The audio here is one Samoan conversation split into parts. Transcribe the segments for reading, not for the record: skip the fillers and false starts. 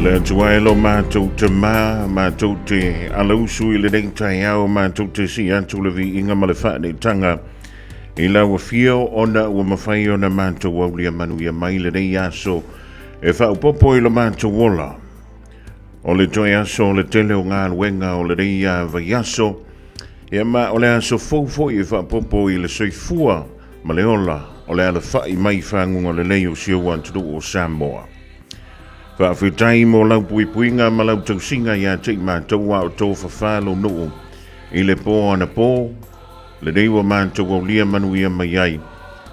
Le Atua e lo matou tamā, matou te alausu i lenei taeao, matou te sii atu le viiga ma le faaneetaga i lau afio ona ua mafai ona matou aulia manuia mai lenei aso e faaopoopo i lo matou ola. O le toe aso o le tele o galuega o lenei vaiaso, ia ma o le aso fou foi e faaopoopo i le soifua ma le ola o le alafai mai faguga lelei o si ou atunuu o Samoa. Faafetai mo lau puipuiga ma lau tausiga iā te i matou a o tofafa lou nuu i le pō anapō, lenei ua matou aulia manuia mai ai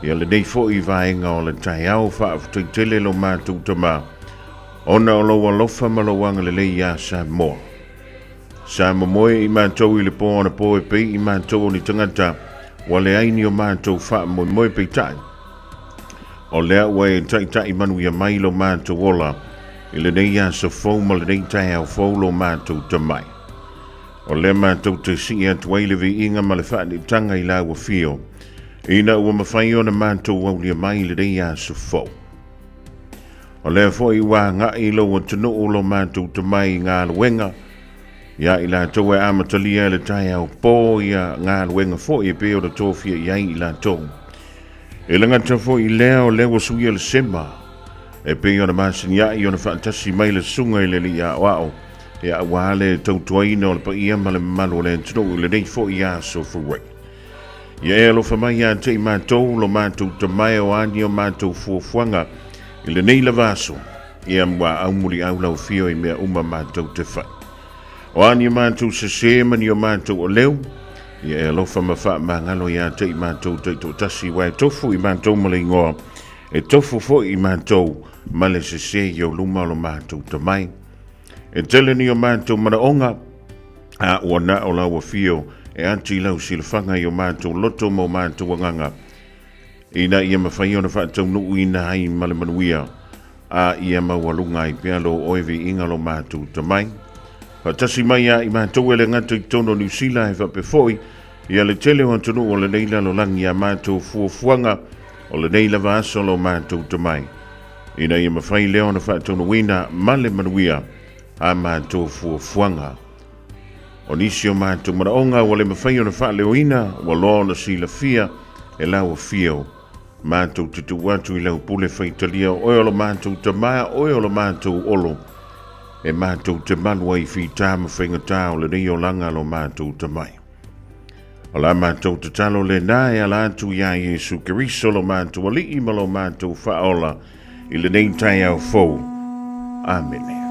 ia lenei foi vaega o le taeao. Faafetai tele lo matou Tama ona o lou alofa ma lou agalelei iā Samoa. Sa momoe i matou i le pō anapō e pei i matou o ni tagata ua leai ni o matou faamoemoe peitai. O lea ua e taitai manuia mai lo matou ola i lenei aso fou ma lenei taeao fou lo matou tamai. O lea matou te sii atu ai le viiga ma le faaneetaga i lau afio, ina ua mafai ona matou aulia mai i lenei aso fou. O lea foi ua agai lou atunuu lo matou tamai i galuega, ia i latou e amatalia i le taeao pō ia galuega foi e pei ona tofia i ai i latou. E le gata foi i lea o lea ua suia le sema e pei ona masiniai ona faatasi mai le susuga i le alii aoao ia aua le tautuaina o le paia ma le mamalu o le atunuu i lenei foi aso Furei. Ia e alofa mai ia te i matou lo matou tamae o a ni o matou fuafuaga i lenei lava aso, ia ua aumuliau lau afio i mea uma matou te fai. O a ni o matou sesē ma ni o matou oleu, ia e alofa ma faamagalo ia te i matou taitoatasi, aua e tofu i matou ma le igoa, e tofu foi i matou ma le sesē i ou luma o lo matou tamai. E tele ni o matou manaoga, a ua na o lau afio e ati lau silafaga i o matou loto ma o matou agaga, ina ia mafai ona faataunuuina ai ma le manuia, a ia maualuga ai pea lo oe viiga lo matou tamai. Faatasi mai ia i matou e le gata i totonu o Niu Sila e faapea foi ia le tele o atunuu o lenei lalolagi ia matou fuafuaga o lenei lava aso lo matou tamai, ina ia mafai lea ona faataunuuina ma le manuia a matou fuafuaga. O nisi o matou manaoga ua le mafai ona faaleoina, ua loa ona silafia e lau afio. Matou te tuu atu i lau pule faitalia, o oe o lo matou Tama, oe o lo matou Olo, e matou te malu ai i fita ma faigata o lenei olaga lo matou tamai. O la matou tatalo lena e ala atu iā Iesu Keriso lo matou Alii ma lo matou Faaola i lenei taeao fou. Amene.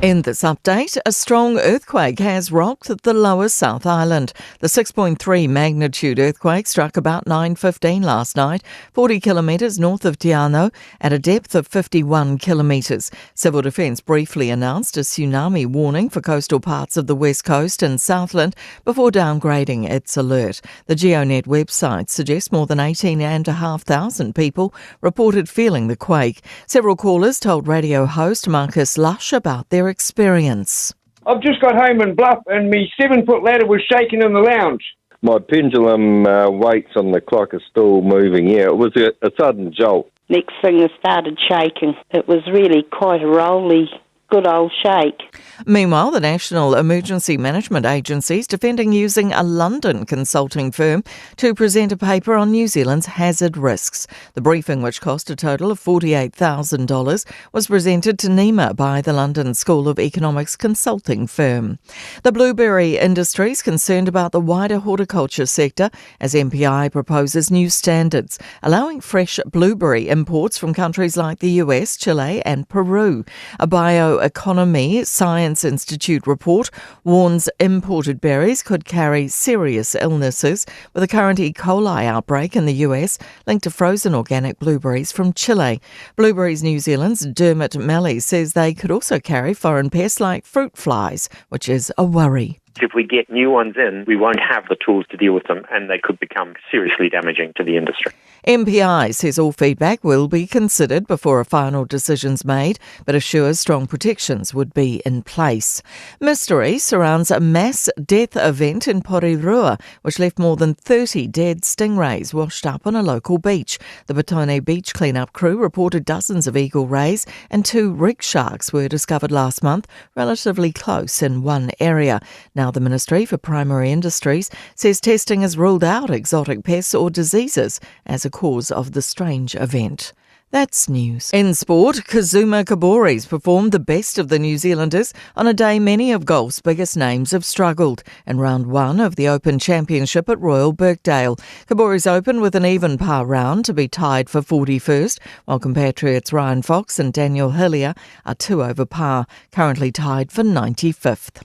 In this update, a strong earthquake has rocked the lower South Island. The 6.3 magnitude earthquake struck about 9:15 last night, 40 kilometres north of Te Anau at a depth of 51 kilometres. Civil Defence briefly announced a tsunami warning for coastal parts of the west coast and Southland before downgrading its alert. The GeoNet website suggests more than 18,500 people reported feeling the quake. Several callers told radio host Marcus Lush about their experience. I've just got home in Bluff and my 7-foot ladder was shaking in the lounge. My pendulum weights on the clock are still moving. Yeah, it was a sudden jolt. Next thing it started shaking. It was really quite a rolly, good old shake. Meanwhile, the National Emergency Management Agency is defending using a London consulting firm to present a paper on New Zealand's hazard risks. The briefing, which cost a total of $48,000, was presented to NEMA by the London School of Economics consulting firm. The blueberry industry is concerned about the wider horticulture sector as MPI proposes new standards, allowing fresh blueberry imports from countries like the US, Chile and Peru. A Bioeconomy Science Institute report warns imported berries could carry serious illnesses, with the current E. coli outbreak in the US linked to frozen organic blueberries from Chile. Blueberries New Zealand's Dermot Melley says they could also carry foreign pests like fruit flies, which is a worry. If we get new ones in, we won't have the tools to deal with them and they could become seriously damaging to the industry. MPI says all feedback will be considered before a final decision's made, but assures strong protections would be in place. Mystery surrounds a mass death event in Porirua, which left more than 30 dead stingrays washed up on a local beach. The Petone Beach cleanup crew reported dozens of eagle rays and 2 rig sharks were discovered last month, relatively close in one area. Now the Ministry for Primary Industries says testing has ruled out exotic pests or diseases as a cause of the strange event. That's news. In sport, Kazuma Kobori's performed the best of the New Zealanders on a day many of golf's biggest names have struggled in round 1 of the Open Championship at Royal Birkdale. Kobori's opened with an even par round to be tied for 41st, while compatriots Ryan Fox and Daniel Hillier are 2 over par, currently tied for 95th.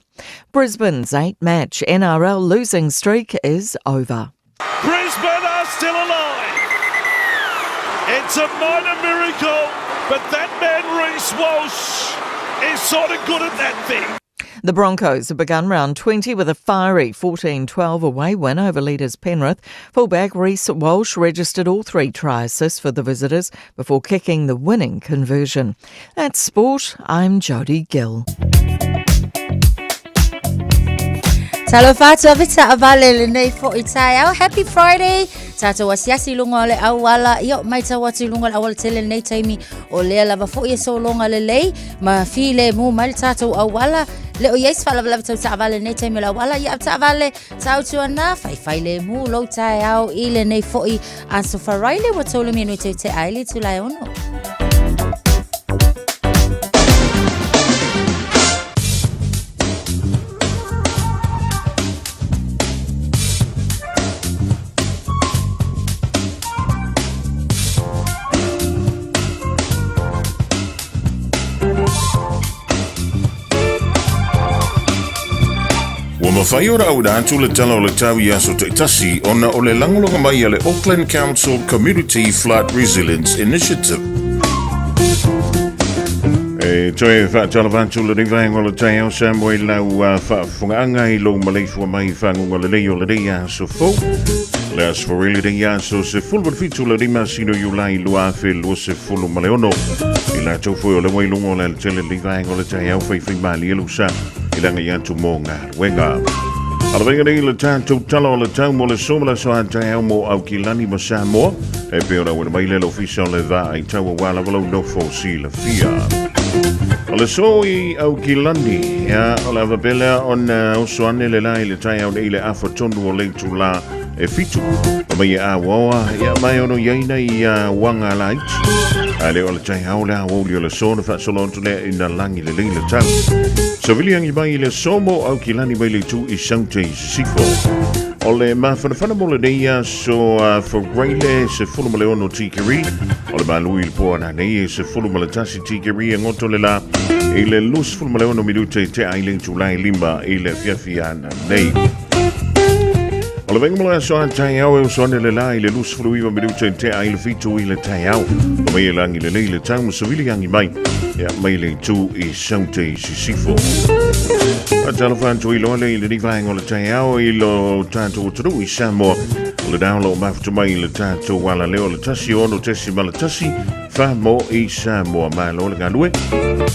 Brisbane's 8-match NRL losing streak is over. Brisbane are still alive. It's a minor miracle, but that man Reece Walsh is sort of good at that thing. The Broncos have begun round 20 with a fiery 14-12 away win over leaders Penrith. Fullback Reece Walsh registered all 3 try assists for the visitors before kicking the winning conversion. That's sport. I'm Jodie Gill. Talofa atu ave taavale lenei fo'i taeao. Happy Friday. Tātou asiasi i lunga o le auala. Ia, mai tau atu i lunga o le auala tele lenei taimi. O lea lava fo'i e sologa lelei. Ma filemu mai le tātou auala. Le o iai se faalavelave tau taavale lenei taimi o le auala. Ia, taavale, tāutu ana, whaiwhai le mū lou taeao i lenei fo'i aso Faraile ua taulumi nui te te aile tulae ono. Ua mafai ona auina atu le Tala o le Tau i aso taitasi ona o le lagolago mai a le Auckland Council Community Flood Resilience Initiative. E toe whaatalawa atu lenei vaenga o le taeao sa mo i lau faafofogaaga i lou maleifua mai i faguga lelei o lenei aso fou. Le aso fou i lenei aso 17 le 5 o Iulai 2026. I latou foi o le ua i luga o le alatele lenei vaenga o le taeao faifaimalie lou sa i le agai atu mo galuega. Alavenga nei le tatou tala o le tau mo le so ma le aso a taeao mo Aukilani ma Samoa. E pei ona auina mai le ofisa o le vaai tau aua lava lau nofo silafia. O le so i Aukilani, ia, o le ava pea ona oso ane le la i le taeao nei le afa tonu o le itulā e 7. Ma mai e awaoa, ia, mai ono i aina i wanga laiti. A le o le taeao le aoauli o le so na faasolo atu lea ina lagi lelei le tau. Savili angi mai i le so mo Aukilani mai le itu i Saute i Sisifo. O le mafanafana mo lenei aso a Faraile 16 tikeri. O le malui i le po ananei e 11 tikeri e ngoto le la. I le 26 minute i tea i le itula e 5 i le afiafi ananei. O le vaega mo le aso a taeao e oso ane le la i le 29 minute i tea i le 7 i le taeao. O mai e langi lelei le tau ma savili angi mai. Ia mai le itu i Saute i Sisifo. Faatalofa atu i loa le i lenei vaega o le taeao i lo tatou atunuu i Samoa. O le dao lo mafuta mai i le tatou alaleo o le 106.1 fa mo i Samoa. Malo le galue.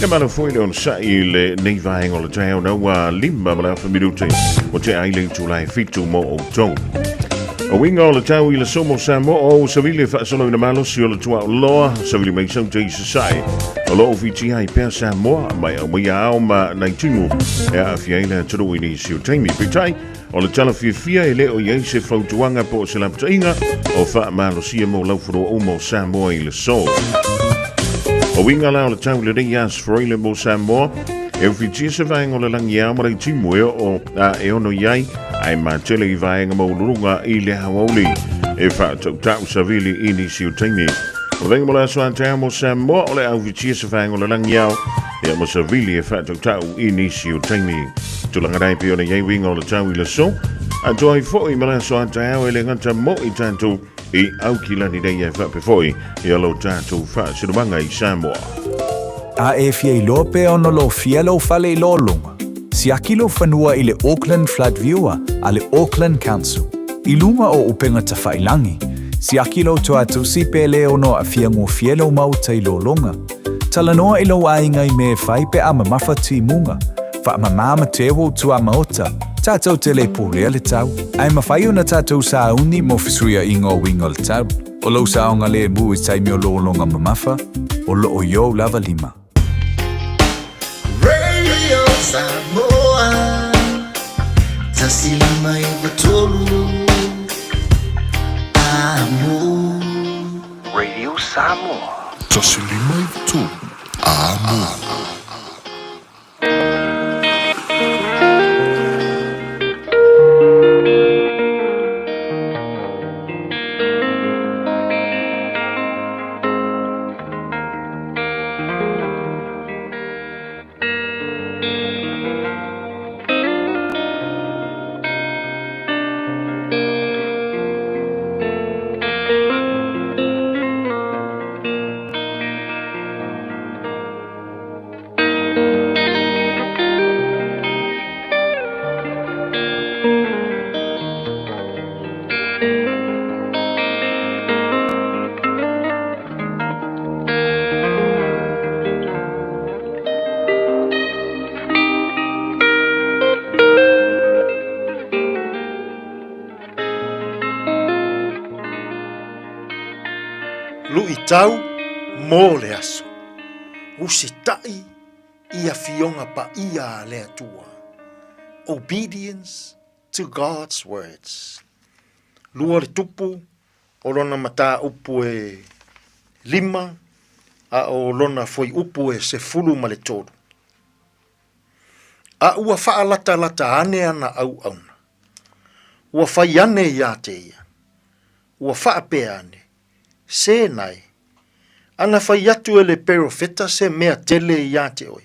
Ia malo foi le onosai i lenei vaega o le taeao na ua 5 ma le afa minute o te ai le itula e 7 mo outou. O uiga o le tau i le somo Samoa o savili faasoloina malosi o le tuaoloa savili mai saute i sasae o lo o fitia ai pea Samoa mai aumaia ao ma Naitimu e aafia ai le atunuu i nisi o taimi. Peitai, o le tala fiafia e le o i ai se fautuaga po o se lapataiga o faamalosia mo laufanua uma o Samoa i le so. O uiga la o le tau lenei aso Froile mo Samoa, e ufitia se vaega o le lagi ao ma Naitimu e oo a e ono i ai, ae matele i vaega maualuluga i le aoauli e faatautau savili i nisi o taimi. O le vaega mo le aso a taeao mo Samoa o le aufitia se vaega o le lagi ao ia mo savili e faatautau i nisi o taimi. Tulaga nei pei ona i ai uiga o le tau i le aso. Atoa ai foi ma le aso a taeao e le gata mo i tatou i Aukilani nei ae faapea foi ia lo tatou faasinomaga i Samoa. A e fia iloa pe ono lofia lou fale i lologa, siaki lou fanua i le Auckland Flood Viewer a le Auckland Council. I luga o upega tafailangi, siaki lou toatusi pe le ono aafia gofie lou maota i lologa. Talanoa i lou aiga i mea e fai pe a mamafa timuga. Faamamā ma te ou tuamaota, tatou te le pulea le tau. Ae mafai ona tatou sauni mo fesuiaiga o uiga o le tau. O lou saogalemu i taimi o lologa mamafa, o loo i ou lava lima. Radio Samoa 159 Amo. Radio Samoa. 159 Amo. Luitau mo le aso. Usitai i Afioga Paia a le Atua. Obedience to God's words. Lua le tupu o lona mataupu e 5 a o lona fuaiupu e 13. A ua faalatalata ane ana auauna, ua fai ane iā te ia, ua faapea ane, Sēnā e, ana fai atu e le perofeta se mea tele iā te oe,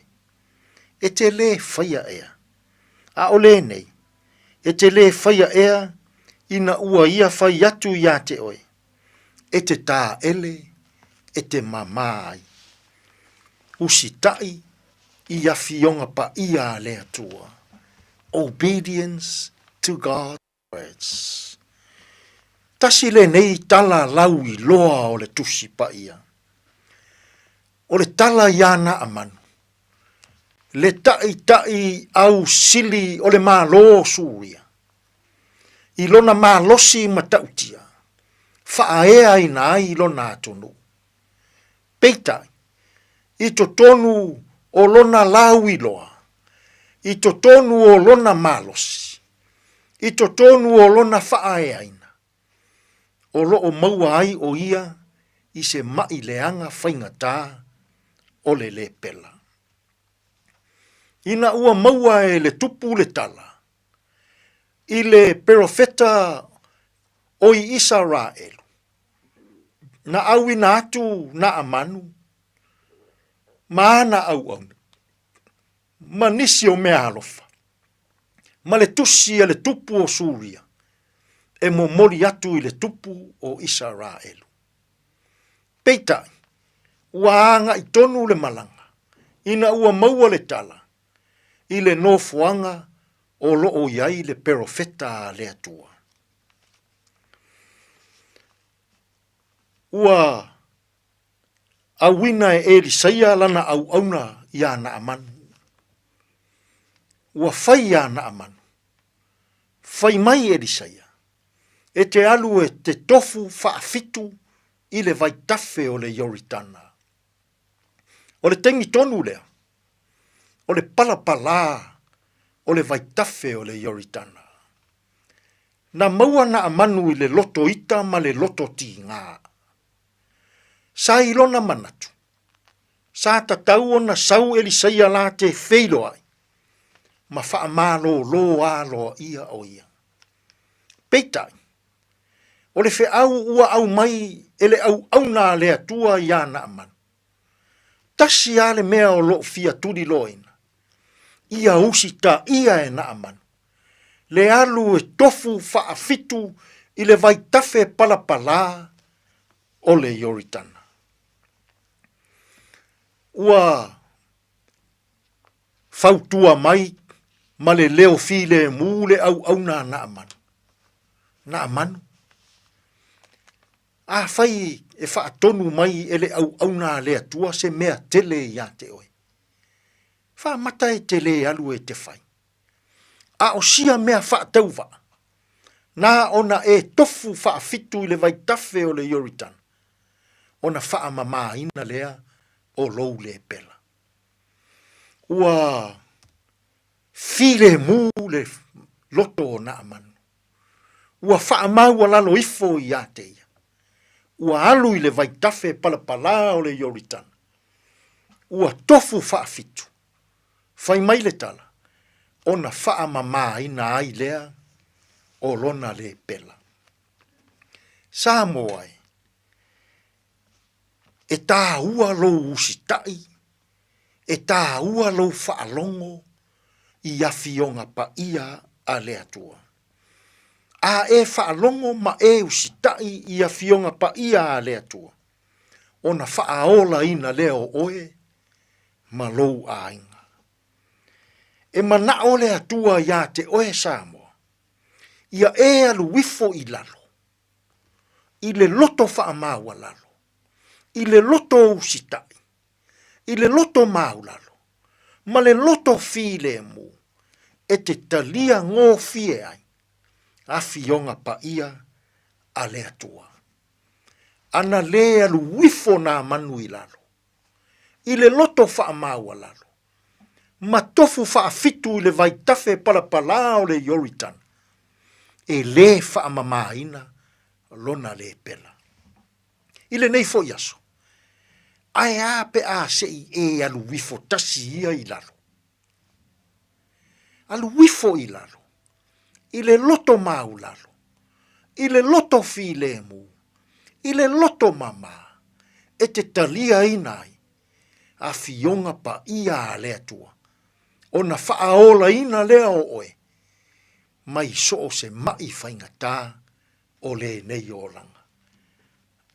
e te lē faia ea. A o lenei, e te lē faia ea ina ua ia fai atu iā te oe, e te tāele, e te mamā ai. Usitaʻi i Afioga Paia a le Atua. Obedience to God. Words. Tasi lenei tala lauiloa o le Tusi Paia. O le tala iā Naamanu, le taʻitaʻi au sili o le Malo o Suria, i lona malosi matautia, faaeaina ai lona atunuu. Peitai, i totonu o lona lauiloa, i totonu o lona malosi, i totonu o lona faaeaina, o lo o maua ai o ia i se maʻi leaga faigata o le lepela. Ina ua maua e le tupu le tala i le perofeta o i Isaraelu, na ʻauina atu Naamanu ma ana auauna. ma nisi o meaalofa, ma le tusi a le tupu o Suria e momoli atu i le tupu o Isaraelu. Peitai, ua agai tonu le malaga ina ua maua le tala i le nofoaga o lo o i ai le perofeta a le Atua. Ua auina e Elisaia lana auauna iā Naamanu. Ua fai iā Naamanu, Fai mai Elisaia, e te alu e te tofu faafitu i le vaitafe o le Ioritana. O le taimi tonu lea, o le palapalā o le vaitafe o le Ioritana. Na maua Naamanu i le loto ita ma le loto tigā. Sa i lona manatu, sa tatau ona sau Elisaia lā te feiloai ma faamalōlō aloaia o ia. Peitai, o le feau ua aumai e le auauna a le Atua iā Naamanu, tasi lava le mea o lo o fia tuliloaina, ia usitaia e Naamanu le alu e tofu faafitu i le vaitafe palapalā o le Ioritana. Ua fautua mai ma le leo filemu le auauna a Naamanu. Naamanu, afai e faatonu mai e le auauna a le Atua se mea tele iā te oe, faamata e te lē alu e te fai. A o sia mea faatauvaa, na ona e tofu faafitu i le vaitafe o le Ioritana, ona faamamāina lea o lou lepela. Ua filemu le loto o Naamanu. Ua faamaualalo ifo iā te ia. Ua alu i le vaitafe palapalā o le Ioritana. Ua tofu faafitu. Fai mai le tala, ona faamamāina ai lea o lona lepela. Samoa e, e tāua lou usitai, e tāua lou faalogo i afioga paia a le Atua. A e faalogo ma e usitai i afioga paia a le Atua, ona faaolaina lea o oe ma lou aiga. E manaʻo le Atua iā te oe Samoa, ia e alu ifo i lalo, i le loto faamaualalo, i le loto usitai, i le loto maulalo, ma le loto filemu, e te talia gofie ai afioga paia a le Atua. Ana lē alu ifo nā manu i lalo, i le loto faamaualalo, ma tofu faafitu i le vaitafe palapalā o le Ioritana, e lē faamamāina lona lepela. I lenei foi aso, ae a pe a se i e alu ifo tasi ia i lalo? Alu ifo i lalo, i le loto maulalo, i le loto filemu, i le loto mamā, e te taliaina ai afioga paia a le Atua, ona faaolaina lea o oe mai so o se maʻi faigata o lenei olaga.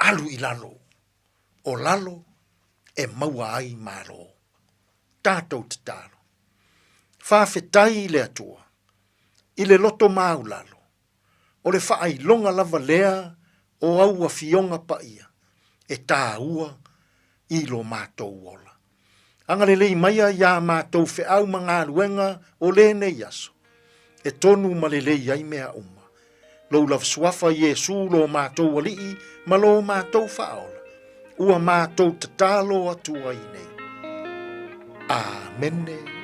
Alu i lalo, o lalo e maua ai malo. Tatou tatalo. Faafetai i le Atua, i le loto maulalo, o le faailoga lava lea o au afioga paia e tāua i lo matou ola. Agalelei maia iā matou feau ma galuega o lenei aso, e tonu ma lelei ai mea uma. Lou lava suafa Iesu lo matou Alii ma lo matou Faaola, ua matou tatalo atu ai nei. Amene.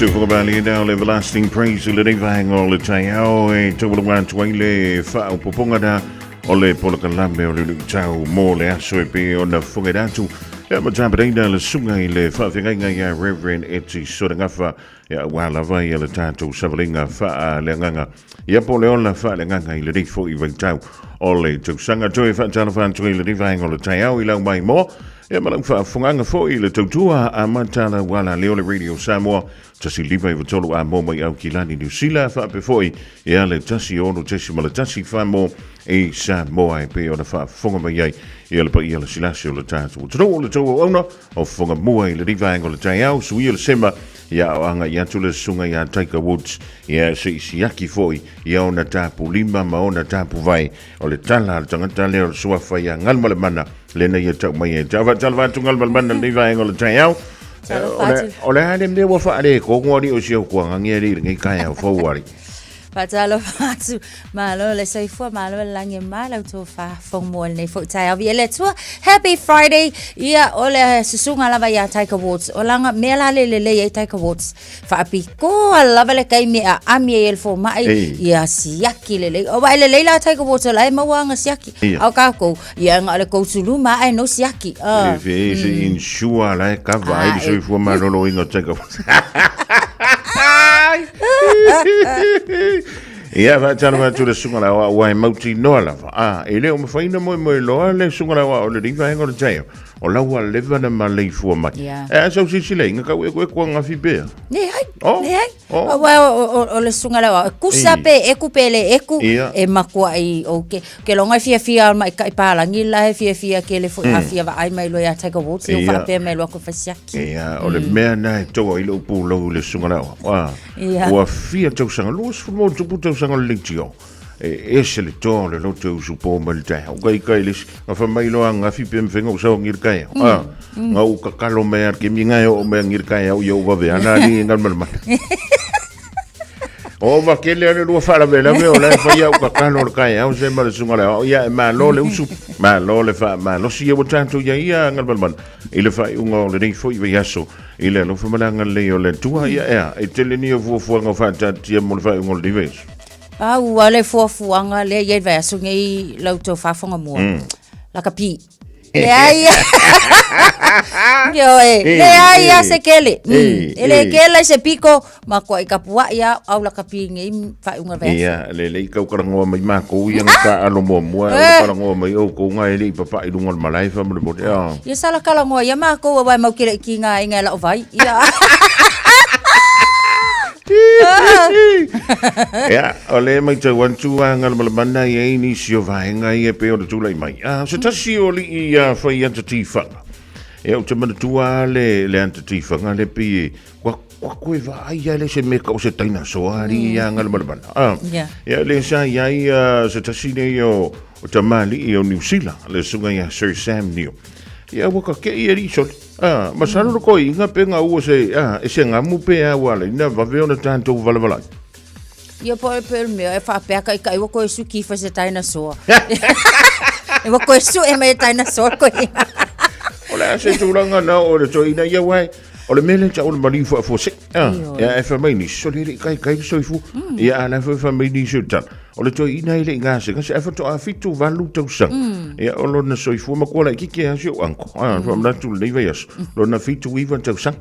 Tufuga Bali now le Everlasting Praise i lenei vaega o le taeao e taualunga atu ai le faaopopoga na o le polokalame o le luitau mo le aso e pei ona fofoga atu. Ia ma tapenaina le susuga i le faafeagaiga ia Reverend Eti Solegafa ia aua lava ia le tatou savaliga faaleagaga ia po o le ola faaleagaga i lenei foi vaitau o le tausaga. Toe faatalofa atu i lenei vaega o le taeao i lau maimoa ia ma lau faafofogaaga foi i le tautua a Matala Uala lea o le Radio Samoa 153 a mo mai Aukilani Niu Sila faapea foi ia le 16.1 Whamo i Samoa e pei ona faafofoga mai ai ia le paia lasilasi o le tatou atunuu o le tou auauna o fofoga mua i lenei vaega o le taeao suia le sema ia o agai atu le susuga ia Tiger Woods ia se i siaki foi ia ona tapulima ma ona tapuvae o le tala a le tagata lea o le suafa ia Galumalemana lena ia tau mai ai. Tau faatalofa atu Galumalemana lenei vaega o le taeao. O le a le mea ua faaletonu alii o si au tuagagi alii i lenei taeao fou alii? Faatalofa atu, malo le soifua, malo le lagi e ma lau tofa faafofoga mua i lenei foi taeao. Viia le Atua, happy Friday. Ia, o le susuga lava ia Tiger Woods. O lana mea la le lelei ai Tiger Woods, faapitoa lava le taimi e aami ai e le fomai, Ei. ia siaki lelei. Aua e lelei la Tiger Woods o la e maua ana siaki. Ia. A o kākou, ia na o le tousulu ma ae no siaki. Ah. E fe se insure la e kava ai le Ah, e. soifua maloloina o Tiger Woods. Ia, faatalofa atu le susuga la aoao ua e mautinoa lava. A, e le o mafai ona moemoeloa le susuga la aoao o lenei vaega o le taeao. O la ua leva ona maleifua mai. Ia. E a sau silasilaina kau ekueku angafi pea. Leai, Oh, leai. oh. Aua o le susuga la aoao, e kusa Ei. pe eku pe le eku, Ia. e makuaʻi o ke, ke loga e fiafia maikaʻi palagi la e fiafia kele foi a fia vaai mai loa ia Tiger Woods, ia Ia. faapea mai loa ko fai siaki. Ia, o le mea na e toa i lou pulou i le susuga la aoao. A, Ia. ua fia tausaga, 20 ma ono tupu tausaga o le leitio. E ese le toa o le loto e usupo mai le taeao. Kai kai le isi, nga fai mai loa angafi pe mawhai nga usau ngi le taeao. A, nga u kakalo mai a ke mi ngai o mai ngi le taeao i au vave ana ali ngal malamala. O va kele ale lua faalavelave o la e fai au kakalo o le taeao se ma le susuga le aoao. Ia e malo le usu, malo le faamalosi ia ua tatou ia ia Galumalemana i le faaiuga o lenei foi vaiaso i le alofa ma le agalelei o le Atua. Ia ea, e tele ni o fuafuaga o faataatitia mo le faaiuga o lenei vaiaso. Pau lava le fuafuaga lea i ai le vaiaso nei lau tou faafofoga mua. Lakapi. Leai. Ioe, leai lava se kele. E le kele se piko, makuai kapuaʻi lava au lakapi nei faaiuga o le vaiaso. Ia, lelei kau talanoa mai makou ia na taaalo muamua, e ono talanoa mai outou na e le i papaʻi i luga o le malae faamolemole. Ia sa la talanoa ia makou aua e mau ke le i kiga aiga e lau vai. Ia. Ia, o lea e matau atu a Galumalemana e i ai nisi o vaega ia e pei ona tulai mai. A, o se tasi o alii ia fai ata tifaga. Ia, ou te manatua lava le, le ata tifaga lea pei e, ua, ua koe vaai lava lea se mea kau se tainasoa alii ia Galumalemana. A, Ia. ia, lea sa i ai se tasi nei o, o tamalii o Niu Sila, le susuga ia Sir Sam Neill. Ia, ua kakeʻi alii sole. A, masalo le toeaina pe gaua se, a, e se gamu pe a ua ala ina vave ona tatou valavalai. Ia po e pe o le mea e faapea kaʻikaʻi ua koe suki fa se dinosaur. E ua koe sue mai e dinosaur koe. O le a se tulaga na o le toeaina ia uae, o le mea lea tau o le maliu faafuasei. A, ia e fai mai nisi, sole e le i kaikai le soifua. Ia a la foi fai mai nisi o le tala. O le toeaina e le i gasegase ae faatoa 78 tausaga. Ia o lona soifua matua laitiiti lava si ou uncle. A, faamanatu lenei vaiaso. Lona 79 tausaga.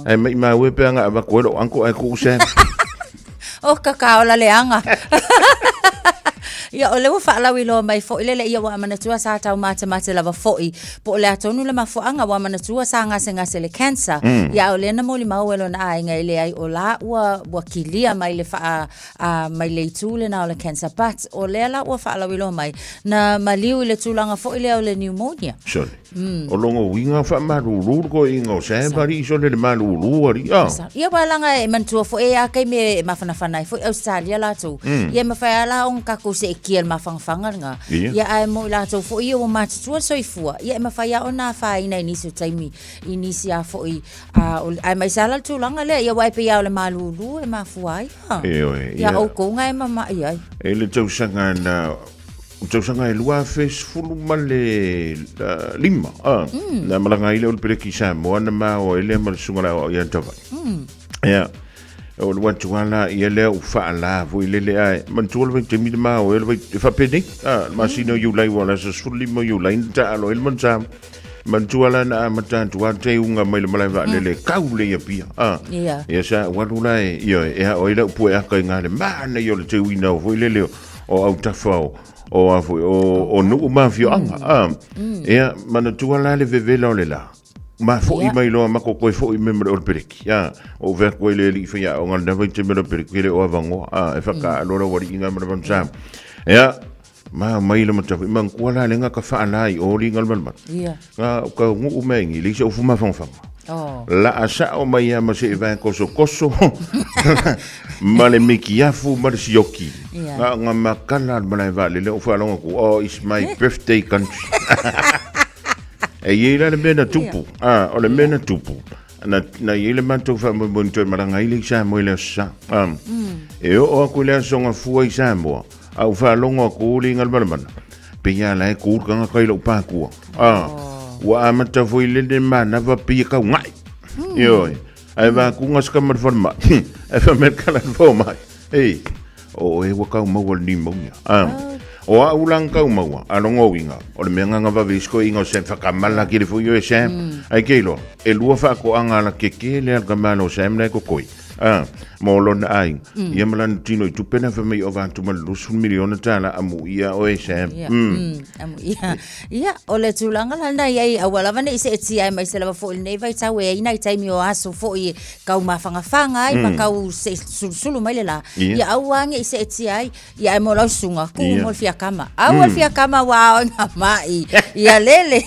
Ae maimau e pe ana avatu ai lou uncle ae tuu Sam. O kaka o la leaga. Ia, o lea ua faalauiloa mai foi le ia ua manatua sa taumatemate lava foi po o le a tonu le mafuaaga ua manatua sa gasegase le cancer. Ia, a o lea na molimau e lona aiga e leai o la ua ua kilia mai le faa a mai le itu lena o le cancer but o lea la ua faalauiloa mai na maliu i le tulaga foi lea o le pneumonia. Sole. O lona uiga faamalulu le toeaina o Sam alii sole le malulu alii a. Ia aua leaga e manatua foi e i ai lava taimi e mafanafana ai foi Ausetalia latou. Ia e mafai lava la ona tatou seetia i le mafanafana lena. Ia ae mo i latou foi ia ua matutua le soifua, ia e mafai lava ona afaina i nisi o taimi i nisi lava foi A, o, aemaise lava la le tulaga lea, ia aua e pei lava o le malūlū e mafua ai a. Ioe, Ia ia. outou na e mamaʻi ai. E le tausaga na, tausaga e 2015 ma le lima, a, na malaga ai lea o le Peleki i Samoa na maoa ai lea ma le Susuga o le Aoao ia Tavae. Ia. O alu atu lava la ia lea ua faala foi lele ae manatua le vaitaimi le ma o le vai e faapenei a le masina o Iulai ua o le aso 15 o Iulai na taalo ai le manusa. Manatua la na amata atu lava teuga mai le malae vaalele kau le i Apia a. Ia. Ia sa ou alu la e ioe e ao ai lau pueaka i gale le manaia o le teuina o foi lele o autafa o o a foi o o nuu ma afioaga a. Ia manatua la le vevela o le la. Ma fo'i mai loa ma ko koe fo'i me ma le Olopeleki. A, o vea koe le alii faiaoga lena vaitaimi o le Olopeleki, e le o avanoa, a, e whakaalo la wari inga ma le vanusa. Ea, ma mai le matafu, ma ngkua la lenga ka whaala i ori nga le malmat. Ia. Nga ka ngu me ngi, le isa ufu mawhangawhanga. Oh. La asa o mai a ma se e vae koso koso, ma le mikiafu ma le sioki. Ia. Nga nga makala le malae vaalele o whaalonga ku, oh, it's my birthday country. E i ai la le mea na tupu, a, o le mea na tupu, na, na i ai le matou faamoemoe na toe malaga ai le i Samoa i le Aso Sa. A, e oo aku i le Aso Gafua i Samoa, a ua faalogo aku le iga le malamala, pei lava la e ku le tagata i lou pākua. A, ua amata foi le le manava pei e kaugae. Ioe, ae vakuga se kama i le falemai, ae fai mai le kala i le fomai, Ei, o oe ua kau maua le pneumonia. Ah, o au la kau maua, a longo uiga, o le mea nganga vave isko inga o Sam whakamala ki le fui o e Sam. Ai ke iloa, e lua whaakoanga ala ke ke le al kamala o Sam le kokoi. Ah, mo lona aiga. Ia ma lana tino i tupe na whamei o vātu ma le 20 miliona tāla amu ia o e Sam. Ia, amu ia. Ia, o le tulaga la lena i ai, aua lava ne i seetia ai mai se lava foi i lenei vaitau e ai nai taimi o aso foi e kau mafangafaga ai ma kau se sulusulu mai le la. Ia. Ia aua ne i seetia ai, ia ae mo lau susuga, kuu Ia. mo le fiakama. Aua le fiakama ua ao i ngā ma'i. Ia lele.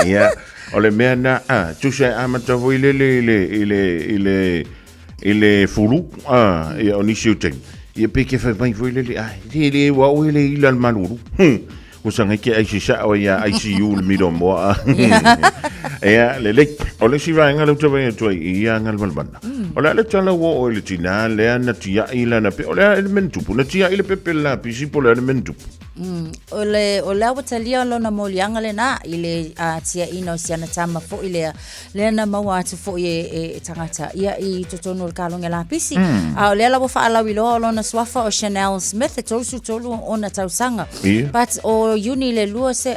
Ia, o le mea na, ah, tusa e amata foi lele i le, i le, i le, i le fulu, ah, ia o nisi o taimi. Ia pe ke fai mai foi lele, ai, le le ua oe le ila le malulu. Ua sagai ke ai sisao ai a ICU le miro moa. Ia, lelei. O le isi vaega lea ou te vaai atu ai i ia galumalemana. O le a le tala ua oo i le tinā lea na tiai lana pe, o le a le mea na tupu? Na tiai le pepe le lapisi po o le a le mea na tupu? O le, o lea ua talia lona moliaga lena i le tiaiina o si ana tama foi lea, lea na maua atu foi e, e, e tagata ia i totonu o le kalogi lapisi. A o lea la ua faalauiloa o lona suafa o Chanel Smith e 33 ona tausaga. Ia. But o Iuni le lua se,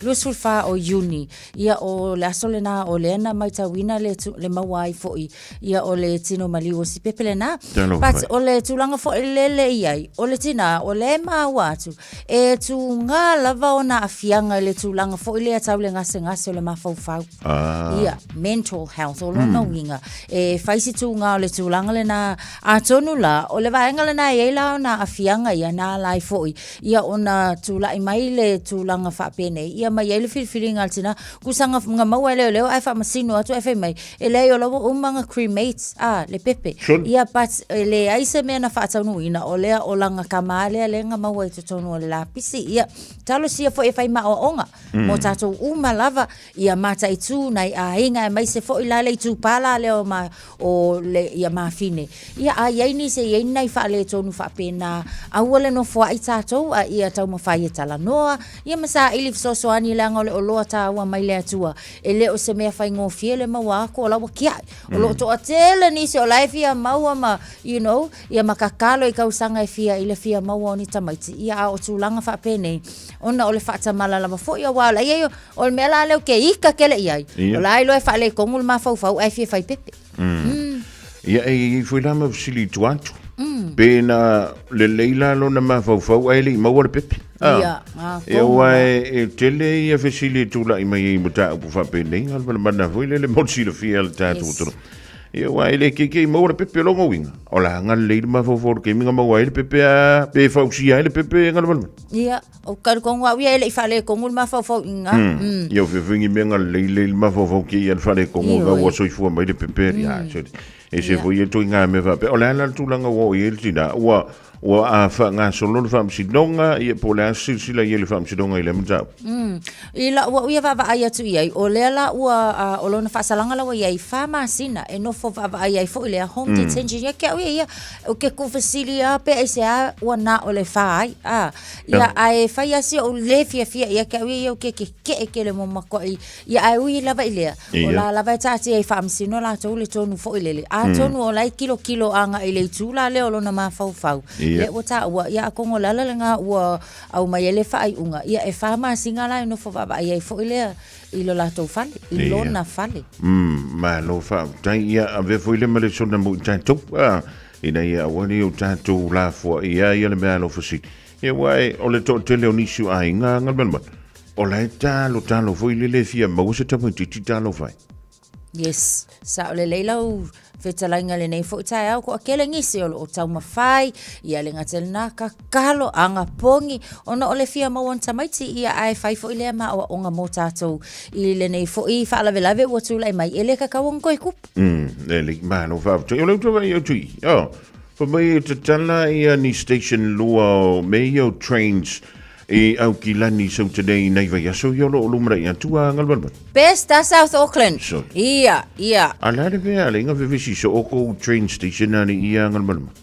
24 o Iuni, ia o le aso lena o lea na maitauina le, tu, le maua ai foi ia o le tino maliu o si pepe lena. Talofa But e. o le tulaga foi lele i ai, o le tina, o lea e maua atu, E tūgā lava ona aafiaga i le tulaga foi lea tau le gasegase o le mafaufau. Ah. Ia, mental health, o lona uiga, e fai si tūgā o le tulaga lena, atonu la, o le vaega lena e i ai la ona aafiaga ia, na ala ai foi, ia ona tulai mai le tulaga faapenei, ia ma i ai le filifiliga a le tina, kusaga nga maua e leoleo ae faamasino atu ae fai mai, E leai o la ua uma nga cremate a le pepe. Sure. Ia but e leai se mea na faataunuuina o lea o langa kama lea lea nga maua i totonu o le lapisi. Ia talosia foi e fai maaoaoga mo tatou uma lava ia mataitu nai aiga aemaise foi la le itupa la lea o ma o le ia mafine. Ia a i ai nisi e i ai ni nai faaletonu faapena aua le nofoai tatou a ia taumafai e talanoa ia ma saili fesoasoani leaga o le oloa taua mai le Atua. E le o se mea faigofie le maua atu o la ua kiaʻi. O lo o toatele nisi o la e fia maua ma, you know, ia ma kakalo i kausaga e fia i le fia maua o ni tamaiti. Ia a o tulaga faapenei, ona o le faatamala lava foi aua o la i ai o le mea la lea ou te ika tele i ai, Ia. o la e iloa e faaletonu le mafaufau ae fia fai pepe. Ia e i ai foi la ma fesili i tua atu. Pe na lelei la lona mafaufau ae le i maua le pepe. Ah. Ia, ah, Ia tonu ua la. e, e tele ia fesili e tulai mai ai mataupu faapenei, nga le mana foi lele mo le silafia le tatou Yes. atunuu. Ia ua e le keikei i maua le pepe o lona uiga. O la nga lelei le mafaufau o le taimi nga maua ai le pepe a, pe fausia ai le pepe nga le malemale. Ia, o talitonu au ia e le i faaletonu le mafaufau i ina. Ia o feofeogi mea nga lelei lelei le mafaufau ke ia le faaletonu Ioe. nga ua soifua mai le pepe. Ia, se, e se foi ia ituaiga mea faapea. O le a la le tulaga ua oo i ai le tina, ua, Ua a faagasolo le Faamasinoga, ia po o le a se silasila i ai le Faamasinoga i lea mataupu? Mm. I la'u a'u ia vaavaai atu i ai, o lea la ua, o lona faasalaga la ua i ai fa masina e nofo vaavaai ai foi lea home detention. Ia ke a'u ia ia, o ke kuufesili a pe aisea ua na o le fa ai, a. Ia, ae fai a si o'u le fiafia ia ke a'u ia ia o ke keke'e tele mo makua'i. Ia, ae ui lava i lea, o la lava e taatia i Faamasino latou le tonu foi lele. Atonu o la e kilokilo agai i le itu la lea o lona mafaufau. Lea ua taua, ia atonu o le ala lena ua aumai ai le faaiuga, ia e fa masina la e nofo vaavaai ai foi lea i lo latou fale, i lona fale. Malo faafetai. Ia, avea foi lea ma lesona mo i tatou, ina ia aua ne i o tatou lafoaia ia le meaalofa sili. Ia, aua o le toatele o nisi o aiga, Galumalemana, o la e talotalo foi lele e fia maua se tamaitiiti talofa ai. Yes, sao lelei lau fetalaiga i lenei foi taeao, toatele nisi o lo o taumafai, ia le gata i lena, tatalo, agapogi, ona o le fia maua o ni tamaiti, ia ae fai foi lea ma aoaoga mo tatou i lenei foi faalavelave ua tulai mai, e le tatau ona toe tupu. Lelei, malo faafetai. O lea ou te vaai atu i, oh, fai mai e tatala ia ni station lua o mea ia o trains i Aukilani sau te nei nei vaiaso ia o lo o lumanai atu a Galumalemana. Best a South Auckland. So. Ia, ia. A la le mea le inga vevesi so o kou train station ani ia Galumalemana.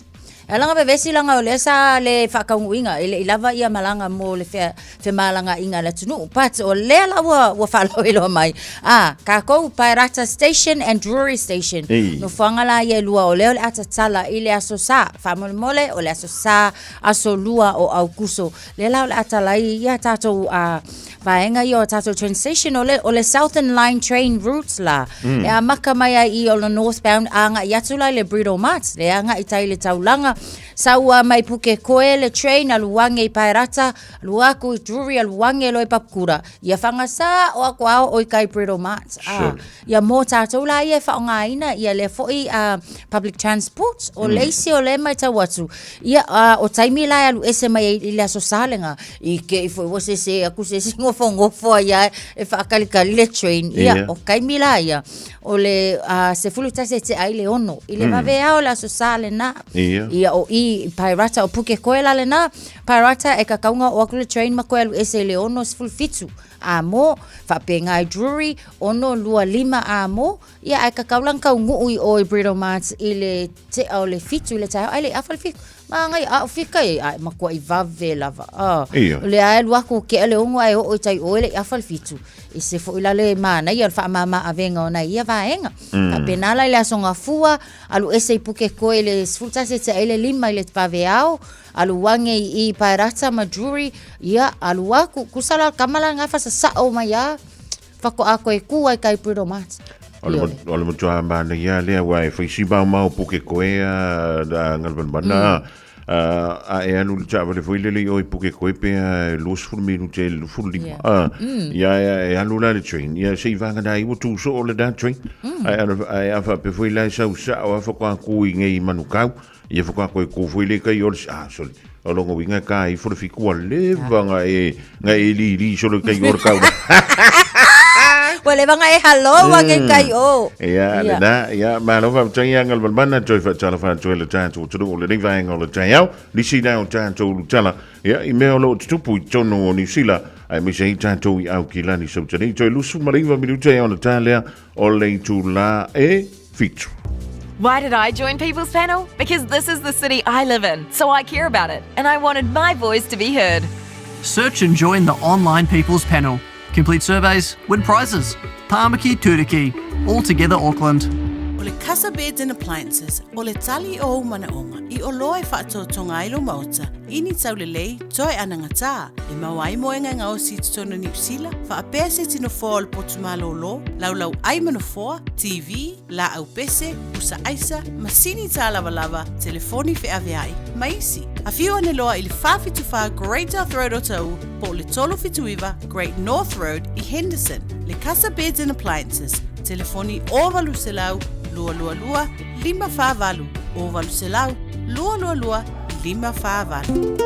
E langa vevesi langa o lea sa le faakaunuuina e le i lava ia malaga mo le fea, femalagaaiga a le atunuu. But o lea la ua, ua faalaoiloa mai, a, kākou Paerata Station and Drury Station. Ei. Nofoaga la ia e lua o lea o le a tatala i le Aso Sa. Faamolemole o le Aso Sa, aso 2 o Aukuso. Lea la o le a tala ai ia tatou vaega ia o tatou train station, o le, o le Southern Line train routes la. E amaka mai ai i o le northbound agai atu la i le Bridal Mart, le agai tai le taulaga, sau a mai Pukekohe le train alu age i Paerata, alu aku i Drury, alu age loa i Papakura. Ia whangasa o aku ao o i kai Bridal Mart. Sure. Ia mō tātou la ia e whaongaina ia lea foi public transport o le isi o le matau atu ia o taimi la e alu ese mai ai i le aso Salega i ke i foi ua sese aku se isi ngofongofo ai a e whaakalikali le train ia o taimi la ia o le 11 e tea i le 6 i le vave ao le aso Sa lena ia o i Paerata o Pukekohe la lena Paerata e kakaunga o aku le train ma koe alu ese i le 6:17 A mō, whaapenga i Drury, 6, 2, 5 a mō, ia ae kakau la kau nguu i o i Bridal Mart i le tea o le fitu i le taeao, ai le afa le fitu, maangai a o fika e, ai makua i vave lava. Ah, Ia. o le ae lua ku ke le ongo ai o i tai o le afa le fitu. I se fo ila le mana ia le whaamama avenga o nai ia vaenga. Faapena la i le aso gafua, alu ese i Pukekohe i le 11 e tea i le 5 i le vave ao, Alu age i i Paerata ma Drury, ia, alu aku, kusa la kama la nga fasasao mai a, fakoa koe ku ai kai Bridal Mart. O le, o le matua mana ia lea wa e whaisi mau mau Pukekohe a, a Galumalemana, a e alu le taavale foi lele i o i Pukekohe pe a 20 minute e 25. Ia e alu la le train, ia se i vāngana ai ua tū soo le da train, ai a whape foi la e sau sao a whakoa ku i ngei Manukau, Ia whakaako e kōwhoi le kai o le... Ah, sorry. O longo winga ka i fore whikua leva nga e, nga e li li solo kai o le kau. Ua leva nga e hello wa ke kai o. Ia, le na, ia, malo whaptai ia ngal malmana, toi whatala whātua le tātou tunu o le nei vaenga o le taiao, nisi nā o tātou lutala, ia, i mea o lo o tutupu i tonu o Niu Sila, ai misa i tātou i au ki lani sautani, toi lusu mariva minuta e ona tālea o le itulā e 7. Why did I join People's Panel? Because this is the city I live in, so I care about it, and I wanted my voice to be heard. Search and join the online People's Panel. Complete surveys, win prizes. Tāmaki Turuki, all together Auckland. O le Casa Beds and Appliances, o le tali o ou manaoga i oloa e faatoatoga ai lou maota i ni taulelei toe anagatā, e maua ai moega e gaosi i totonu o Niu Sila, faapea se tino foa o le potu malōlō, laulau ai ma nofoa, TV, laau pese, pusa aisa, masini tālavalava, telefoni feaveai, ma isi. Afio ane loa i le 474 Great South Road Otahuhu po o le 379 Great North Road i Henderson. Le Casa Beds and Appliances, telefoni 0800 222 548, 0800 222 548.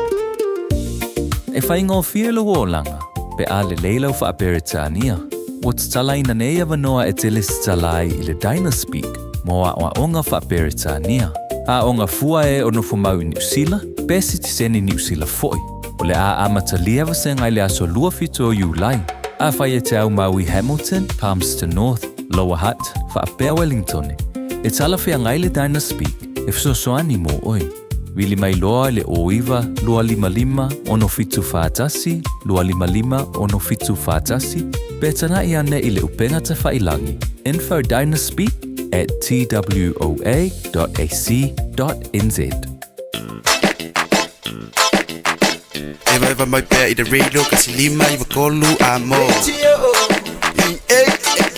E faigofie lou olaga pe a lelei lau Faa-Peretania. Ua tatalaina nei avanoa e te lesitala ai i le Dynaspeak mo aoaoga Faa-Peretania. Aoga fua e o nofomau i Niu Sila, pe sitiseni Niu Sila foi. O le a amatalia vasega i le aso 27 o Iulai. Afai e te aumau i Hamilton, Palmerston North, Lower Hutt, faapea Wellingtone, e talafeagai le Dynaspeak e fesoasoani mo oe. Vili mai loa i le 09 255 6741 255 6741 pe tanaʻi ane i le upega tafailangi info dynaspeak at twoa.ac.nz. Evaeva mai pea i te radio 153 a mo.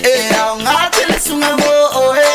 E aoga tele sunga mo oe.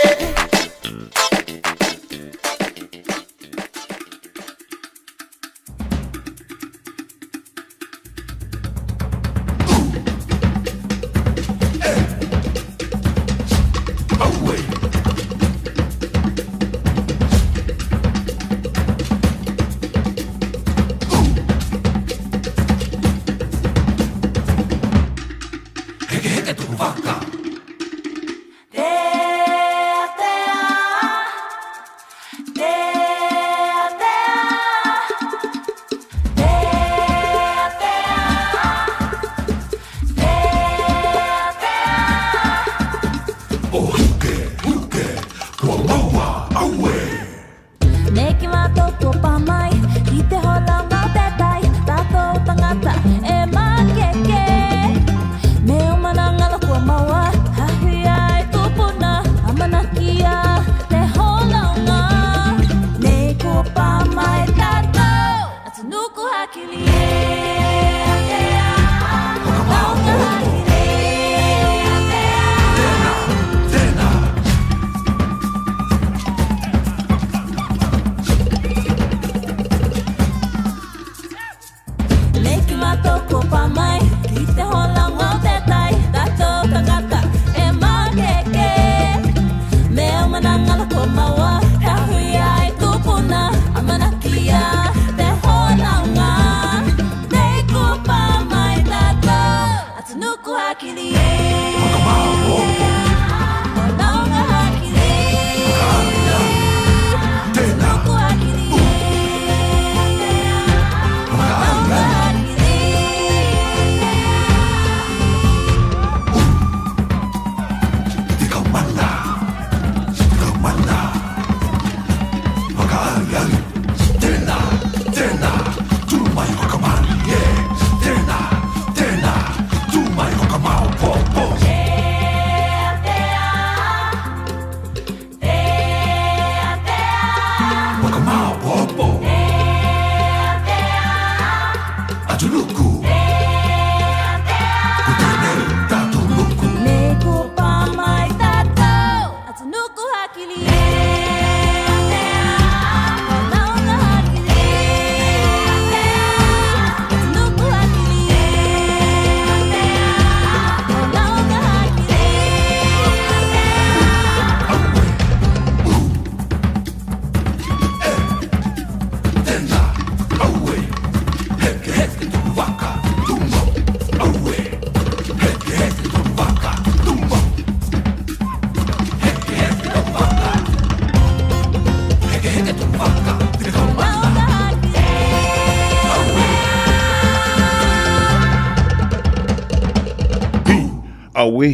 Auē,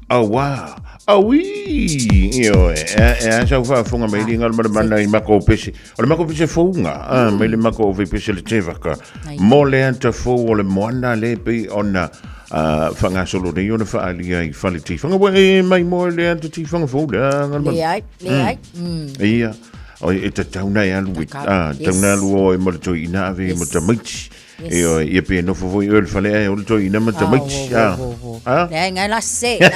auā, auī! Ioe, e, e a sau faafofoga mai liga o le manamana i mako o pese. O le mako pese fouga, a, mai le mako o pese le tevaka. Mo le ata fou o le moana le pei ona a, whangasolo nei ona whaalia i whale tiwhanga. Wa e mai mo le ata tiwhanga fou le a ngala Le ai, le ai. Ia, o e ta tauna e alu, a, tauna alu o e mo le toi ina ave mo tamaiti. Yes. Ioe, ia pe nofo foi oe le fale ae o le toeaina ma tamaiti. Ah, wo, wo, wo. Ah? Leai, ngai la sese.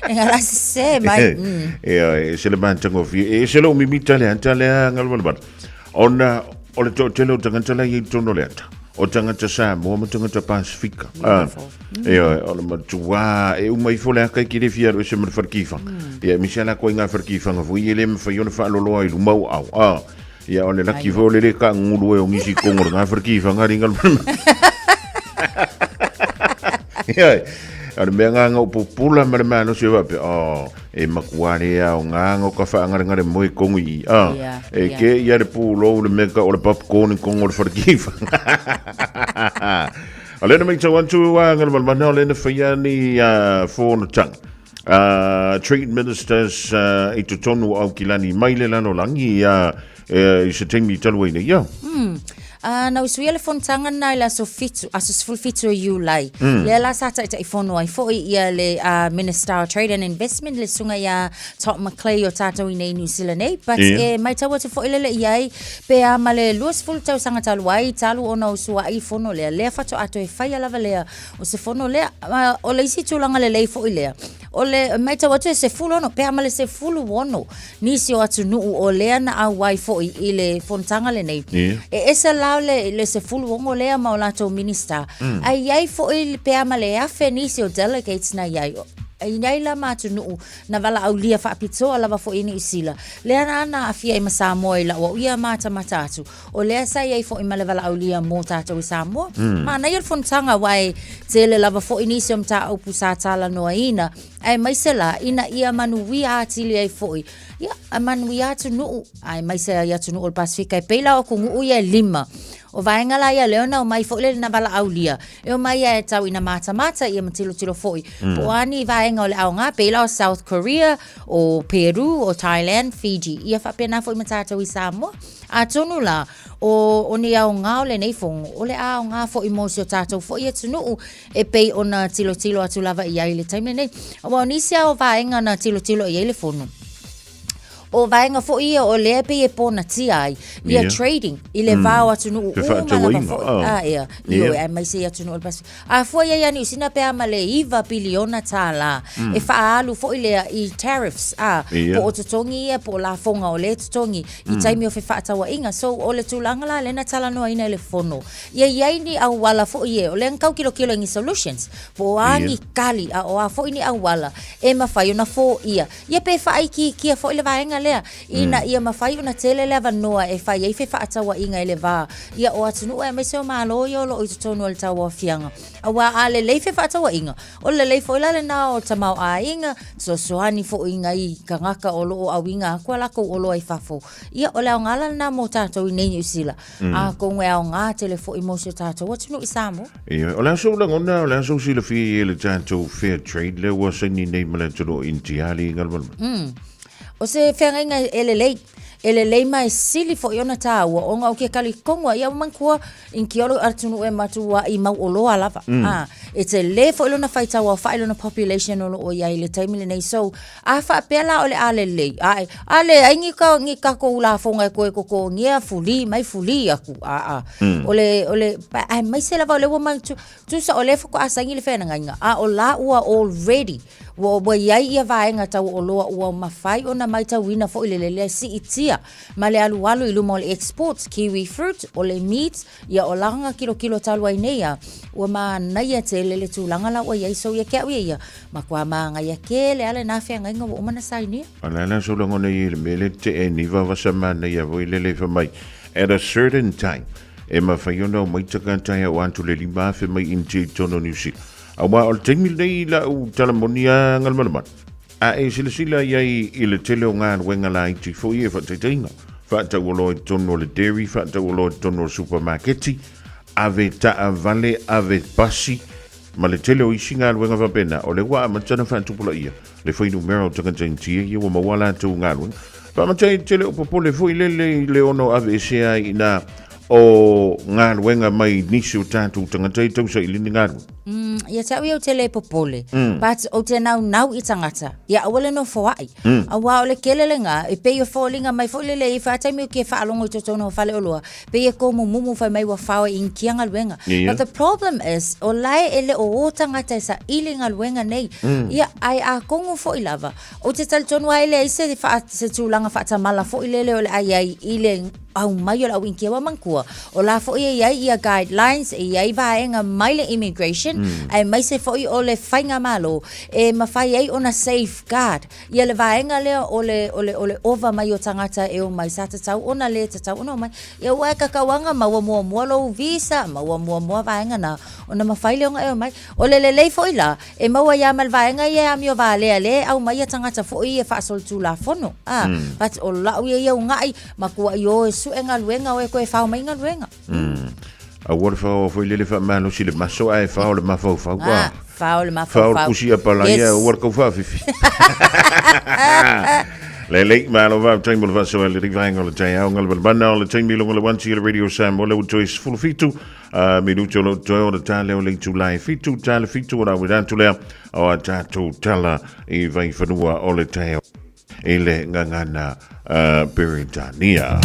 Ngai la sese mai. Ioe, e se le matagofie. E se lou mimita le ata lea galumalemana. Ona o le toatele o tagata la i ai i totonu o le ata. O tagata Samoa ma tagata Pasifika. Ah. Ioe, o le matuā e uma ifo le aka i ke le fia alu ese ma le fale kifaga. Ia, e misi a la koe i ngā fale kifaga foi e le mawhai ona whaaloloa i luma o au. Ah. Ia, o le laki foi o le le kaangulu e o ngisi kongo le ngā fale kifaga ringa le Ia, O le mea ngā ngau pupula ma le malosi e faapea, oh, e matua le aoga o ka faagalegale moe kongu i a e ke ia le pulou le mea ka o le popcorn i kongo o le falekifa. O lena mai tau atu a ngala malmana o lena whaia ni whonotanga. Trade Ministers i totonu o Aukilani mai le lalo langi i se taimi talu ai nei ia. Na usuia le fonotaga lena i le aso fitu, aso 17 o Iulai. Lea la sa taitaifono ai foi ia le Minister o Trade and Investment le susuga ia Todd McClay o tatou i nei New Zealand nei. But e maitau atu foi lele i ai pe a ma le 20 tausaga talu ai talu ona usuai fono lea. Lea faatoa toe faia lava lea o se fono lea. O le isi tulaga lelei foi lea, o le maitau atu e 16 pe a ma le 16 nisi o atunuu o lea na auai foi i le fonotaga lenei. E ese la le, le 16 lea ma o latou Minista. Ae i ai foi pe a ma le 1,000 nisi o delegates na i ai. E i ai la ma atunuu na valaaulia faapitoa lava foi i Niu Sila. Lea la na aafia ai ma Samoa i lau au ia matamata atu. O lea sa i ai foi ma le valaaulia mo tatou i Samoa. Manaia le fonotaga aua e tele lava foi nisi o mataupu sa talanoaina. Aemaise la, ina ia manuia atili ai foi, ia, a manuia atunuu, aemaise ai atunuu o le Pasefika, e pei la o atunuu ia e lima. O vaega la ia lea na omai foi le na valaaulia, e omai ai e tau ina matamata ia ma tilotilo foi, po o a ni vaega o le aoga, pei la o South Korea, o Peru, o Thailand, Fiji, ia faapena foi ma tatou i Samoa. Atonu la, o, o ni aoga o lenei fono, o le a aoga foi mo si o tatou foi atunuu, e pei ona tilotilo atu lava i ai i le taimi lenei. Aua o nisi lava o vaega na tilotilo i ai le fono, o vaega foi ia o lea e pei e ponatia ai ia trading i le va o atunuu uma lava foi. Ah, ia, ioe, aemaise i atunuu o le Pasifika. A fua i ai ia Niu Sina pe a ma le $9 piliona e faaalu foi lea i tariffs, a, po o totogi ia, po o lafoga o lea totogi i taimi o fefaatauaiga. So, o le tulaga la lea na talanoaina i le fono, Ia i ai ni auala foi e, o lea na tau kilokilo i ni solutions, po o a ni kali, a o a foi ni auala e mafai ona foia. Ia pe faaitiitia foi le vaega lea, ina ia mafai ona tele le avanoa e fai ai fefaatauaiga i le va ia o atunuu aemaise o Malo ia o lo o i totonu o le tauaofiaga. Aua a lelei fefaatauaiga, o le lelei foi la lena o tamaoaiga, fesoasoani foi i nai tagata o lo o auina atu a latou oloa i fafo. Ia o le aoga la lena mo tatou i nei Niu Sila. Atonu e aoga tele foi mo si o tatou atunuu i Samoa. Ia, o le a sou lagona, o le a sou silafia i le tatou fair trade lea ua saini nei ma le atunuu o Initia le Galumalemana? O se feagaiga e lelei, e lelei ma e sili foi ona taua ona o ke talitonu a ia ua manatua Initia o le atunuu e matuai mauoloa lava. E tele foi lona faitau aofai lona population o lo o i ai i le taimi lenei. So, A faapea la o le a lelei, ae, a leai ni ka, ni tatou lafoga e toe totogia, fuli mai fuli atu, aa. O le, o le, aemaise lava o lea ua manatu, tusa o lea faatoa saini le feagaiga, a o la ua already, ua, ua i ai ia vaega tau oloa ua mafai ona maitauina foi le lelei siitia ma le alualu i luma o le exports, kiwi fruit, o le meat, Ia o lana kilokilo talu ai nei a, ua manaia tele le tulaga la ua i ai. So ia te au ia ia, matua manaia tele a lena feagaiga ua uma ona sainia. O le a la sou lagona i le mea lea te e niva vasa manaia foi lele fai mai, at a certain time, e mafai ona omai tagata e ao atu le 5,000 mai Initia i totonu o Niu Sila. Aua o le taimi lenei i lau tala moni a Galumalemana, A e silasila i ai i le tele o galuega laiti foi e faataitaiga, faatauoloa i totonu o le dairy, faatauoloa i totonu o le supamaketi, ave taavale, ave pasi, ma le tele o isi galuega faapena, o lea ua amata ona faatupulaia le fuainumera o tagata Initia ia ua maua a latou galuega. Faamata ai le tele o popole foi lele i le ono aveesea ai i ina o galuega mai nisi o tatou tagata i tausaili ni galuega. Ia te au ia ou te le popole, but ou te naunau i tagata, ia aua le nofoai. Aua o le kele lena, e pei o foliga mai foi lele i faataimi o ke faalogo i totonu o fale oloa, pei e komumumu fai mai ua fao e initia galuega. But the problem is, o lae e le o o tagata e saili galuega nei. Ia, ae atonu foi lava, ou te talitonu lava e leai se, se tulaga faatamala foi lele o le a i ai i le aumai o le au Initia. Ua manatua, o la foi e i ai ia guidelines, e i ai vaega mai le immigration. legislation aemaise foi o le faigamalo e mafai ai ona safeguard ia le vaega lea o le o le o le ova mai o tagata e omai sa tatau ona le tatau ona omai. Ia aua e kakauaga maua muamua lou visa, maua muamua vaega na ona mafai lea ona e omai. O le lelei foi la, e maua ai lava ma le vaega ia e amio valea lea e aumai ia tagata foi ia faasolitulafono. A, but o lau ia ia ugaʻi, matuai o e sue galuega o e toe fao mai galuega. Aua le fao foi lele faamalosi le maso ae fao le mafaufau Ah, fao le mafaufau. Fao le pusi a pala ia ua le kau faafifi. Lelei, malo faafetai mo le faasoa i le vaega o le taeao ngalamalabana o le taimi i luga o le 1 le Radio Samoa lea ua toe 17 minute o lo o toe o le ta lea o le itula e 7 ta le 7 o la uira atu lea o a tatou tala i vaifanua o le taeao i le gagana Peretania.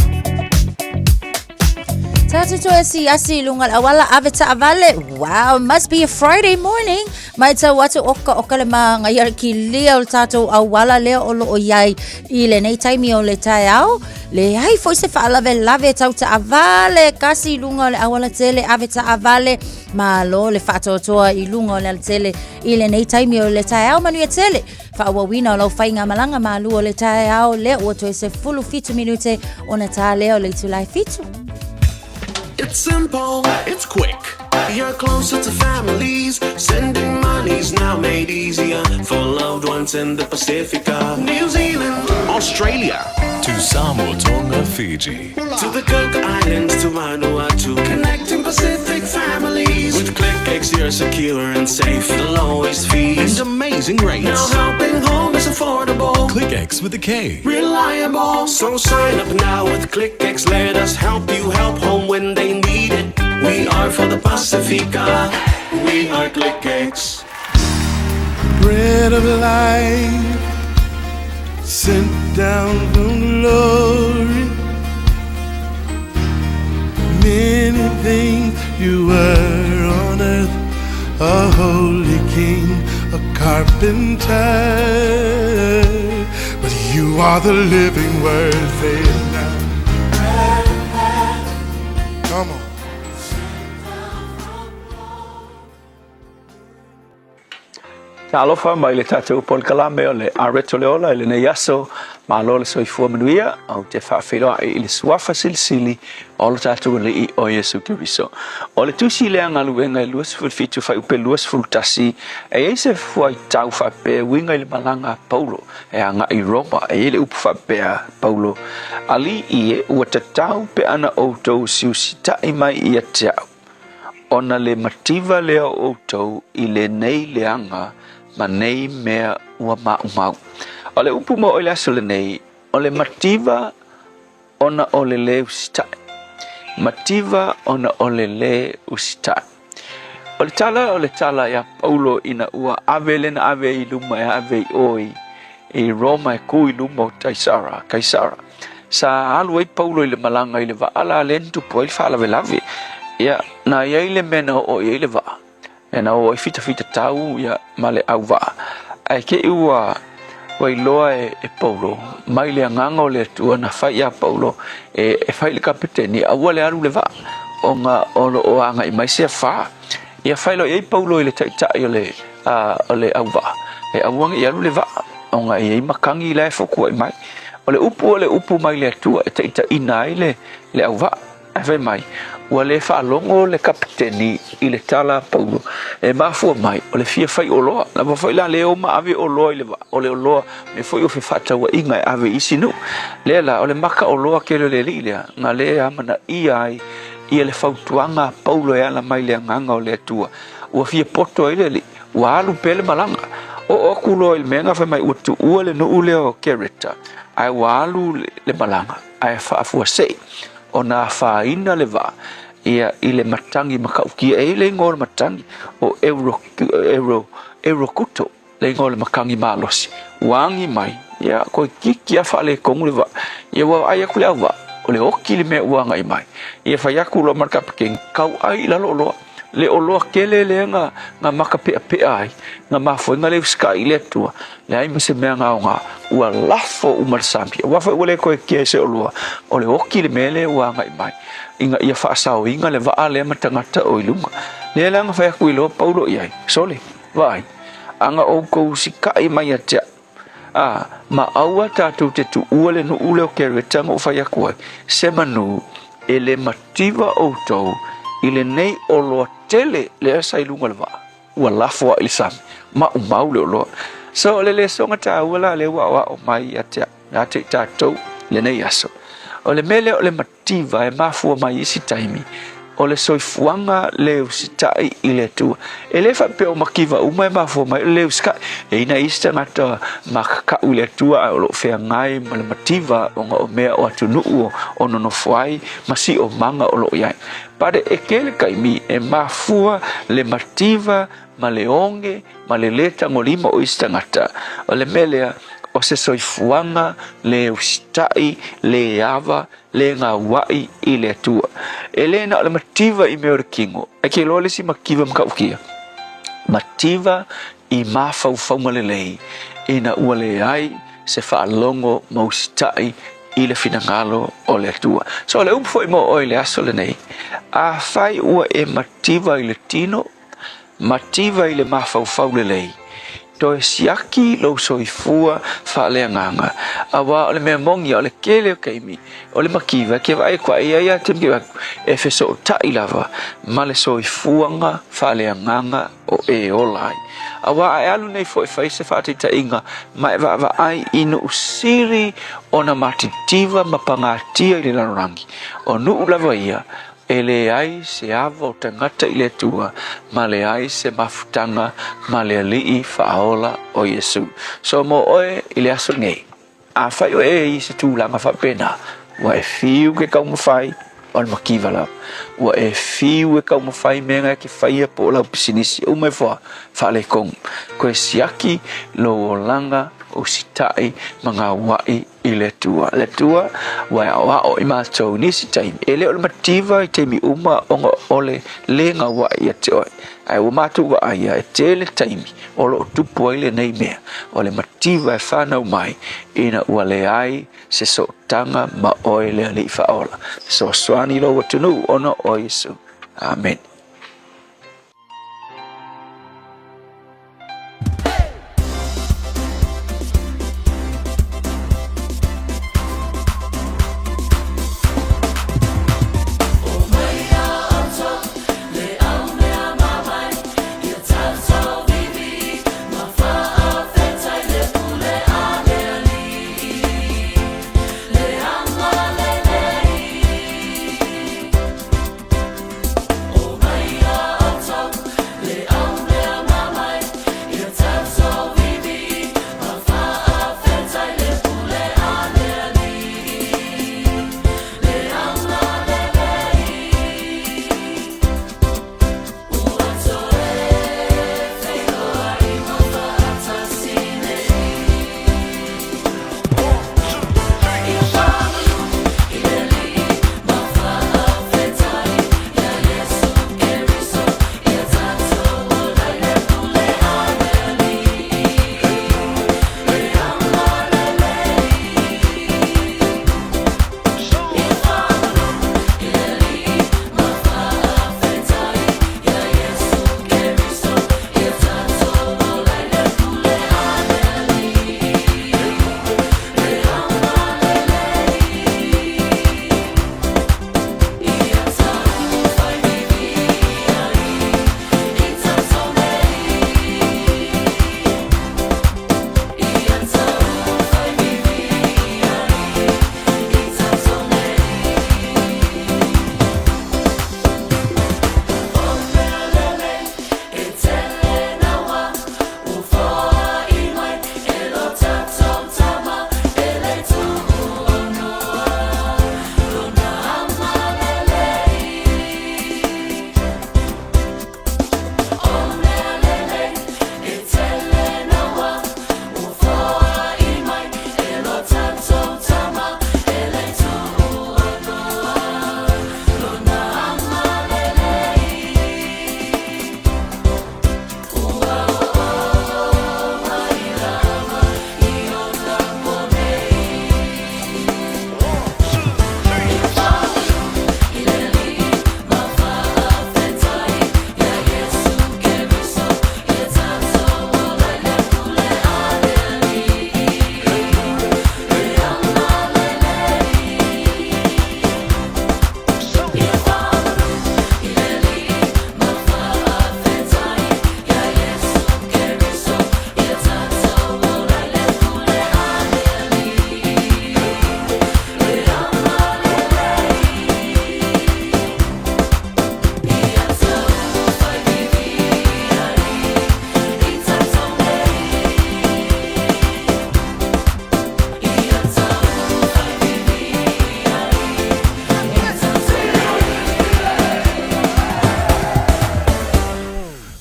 Tātou toe asiasi i luga o le auala ave taavale. Wow, must be a Friday morning. Mai tau atu oka oka le māngaia le kilia o le tātou auala lea o loo iai i lenei taimi o le taeao. Leai foi se faalavelave tau taavale kasi i luga o le auala tele ave taavale. Malo le faatoatoa i luga o le alatele i lenei taimi o le taeao manuia tele. Faaauauina o lau faigamalaga malu o le taeao lea ua toe 17 minute ona tā lea o le itula e 7. It's simple, it's quick. You're closer to families. Sending money's now made easier for loved ones in the Pacifica, New Zealand, Australia. To Samoa, Tonga, Fiji. To the Cook Islands, to Vanuatu. Connecting Pacific families. With ClickX, you're secure and safe. The lowest fees And amazing rates. Now helping home is affordable. ClickX with a K. Reliable. So sign up now with ClickX. Let us help you help home when they need it. We are for the Pacifica. We are ClickX. Bread of life sent down from glory. Many things you were on earth, a holy king, a carpenter. But you are the living word, say it now. Come on. Talofa mai le tatou polokalame o le Areto le Ola i lenei aso, malo le soifua manuia, ou te faafeiloai i le suafa silisili o lo tatou Alii o Iesu Keriso. O le tusi lea galuega e 27 fuaiupe 21, e i ai se fuaitau faapea e uiga i le malaga a Paulo e agai i Roma, e i ai le upu faapea, Paulo, Alii e, ua tatau pe ana outou siusitai mai ia te au. Ona le mativa lea o outou i lenei leaga ma nei mea ua maumau. O le upu mo i le aso lenei, o le mativa ona o le lē usitai. Mativa ona o le lē usitai. O le tala o le tala iā Paulo ina ua ave lena ave i luma e ave i o i i Roma e kū i luma o Kaisara, Kaisara. Sa alu ai Paulo i le malaga i le vaa la lea na tupu ai le faalavelave. Ia, na i ai le mea na oo i ai le vaa, mea na oo ai fitafita tau ia, ma le auvaa. Ae te i ua, ua iloa e, e Paulo, mai le agaga o le Atua na fai iā Paulo e, e fai i le kapeteni, aua le alu le vaa, ona o lo o agai mai se afa. Ia fai loa i ai Paulo i le taitai o le, a, o le auvaa, e aua ne i alu le vaa, ona e i ai matagi la e fotuai mai. O le upu o le upu mai le Atua e taitaiina ai le, le auvaa. Ae fai mai, ua le faalogo le kapeteni i le tala a Paulo, e mafua mai, o le fia fai oloa. Lava foi la le o ma ave oloa i le vaa, o le oloa, mea foi o fefaatauaiga e ave i isi nuu. Lea la, o le maka oloa kele o le alii lea, na le amanaia ai ia le fautuaga a Paulo e ala mai le agaga o le Atua. Ua fia poto ai le alii, ua alu pea le malaga. Oo aku loa i le mea na fai mai ua tuua le nuu lea o Kereta, ae ua alu le malaga, ae faafuasei ona afaina le vaa ia i le matagi matautia. E i ai le igoa o le matagi o Euro, Euro, Eurokuto. Le igoa o le matagi malosi, ua agi mai, ia, toeitiiti lava faaletonu le vaa. Ia ua vaai atu le auvaa, o le oti le mea ua agai mai. Ia fai atu loa ma le kapeteni, tau ai i lalo oloa. Le oloa tele lea na, na makapeapea ai, na mafua ai na le usitai i le Atua, leai ma se mea na aoga, ua lafo uma le sami. Aua foi ua le toe kea i se oloa, o le oti le mea lea ua agai mai, ina ia faasaoina le vaa lea ma tagata o i luga. Lea la na fai atu i loa Paulo i ai, Sole, vaai, a na outou usitaʻi mai ia te aʻu, a, ma aua tatou te tuua le nuu lea o Kereta na ou fai atu ai, se manu e le mativa outou i lenei oloa tele lea sa i luga o le vaa, ua lafo aʻe i le sami, maumau le oloa. So, o le lesoga taua la lea ua aoao mai ia te aʻu, ia te i tatou i lenei aso. O le mea lea o le mativa e mafua mai i isi taimi, o le soifuaga le usitai i le Atua. E le faapea o mativa uma e mafua mai o le le usitai. E i ai nai isi tagata makakau i le Atua ae o lo o feagai ma le mativa ona o mea o atunuu o nonofo ai ma siomaga o lo o i ai. But e tele taimi e mafua le mativa ma le oge ma le lē tagolima o isi tagata. O le mea lea, o se soifuaga lē usitai, lē ava, lē gauaʻi i le Atua. E lē na o le mativa i mea o le kino, ae ke iloa le isi mativa matautia, mativa i mafaufauga lelei ina ua leai se faalogo ma usitai i le finagalo o le Atua. So o le upu foi mo oe i le aso lenei, afai ua e mativa i le tino, mativa i le mafaufau lelei, toe siaki lou soifua faaleagaga, auā o le mea moni o le tele o taimi o le mativa e te vaai atu ai, e i ai lava taimi ke vaai atu, e fesootai lava ma le soifuaga faaleagaga o e ola ai. Auā a e alu nei foi e fai se faataitaiga ma e vaavaai i nuu sili ona matitiva ma pagatia i le lalolagi, o nuu lava ia E leai se ava o tagata i le Atua, ma leai se mafutaga ma le Alii faaola o Iesu. So mo oe i le aso nei, afai o e i se tulaga faapena, ua e fiu ke taumafai o le mativa lava. Ua e fiu e taumafai mea na e te faia po o lau pisinisi, uma ifo a faaletonu. Toe siaki lou olaga usitai ma gauaʻi i le Atua. Le Atua ua e aoao i matou i nisi taimi, e le o le mativa i taimi uma ona o le lē gauaʻi ia te oe, ae ua matou vaaia e tele taimi o lo o tupu ai lenei mea, o le mativa e fanau mai ina ua leai se sootaga ma oe le Alii Faaola. Fesoasoani i lou atunuu ona o Iesu. Amene.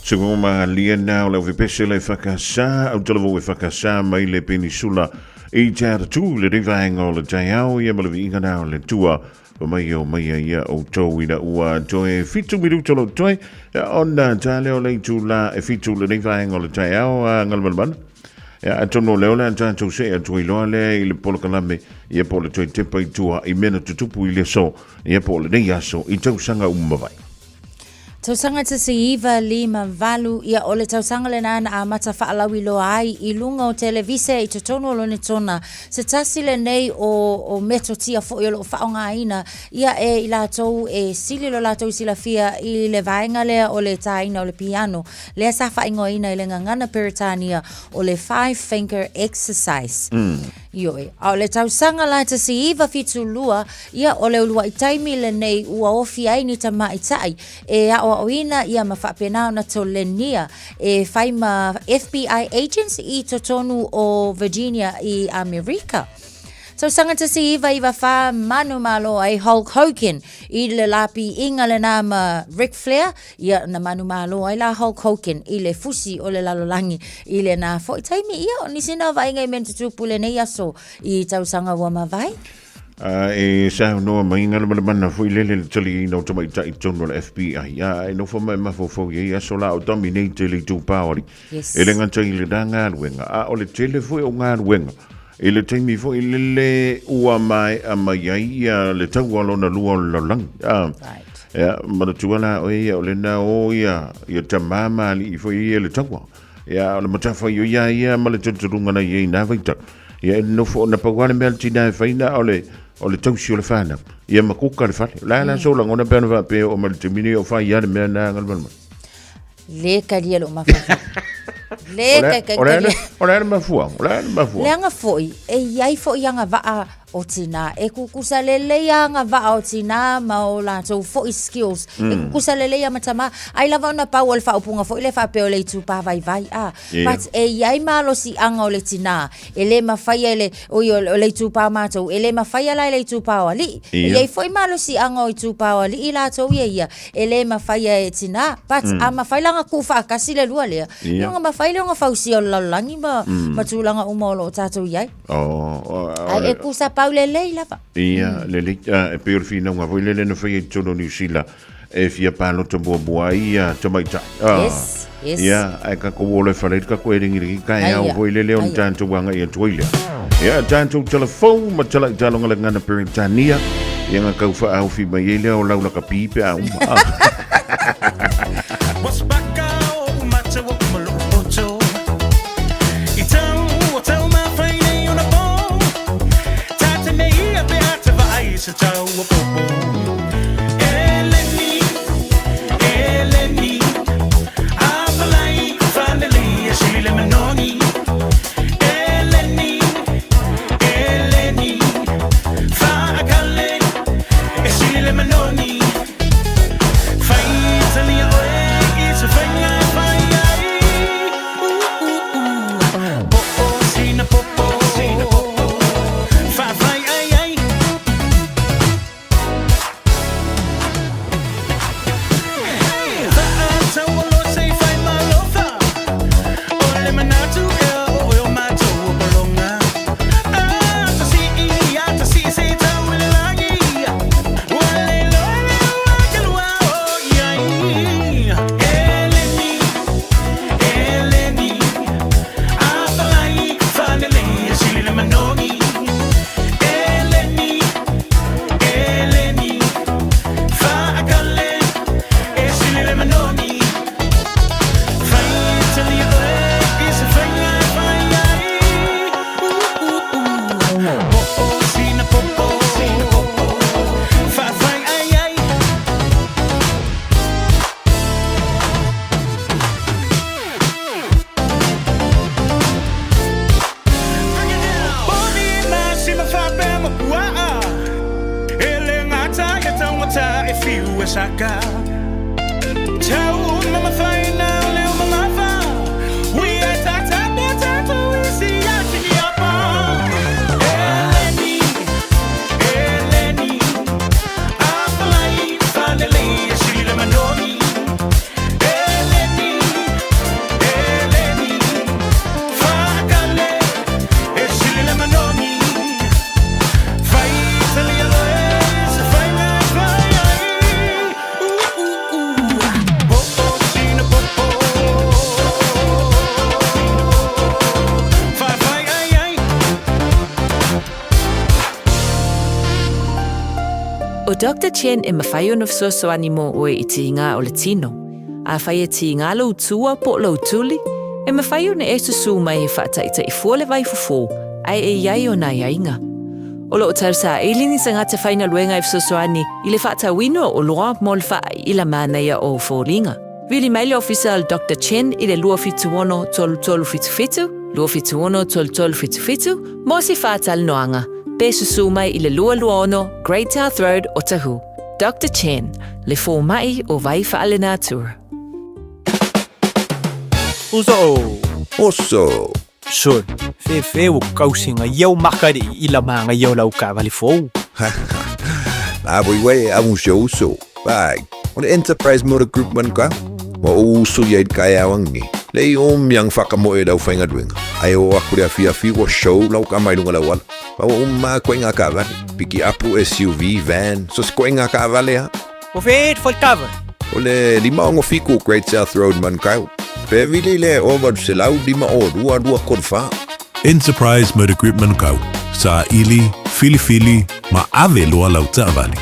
Se ua malie na o le ovepese le whakasā, au tala e whakasā mai le penisula i te aratū le rivaenga o le taiao ia ma le viiga na o le tua o mai o mai ia o tau ina ua toe fitu minuta lo toe ona tā leo le itu la e fitu le rivaenga o le taiao a ngalmalmana. Ia, atonu o lea o le a tatou see atu ai loa lea i le polokalame, ia po o le toe tepa i tua i mea na tutupu i le aso, ia po o lenei aso i tausaga uma mavae. Tausaga 1958, ia o le tausaga lena na amata faalauiloa ai i luga o televise i totonu o Lonetona, se tasi lenei o, o metotia foi o lo o faaaogaina ia e i latou e sili lo latou silafia i le vaega lea o le tāina o le piano, lea sa faaigoaina i le gagana Peretania o le Five Finger Exercise. Ioe. A o le tausaga la 1972, ia o le uluai taimi lenei ua ofi ai ni tamaitai e aoaoina ia ma faapena ona tolenia e fai ma FBI agents i totonu o Virginia i Amerika. Tausaga 1994, manumalo ai Hulk Hogan i le lā piiga lena ma Ric Flair, ia na manumalo ai la Hulk Hogan i le fusi o le lalolagi i lena foi taimi. Ia, o nisi na o vaaiga i mea na tutupu i lenei aso i tausaga ua mavae. A e saunoa mai ngā mana foi lele le taliina o tamaitai i totonu o le FBI. A e nofo mai mafaufau i ai aso la o dominate le itupa o alii. Yes. E le gata i lena galuega, a o le tele foi o galuega. I le taimi foi lele ua maea mai ai ia le taua lona lua o le lalolagi. A, right. Ia, manatua la oe ia o lena o ia, ia tamā ma alii foi ia le taua. Ia, o le matawhaioi a ia ma le talitonuga na i ai i nā vaitau. Ia, e nofo, na pau lava le mea a le tinā e fai na o le, o le tausi o le whānau. Ia ma kuka le fale. La la so lagona pe ana whaapea o ma le taimi nei o whai a le mea nā ngalmalma. Le kalia lou mafaufau. Le O le- ka o le kalia. o le ana mafua, o le ana mafua. Leaga foi, e i ai foi agavaa o tinā. E kukusa lelei agavaa o tinā ma o latou foi skills. E kukusa lelei a ma tamā. Ai lava ona pau o le faaupuga foi lea faapea o le itupa vaivai. A, But e i ai malosiaga o le tinā. E le mafaia e le, oi, o le itupa o matou, e le mafaia la e le itupa o alii. E i ai foi malosiaga o itupa o alii latou ia ia, e le mafaia e tinā. But a mafai la ona tuufaatasi le lua lea, ia ona mafai lea ona fausia o le lalolagi ma, ma tulaga uma o lo o tatou i ai. Oh, Ae e kusa pau lelei lava. Ia, lelei, e pei o le finauga foi lele na faia i totonu o Niu Sila, e fia palota muamua ai ia tamaitai. Ah, Yes, yes. Ia, ae tatou ola e fale ai le tatou e rigirigi taeao Aia, foi lele ona aia. tatou agai atu ai lea. Ia, tatou telefou ma talai taloga le gagana Peretania, ia nga kau whaaofi mai ai lea o lau lakapi pe a uma. Ah. ʻO Doctor Chen e mafai ona fesoasoani mo ʻoe i tīgā o le tino. Afai e tīgā lou tua po o lou tuli, e mafai ona e susū mai e faataʻitaʻi fua le vaifofo ae e i ai ona aiaiga. O loo tausaili ni tagata faigaluega e fesoasoani i le faatauina o oloa mo le faaiʻila manaia o foliga. Vili mai le ofisa o le Doctor Chen i le 276 3377, 276 3377, mo se faatalanoaga, pe susū mai i le 226 Great South Road, Otahuhu. Doctor Chen, le fomai o vai faalenatura. Uso! Oso! Sol, fefe ua kausi nga iau maka i ila ma nga iau lau kaavale fou. Na voi wei a un se uso. Vai, o le Enterprise Motor Group man ka. Wa o uso ia i kai awangi. Le i o miang whakamoe e lau whainga duenga. Ai o aku le awhi awhi wa show lau ka mai lunga lau ala. Ma ua uma koe ngā kaavale, piki apu, SUV, van, so se koe ngā kaavale ha. Ua feet foi kava. O le 567 Great South Road Manukau. Pe vili le 805 2 24. Enterprise Motor Group Manukau, Saili, Filifili ma ave loa lau taavale.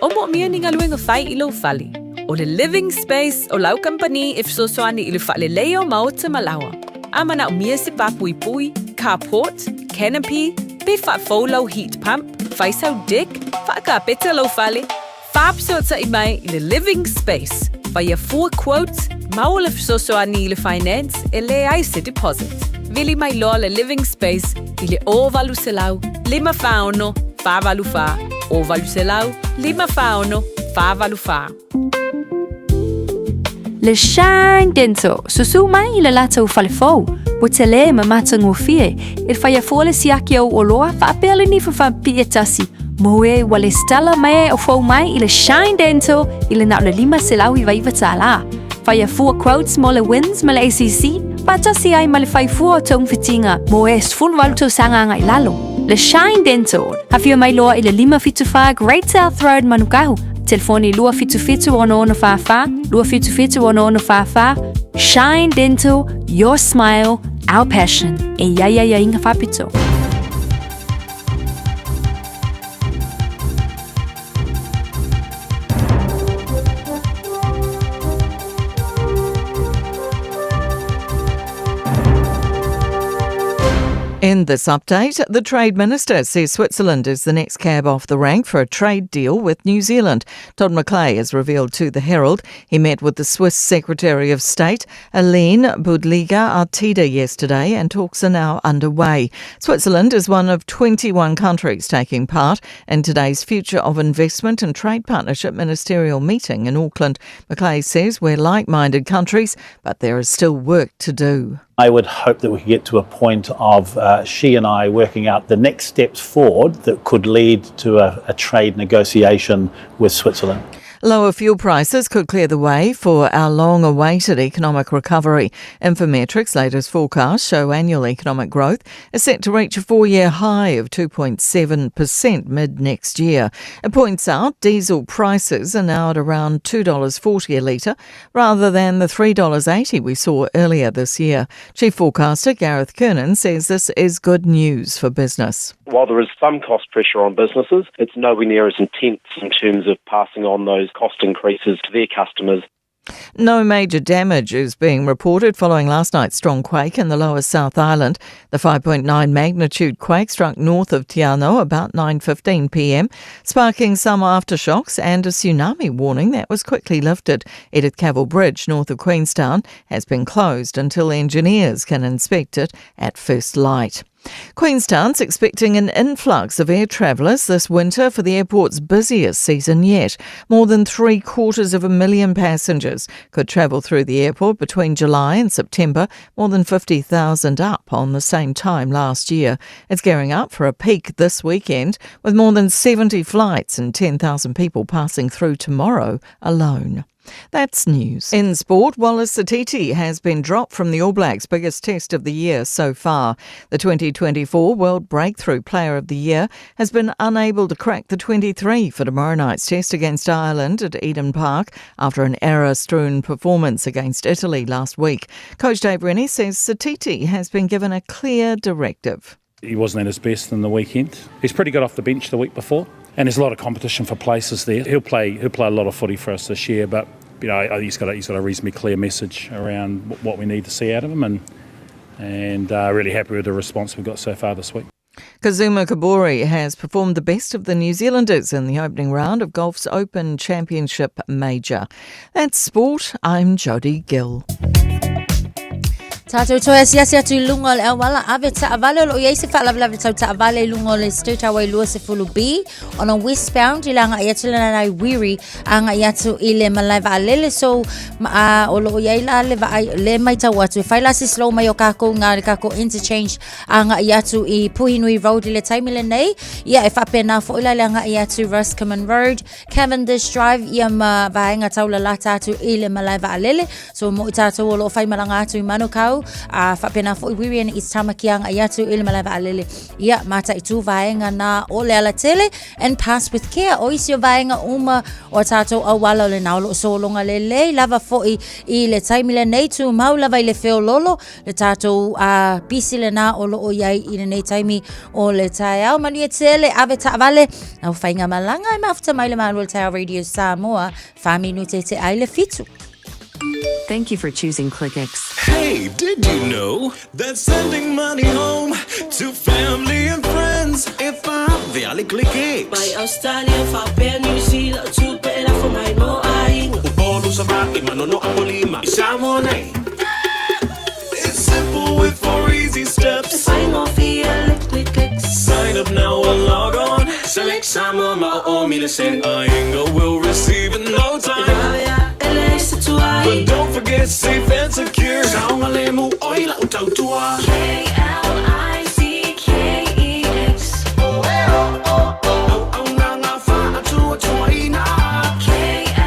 O moomia ni galuega fai i lou fale. O le Living Space o lau kamupani e fesoasoani i le faaleleia o maota ma laoa. A manaomia se pāpuipui, carport, canopy, pe faafou lau heat pump, fai sau deck, faakapeta lou fale, faafesootai mai i le Living Space. Faia fua quote, maua le fesoasoani i le finance e leai se deposit. Vili mai loa le Living Space i le 0800 546 484, 0800 546 484. Le Shine Dental, susū mai i le latou fale fou, ua tele ma matagofie, e faia fua le siaki o oloa faapea le nifa faapipii e tasi, mo e ua lesitala mai o fou mai i le Shine Dental i le na o le $599 tālā. Faia fua quotes mo le WINZ ma le ACC, faatasi ai ma le fai fua o togafitiga mo e 18 tausaga agai lalo. Le Shine Dental, afio mai loa i le 574 Great South Road Manukau, telefoni 277 6644, 277 6644. Shine Dental, your smile, our passion. E i ai aiaiga faapito. In this update, the Trade Minister says Switzerland is the next cab off the rank for a trade deal with New Zealand. Todd McClay has revealed to the Herald he met with the Swiss Secretary of State, Aline Budliger Artida, yesterday, and talks are now underway. Switzerland is one of 21 countries taking part in today's Future of Investment and Trade Partnership ministerial meeting in Auckland. McClay says we're like minded countries, but there is still work to do. I would hope that we could get to a point of she and I working out the next steps forward that could lead to a trade negotiation with Switzerland. Lower fuel prices could clear the way for our long awaited economic recovery. Infometrics' latest forecasts show annual economic growth is set to reach a four year high of 2.7% mid next year. It points out diesel prices are now at around $2.40 a litre rather than the $3.80 we saw earlier this year. Chief forecaster Gareth Kernan says this is good news for business. While there is some cost pressure on businesses, it's nowhere near as intense in terms of passing on those cost increases to their customers. No major damage is being reported following last night's strong quake in the lower South Island. The 5.9 magnitude quake struck north of Te Anau about 9:15 p.m., sparking some aftershocks and a tsunami warning that was quickly lifted. Edith Cavell Bridge north of Queenstown has been closed until engineers can inspect it at first light. Queenstown's expecting an influx of air travellers this winter for the airport's busiest season yet. More than 750,000 passengers could travel through the airport between July and September, more than 50,000 up on the same time last year. It's gearing up for a peak this weekend with more than 70 flights and 10,000 people passing through tomorrow alone. That's news. In sport, Wallace Sititi has been dropped from the All Blacks' biggest test of the year so far. The 2024 World Breakthrough Player of the Year has been unable to crack the 23 for tomorrow night's test against Ireland at Eden Park after an error strewn performance against Italy last week. Coach Dave Rennie says Sititi has been given a clear directive. He wasn't at his best in the weekend. He's pretty good off the bench the week before. And there's a lot of competition for places there. He'll play he'll play a lot of footy for us this year, but you know he's got a, he's got a reasonably clear message around what we need to see out of him, and and uh, really happy with the response we've got so far this week. Kazuma Kobori has performed the best of the New Zealanders in the opening round of golf's Open Championship Major. That's sport. I'm Jodie Gill. Tātou toe asiasi atu i lunga o le auala, ave taavale o loo iai se faalavelave tau taavale i lunga o le State Highway 20B ona westbound i le agai atu le nanai Wiri agai atu i le malae vaalele so ma, o loo iai la le vaai le maitau atu e fai la se slow mai o kākou ngā le kākou interchange agai atu i Puhinui Road i le taimi lenei ia e faapena foi la le agai atu Roscommon Road Cavendish Drive ia ma vaega taulalata atu i le malae vaalele. So mo i tātou o loo whai malanga atu i Manukau, a faapena foi Wiri and East Tamaki agai atu i le malae vaalele. Ia, mataitu vaega nā o le alatele and pass with care. O isi o vaega uma o tātou auala o le nā o loo sologa lelei lava foi i le taimi lenei tumau lava i le feololo le tātou a pisi lenā o loo iai i lenei taimi o le taeao. Manuia tele, ave taavale, au whainga malanga e mafuta mai le malu o le taeao Radio Samoa, wha minute te ai le fitu. Thank you for choosing ClickX. Hey, did you know that sending money home to family and friends if I the ClickX? Mai Australia, faapea New Zealand, tupe e lafo mai mo aiga. Upolu Savaii, Manono Apolima, i Samoa nei. It's simple with four easy steps. E faigofie le ClickX. Sign up now or log on. Select Samoa ma o o mile send. Aiga will receive in no time. E vave ae e leai se tuai. But don't forget safe and secure. Saogalemu oe i lau tautua. K-L-I-C-K-E-X. Auaunaga faatuatuaina. K-L-I-C-K-E-X.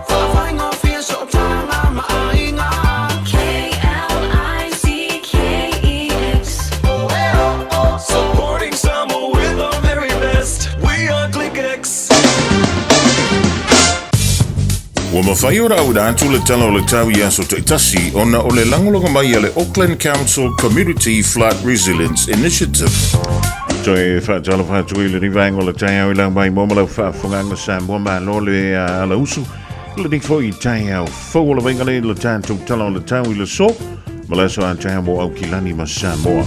Faafaigofie sootaga ma aiga. K-L-I-C-K-E-X. Supporting Samoa with our very best. We are ClickX. Ua mafai ona auina atu le Tala o le Tau i aso taitasi ona o le lagolago mai a le Auckland Council Community Flood Resilience Initiative. Toe faatalofa atu i lenei vaega o le taeao i lau mai mo ma lau faafofogaaga Samoa malo le alausu i lenei foi taeao fou o le vaiga nei le tatou Tala o le Tau i le aso ma le aso a taeao mo Aukilani ma Samoa.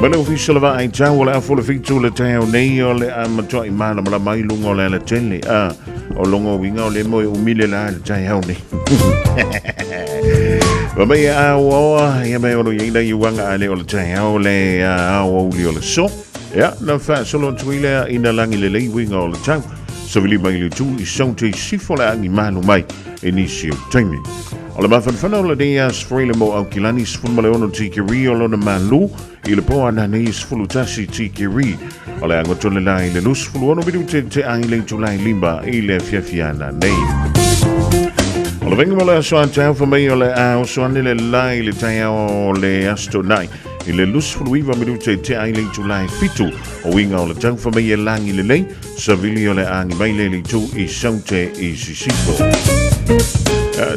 Mai le ofisa o le vaai tau o le afu o le fitu le taeao nei o le a matuai malamalama ai luga o le alatele a o longa uiga o le moe umi le la le taeao nei. Ma mai e aoaoa ia mai ono iai nei uanga a le o le taeao le aoauli o le so. Ia, na faasolo atu ai lea ina lagi lelei uiga o le tau. Savili mai le tu i saute i sifo le agi malu mai i nisi o taimi. O le mafanafana o lenei aso foi le mo Aukilani 16 tikeri o lona malu i le po ananei 11 tikeri. O le ago tole la i le 26 minute te ai le itula e lima i le afiafi ananei. O le venga mo le aso a taeao fa mai o le a oso ane le la i le taeao o le aso tonai i le 29 minute te ai le itula e fitu o uiga o le tau fa mai e lagi lelei Savili o le agi mai le itu i saute i sisifo.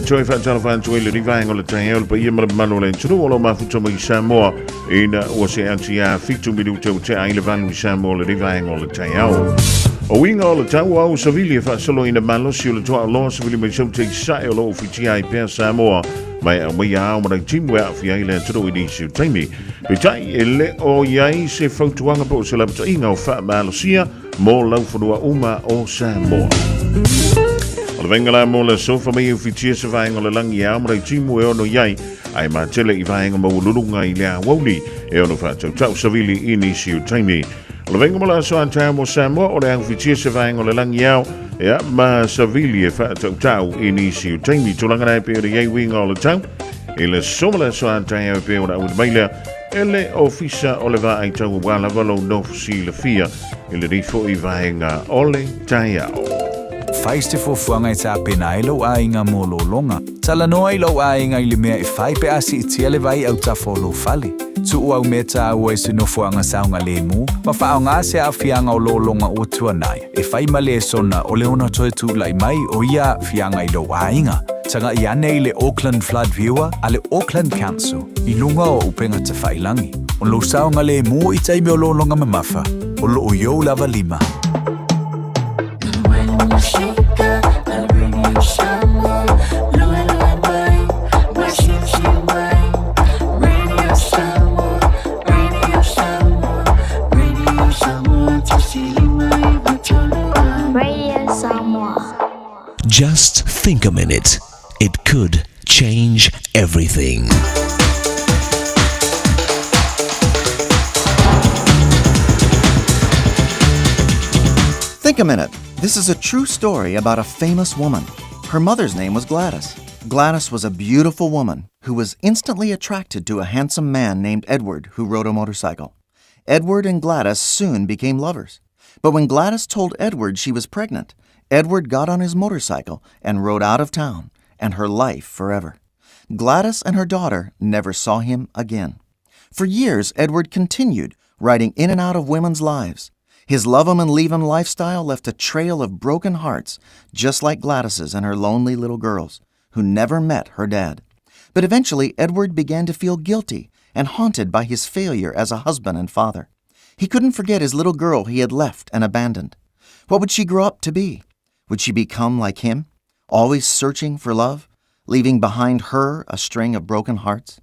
Toe faatalofa atu ai lenei vaega o le taeao le paia ma le mamalu o le atunuu o lo o mafuta mai i Samoa ina ua se ati a fitu minute ua tea ai le valu i Samoa lenei vaega o le taeao. O uiga o le tau au savili e faasolo ina malosi o le toaaloa savili mai saute i sae o lo o fitia ai pea Samoa mai aumaia ao ma timu e aafia ai le atunuu i nisi o taimi. Peitai, e le o i ai se fautuaga po o se lapataiga o faamalosia mo laufanua uma o Samoa. O le vaega la mo le aso, fa mai e ufitia se vaega o le lagi e ao ma timu e ono i ai, ae matele i vaega maualuluga i le aoauli e ono faatautau savili i nisi o taimi. O le vaega mo le aso a taeao mo Samoa, o le aufitia se vaega o le lagi ao, ea, ma savili e faatautau i nisi o taimi. Tulaga la e pei ona i ai uiga o le tau, i le aso ma le aso a taeao e pei ona auina mai lea e le Ofisa o le Vaai Tau aua lava lou nofo silafia i lenei foi vaega o le taeao. Fai se fuafuaga e tapena ai lou aiga mo lologa. Talanoa i lou aiga i le mea e fai pe a siitia le vai autafa o lou fale. Tuu au mea tāua i se nofoaga saogalemu ma faaaoga se aafiaga o lologa ua tuanai e fai ma lesona o le ono toe tula'i mai o ia aafiaga i lou aiga. Taga'i ane i le Auckland Flood Viewer a le Auckland Council i luga o upega tafailagi. Ona lou saogalēmū i taimi o lologa mamafa, o loo i ou lava lima. Radio Samoa. Just think a minute. It could change everything. Think a minute. This is a true story about a famous woman. Her mother's name was Gladys. Gladys was a beautiful woman who was instantly attracted to a handsome man named Edward who rode a motorcycle. Edward and Gladys soon became lovers. But when Gladys told Edward she was pregnant, Edward got on his motorcycle and rode out of town and her life forever. Gladys and her daughter never saw him again. For years, Edward continued riding in and out of women's lives. His love 'em and leave 'em lifestyle left a trail of broken hearts, just like Gladys's and her lonely little girls, who never met her dad. But eventually, Edward began to feel guilty and haunted by his failure as a husband and father. He couldn't forget his little girl he had left and abandoned. What would she grow up to be? Would she become like him, always searching for love, leaving behind her a string of broken hearts?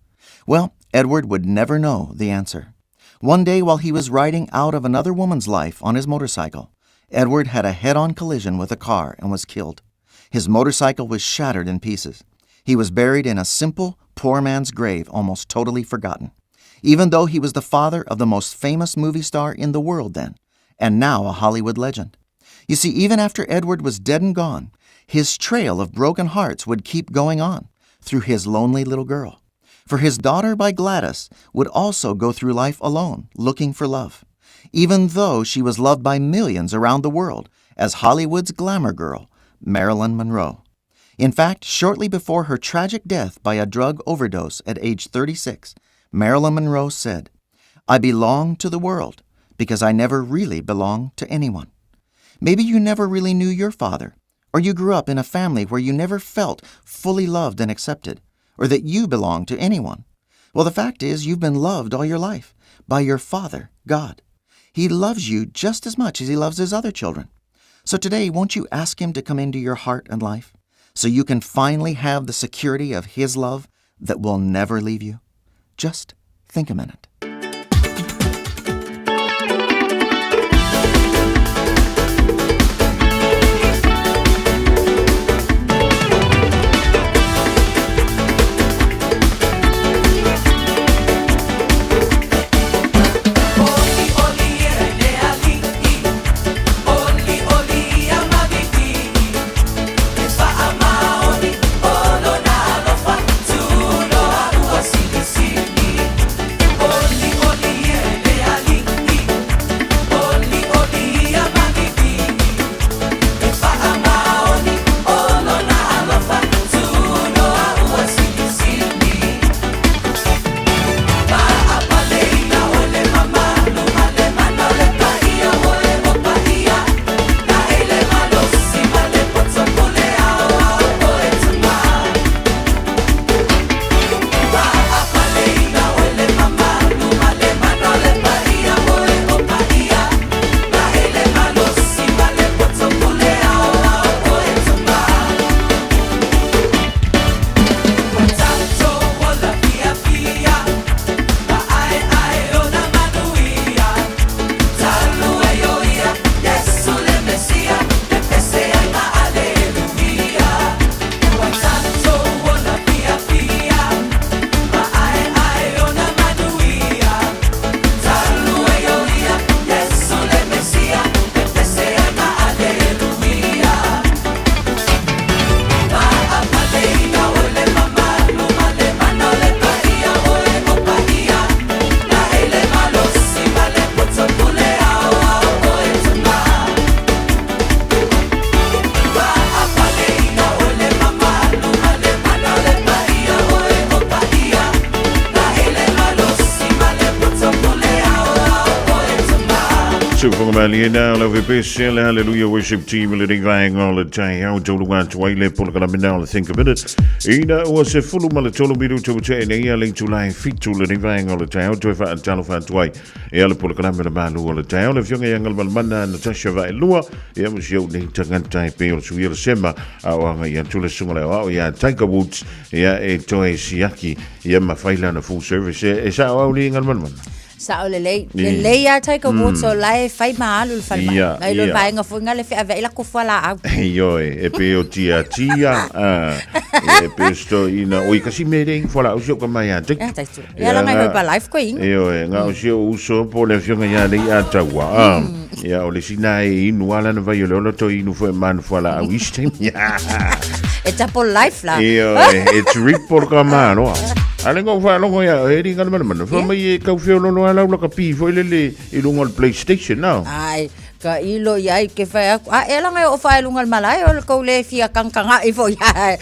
Well, Edward would never know the answer. One day, while he was riding out of another woman's life on his motorcycle, Edward had a head on collision with a car and was killed. His motorcycle was shattered in pieces. He was buried in a simple, poor man's grave, almost totally forgotten. Even though he was the father of the most famous movie star in the world then, and now a Hollywood legend. You see, even after Edward was dead and gone, his trail of broken hearts would keep going on through his lonely little girl. For his daughter by Gladys would also go through life alone, looking for love, even though she was loved by millions around the world as Hollywood's glamour girl, Marilyn Monroe. In fact, shortly before her tragic death by a drug overdose at age 36, Marilyn Monroe said, I belong to the world because I never really belonged to anyone. Maybe you never really knew your father, or you grew up in a family where you never felt fully loved and accepted, or that you belonged to anyone. Well, the fact is, you've been loved all your life by your Father, God. He loves you just as much as He loves His other children. So today, won't you ask Him to come into your heart and life so you can finally have the security of His love that will never leave you? Just think a minute. Sufonga maliena o le VPC le Hallelujah Worship Team le nei vaega o le taeao tauluga atu ai le polokalame o le Think a Minute. Ina ua se fulu ma le tolu minuta ua tea nei a le itula e fitu le nei vaega o le taeao toe faatalofa atu ai e le polokalame o le malu o le taeao le afioga ia Galumalemana Natasha Vaelua ia ma si ou nei tagata e pei o le suia le sema a o aga ia tule suga le ao ia Tiger Woods ia e toe siaki ia ma fai lana full service e sa o au li Galumalemana. Sao lelei. Lelei a Tiger Woods o la e fai ma alu le falemai. Ia, Ngai lo ia. vaenga foi nga le feaveai la kofu a laau. Ioe, e pe o tia tia, a, e pe o sto ina, oi kasi me rei, whala o si o ka mai a te. Ia, tai tu. Ia la ngai hoi pa life koe inga. Ioe, nga o si o uso po le afioga ia lei a taua. A, ia o le sina e inu ala na vai o le olo to inu fue manu whala au iste. E tapo life la. Ioe, e triple ka mano. Ale ngau whalongo ia, e ringa le mana mana. Wha mai e kau whio lolo ala ula ka pi foi lele i lunga o le PlayStation, no? Ai, ka ilo ia i ke whai aku. A, e la ngai o whai lunga le malae o le kou le fia kangkanga i fo ia.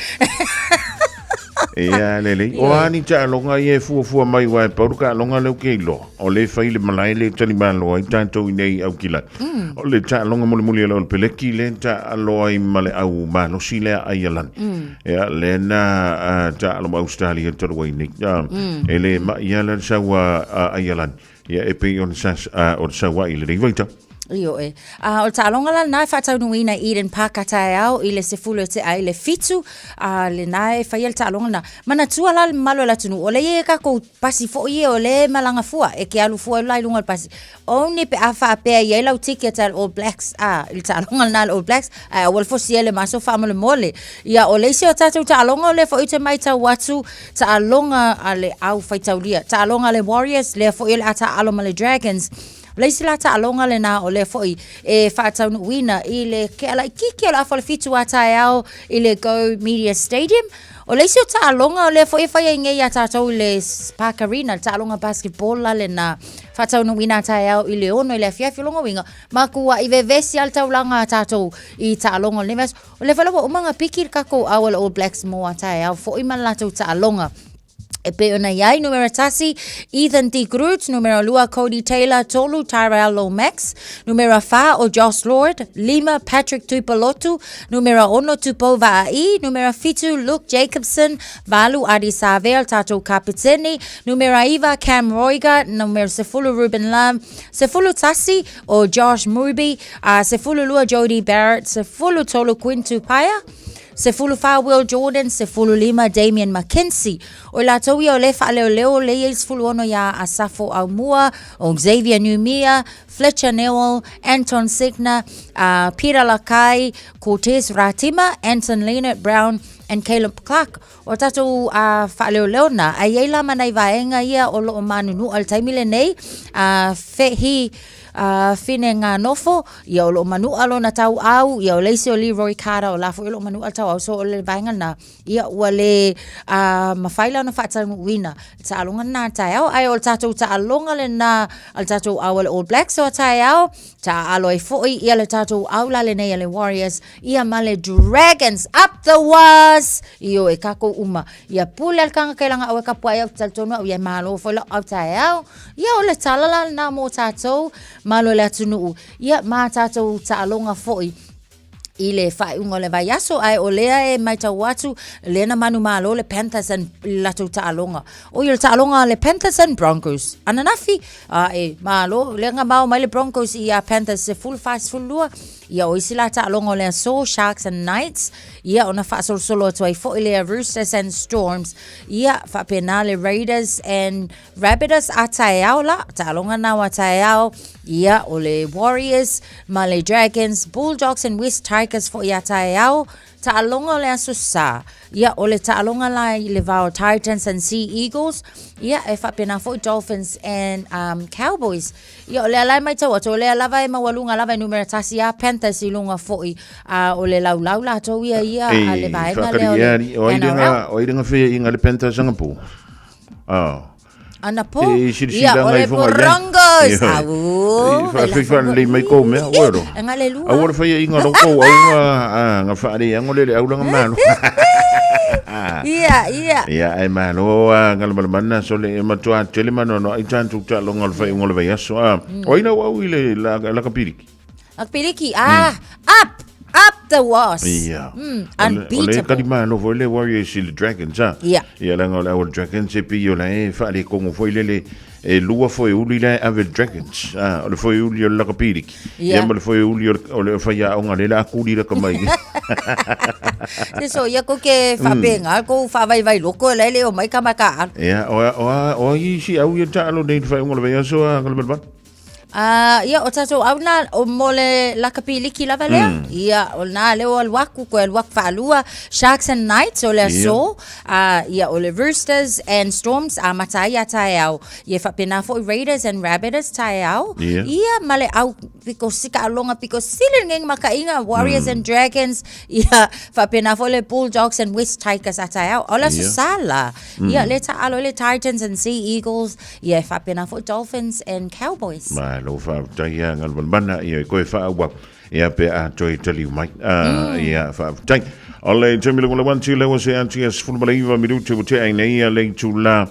Ia, lele. O ani ta alonga ia e fuafua mai wa e pauru ka alonga leu ke iloa. O le fai le malae le tali maloa i tātou i nei au kila. O le ta alonga muli muli ala o le peleki le ta aloa i male au malosi lea ai alani. Ia, le na ta alo ma Australia tolu ai nei. E le ma ia la saua ai alani. Ia, e pei on sas, o le saua i le nei vaita. Io e. A, o le taaloga la lena e faataunuuina i Eden Park a taeao i le sefulu e tea ai le fitu, a lena e faia le taaloga lena. Manatua la le mamalu o le atunuu, o lea e i ai takou pasi foi ia o lea e malaga fua, e ke alu fua la i luga o le pasi. Only pe a faapea e i ai lau ticket a le All Blacks, a, i le taaloga lena a le All Blacks, ae aua le fosia i le maso faamolemole. Ia, o le isi o tatou taaloga o lea foi ou te matau atu, taaloga a le au faitaulia, taaloga a le Warriors, lea foi o le a taaalo ma le Dragons. O le isi la taaloga lena o lea foi e faataunuuina i le ke'a laitiiti o le afa o le fitu a taeao i le Go Media Stadium. O le isi o taaloga o lea foi e fai ai nei iā tatou i le Spark Arena, le taaloga basketball la lena faataunuuina a taeao i le ono i le afiafi. O lona uiga, matua'i vevesi lava le taulaga a tatou i taaloga o lenei vaiaso. O lea foi la ua uma ona piki le tatou au a le All Blacks mo a taeao foi ma le latou taaloga. E pei ona i ai, numera tasi, Ethan De Groot, numera lua, Cody Taylor, tolu, Tyrell Lomax, numera whā, o Josh Lord, lima, Patrick Tuipulotu, numera ono, Tupou Vaa'i, numera fitu, Luke Jacobson, valu, Ardie Savea, le tātou kapitene, numera iva, Cam Roigard, numera sefulu, Ruben Lam, sefulu tasi, o Josh Mubi, a sefulu lua, Jodie Barrett, sefulu tolu, Quinn Tupaea, 14 Will Jordan, 15 Damian McKenzie. O i latou ia o le faaleoleo o le i ai 16 iā Asafo Aumua, o Xavier Numia, Fletcher Newell, Anton Segner, Peter Lakai, Cortez Ratima, Anton Lienert Brown and Caleb Clark. O tatou faaleoleo na, a i ai la ma nai vaega ia o loo manunua i le taimi lenei, Fehi Fineganofo, ia o loo manua lona tauau, ia o le isi o Leroy Carter, o la foi o loo manua le tauau, so o le vaega lena, ia ua le mafai la ona faataunuuina le taaloga lena a taeao, ae o le tatou taaloga lena a le tatou au a le All Blacks o taeao, taaalo ai foi ia le tatou au la lenei a le Warriors, ia ma le Dragons, up the was! Ioe, kakou uma. Ia pule a le tagata i lana au e kapuaʻi au te talitonu au ia e malo foi lau au taeao. Ia o le tala la lena mo tatou, malo le atunuu, ia ma tatou taaloga foi i le faaiuga o le vaiaso, ae o lea e matau atu, lea na manumalo le Panthers and i le latou taaloga. Oi, o le taaloga a le Panthers and Broncos. Ananafi, a e malo, lea na mao mai le Broncos ia Panthers 14 12, ia o isi la taaloga o le aso, Sharks and Knights, ia ona faasolosolo atu ai foi lea Roosters and Storms, ia faapena le Raiders and Rabbitohs a taeao la, taaloga na o a taeao, ia o le Warriors ma le Dragons, Bulldogs and West Tigers foi a taeao, taaloga o le Aso Sa, ia o le taaloga la i le va o Titans and Sea Eagles, ia e faapena foi Dolphins and Cowboys. Ia o lea la e matau atu, o lea lava e maualuga lava e numera tasi a Panthers i luga foi, a o le laulau latou ia ia a le vaega lea o le O ai NRL. o ai lenga fea inga le Panthers anga po. Ah. Ana po, E silasila ia o ngai le fonga i ai. Broncos. Ia. Au, Whaawhiwha lei mai kou mea, oero. E ngā le lua. Aua le whaia inga lo kou au nga whaare ango le le au langa malo. Ia, ia. Ia, ae malo a Galumalemana sole e matua tele manoanoa i tatou taaloga o le faaiuga o le vaiaso. A, o ai lau au i le lakapiliki? Lakapiliki, ah, up, up the wasp. Ia. O le Unbeatable. tali malo foi le Warriors i le Dragons, a. Ia. Ia, leaga o le au o le Dragons e pei o la e faalekogo foi lele e lua foeuli la e ave le Dragons. A, o le foeuli o le lakapiliki. Ia ma le foeuli o le faiaoga lea la a kuli laka mai. Se so ia ko ke whaapenga, ko whaavaivai loko e leile o mai ka mai ka alu. Ia, o a isi au ia taalo nei le faaiuga o le vaiaso a Galumalemana? Ah, ia, o tātou au nā, o mo le lakapi liki lava lea. Ia, o nā leo alu aku, koe alu aku whaalua, Sharks and Knights o le aso, ah, ia, o le Roosters and Storms, a mata ai a tae au. Ia whapena foi Raiders and Rabbitohs tae au. Ia, ma le au piko sika alonga piko sili ngeng makainga, Warriors and Dragons, ia, whapena foi le Bulldogs and West Tigers a tae au. O le aso sala, ia, le taalo le Titans and Sea Eagles, Ia e faapena foi Dolphins and Cowboys. Malo faafetai ia Galumalemana ia e koe faaauau ia pe a toe taliu mai. Ia faafetai. O le taimi le wan tu lewa se ati a 19 minute ua tea ai nei ia le itula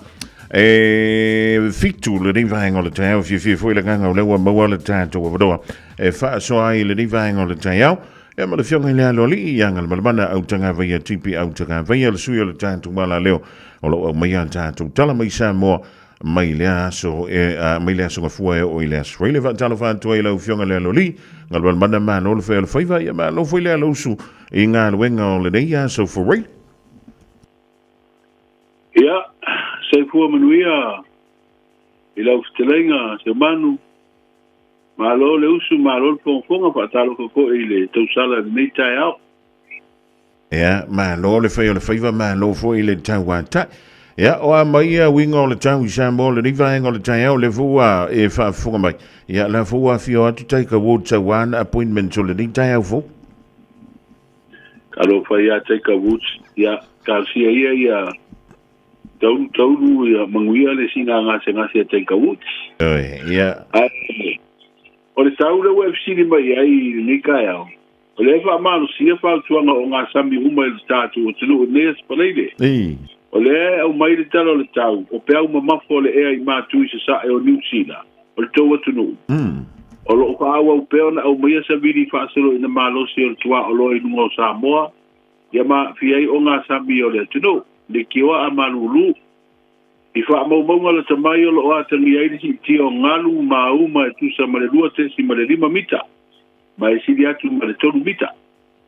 e fitu lenei vaega o le taeao. Fiafia foi le agaga o lea ua maua le tatou avanoa e faasoa ai lenei vaega o le taeao. Ia ma le afioga i le Aloalii ia Galumalemana Autagavaia TP Autagavaia le sui o le tatou Malaleo o lo o aumaia a tatou tala mai Samoa mai lea aso e, mai le aso gafua e oo i le aso Fraile. Faatalofa atu ai lau Afioga i le Aloalii, Galumalemana malo le fai o le faiva, ia malo foi le alousu i galuega o lenei aso Fraile. Ia, soifua manuia i lau fetalaiga Seumanu. Malo le usu, malo le fogafoga, faatalofa foi i le tausala i lenei taeao. Ia, malo le fai o le faiva, malo foi le tauatai. Ia, o a mai ia uiga o le tau i Samoa, lenei vaega o le taeao, lea foi ua e faafofoga mai. Ia, la foi ua afio atu Taika Woods aua ana appointments o lenei taeao fou. Talofa ia Taika Woods, ia, talosia ia ia taulu taulu ia manuia le siiga gasegase a Taika Woods. Oi, ia. Ae, o le tau lea ua e fesili mai ai i lenei taeao, O lea e faamalosia fautuaga o gasami uma i le tatou atunuu i lenei aso Palaile. O lea e aumai le tala o le tau, o peau mamafa o le ea i matu i sasae o Niu Sila, o le tou atunuu. O lo o faaauau pea ona aumaia savili faasoloina malosi o le tuaoloa i luga o Samoa, ia ma aafia ai ogasami o le atunuu, leitioa a malulu. I faamaumauga lata mai o lo o atagia ai le siitia o galu ma uma e tusa ma le 2.5 mita. ma e sili atu ma le tolu mita.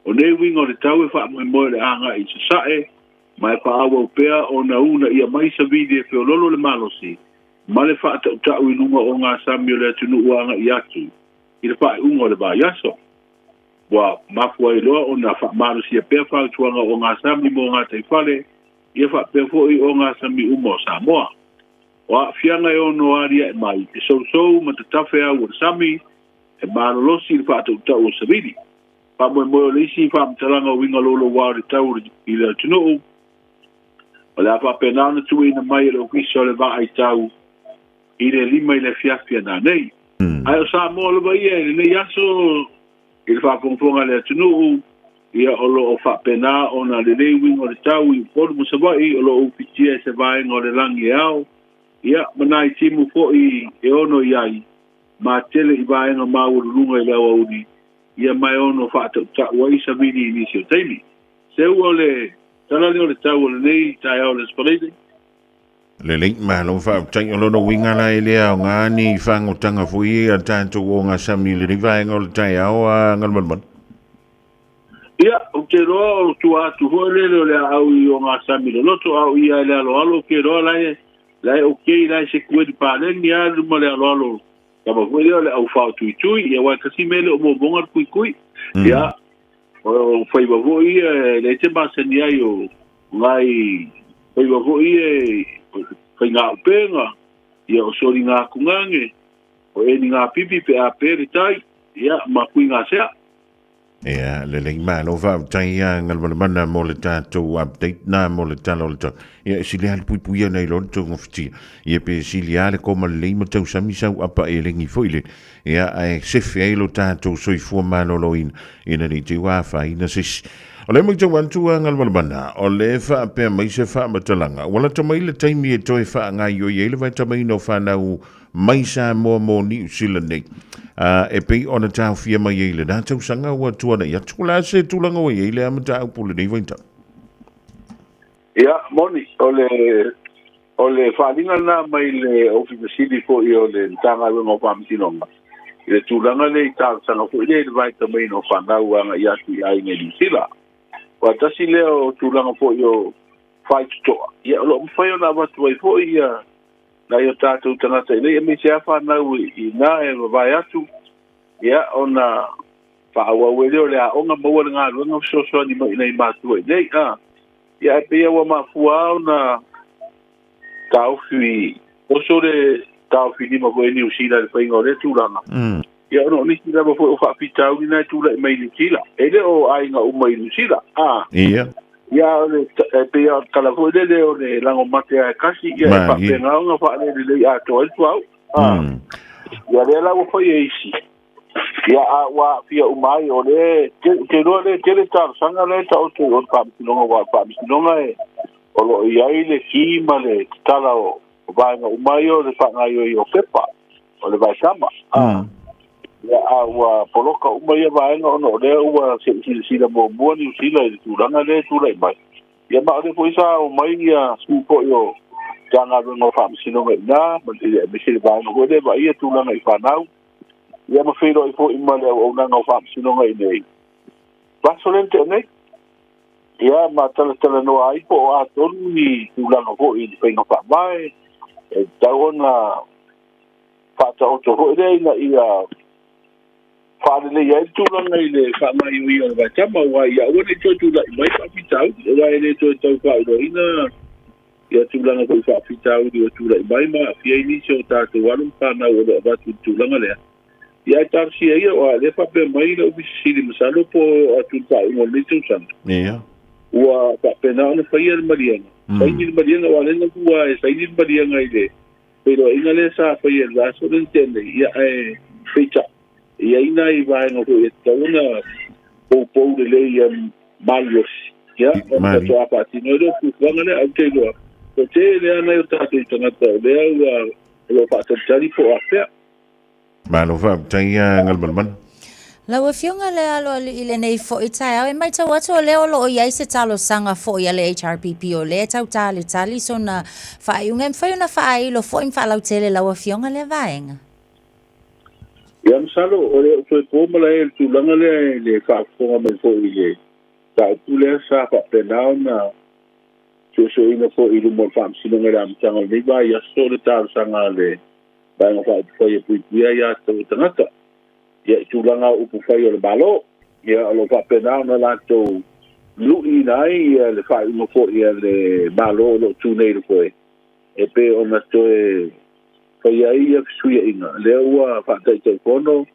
O nei uiga o le tau e faamoemoe o le agai i sasae, ma e faaauau pea ona uunaia mai savili e feololo le malosi ma le faatautau i luga o gasami o le atunuu agai atu i le faaiuga o le vaiaso. Ua mafua ai loa ona faamalosia pea fautuaga o gasami mo gataifale ia faapea foi o gasami uma o Samoa. O aafiaga e ono aliae mai e sousou ma tatafe au o le sami, e malolosi i le faatautau o savili. Faamoemoe o le isi faamatalaga o uiga louloua o le tau i le atunuu, o le a faapena ona tuuina mai e le Ofisa o le Vaai Tau i le 5 i le afiafi a nanei. Ae o Samoa lava ia i lenei aso i le faafogafoga a le atunuu, ia o lo o faapena ona lelei uiga o le tau i Upolu ma Savaii o lo o ufitia e se vaega o le lagi e ao, ia ma nai timu foi e ono i ai ma tele i vaega maualuluga i le aoauli, ia ma e ono faatautau ai savili i nisi o taimi. Seu o le tala lea o le tau o lenei taeao o le Aso Faraile. Lelei, malo faafetai. O lona uiga la e le aoga ni fagotaga foi a tatou ogasami i lenei vaega o le taeao a Galumalemana. Ia, ou te iloa o tua atu foi lele o le aau i ogasami loloto, a o ia i le aloalo, ou te iloa la e La e okay la e se kueli paleni a luma le aloalo tama foi lea o le au fao tuitui ia aua e kasi mea le o momoga le kuikui ia o faiva foi ia e le te masani ai o ngai faiva foi ia e faiga upenga ia o soli ngā kungange o eni ngā pipi pe a pe le tai ia ma kui ngā sea. Ia, lelei malo faafetai ia Galumalemana mo le tatou update na mo le tala o le tau. Ia, e sili lava le puipuia nai lo le togafiti. Ia, pe sili lava le koma lelei ma tausami sau apa elegi foi le. Ia, ae sefe ai lo tatou soifua maloloina, ina ne i te i ua afaina se isi. O le matau atu a Galumalemana, o le faapea mai se faamatalaga, ua lata mai le taimi e toe faagaoioi ai le vaitamaina o fanau mai Samoa mo Niu Sila nei, a e pei ona taofia mai ai i lena tausaga ua tuanai atu. O le a se tulaga ua i ai lea mataupu i lenei vaitau? Ia, moni, o le o le faaaliga lena mai le Ofisa Sili foi o le Matagaluega o Faamasinoga i le tulaga lea i talosaga foi lea i le vaitamaina o fanau agai atu i aiga i Niu Sila. Aua tasi lea o tulaga foi o faitotoa, ia o lo o mafai ona avatu ai foi ia nai o tatou tagata i nei, aemaise lava fanau i ina e vavae atu, ia ona faaauau ai lea o le aoga, maua le galuega fesoasoani mai i nai matua i nei. A, ia ae pei ua mafua lava ona taofi oso le taofi lima foi e Niu Sila i le faiga o lea tulaga. Ia ona o nisi lava foi o faafitauli na e tulai mai i Niu Sila. E le o aiga uma i Niu Sila. A. Ia. Ia o le e pei o le tala foi lele o le lago mate lava e kasi, ia e faapena ona faalelelei atoa ai le suauu. A. Ia lea la ua fai e isi. Ia a ua aafia uma ai, o lea ou te iloa lea e tele talosaga lea e taoto i o i le Faamasinoga, aua o le Faamasinoga e o lo o i ai le ki ma le tatala o vaega uma ia o le faagaoioi o pepa o le vaetama. A, ia a ua poloka uma ia vaega ona o lea ua se i silasila muamua Niu Sila i le tulaga lea e tulai mai. Ia ma o lea foi sa omai ia sui foi o Matagaluega o Faamasinoga i ina, ma le aemaise le vaega foi lea e vaaia tulaga i fanau. Ia ma feiloai foi ma le auaunaga o Faamasinoga i inei. Vaaso lea na tea nei. Ia ma talatalanoa ai po o a tonu ni tulaga foi i le faiga faavae e tatau ona faataoto foi lea ina ia faaleleia ai le tulaga i le faagaoioia o le vaetama, aua ia aua ne i toe tulai mai faafitauli, aua e le toe tau faailoaina ia tulaga foi faafitauli ua tulai mai ma aafia ai nisi o tatou alo ma fanau o lo o avatu i le tulaga lea. Ia ae talosia ia, aua o lea e faapea mai le Ofisa Sili masalo po o atu i le faaiuga o lenei tausaga. Ia. Ua faapena ona faia le maliega. Saini le maliega, aua o lea na lua e saini le maliega i le feiloaiga lea sa faia i le vaiaso lea na tea nei. Ia ae peitai, e i ai nai vaega foi e tatau ona poupou lelei ia malolosi. Ia, ona faatoa faatino ai lea o fuafuaga lea, ae ou te iloa, ua tele lava nai o tatou tagata o lea ua o lo o faatalitali po o afea. Malo faafetai ia Galumalemana. Lau Afioga le Aloalii i lenei foi taeao, e matau atu o lea o lo o i ai se talosaga foi a le HRPP o lea e tau talitali sona faaiuga. E mafai ona faailo foi ma faalautele lau Afioga lea vaega? Ia masalo o le o toe po malae i le tulaga lea i le faafofoga mai foi i le mataupu lea sa faapena ona suesueina foi i luma o le Faamasinoga i le amataga o lenei vaiaso le talosaga a le Vaega Faaupufai e Puipuia Aia Tatau a Tagata ia i tulaga o upufai o le Malo. Ia o lo o faapena ona latou luiina ai ia le faaiuga foi a le Malo o lo o tu nei i le foe e pei ona toe faia ai ia fesuiaiga lea ua faataitaifono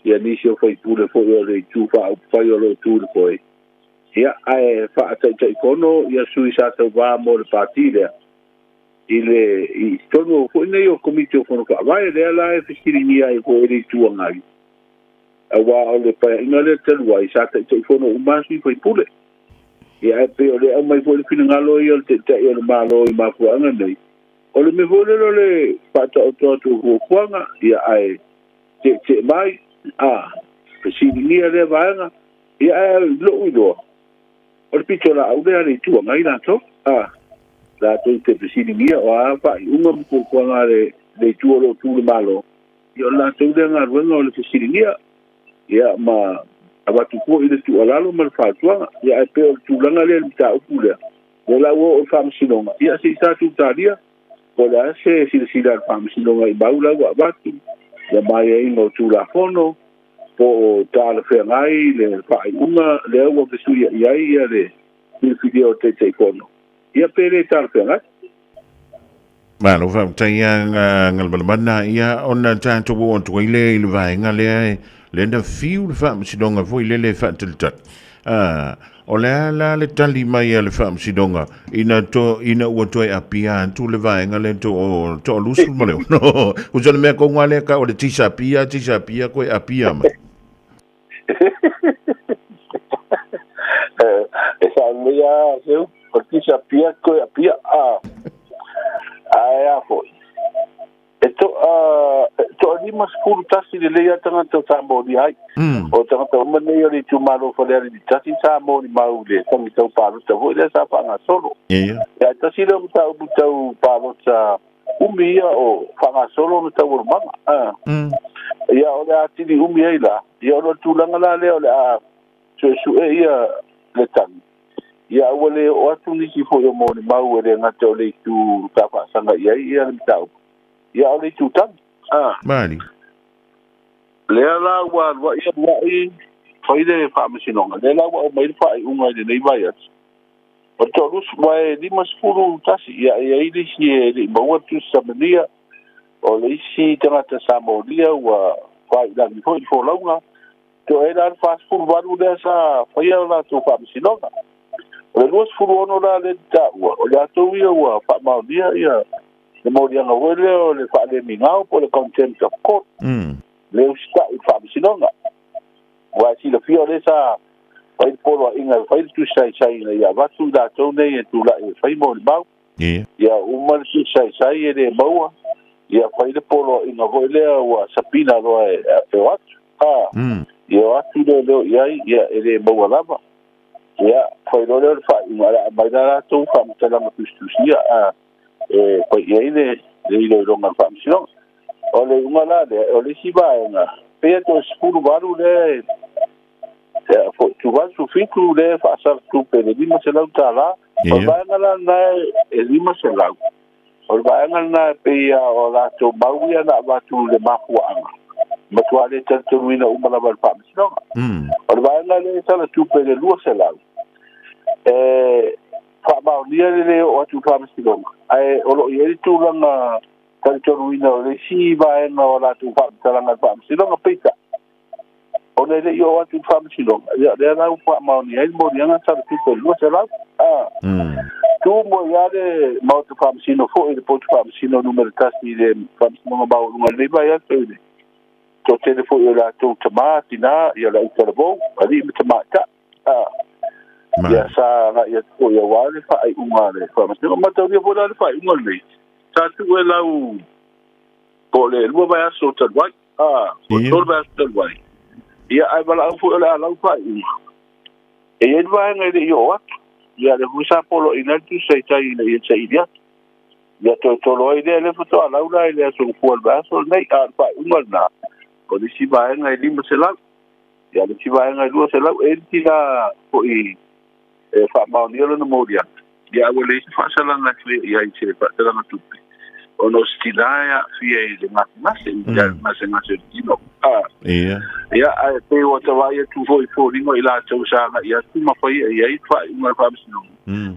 ia nisi o faipule foi o le itu faaupufai o lo o tu i le foe, ia ae faataitaifono ia sui sa tauva mo le pati lea i le i totonu foi nei o Komiti o Fono Faavae lea la e fesiligia ai foi e le Itu Agai aua o le paeaiga lea talu ai sa taitaifono uma sui faipule. Ia ae pei o lea aumai foi le finagalo ia o le Taitai o le Malo i mafuaaga nei O le mea foi lele o le faataoto atu o fuafuaga, ia ae tietie mai, a, fesiligia lea vaega, ia ae i lou iloa, o le pitolaau lea a le Itu Agai latou, a, latou te fesiligia o a faaiuga ma fuafuaga a le, le Itu o lo o tu le Malo, ia o le latou lea galuega o le fesiligia, ia ma avatu foi le tuualalo ma le fautuaga. Ia ae pei o le tulaga lea i le mataupu lea, O la ua oo i le Faamasinoga, ia se i tatou talia, po o le a se silasila a le Faamasinoga i mau la ua avatu, ia ma aiaiga o Tulafono, po o talafeagai le faaiuga lea ua fesuiai ai ia le filifilia o Taitaifono, ia pe le talafeagai. Malo faafetai ia Galumalemana, ia ona tatou oo atu ai lea i le vaega lea lea na fiu le Faamasinoga foi lele e faatalitali. Ah, o le a la le tali mai a le Faamasinoga ina to ina ua toe apia atu le vaega lea to o to lusu ma le ono. Usa le mea konga lea ka o le tisa apia, tisa apia koe apia mai. Lelei a seu, o le tisa pia koe a pia a. Ae a foi. E to a to 51 lelei a tagata sa moni ai. O tagata uma nei o le itumalo Falealili 1 sa molimau i le tagi tau palota foi lea sa faagasolo. Ia tasi lea o mataupu tau palota umi ia o faagasolo ona taualumaga. Ia o le atili umi ai la, ia ona o le tulaga la lea o le a suesue ia le tagi, ia aua le oo atu nisi foi o molimau e le gata o le itu sa faasaga i ai ia le mataupu, ia a o le itu tagi. Mali. Lea la ua aluai aluai fai le faamasinoga, lea la ua aumai le faaiuga i lenei vaiaso. O le toalusu, aua e 51, ia e i ai le isi e le i maua le tusi samania, o le isi tagata Samolia ua faailagi foi i le folauga, toa ai la le 48 lea sa faia o latou faamasinoga. O le 26 la lea e taua, o latou ia ua faamaonia ia le moliaga foi lea o le faalemigao po o le contempt of court, le usitai i le faamasinoga. Aua e silafia o lea sa fai le poloaiga e fai le tusi saisai ina ia avatu i latou nei e tulai e fai molimau. Ia uma le tusi saisai e le maua, ia fai le poloaiga foi lea ua sapina loa e o atu. Ia o atu leoleo i ai, ia e le maua lava. Ia fai loa lea o le faaiuga, o le a aumai la latou faamatalaga tusitusia e fai i ai le iloiloga a le faamasinoga. O le iuga la lea, o le isi vaega, pei e toe 18 lea e 87 lea e faasala tupe i le $500. O le vaega la lena e 500. O le vaega lena e pei o latou mau ia na avatu i le mafuaaga, matua le talitonuina uma lava e le faamasinoga. O le vaega lea e sala tupe i le 200, e faamaonia le le oo atu i le faamasinoga, ae o lo o i ai le tulaga talitonuina o le isi vaega o latou faamatalaga i le faamasinoga, peitai, ona e le i oo atu i le faamasinoga, ia lea la ua faamaonia ai le moliaga sala tupe i le 200. Tu mo ia le maota faamasino foi i le potu faamasino numera 1 i le faamasinoga maualuga i lenei vaiaso i le toatele foi o latou tamā, tinā, ia le autalavou, alii ma tamaitai. Ia sa agai atu foi aua le faaiuga a le faamasinoga. Mataulia foi la le faaiuga lenei, sa tuu e lau po o le 2 vaiaso talu ai, po o le 3 vaiaso talu ai. Ia ae valaau foi o le a lau faaiuga. E i ai le vaega e le i oo atu. Ia lea foi sa poloaiina ai le tusi saisai ina ia saili atu. Ia toe tolo ai lea, lea faatoa lau la i le aso Gafua o le vaiaso lenei. A o le faaiuga lena, o le isi vaega e 500. Ia le isi vaega e 200. E i ai le tina foi e faamaonia lona moliaga. Ia ae ua leai se faasalaga e faia i ai i se faasalaga tupe, ona o se tina e aafia i le gasegase, i le gasegase o le tino. Ia, ae pei ua tavaai atu foi i foliga i latou sa agai atu ma faia i ai le faaiuga a le faamasinoga.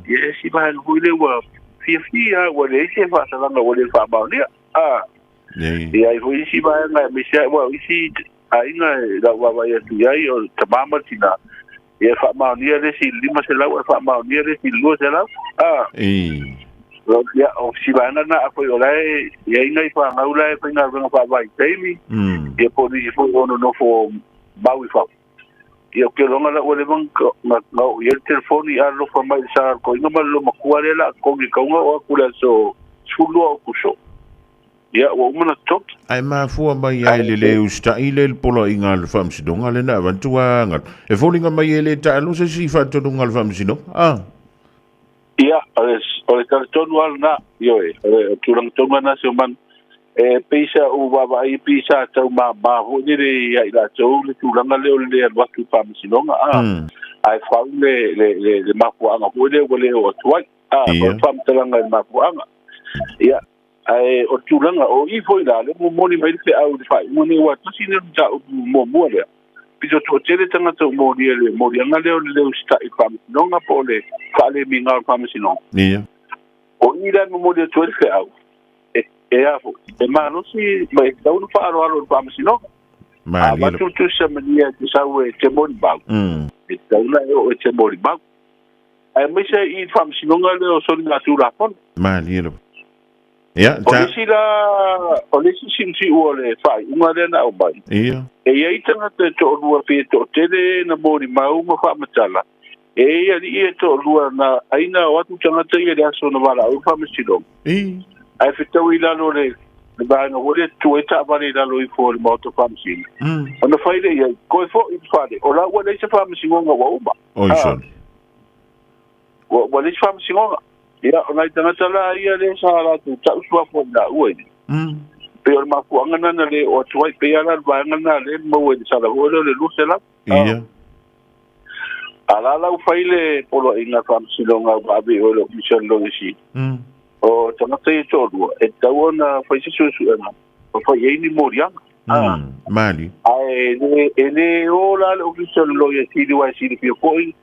Ia e isi vaega foi lea ua fiafia, ua leai se faasalaga ua le faamaonia. Ia ai foi isi vaega aemaise ai, aua o isi aiga i lau vaavaai atu i ai, o le tama ma le tina, ia e faamaonia le isi i le 500 ae faamaonia le isi i le 200. Ia, o si vaega lena, afai o la e i ai nai fanau la e faigaluega faavaitaimi, ia po o nisi foi o nonofo mau i fafo. Ia, ou te iloa la ua leva ona oo i ai le telefoni a alofa mai i le sa o le toeaina ma le loomatua lea o le a totogi i tauga oo atu i le aso 12 o Aokuso. Ia, ua uma ona totogi. Ae mafua mai ai le le usitai lea i le poloaiga a le Faamasinoga lea na avatu a galu. E foliga mai e le taalo se isi faatonuga a le Faamasinoga. A. Ia, o le tala tonu lava lena, ioe, o le tulaga tonu lava lena Seomanu. E pei sa ou vaavaai pei sa tau mama foi lele ia i latou le tulaga lea o le le alu atu i le Faamasinoga, a, ae fau le mafuaaga foi lea ua le oo atu ai. A, o le faamatalaga i le mafuaaga. Ia, Ae o le tulaga, o i foi la, lea ua momoli mai le feau i le faaiuga nei, aua tasi lea o mataupu muamua lea, pito toatele tagata ua molia i le moliaga lea o le le usitai i le faamasinoga po o le faalemiga o le faamasinoga. O i la e momoli atu ai le feau, e a foi, e malosi ma e tatau ona faaaloalo i le faamasinoga. A avatu le tusi samania e te sau e te molimau, e tatau ona e oo e te molimau. Aemaise i le faamasinoga lea o soligatulafono. Malie lava. Ia, O le isi la, o le isi siusiu o le faaiuga lea na aumai, e i ai tagata e toalua pe e toatele na molimau ma faamatala, E i ai alii e toalua na aina o atu tagata ia i le aso na valaau ai le faamasinoga. Ae fetau i lalo le le vaega foi lea tutu ai taavale i lalo ifo o le maota faamasino. Ona fai lea i ai, Toe foi i le fale, o la ua leai se faamasinoga ua uma. Oi sole. Ua leai se faamasinoga. Ia, o nai tagata la ia lea sa latou tau suafa i laua i pei o le mafuaaga lena na le oo atu ai. Pei lava la le vaega lena lea na maua i le sala foi lea o le 200. Ia. A la la ua fai le poloaiga a le Faamasinoga ua ave i o i le Ofisa o le Loia Sili. O tagata ia e toalua, e tatau ona fai se suesuega ma fai i ai ni moliaga. Mali. Ae e le o la le Ofisa o le Loia Sili aua e silafia foi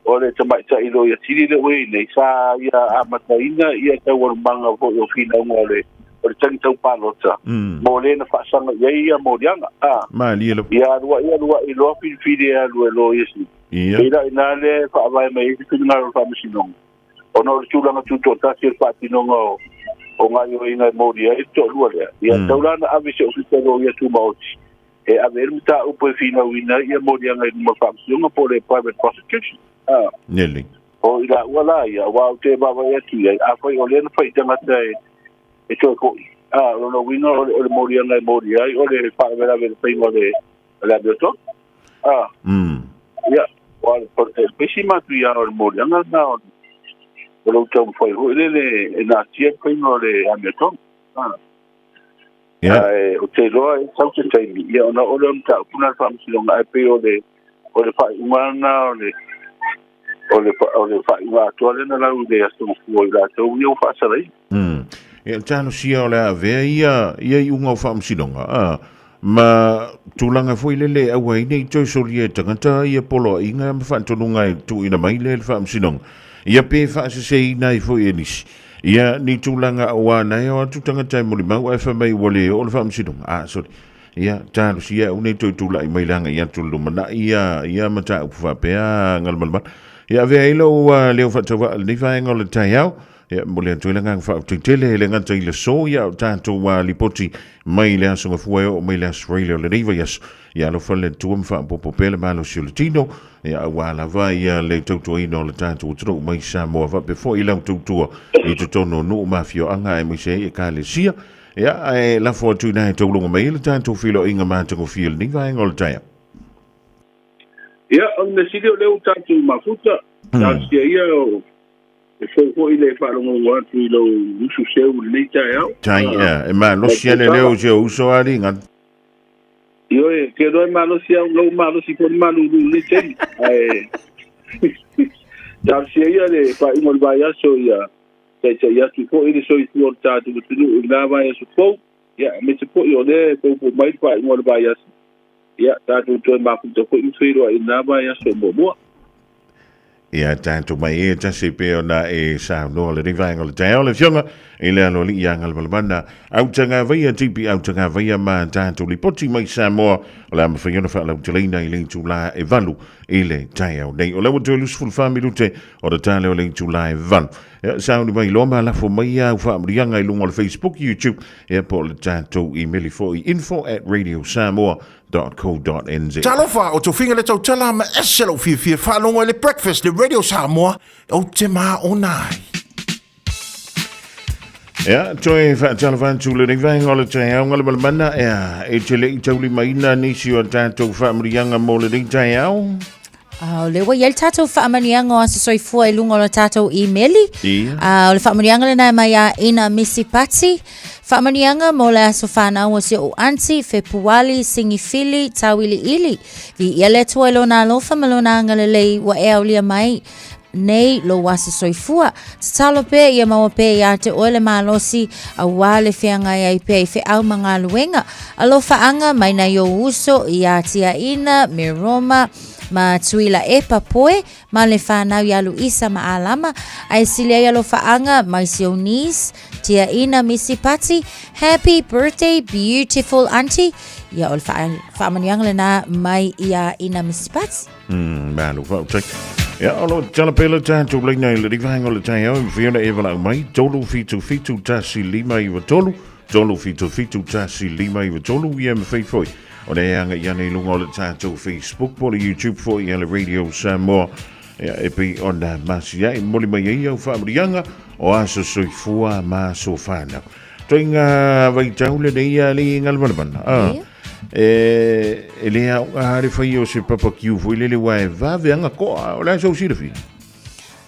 o le tamaitai Loia Sili lea ua i ai nei, sa ia amataina ia taualumaga foi o finauga o le o le tagi tau palota mo le na faasaga i ai ia moliaga. Malie lava. Ia aluai aluai loa filifili e alu e Loia Sili. Pei la i ina lea e faavae mai ai se finagalo o le Faamasinoga, ona o le tulaga tutoatasi o le faatinoga o gaoioiga e molia ai le toalua lea. Ia tau la na ave i se Ofisa o Loia Tumaoti e ave ai le mataupu e finauina ai ia moliaga i luma o le Faamasinoga po o le private prosecution. Nele. O i laua la ia, aua ou te vaavaai atu i ai, afai o lea na fai i tagata e toe foi, o lona uiga o le moliaga e molia ai o le faalavelave i le faiga o le amiotonu. Ia, o le pesi matuia o le moliaga lena o lou taumafai foi lele e natia le faiga o le amiotonu. Ae ou te iloa e sau se taimi, ia ona oo lea o le mataupu lena i le Faamasinoga, ae pei o le o le faaiuga lena o le o le o le faaiuga atoa lea na lau i le Aso Gafua i latou ia ua faasalaina. Ia, talosia o le a avea ia ia iuga o Faamasinoga, a, ma tulaga foi lele e aua ai ne i toe solia e tagata ia poloaiga ma faatonuga e tuuina mai lea i le Faamasinoga, ia pe faaseseina ai foi e nisi. Ia, ni tulaga aua na e o atu tagata e molimau ae fai mai ua le oo le faamasinoga. A, sole. Ia, talosia au nei toe tulai mai le agai atu i le lumanai ia, ia mataupu faapea Galumalemana. Ia, avea ai lou uh, leo faatauvaa i lenei vaega o le taeao. Ia, momoli atu ai le agaga faafetai tele e le gata i le aso, ia, o tatou uh, lipoti mai le aso Gafua e oo mai le aso Faraile o lenei vaiaso. Ia alofa le Atua ma faaopoopo pea le malosi o le tino, ia aua lava ia le tautuaina o le tatou atunuu mai Samoa faapea foi lau tautua i totonu o nuu ma afioaga aemaise ai ekalesia. Ia ae lafo atu ina e taulunga mai ai le tatou feiloaiga matagofie i lenei vaega o le taeao. Ia, o le mea sili o lea ua tatou mafuta, talosia ia o e fou foi le faalogologo atu i lou usu seu i lenei taeao. Tai, ia, e malosi lava le leo o si ou uso alii. Ioe, te iloa e malosi au, lou malosi foi le malulu i lenei taimi. Ae talosia ia le faaiuga o le vaiaso ia taitai atu foi le soifua o le tatou atunuu i lena vaiaso fou. Ia, aemaise foi o lea e poupou mai le faaiuga o le vaiaso. Ia, tatou toe mafuta foi ma feiloai i lena vaiaso muamua. Ia tatou mai e tasi pei ona e saunoa lenei vaega o le taeao le Afioga i le Aloalii ia Galumalemana Autagavaia TP Autagavaia ma tatou lipoti mai Samoa o le a mafai ona faalauteleina i le itula e 8 i le taeao nei. O lea ua toe 24 minute o le tale o le itula e 8. Ia, sauni mai loa ma lafo mai au faamanuiaga i luga o le Facebook, YouTube, ia po o le tatou email foi info at radiosamoa www.co.nz. Talofa, o Tofiga le tautala ma ese lou fiafia faalogo i le Breakfast le Radio Samoa, ou te maona ai. Ia, toe faatalofa atu lenei vaega o le taeao Galumalemana, ia, e te le i taulimaina nisi o tatou faamanuiaga mo lenei taeao. Ah, o lea ua i ai le tatou faamanuiaga o aso soifua i luga o le tatou imeli. Ia. Ah, o le faamanuiaga lena e mai a Ina Misi Pati. Faamanuiaga mo le aso whanau o si o'u aunty, Fepuali, Singifili, Tauiliili. Viia le Atua i lona alofa ma lona agalelei ua e aulia mai nei lou aso soifua. Tatalo pea ia maua pea iā te oe le malosi, auā le feagai ai pea i feau ma galuega. Alofaaga mai nai ou uso iā Tiaina, Meroma, ma Tuilaepa Poe, ma le whanau iā Luisa ma Alama, ae sili ai alofaaga mai si ou niece, Tiaina Misi Pati. Happy birthday beautiful aunty. Ia o le faamanuiaga lena mai iā Ina Misi Pati. Malo faafetai. Ia, o lo o tatala pea le tatou laina i le vaega o le taeao e mafai ona e valaau mai 377 1593 377 1593 ia e mafai foi ona e agai ane i luga o le tatou Facebook po o le YouTube foi ia le Radio Samoa. Ia, e pei ona masiai moli mai ai au faamuriaga o aso soifua ma aso whanau. Toinga vaitau le nei a le ngalamalabana. Ah. E, e le au a le whai o se papa kiu fo i lele wa e vave anga koa o le aso usira fi.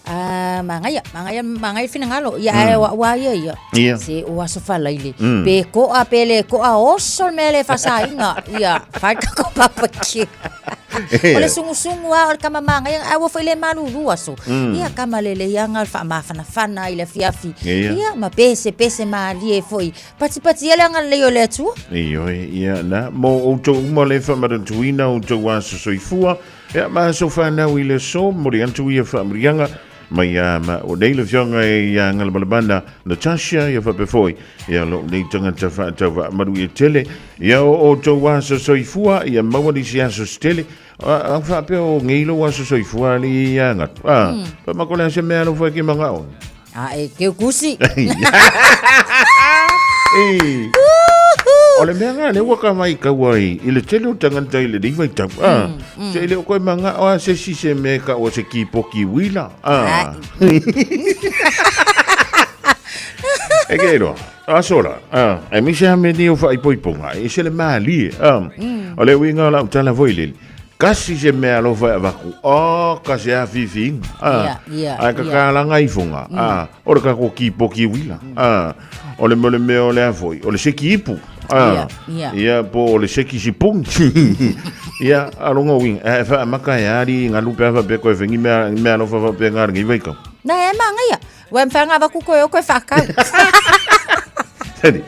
Ah, mangaia, mangaia, mangaia finagalo. Ia ae wa wa ia ia. Ia. Se o aso falaile. Mm. Pe koa pe le koa oso le mea le fasaina. Ia, fai ka ko papa ki. O le sungusungu a o le kama mangaia a ua foi le malulu aso. Mm. Ia kama lele ia nga faamafanafana i le afiafi. Ia. Ia ma pese pese malie foi. Patipati ia le agalelei o le Atua. Ioe, ia na, mo outou uma le faamanatuina o outou aso soifua, ia ma aso fanau i le aso, momoli atu ia faamuriaga mai ia ma o nei le afioga ia Galamalamana Natasha, ia faapea foi ia lou nei tagata faatauvaa manuia tele, ia o outou aso soifua, ia maua nisi aso se tele, a faapea o nei lou aso soifua alii ia gatu, a, pa ma ko le a se mea alofa e ke magao. A e keu kusi. Ei. O le mea ngā le ua ka mai kaua i, i le tele o tangata i le nei vaitau. Ah, Se i le o koe manga o a se si se me ka o se ki poki wila. Ah. E ke roa. A sola. Ah, e mise ha me ni o whaipoiponga. E se le malie. Ah. O le uinga o lau tala foi lele. Kasi se mea alofa e avaku. Oh, kasi a fifiinga. Ah. Ia, ia, Ai ka ia. kalanga ifonga. Ah, o le kako ki poki wila. Ah, o le mole mea o le afoi. O le seki ipu. Ah. Ia, ia. Ia po o le seki sipungi. Ia, alonga uinga. E wha maka e ari ngā lupe afa pe koe whengi mea, mea alofa fa pe ngā rangi waikau. Na e mangaia. Ua mfanga va ku koe o koe whakau. Tari,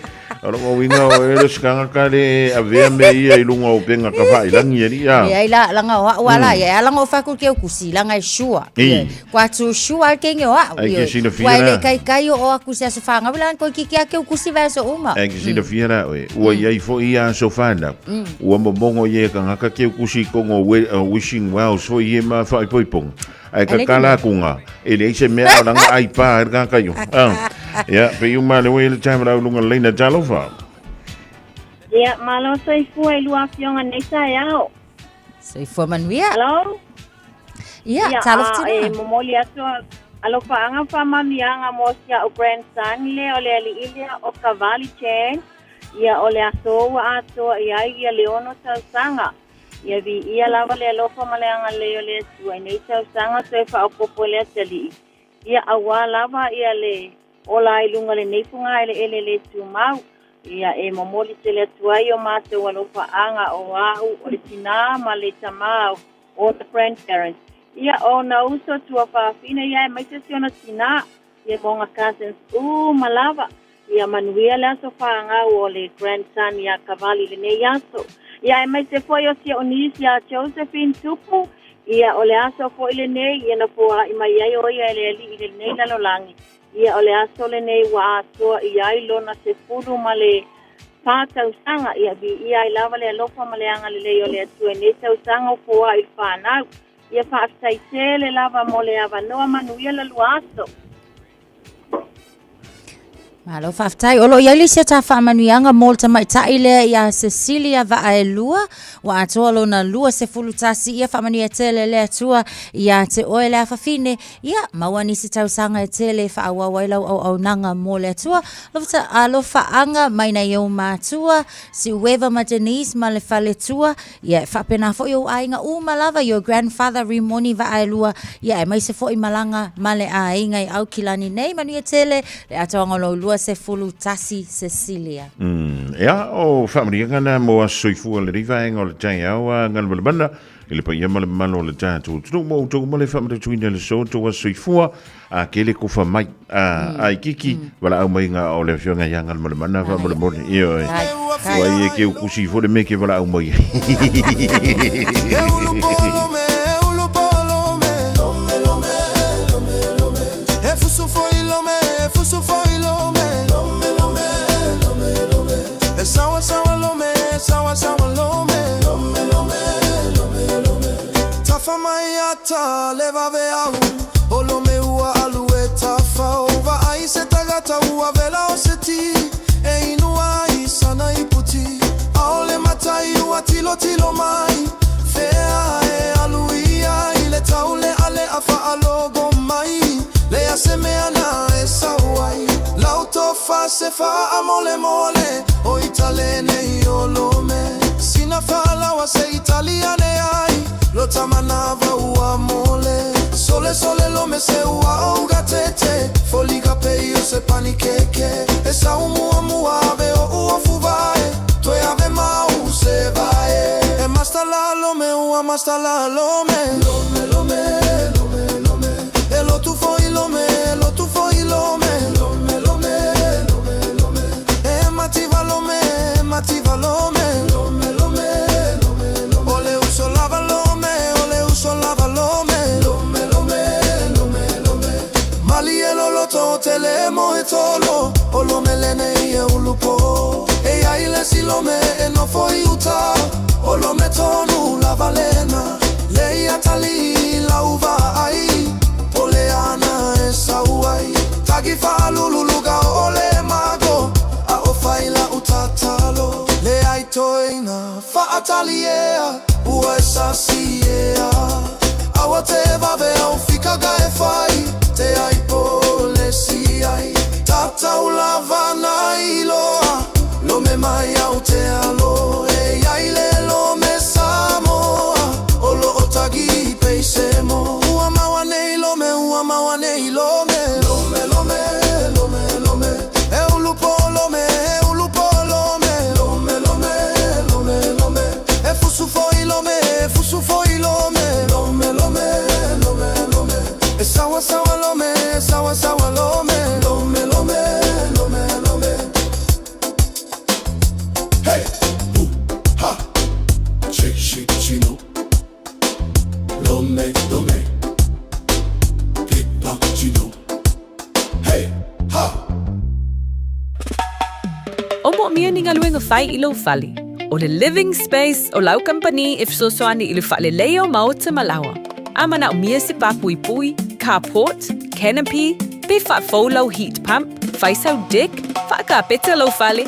alonga uinga o e sikanga ka le avea me ia i lunga o penga ka whai langi ari. Ah. Ia i la langa o au ala ia langa o whaku ke o kusi langa e shua. Ei. Ia, Kua tu shua al kenge o au. Ai, ke sina fia Kua ele la. kai kai o aku se aso whanga wila koe ki kia ke o kusi vai aso uma. E ke silafia la oe, ua iai foi ia aso whanau. Ua momongo i e kangaka ke kusi kongo wishing wells foi i e ma whaipoiponga. Ai ka Ele kala kunga, e le se mea o langa ai pā e kaka yo. Ah. Ia, pe i uma le oe le time rau lunga leina talofa. Ia, malo soifua i lua afioga nei taeao. Soifua manuia. Hello? Ia, Ia, talofa ah, tina. e momoli atu alofaaga faamanuiaga mo si a'u grandson lea o le ali'i lea o Kavali Chan. Ia o le aso ua atoa i ai ia le 6 tausaga. Ia vi'ia lava le alofa ma le agalelei o le Atua i nei tausaga toe fa'aopopo e le Atali'i. Ia auā lava ia le ola ai luga o lenei fogaeleele lē tumau. Ia e momoli tele atu ai o matou alofaaga o a'u o le tinā ma le tamā o the grandparents. Ia o ona uso tuafafine ia aemaise si ona tinā. Ia ma ona cousins uma lava. Ia manuia le aso fāgau o le grandson iā Kavali i lenei aso. Ia aemaise foi o si o'u nisi iā Josephine Tupu. Ia o le aso foi lenei ia na foa'i mai ai o ia e le Ali'i i lenei lalolagi. Ia o le aso lenei ua atoa i ai lona 14 tausaga. Ia vi'ia ai lava le alofa ma le agalelei o le Atua i nei tausaga o foa'i i le fanau. Ia fa'afetai tele lava mo le avanoa manuia la lua aso. Malo faafetai. O lo o i ai le isi o ta faamanuiaga mo le tamaitai lea iā Cecilia Vaaelua, ua atoa lona 21 ia faamanuia tele le Atua iā te oe le afafine, ia maua nisi tausaga e tele e faaauau ai lau auaunaga mo le Atua. Alofa alofaaga mai nai ou matua, Siueva ma Denise ma le faletua, ia e faapena foi ou aiga uma lava, your grandfather Rimoni Vaaelua, ia aemaise foi malaga ma le aiga i Aukilani nei, manuia tele le atoaga o lou 21 Cecilia. Ia, o faamanuiaga na mo aso soifua lenei vaega o le taeao a Galumalemana i le paia ma le mamalu o le tatou atunuu mo outou uma le faamanatuina i le aso outou aso soifua a ke le kofa mai a ai kiki valaau mai ngā o le afioga ia Galumalemana faamolemole ioe ua ia ke ukusi fo le me ke valaau mai. E fusu foi lome, e fusu foi lome. E sawa sawa lome, sawa sawa lome. Tafa mai ata le vave au O lome ua alu e tafau Vaai se tagata ua vela o se ti E inu ai sana iputi Aole matai ua tilo tilo mai Fea e alu ia i le taule ale a. faalogo mai, leai se mea na e sau ai. Lau tofa se faamolemole, o Italene o Lome. Sina faalawa se Italiane ai, lo tamanava ua mole. Sole sole lome se ua ougatete, foliga pei o se panikeke. E sau muamua ave o ua fuvae, toe ave mau se vae. E mastala lome ua mastala lome. Lome lome lome lome. E lotu foi lome, lotu foi lome. Lome lome lome lome. E mativa lome, mativa lome. Lome lome lome lome. O le uso lava lome, o le uso lava lome. Lome lome lome lome. Malie loloto tele mo e tolo, o lome lene i e ulupo. E ia ile si lome e nofo i uta, o lome tonu lava lena. Le ia tali lauva ai, o le ana e sau ai. Tagi faalululuga o le mago, a o faila utatalo. Le ai toina faataliea, ua e sasiea. Aua te vave au fikaga e fai, te ai po le si ai. Tatau lava na iloa, lome mai au te alo. E iai le lome Samoa, o lo o tagi peise mo. Ua maua nei lome, ua maua nei lome. Lome, lome, lome, lome. E ulu po lome, e ulu po lome. Lome, lome, lome, lome. E fusu foi lome, e fusu foi lome. Lome, lome, lome, lome. E sawa sawa lome, e sawa sawa lome. Lome, lome, lome, lome. Hey, ooh, ha, che, shi, chino, lome, lome, pipa, chino, hey, ha. O moomia ni galuega fai i lou fale. O le Living Space o lau kamupani e fesoasoani i le faaleleia o maota ma laoa. A manaomia se papuipui, carport, canopy, pe faafou lau heat pump, fai sau deck, faakapeta lou fale,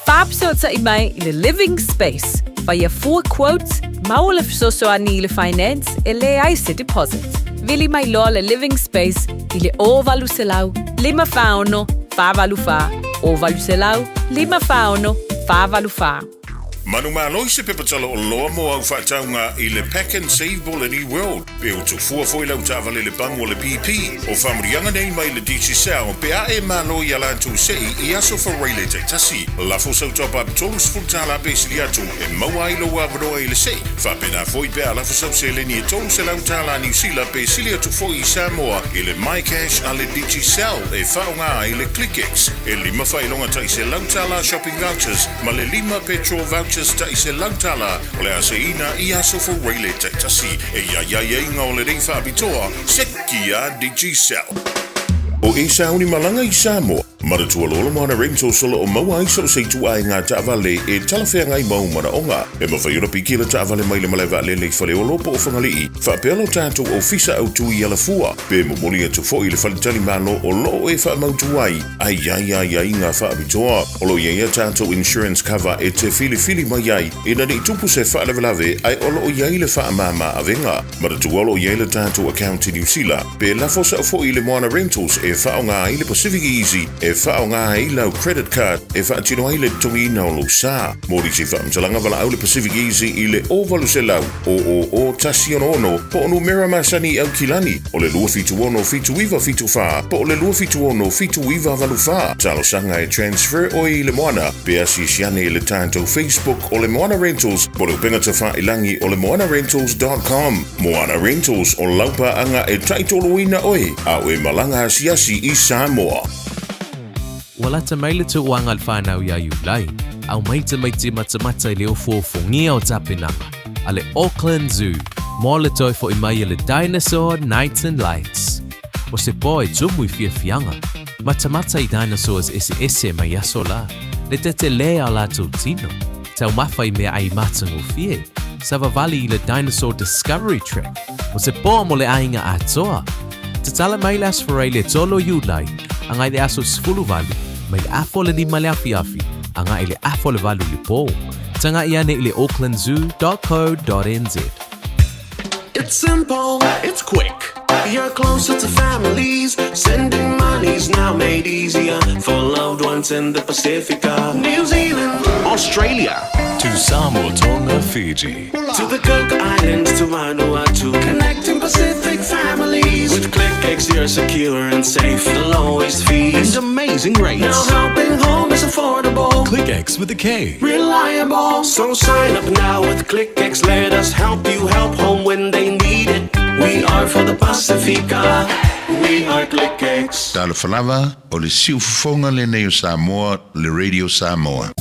faafesootai mai i le Living Space. Faia fua quotes, maua le fesoasoani i le finance e leai se deposit. Vili mai loa le Living Space i le 0800 546 484, 0800 546 484. Manumalo i se pepa tala oloa mo au faatauga i le Pack and Save po o le New World, pe utu fua foi lau taavale i le pamu o le BP. O faamanuiaga nei mai le Digicel pe a e malo i a latou sei i aso Faraile taitasi. Lafo sau top up $30 pe sili atu e maua ai lou avanoa i le sei. Faapena foi pe a lafo sau seleni e $300 Niu Sila pe sili atu foi i Samoa i le MyCash a le Digicel e faaaoga ai le ClickX. E lima faailoga tai $100 shopping vouchers ma le lima petrol vouchers tai $100 o le a seiina i aso Faraile taitasi. E i ai aiaiga o lenei faapitoa, seki a Digicel. O Esau ni malaga i Samoa. Manatua loa le Moana Rentals o lo o maua ai so o se ituaiga taavale e talafeagai ma ou manaoga. E mafai ona piki le taavale mai le malae vaalele i Faleolo po o Fagalii, faapea lo tatou ofisa autu i Alafua, pe momoli atu foi i le faletalimalo o lo o e faamautu ai a i ai aiaiga faapitoa. O lo o i ai a tatou insurance cover e te filifili mai ai ina ne i tupu se faalavelave ae o lo o i ai le faamama avega. Manatua o lo o i ai le tatou account i Niu Sila, pe lafo sao foi i le Moana Rentals e faaaoga ai le Pacific Easy e faaaoga ai lau credit card e faatino ai le totogiina o lou sa. Mo nisi faamatalaga valaau le Pacific Easy i le 0800 000 166 po o numera masani i Aukilani o le 276 7974 po o le 276 7984. Talosaga e transfer oe i le Moana pe asiasi ane i le tatou Facebook o le Moana Rentals po o le upega tafailangi o le moanarentals.com. Moana Rentals o lau paaga e taitoloina oe a o e malaga asiasi i Samoa. Ua lata mai le tauaga a le whanau iā Iulai, aumai tamaiti matamata i le ofoofogia o tapenaga a le Auckland Zoo mo le toe fo'i mai a le Dinosaur Nights and Lights. O se pō e tumu i fiafiaga, matamata i dinosaurs eseese mai aso la, le tetelē a o latou tino, taumafa i meaai matagofie, savavali i le Dinosaur Discovery Track, o se pō mo le aiga atoa. Tatala mai le Aso Faraile 3 o Iulai, agai le aso 18, mai le afa o le lima le afiafi, agai le afa o le valu i le pō. Taga'i ane i le aucklandzoo.co.nz. It's simple, it's quick. You're closer to families. Sending money's now made easier for loved ones in the Pacifica. New Zealand, Australia, To Samoa, Tonga, Fiji. To the Cook Islands, to Vanuatu. Connecting Pacific families. With ClickX, you're secure and safe. The lowest fees and amazing rates. Now helping home is affordable. KlickEx with a K. Reliable. So sign up now with ClickX. Let us help you help home when they need it. We are for the Pacifica. We are ClickX. Talofa lava, o le siufofoga lenei o Samoa, le Radio Samoa.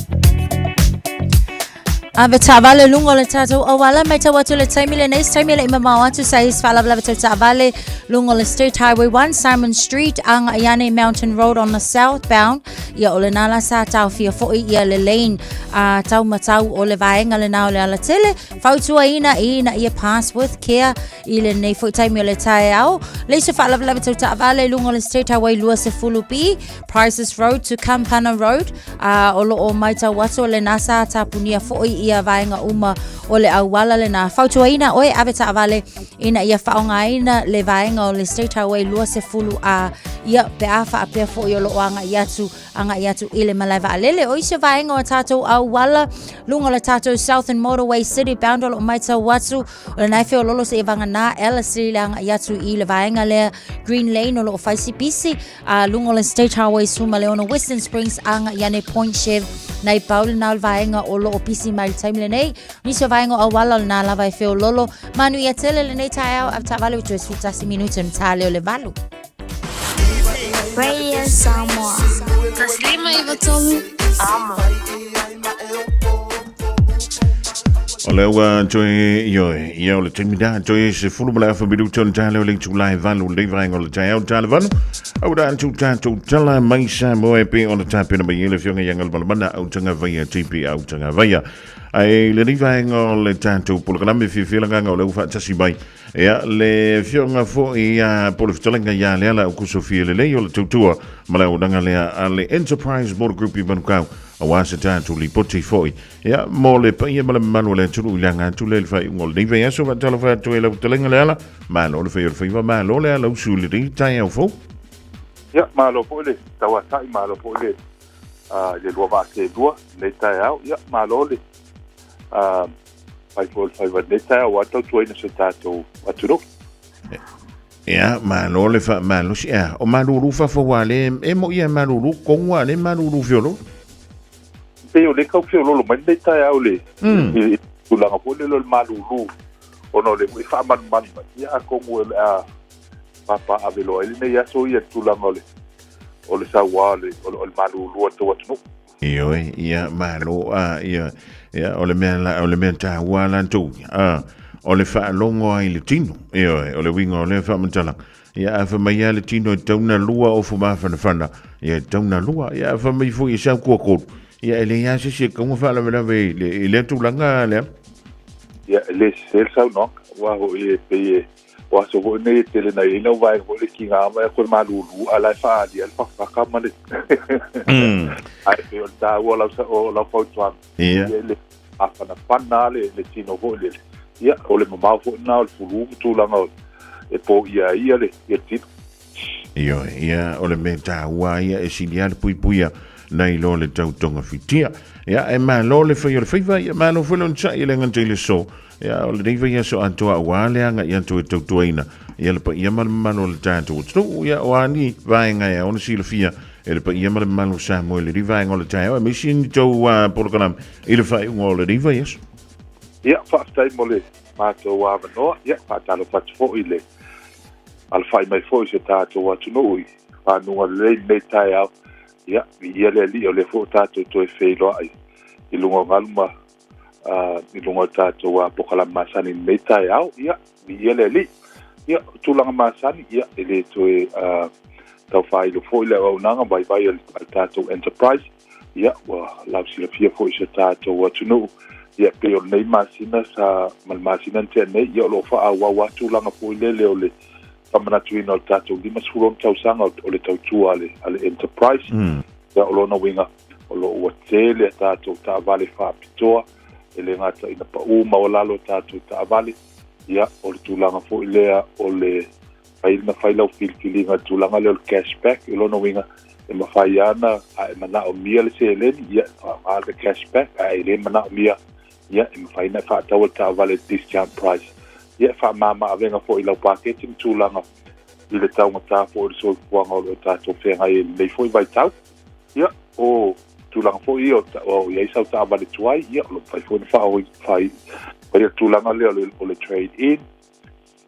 Ave taavale luga o le tatou auala matau atu le taimi lenei se taimi e le i mamao atu sa i se faalavelave tau taavale luga o le State Highway 1 Simon Street agai ane Mountain Road on the southbound ia o lena la sa taofia foi ia le lane a tau matau o le vaega lena o le alatele fautuaina ina ia pass with care i lenei foi taimi o le taeao le isi faalavelave tau taavale luga o le State Highway 20 B Prices Road to Kampana Road, a o lo o maitau atu o lena sa tapunia foi ia vaega uma o le auala lena. Fautuaina oe ave taavale ina ia faaaogaina le vaega o le State Highway 20 A ia pe a faapea foi o lo o agai atu agai atu i le malae vaalele. O isi vaega o tatou auala luga o le tatou Southern Motorway City Bound o lo o maitau atu O lena e feololo seia vagana Ellerslie le agai atu i le vaega lea Green Lane o lo o fai si pisi a luga o le State Highway 16 Western Springs agai ane Point Chev nai pau lena o le vaega o lo o pisi mai le taimi lenei. Nisi o vaega o auala o lena lava e feololo. Manuia tele lenei taeao ave taavale ua toe 11 minute ona ta lea o le 8. Radio Samoa. 153 Amo. O lea ua toe ioe, ia o le taimi da, toe se fulu ma le afa minuta o le tae leo le itulai valu le vaenga o le taeao tale valu. Au da atu tātou tala mai sa moe pe o le tāpena mai e le fionga i angal malamana au tanga vaia tipi au tanga vaia. Ai le nei vaenga o le tātou polokalame fiafialaganga o le ua faatasi mai. Ia le fionga foi ia po le fetalenga ia le ala au kusofia lelei o le tautua ma le auaunaga lea a le Enterprise Motor Group i Manukau aua se tātou lipoti foi. Ia, mo le paia ma le mamalu o le atunuu i le aga atu lea i le faaiuga o lenei vaiaso, faatalofa atu ai lau fetalaiga Leala, malo le fai o le faiva, malo le ala usu i lenei taeao fou. Ia, malo foi le tauatai, malo foi le, uh, le lua vaa selua i lenei taeao. Ia, malo le uh, fai foi o le faiva i lenei taeao, aua tautuaina si o tatou atunuu. Ia, malo le faamalosi. Ea, o malulu fafo ua le, e mo ia malulu, kongu a le malulu fiolo. Pei o le kau feololo mai lenei taeao le i tulaga foi lele o le malulu ona o le e faamanumanu mai ia atonu o le a papaave loa ai lenei aso ia tulaga o le o le sauā o le, o le malulu a le tou atunuu. Ioe, ia malo a ia ia o le mea la o le mea taua la tou a o le faalogo ai i le tino. Ioe, o le uiga o lea faamatalaga. Ia a fai mai lava le tino e tatau ona lua ofu mafanafana, ia e tatau ona lua. Ia a fai mai foi e sau kuakolu, ia e leai lava se isi e tatau ona faalavelave i le, i lea tulaga lea. Ia, e le sese le saunoaga, aua foi e pei e, o aso foi nei e tele na i ai lau vaega foi le kiga mai atu e malulu, a la e faaalia le fakafaka ma le... Ae pei o le taua o lau, o lau fautuaga, Ia. ia le mafanafana le, le tino foi lele. Ia, o le mamao foi lena o le fulu ma tulaga o, e poia ai ia le, ia le tino. Ioe, ia, o le mea taua ia e sili lava le puipuia nai lo le tau togafitia. Ia, e malo le fai o le faiva, ia malo foi le onosai e le gata i le aso. Ia, o lenei vaiaso atoa aua le agai atu e tautuaina ia le paia ma le mamalu o le tatou atunuu. Ia, o a ni vaega e ao ona silafia e le paia ma le mamalu o Samoa i lenei vaega o le taeao, aemaise ni tou polokalame i le faaiuga o lenei vaiaso. Ia, faafetai mo le matou avanoa. Ia, faatalofa atu foi i le alafai mai foi o si o tatou atunuu i fanuga lelei lenei taeao. Ia, viia le Alii o lea foi ua tatou toe feiloai i luga o galu ma i luga o tatou polokalame masani i lenei taeao. Ia, viia le Alii. Ia, o tulaga masani, ia, e le toe tau faailo foi le auaunaga vaivai a le tatou enterprise. Ia, ua lausilafia foi i si o tatou atunuu. Ia, pei o lenei masina sa, ma le masina na tea nei, ia, o lo o faaauau lava tulaga foi lele o le faamanatuina o le tatou 56 tausaga o le tautua a le enterprise. Ia, o lona uiga, o lo o ua tele a tatou taavale faapitoa, e le gata ina pau maualalo a tatou taavale, ia, o le tulaga foi lea o le mafai ona fai lau filifiliga i le tulaga lea o le cash back. O lona uiga, e mafai lava ona a e manaomia le seleni, ia, e faaaoga le cash back, ae e le manaomia, ia, e mafai ona e faataua le taavale i le discount price. Ia, e faamama avega foi i lau paketi ma tulaga i le taugata foi o le soifuaga o lo o tatou feagai ai i lenei foi vaitau. Ia, o tulaga foi ia o i ai sau taavale tuai, ia, o lo o mafai foi ona faaoi, fai, faia le tulaga lea o le trade in,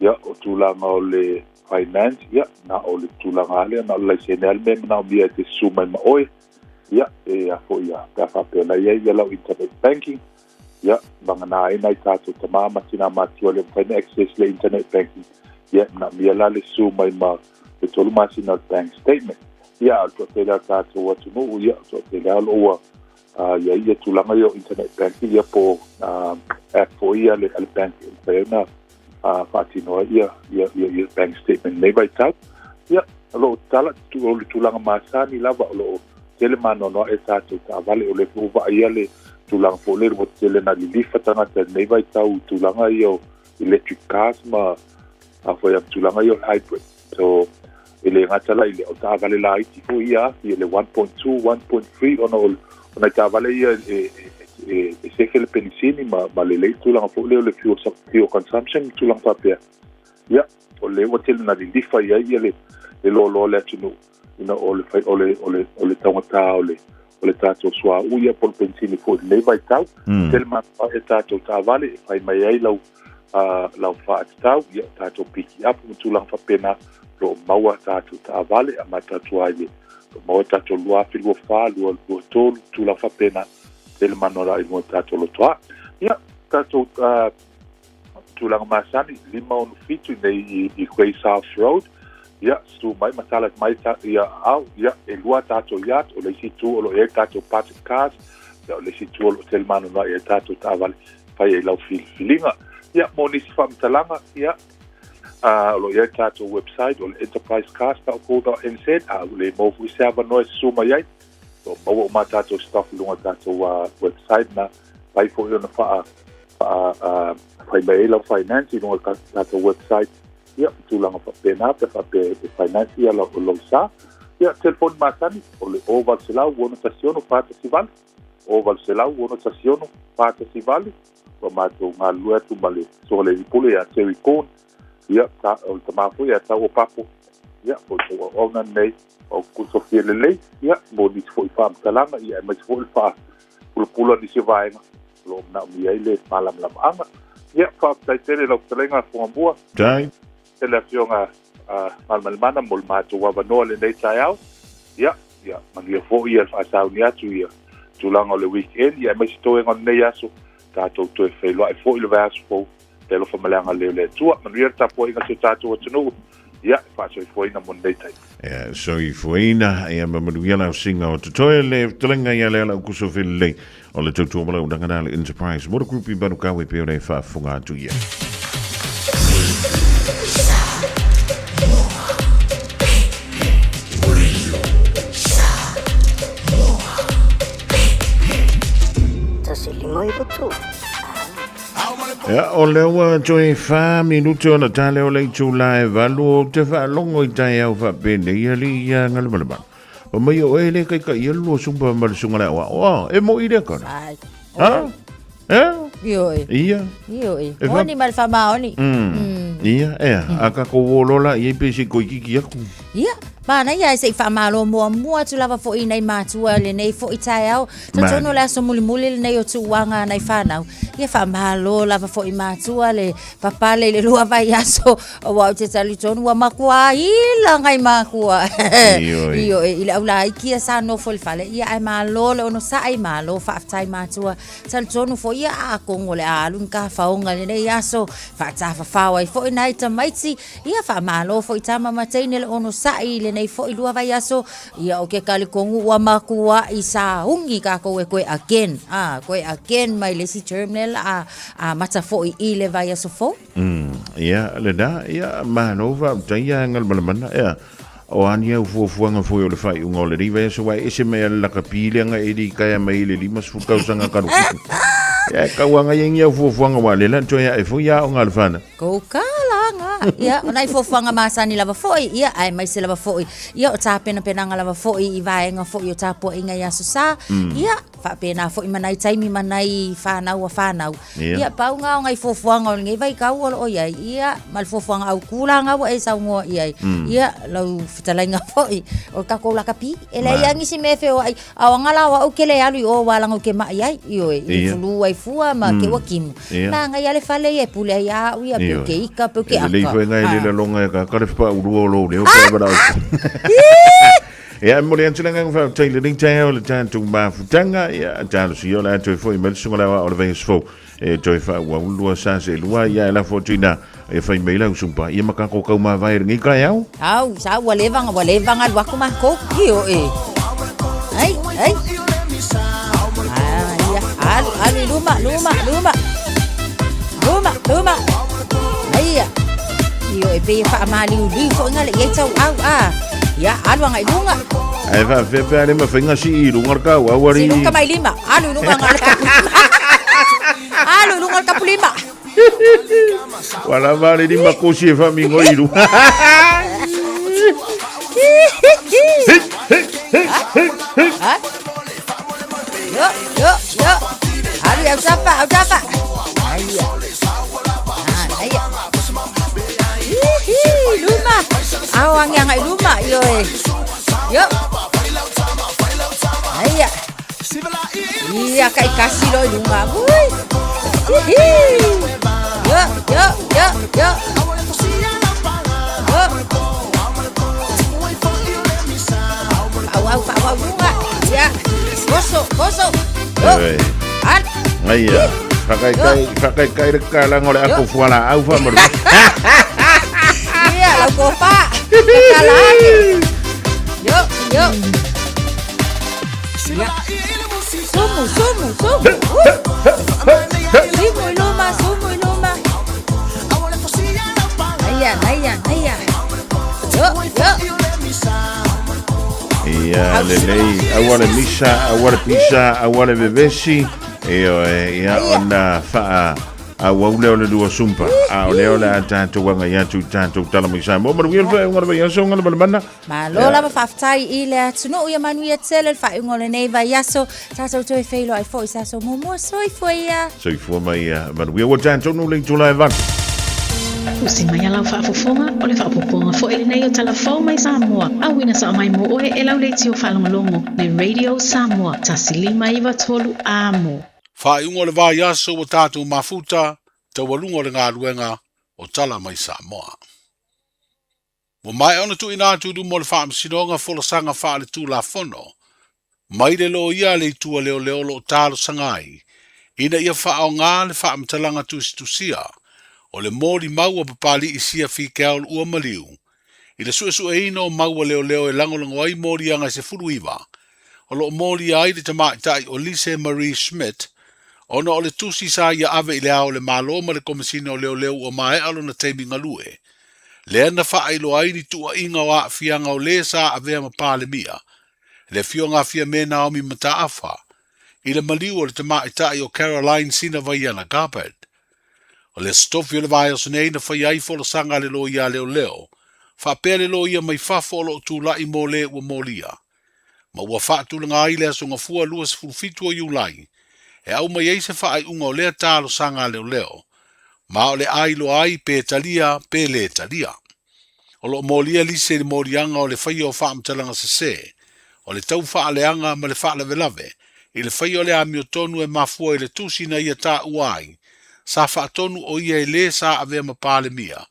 ia, o tulaga o le finance, ia, na o le tulaga lava lea, na o le laisene lava le mea e manaomia e te susu mai ma oe, ia, e a foi ia, pe a faapea o la e i ai ia lau internet banking, ia, vagana ai nai tatou tama ma tina matutua e le o mafai ona access le internet banking, ia, e manaomia la le susu mai ma le tolu masina o le bank statement. Ia, a o le toatele o le tatou atunuu, ia, o le toatele lava o lo o ua i ai ia tulaga ia o internet banking ia po o app foi ia a le bank e mafai ai ona faatino ai ia, ia, ia, ia bank statement i lenei vaitau. Ia, o lo o tala, o le tulaga masani lava o lo o tele maanoanoa e tatou taavale, o lea foi ua vaaia le tulaga foi lele ua tele na lilifa tagata i lenei vaitau i tulaga ia o electric cars ma a foi a tulaga ia o hybrid. So, e le gata la i le, o taavale laiti foi ia afi, le 1.2, 1.3, ona o, o nai taavale ia e, e, e, e sefe le penisini ma, ma lelei tulaga foi lea o le fuel, fuel consumption, tulaga faapea. Ia, o lea ua tele na lilifa i ai ia le, le loaloa o le atunuu, ina o le, o le, o le, o le taugata o le, o le tatou suauu ia po o le penisini foi i lenei vaitau. Tele manawa e tatou taavale e fai mai ai lau, lau faatatau, ia o tatou piki apu ma tulaga faapena, o lo o maua tatou taavale amata atu ai le o maua tatou 2024, 2023, tulaga faapena, tele manawa i luga o tatou lotoa. Ia, tatou tulaga masani, 567 nei i, i Grey South Road, ia, susu mai ma tala mai ta, ia au, ia, e lua tatou yard, o le isi itu o lo o i ai tatou parked cars, ia, o le isi itu o lo o tele manoanoa i ai tatou taavale, fai ai lau filifiliga. Ia, mo nisi faamatalaga, ia, o lo o i ai tatou website, o le enterprisecars.co.nz, a ua le maua foi se avanoa e susu mai ai, o lo o maua uma tatou stuff i luga o tatou website na, pai foi ona faa, faa, fai mai ai lau finance i luga o tatou website, ia, tulaga faapena, pe faapea e finance ia lau, lou sa. Ia, telefoni masani, o le 0800 616 418, 0800 616 418, ua matou galulue atu ma le Susuga i le Alii Pule ia Terry Corn, ia, ta, o le tama foi ia Tau o Papo, ia, po o le tou auauna lenei, o kusofia lelei, ia, mo nisi foi faamatalaga, ia, aemaise foi le faa, pulapula nisi o vaega o lo o manaomia ai le malamalamaaga. Ia, faafetai tele i lau fetalaiga Fugamua. Tai. Tele afioga a Malemalemana mo le matou avanoa lenei taeao. Ia, ia, manuia foi ia le faasauni atu ia tulaga o le weekend, ia aemaise toega o lenei aso, tatou toe feiloai foi le vaiaso fou, le alofa ma le agalelei o le Atua. Manuia le tapuaiga a si o tatou atunuu, ia, e faasoifuaina mo lenei taimi. Ia, soifuaina, ia ma manuia lau singa o totoe le fetalaiga ia lea lau kuso felelei o le tautua ma lau dangana le Enterprise Motor Group i Manukau e pei ona e faafofoga atu ia. Ia, o lea ua toe whā minute ona tale o le itula e valu o te whaalogo i taeao whaapenei ia li ia ngalemalema. O mai o e le kai kai ia lua sumpa ma le sunga le awa. O, e mo i le kana. Ai. Ha? E? Ioe. Ia. Ioe. E wha- Oni ma le whamaoni. Ia, ea. A ka ko wolola i pe si koi kiki aku. Ia, manaia e se i faamalo muamua atu lava fo'i i nei matua i lenei fo'i taeao. Talitonu o le aso mulimuli lenei o tuuaga a nai fanau. Ia faamalo lava fo'i matua le papale i le lua vaiaso aua ou te talitonu ua matua ila ngai matua. Ioe. Ioe, i le aulaiki ia sa nofo i le fale. Ia ae malo le onosa'i, malo faafetai matua. Talitonu foi ia atonu o le a alu ni tafaoga i lenei aso, faatafafao ai foi nai tamaiti, ia faamalo foi tama ma teine le onosai i lenei foi lua vaiaso, ia o ke talitonu ua matuai sauni tatou e toe again, a, toe again mai le isi term lea la a amata foi i le vaiaso fou. Ia, lena, ia, malo faafetai ia Galumalemana, ia. O a ni au fuafuaga foi o le faaiuga o lenei vaiaso aua e ese mai lava le lakapi lea na e litaea mai i le 50 tausaga talu. Ia, e tauaga ai ni au fuafuaga aua o lea la na toe ae foi aoga a le fanau. Kou kala! fuafuaga, ia, o nai fuafuaga masani lava foi, ia, aemaise lava foi, ia, o tapenapenaga lava foi i vaega foi o tapuaiga i Aso Sa, ia, faapena foi ma nai taimi ma nai fanau a fanau. Ia, ia pau na o nai fuafuaga o lenei vaitau o lo o i ai, ia, ma le fuafuaga autu la na ua e saunoa i ai, ia, lau fetalaiga foi, o le tatou lakapi, e leai lava nisi mea e feoai, A o aga la o au ke le alu i o ua laga ou ke maʻi ai, ioe, i le flu ai fua ma ke ua kimu. Na ngai a le fale ia e pule ai ia au ia, peu ke ika, peu ke aka. E lelei foi ngai le lalonga e ka le whapa urua o lou leo pe wala au. Ia, e momoli atu le agaga faafetai i lenei taeao i le tatou mafutaga, ia, talosia o le a toe foi mai le susuga le aoao o le vaiaso fou e toe faaauau le lua sa seelua, ia e lafo atu ina e fai mai lau sumpa, ia ma kako kau mavae i lenei taeao. Au, sa ua leva, ua leva galu atu makou. Ioe. Ai, ai. Ah, ia, alu, alu i luma, luma, luma. Luma, luma. Ai ia. Ioe, pei e faamaliuliu foi nga le iai tauau, ah. Ia, alu agai i luga. Ae faapefea pe a le mafai ona sii i luga le tauau ari. Sii luga mai lima. Alu i luga nga le tapu. Alu i luga le tapu lima. Ua lava le lima kosi e faamigoi i luga. Yo, yo, yo. Alu i autafa, autafa. Aia. Ah, aia. Hihi, luma. Ao ange agai luma, ioe. Yo. Aia. Ia kaikasi loa i luga. Ui. Hihi. Yo, yo, yo, yo. Yo. Faaauau, faaauau luga. Ia. Oso, oso. Yo. Oi. Al. Aia. Whakaikai, whakaikai le kalaga o le ako fualaau whaamaru. Ia, lau kopa. Kala ake. Yo, yo. Ia. Sumu, sumu, sumu. Sumu i luma, sumu i luma. Aia, aia, aia. Yo, yo. Ia lelei, aua le misa, aua le pisa, aua le vevesi. Ioe, ia ona faa auau lea o le lua sumpa. A o lea o le a tatou agai atu i tatou tala mai Samoa. Manuia le faaiuga o le vaiaso, Galumalemana. Malo lava faafetai i le atunuu ia manuia tele le faaiuga o lenei vaiaso. Tatou toe feiloai foi i se aso muamua. Soifua ia. Soifua ma ia manuia. Ua tatou nu le itula e valu. Usi mai a lau faafofoga, o le faaopoopoga foi lenei o Tala Fou mai Samoa, auina sao mai mo oe e lau leitio faalogologo le Radio Samoa 1593 Amo. Faaiuga o le vaiaso ua tatou mafuta taualuga o le galuega o Tala Mai Samoa. Ua maea ona tuuina atu i luma o le Faamasinoga folasaga faaletulafono mai le loia a le Itu a Leoleo o lo o talosaga ai ina ia faaaoga le faamatalaga tusitusia o le molimau a Papali'i Sia Fikeaol Ua Maliu i le suesueina o mau a leoleo e lagolago ai moliaga e 19 o lo o molia ai le tamaitai o Lise Marie Schmidt ona o le tusi sa ia ave i le Ao o le Malo ma le Komesina o Leoleo ua maea lona taimi galue lea na faailoa ai ni tuuaiga o aafiaga o lē sa avea ma Palemia, le Afioga a Fiame Naomi Mataafa, i le maliu o le tamaitai o Caroline Sinavaiana Gabbard. O le Aso Tofi o le vaiaso nei na faia ai folasaga a le loia a leoleo, faapea le loia mai fafo o lo o tulai mo lē ua molia, ma ua faatulaga ai le Aso Gafua 27 o Iulai e aumai ai se faaiuga o lea talosaga a leoleo, ma o le a iloa ai pe talia pe lē talia. O lo o molia lise i le moliaga o le faia o faamatalaga sesē, o le tau faaleaga ma le faalavelave i le faia o le amiotonu e mafua i le tusi na ia taua ai, sa faatonu o ia e lē sa avea ma Palemia,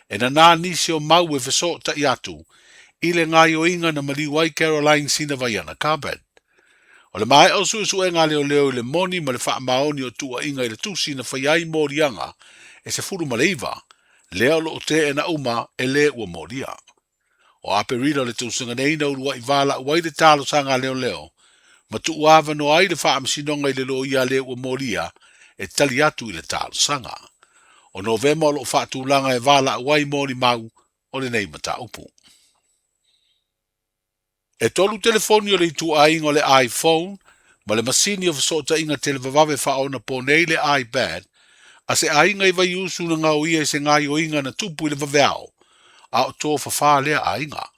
e nanā nisi o mau e fesootai atu i le gaoioiga na maliu ai Caroline Sinavaiana Carbet. O le maea o suesuega a leoleo i le moni ma le faamaoni o tuuaiga i le tusi na faia ai moliaga e 19, lea o lo o teena uma e lē ua molia. O Aperila o le tausaga nei na uluai valaau ai le talosaga a leoleo ma tuuavanoa ai le faamasinoga i le loia a lē ua molia e tali atu i le talosaga. O Novema o lo o faatulaga e valaau ai molimau o lenei mataupu. E tolu telefoni o le ituaiga o le iPhone ma le masini o fesootaiga televavave faaonaponei le iPad. a se aiga i Vaiusu na gaoia i se gaoioiga na tupu i le vaveao, a o tofafā lea aiga.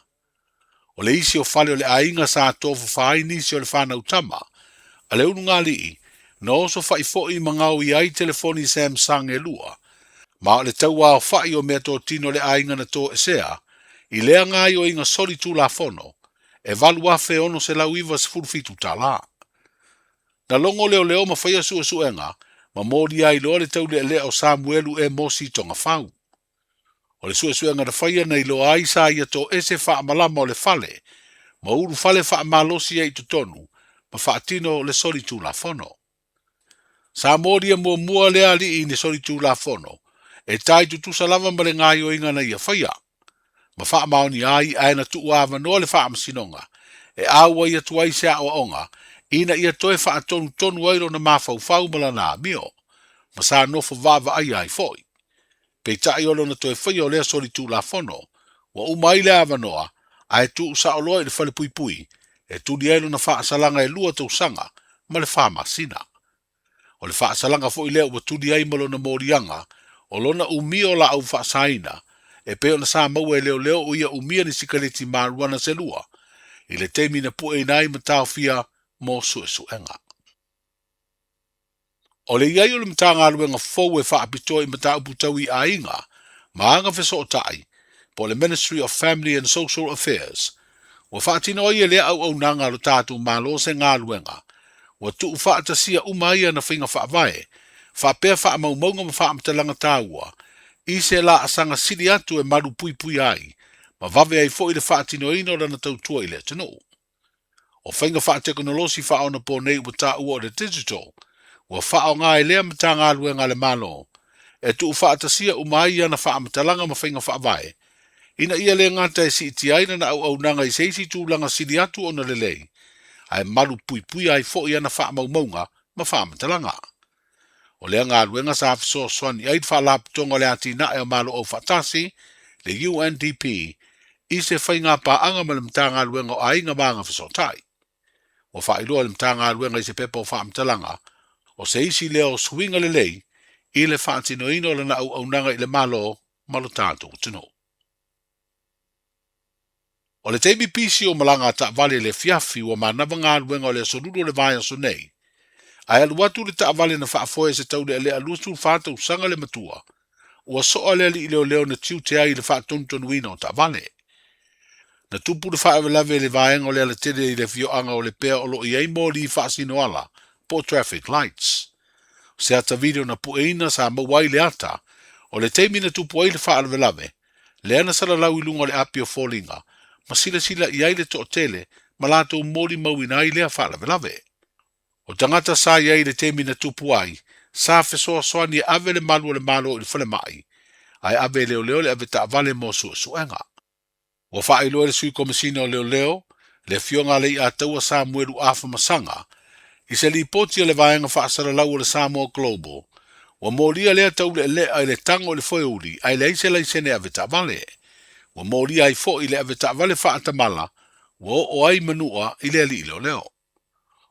O le isi o fale o le aiga sa tofafa ai nisi o le fanau tama, a le ulugalii, na oso fa'i fo'i ma gaoia ai telefoni Samsung e lua, ma o le tauaofa'i o meatotino a le aiga na toesea, i lea gaoioiga soli tulafono, e $8,697 tālā. Na logo leoleo ma faia suesuega, ma molia ai loa le taulealea o Samuelu e Mosi Togafau. O le suesuega na faia na iloa ai sa ia toese faamalama o le fale, ma ulufale faamalosi ai i totonu, ma faatino le soli tulafono. Sa molia muamua lea alii i ni soli tulafono, e tai tutusa lava ma le gaoioiga na ia faia, ma faamaonia ai ae na tuu avanoa le faamasinoga e auai atu ai se aoaoga ina ia toe faatonutonu ai lona mafaufau ma lana amio, ma sa nofo vaavaaia ai foi. Peitai o lona toe faia o lea soli tulafono, ua uma ai le avanoa ae tuu sao loa i le falepuipui e tuli ai lona faasalaga e 2 tausaga ma le 4 masina. O le faasalaga foi lea ua tuli ai ma lona moliaga o lona umia o laau faasaina, e pei ona sa maua e leoleo o ia umia ni sikaleti marijuana se lua, i le taimi na pueina ai ma taofia mo suesuega. O le i ai o le Matagaluega fou e faapitoa i mataupu tau i aiga ma aga fesootai, po o le Ministry of Family and Social Affairs, ua faatino ai e lea auaunaga a lo tatou Malo se galuega ua tuufaatasia uma ai ana faiga faavae, faapea faamaumauga ma faamatalaga taua, i se laasaga sili atu e malupuipuia ai ma vave ai foi le faatinoina o lana tautua i le atunuu. O faiga faatekonolosi faaonaponei ua taua o le digital, ua faaaoga e lea Matagaluega a le Malo e tuufaatasia uma ai ana faamatalaga ma faiga faavae, ina ia le gata e siitia ai lana auaunaga i se isi tulaga sili atu ona lelei, ae malupuipuia ai foi ana faamaumauga ma faamatalaga. O lea galuega sa fesoasoani ai le Faalapotopotoga o le Atinae o Malo Aufaatasi, le UNDP, i se faigapaaga ma le Matagaluega o Aiga ma Agafesootai. Ua faailoa e le Matagaluega i se pepa o faamatalaga, o se isi lea o suiga lelei i le faatinoina o lana auaunaga i le Malo ma lo tatou atunuu. O le taimi pisi o malaga a taavale i le afiafi ua manava galuega o le aso Lulu o le vaiaso nei. Ae alu atu le taavale na faafoe e se taulealea 24 tausaga le matua, ua soa le alii leoleo na tiute ai i le faatonutonuina o taavale. Na tupu le faalavelave i le vaega o le alatele i le afioaga o Lepea o lo o i ai moli faasinoala po o traffic lights. O se ata video na pueina sa maua ai le ata o le taimi na tupu ai le faalavelave, lea na salalau i luga o le api o foliga ma silasila i ai le toatele ma latou molimauina ai lea faalavelave. O tagata sa i ai i le taimi na tupu ai, sa fesoasoani e ave le malu o le Malo i le falemai, ae ave e leoleo le avetaavale mo suesuega. Ua faailoa e le Sui Komesina o Leoleo, le Afioga a Leiataua Samuelu Afamasaga, i se lipoti a le Vaega Faasalalau o le Samoa Global, ua molia lea taulealea i le tago i le foeuli ae leai se laisene avetaavale. Ua molia ai foi le avetaavale faatamala ua oo ai Manua i le alii leoleo.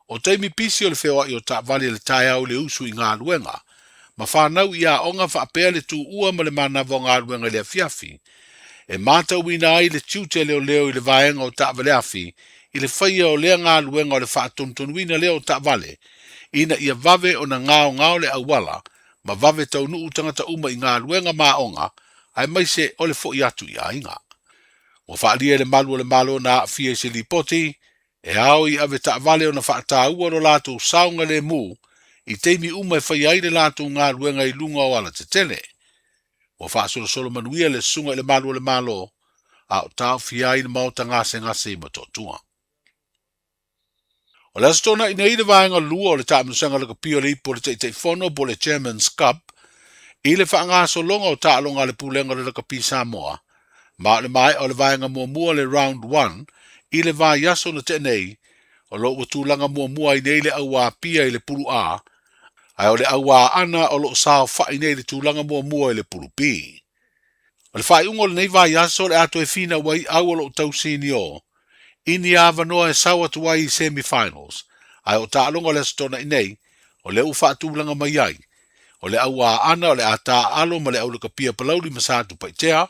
O taimi pisi o le feoai o taavale i le taeao i le usu i galuega, ma fanau i aoga faapea le tuua ma le manava o galuega i le afiafi, e matauina ai le tiute leoleo i le vaega o taavaleafi i le faia o lea galuega o le faatonutonuina lea o taavale ina ia vave ona gaogao le auala ma vave taunuu tagata uma i galuega ma aoga aemaise o le foi atu i aiga. Ua faaalia e le malu o le Malo na aafia i se lipoti E ao i avetaavale ona faataua lo latou saogalemu i taimi uma e faia ai le latou galuega i luga o alatetele. Ua faasolosolo manuia le susuga i le Malu o le Malo, a o taofia ai le maota gasegase i Motootua. O le Aso Toonai nei le vaega lua o le taamilosaga lakapi o le Ipu o le Taitaifono po o le Chairman's Cup i le faagasologa o taaloga a le Pulega o le Lakapi Samoa Ma o le maea o le vaega muamua le Round One i le vaiaso na tea nei, o lo o ua tulaga muamua ai nei le au Apia i le Pulu A, ae o le au Aana o lo o saofai nei i le tulaga muamua i le Pulu B. O le faaiuga o lenei vaiaso o le a toe finau ai au o lo o tau senior i ni avanoa e sao atu ai i semi-finals, ae o taaloga o le Aso Toonai nei, o lea ua faatulaga mai ai. O le au Aana o le a taaalo ma le au Lakapia Palauli ma Satupaitea,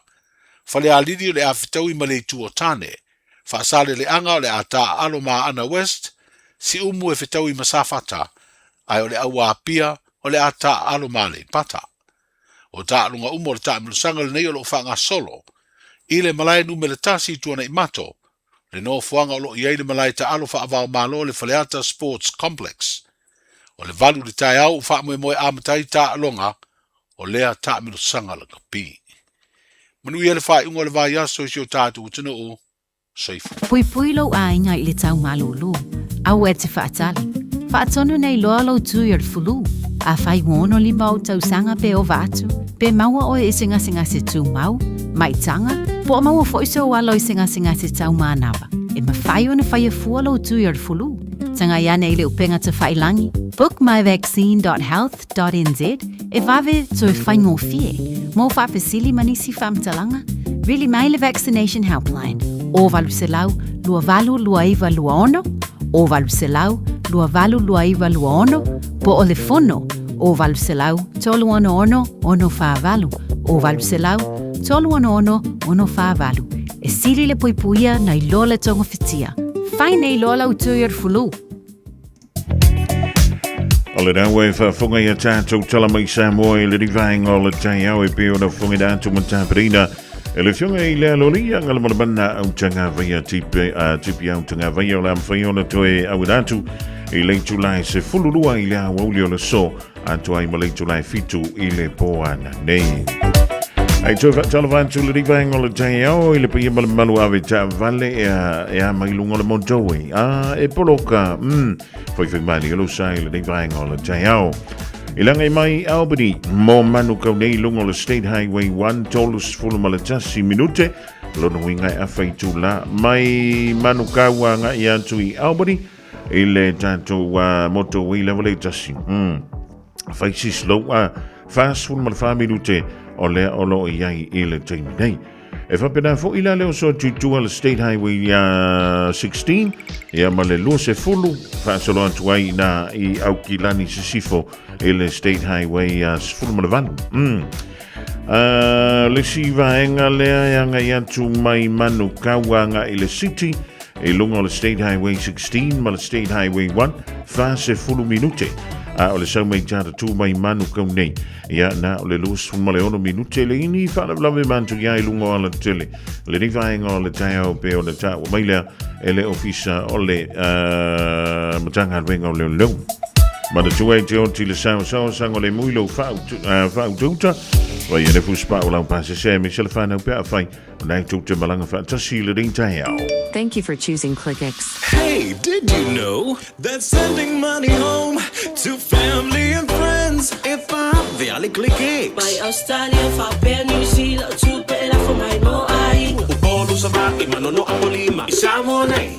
Falealili o le a fetaui ma le Itu o Tane, Faasaleleaga o le a taaalo ma Aana West, Siumu e fetaui ma Safata, ae o le au Apia o le a taaalo ma Aleipata. O taaloga uma o le taamilosaga lenei o lo o faagasolo i le malae numera tasi i Tuanaimato, le nofoaga o lo o i ai le malae taalo faava-o-Malo le Faleata Sports Complex. O le 8 i le taeao ua faamoemoe amata ai taaloga o lea taamilosaga lakapi. Manuia le faaiuga o le vaiaso i si o tatou atunuu. Soifua. Puipui lou aiga i le tau malūlū. Aua e te faatali. Faatonu nei loa lou tui o le fulu. Afai ua 65 ou tausaga pe ova atu, pe maua oe i se gasegase tumau, maitaga, po o maua foi sou alo i se gasegase tau manava, e mafai ona faia fua lou tui o le fulu. Tagai ane i le upega tafailangi, bookmyvaccine.health.nz, e vave toe faigofie. Mo faafesili ma nisi faamatalaga, vili mai le Vaccination Helpline, o 800 282926, o 800 282926, po o le fono, o 800 366 648, o 800 366 648. E sili le puipuia nai lo le togafitia. Fai nei loa lau tui o le fulu. O le raua e faafofoga i a tātou tala mai Samoa i le rivaenga o le taiao e pei ona fofoga atu ma taperina e le fionga i le alolia nga le malamana au tagavaia tipe a tipi au tagavaia o le amawhai ona toe au atu i le itula se fululua i le awauli o le so atu ai ma le itula e fitu i le poana nei. Ai toe whaatalawa atu le rivaenga o le taiao i le paia malumalu ave ta vale e a, e a mai lunga o le motowe. A e poloka, whai whai mani o lo sa i le rivaenga o le taiao. I langa i mai Albany, mō manu kau nei lunga o le State Highway 1, tolus fulu ma le tasi minute, lona uiga e afa i tula mai manu kau a ngai atu i Albany, i le tatou uh, motorway lava le tasi. Fai si slow a fast fulu ma le wha minute o lea o lo i ai i le taimi nei. E whapena fo ila leo so tutua le State Highway 16 ia ma le lua se fulu whaasolo atu ai na i Aukilani Sisifo i le State Highway sefulu ma le valu. Le si vaenga lea e anga i atu mai manu kauanga i le city i lunga o le State Highway 16 ma le State Highway 1, wha se fulu minute. A o le sau mai tata tū mai manu kau nei. Ia na o le lus ma le ono minute le ini whaalavelave mantu ia i lunga o ala tele. Le ni vaenga o le taiao pe o le tāua mai lea e le ofisa o le matanga o leo leo. Manatua e te oti le sao sao sango le mui lou whautauta. Vai e le fuspa o lau pasese me se le whanau pea whai o nei tau te malanga whaatasi le ring taeao. Thank you for choosing ClickX. Hey, did you know that sending money home to family and friends if I via ClickX? Mai Australia, faapea New Zealand, o tupe e lafo mai mo aiga. Upolu Savaii, Manono Apolima, i Samoa nei.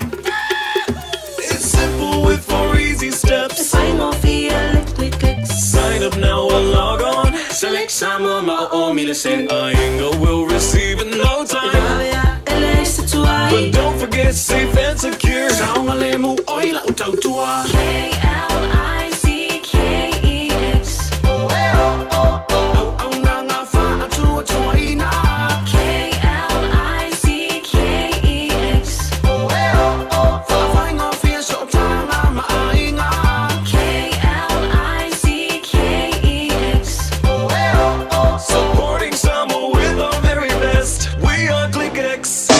It's simple with four easy steps. E faigofie le ClickX. Sign up now or log on. Select Samoa ma o o mi le send. Aiga will receive in no time. E vave a e leai se tuai. But don't forget safe and secure. Saogalemu oi lau tautua. K-L-I-C-K-E-X. Auaunaga faatuatuaina. K-L-I-C-K-E-X. Faafaigofie sootaga ma aiga. K-L-I-C-K-E-X. Supporting Samoa with our very best. We are ClickX.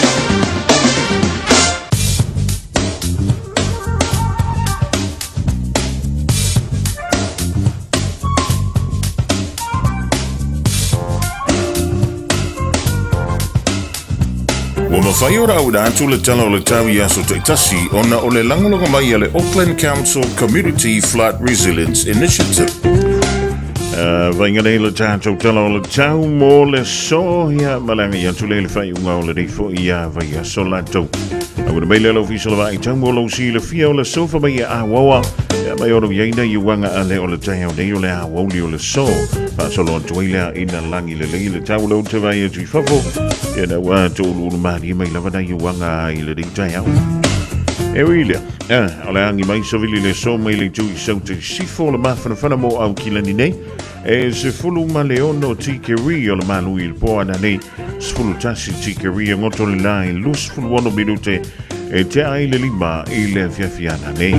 Ua mafai ona auina atu le Tala o le Tau i aso taitasi ona o le lagolago mai a le Auckland Council Community Flood Resilience Initiative. Vainga nei le tātou tala o le tau mō le so ia malanga i atu le le whaiunga o le reifo i a vai aso latou. Auina mai le lau fisa le vai tau mō lau si le fia o le sofa mai a wawa. Ia mai ono iaina i uanga a le o le tai au nei o le a wauli o le so. Whaasolo atu ai lea ina langi le lei le tau le te vai atu i fafo. Ia na ua tō ulu ulu marie mai lava nei uanga i le rei tai au. E ui lea, o le agi mai savili le aso mai le itu i Saute Sifo le mafanafana mo Aukilani nei, e 16 tikeri o le malu i le po ananei, 11 tikeri e goto le la i 26 minute e tea ai le 5 i le afiafi ananei.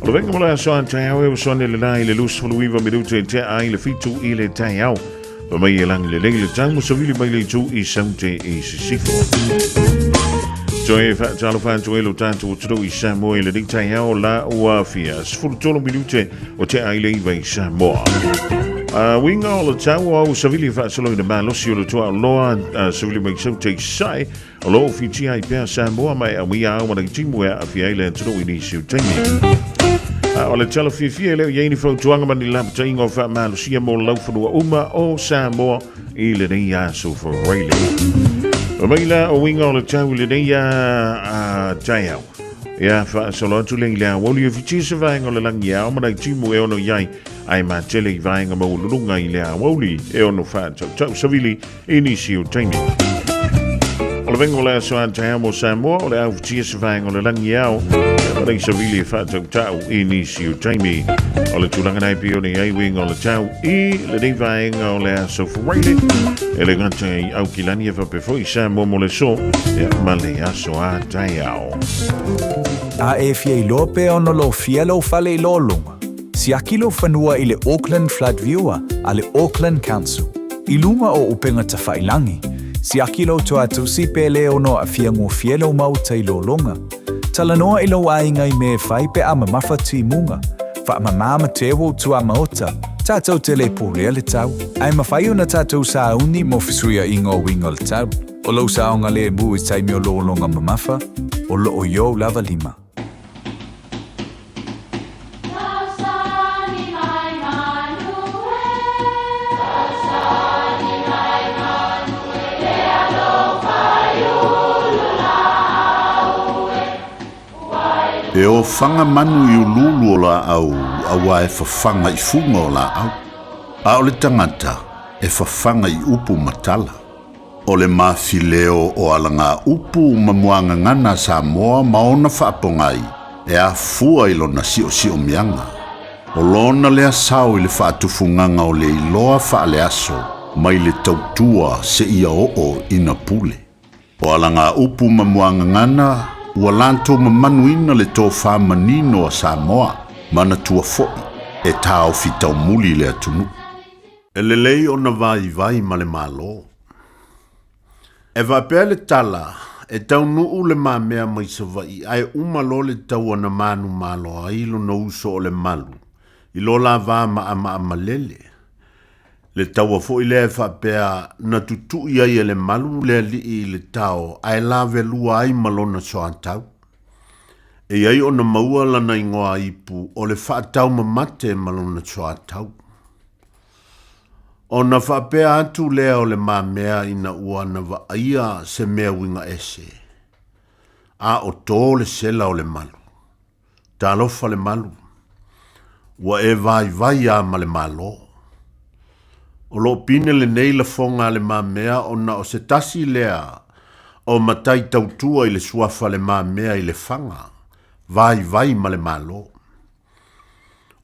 O le venga mo le aso a taeao e usoane le la i le 29 minute e tea ai le 7 i le taeao. Pa mai e langi lelei le tau mo savili mai le itu i Saute i Sisifo. Toe whaatalofa atu e lo tātou atunuu i Samoa i lenei taeao la ua afia. 13 minute o te ai le iwa i Samoa. Uiga o le tau o au savili faasolo i le malosi o le tuaoloa savili mai Saute i Sae o lo o fitia ai pea Samoa ma e auia au ana timu e aafia ai le atunuu i nisi o taimi. A o le tala fiafia e le o i ai ni fautuaga ma ni lapataiga o faamalosia mo laufanua uma o Samoa i lenei aso Friday. O mai la o uiga o le tau i lenei a taeao. Ia faasolo atu le i le aoauli e fitia se vaega o le lagi ao ma nai timu e ono i ai ae matele i vaega maualuluga i le aoauli e ono faatautau savili i nisi o taimi. O le venga o le aso a taeao mo Samoa, o le au fitia se vaega o le lagi ao, ma nei savili e faatautau i nisi o taimi. O le tulaga nei pei ona i ai uiga o le tau i lenei vaega o le aso Friday, e le gata i Aukilani e faapea foi Samoa mo le aso, ia, ma le aso a taeao. A e fia iloa pe ono lofia lou fale i lologa, Siaki lou fanua i le Auckland Flood Viewer a le Auckland Council. I luga o upega tafailangi, siaki lou toatusi pe le ono aafia gofie lou maota i lologa. Talanoa i lou aiga i mea e fai pe a mamafa timuga. Faamama ma teu ou tuamaota, tatou te le pulea le tau. Ae mafai ona tatou sauni mo fesuiaiga o uiga o le tau. O lou saogalemu i taimi o lologa mamafa, o loo i ou lava lima. E ofaga manu i uluulu o laau auā e fafaga i fuga o laau, a o le tagata e fafaga i upu ma tala. O le mafileo o alagaupu ma muagagana a Samoa ma ona faapogai e afua i lona siosiomiaga. O lona lea sao i le faatufugaga o le iloa faaleaso mai le tautua seia oo ina pule. O alagaupu ma muagagana ua latou mamanuina le tofa manino a Samoa, manatua foi e taofi taumuli le atunuu. E lelei ona vaivai ma le Malo. E faapea le tala, e taunuu le mamea mai Savaii ae uma loa le taua na manumalo ai lona uso o Lemalu i lo la va maamaamalele. Le taua foi lea e faapea na tutui ai e Lemalu le alii i le tao ae lavelua ai ma lona soatau. E i ai ona maua lana igoa ipu o le faataumamate ma lona soatau. Ona faapea atu lea o Le Mamea ina ua na vaaia se mea uiga ese, a o tō le sela o Lemalu. Talofa Lemalu, ua e vaivai a ma le Malo. O loo pine lenei lafoga a Le Mamea ona o se tasi lea o matai tautua i le suafa Le Mamea i Lefaga, vaivai ma le Malo.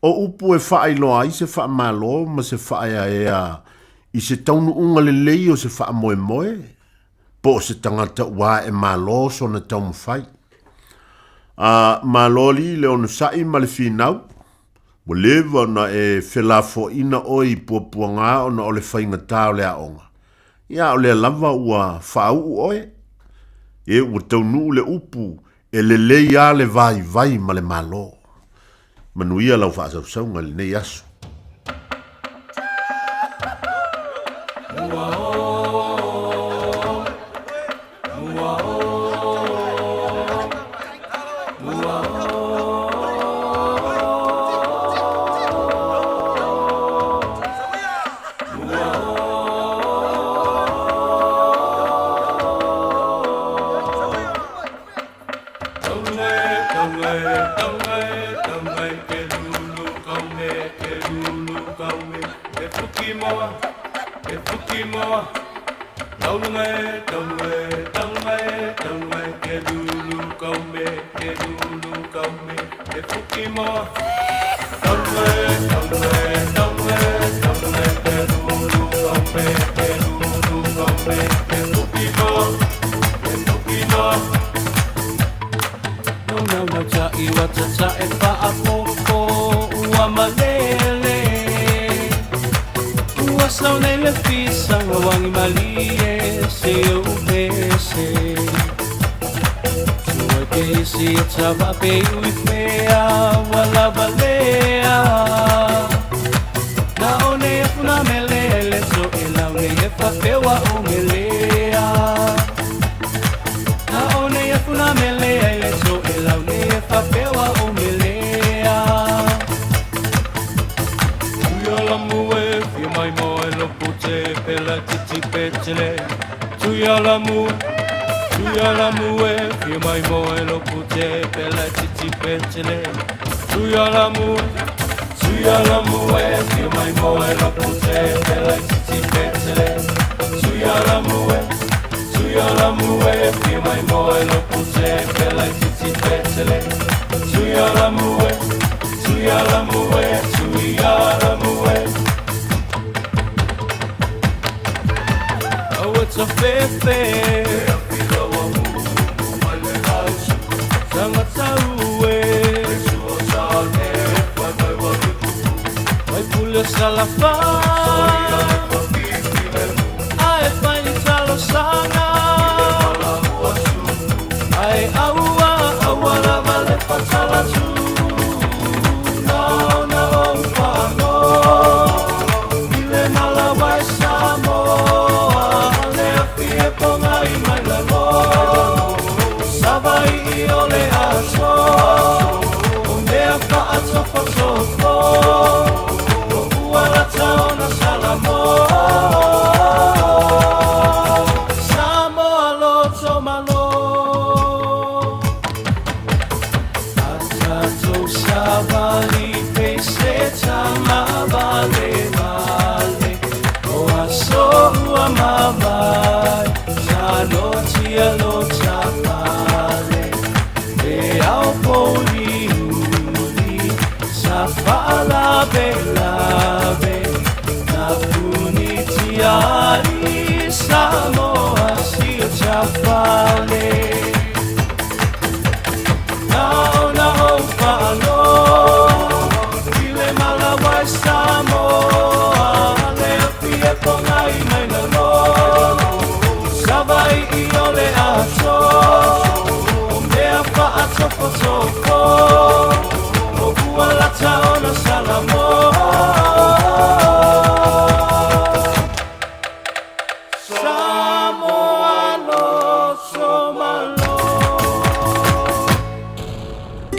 O upu e faailoa ai se faamalo ma se faaeaea i se taunuuga lelei o se faamoemoe, po o se tagata ua ae malo sona taumafai. A malo alii le onosai ma le finau, ua leva ona e felafoaiina oe i puapuaga ona o le faigata o le aoga. Ia, a o lea lava ua faauu oe. E ua taunuu le upu E lelei a le vaivai ma le Malo. Manuia lau faasausauga i lenei aso.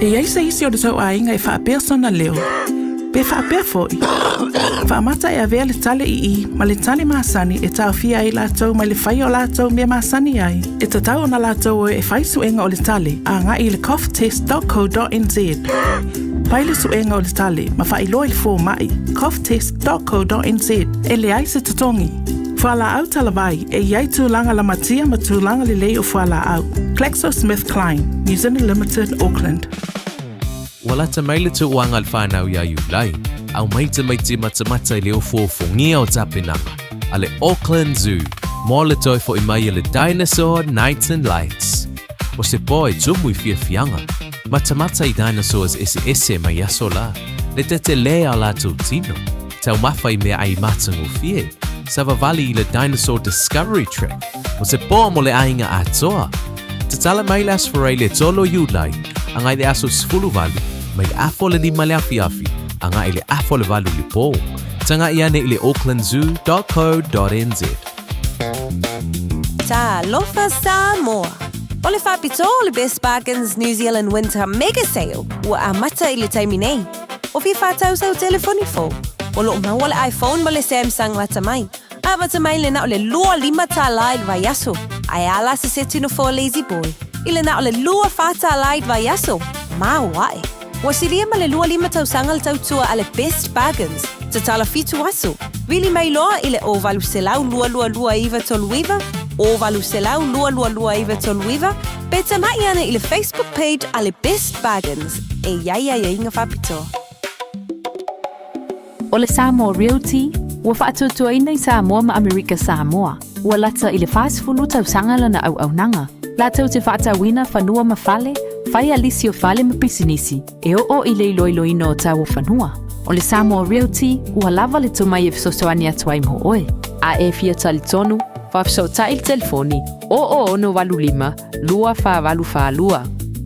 E i ai se isi o le tou aiga e faapea sona leo, pe faapea foi. Faamata e avea le tale ii ma le tale masani e taofia ai latou mai le faia o latou mea masani ai. E tatau ona latou o e fai suega o le tale agai i le coughtest.co.nz. Fai le suega o le tale ma faailoa i le fomai coughtest.co.nz e leai se totogi. Fualaau talavai e i ai tulaga lamatia ma tulaga lelei o fualaau. GlaxoSmithKline, New Zealand Limited, Auckland. Ua lata mai le tauaga a le whānau iā Iulai, aumai tamaiti matamata i le ofuofugia o tapenaga a le Auckland Zoo mo le toe fo'i mai a le Dinosaur Nights and Lights. O se pō e tumu i fiafiaga, matamata i dinosaurs eseese mai aso la, le tetelē a o latou tino, taumafa i meaai matagofie, savavali i le Dinosaur Discovery Track, o se pō mo le aiga atoa. Tatala mai le Aso Faraile le 3 o Iulai, agai le aso 18, mai le afa o le 5 le afiafi, agai le afa o le 8 i le pō. Taga'i ane i le aucklandzoo.co.nz. Talofa Samoa! O le faapitoa o le Best Bargains New Zealand Winter Mega Sale ua amata i le taimi nei. O fia whātau sau telefoni fou. O loo maua le iPhone ma le Samsung lata mai. Amata mai le na o le 25 tālā i le vaiaso. Ae a la se seti no for lazy boy. I le na o le 24 tālā i le vaiaso. Maoae. Ua silia ma le 25 tausaga le tautua a le Best Bargains. Tatala 7 aso. Vili mai loa i le 0800 222 939. 0800 222 939 pe tama'i ane i le Facebook page a le Best Bargains e i ai aiaiga faapitoa. O le Samoa Realty, ua faatuatuaina i Samoa ma Amerika Samoa, ua lata i le 40 tausaga lana auaunaga, latou te faatauina fanua ma fale, fai a lisi o fale ma pisinisi, e oo i le iloiloina o tau o fanua. O le Samoa Realty, ua lava le tomai e fesoasoani atu ai mo oe. A e fia talitonu, faafesootai i le telefoni 0085 2482,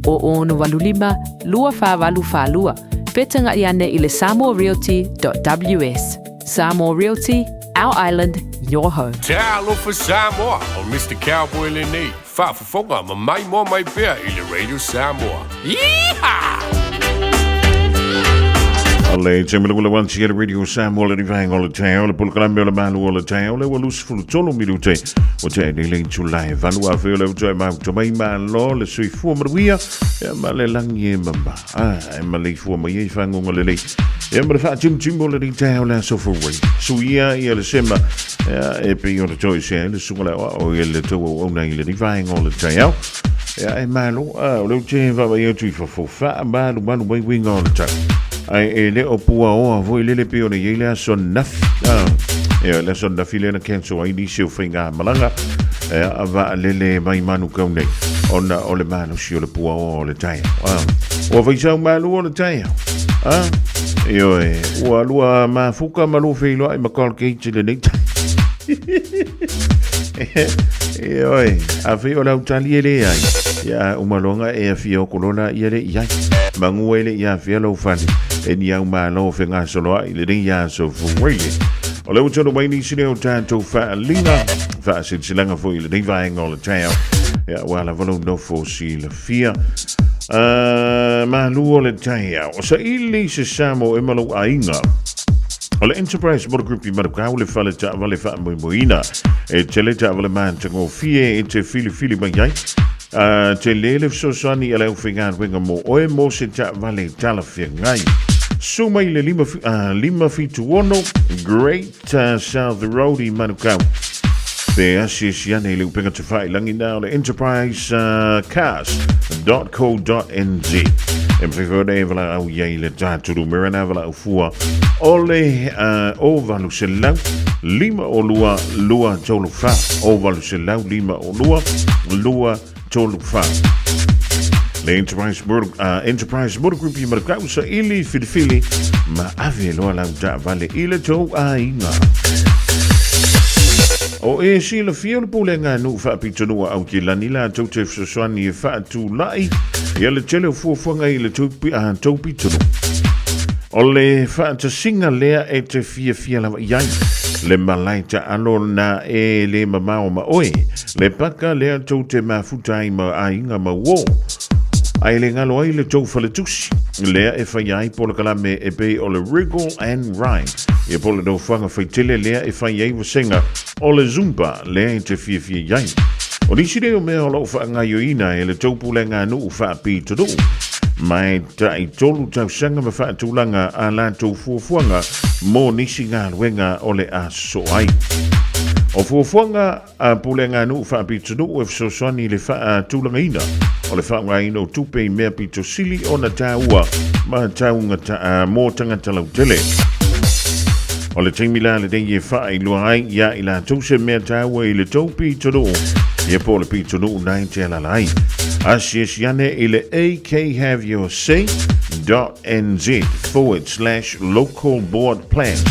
0085 2482, pe taga'i ane i le samoarealty.ws. Samoa Realty, our island, your home. Talofa Samoa, o Mr Cowboy lenei, faafofoga ma maimoa mai pea i le Radio Samoa. Yeehaw! Le taimi le ua tia le Radio Samoa le rivaenga o le taeao le polokalame o le malu o le taeao le ua 23 minute o te nei le itula e valu afe o le utu e mau mai malo le soifua manuia e ma le langi e mama ah e ma le ifua mai e whangonga lelei e ma le whaatimtimo le nei taeao le aso fauai suia ia le sema e pei o le toi se le sunga le o e le tau au nei le rivaenga o le taeao e malo o le ute vaavai atu i fafo faamalumalu mai uiga o le tau ae e le o puaoa foi lele pei ona i ai le aso ananafi e le aso ananafi lea na cancel ai nisi o faigamalaga e a vaalele mai Manukau nei ona o le malosi o le puaoa o le taeao ua faisau malu o le taeao ioe ua lua mafuka ma lua feiloai ma Colgate i lenei taeao Ioe, afai o le autali e leai, ia uma loga e afia o kolola ia le iai. Mangua e le ia afia lau fale, e ni au malo fegasoloai le nei aso fuaile. O le ua mai nisi lea o tatou faaliga, faasilasilaga foi i lenei vaega o le taeao. Ia, ua lava lou nofo silafia. Malu o le taeao. O saili se samo e ma lou aiga. O le Enterprise Motor Group i Manukau le fale taavale faamoemoeina e tele taavale matagofie e te filifili mai ai. Tele le fesoasoani a le aufaigaluega mo oe mo se taavale talafeagai. Susu mai le 576 Great South Road i Manukau. Pe asiasi ane i le upega tafailangi na o le Enterprise Cars.co.nz. E mawhai foi ona e valaau i ai le tatou numera na valaau fua o le o valu selau lima o lua lua tolu fa o valu selau lima o lua lua tolu fa. Le Enterprise Motor, Enterprise Motor Group i Manukau sa ili filifili ma ave loa lau taavale i le tou aiga. O e silafia o le pulega nuu faapitonua Aukilani latou te fesoasoani e faatulai ia le tele o fuafuaga i le tou pitonuu. O le faatasiga lea e te fiafia lava i ai, le malae taalo na e le mamao ma oe, le paka lea tou te mafuta ai ma aiga ma uō. Ae le galo ai le tou faletusi, lea e faia ai polokalame e pei o le Wriggle and Rhyme, ia po o le nofoaga faitele lea e fai ai vasega o le Zumba lea e te fiafia i ai. O nisi nei o mea o lo o faagaoioina e le tou pulega nuu faapitonuu, ma e tai tolu tausaga ma faatulaga a latou fuafuaga mo nisi galuega o le a sosoo ai. O fuafuaga a pulega nuu faapitonuu e fesoasoani i le faatulagaina o le faaaogaina o tupe i mea pito sili ona taua ma taugata mo tagata lautele. O le taimi la lenei e faailoa ai iā i latou se mea taua i le tou pitonuu, ia po o le pitonuu na e te alala ai. Asiasi ane i le akhaveyoursay.nz forward slash local board plans.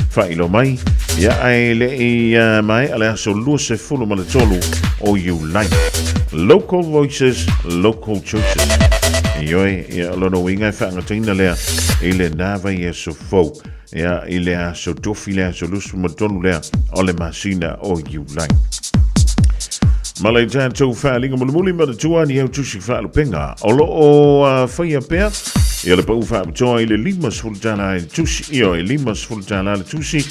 Faailoa mai, ia ae le i maea le aso 23 o Iulai. Local voices, local choices. Ioe, ia o lona uiga e faagataina lea i lena vaiaso fou. Ia, i le aso tofi le aso 23 lea o le masina o Iulai. Ma le tatou faaliga mulimuli ma le tua ni au tusi faalupenga o lo o faia pea ia le pau faapitoa i le $50 i le tusi, ioe, $50 le tusi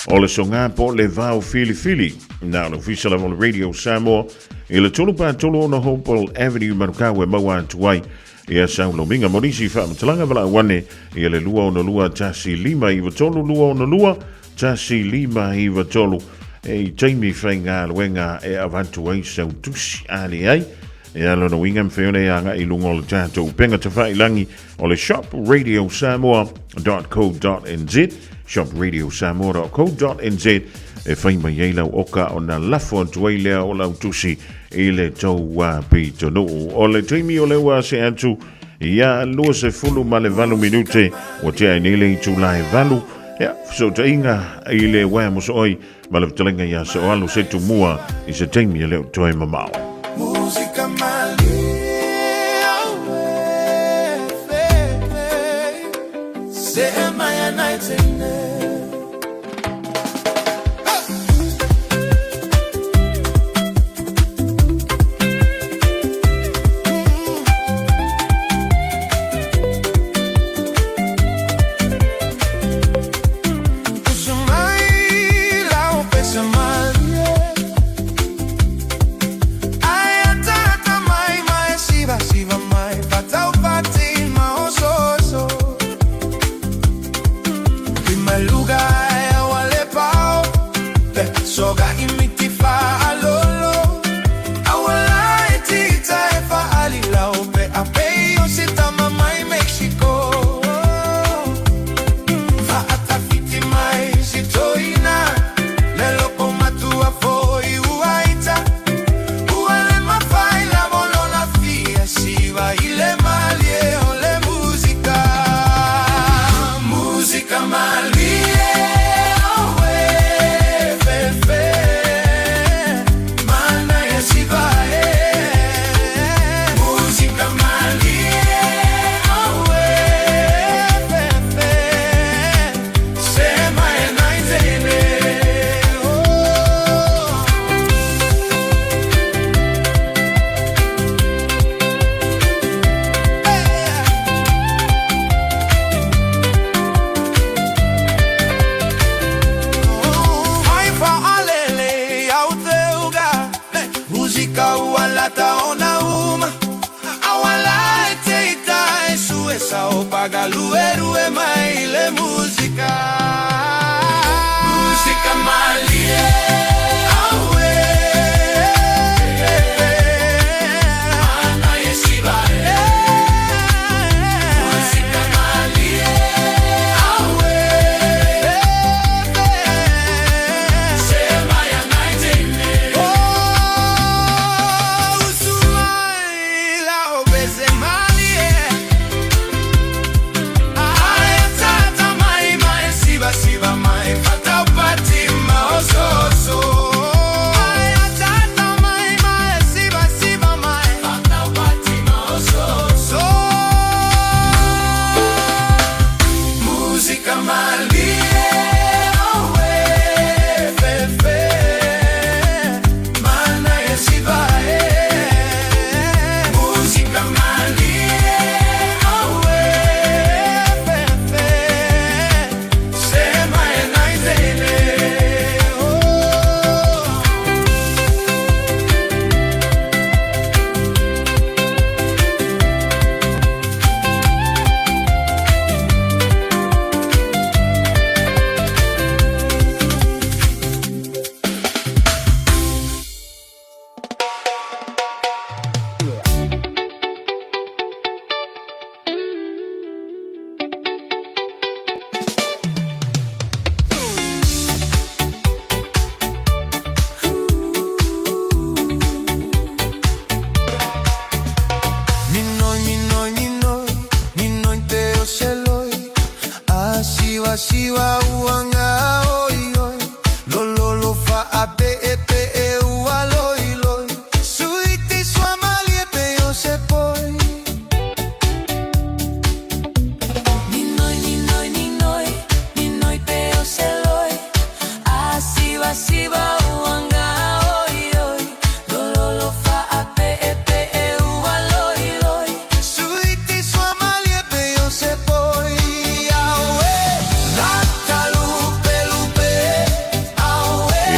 o le soga po o le vao filifili. Na o le ofisa lava o le Radio Samoa i le 336 Hopewell Avenue Manukau e maua atu ai ia sau lomiga mo nisi faamatalaga valaau ane ia le 262 1593 262 1593. E i taimi faigaluega e avatu ai sau tusi, a leai, ia lona uiga e mafai ona e agai i luga o le tatou upega tafailagi o le shopradiosamoa.co.nz, shopradiosamoa.co.nz, e fai mai ai lau oka ona lafo atu ai lea o lau tusi i le tou pitonuu. O le taimi o lea ua se atu ia 28 minute ua tea ai nei le itula e 8. Ia, fesootaiga i le uaea mosooi ma le fetalaiga ia Soalu se tumua i se taimi e le o toe mamao. Musika malie Se mai a night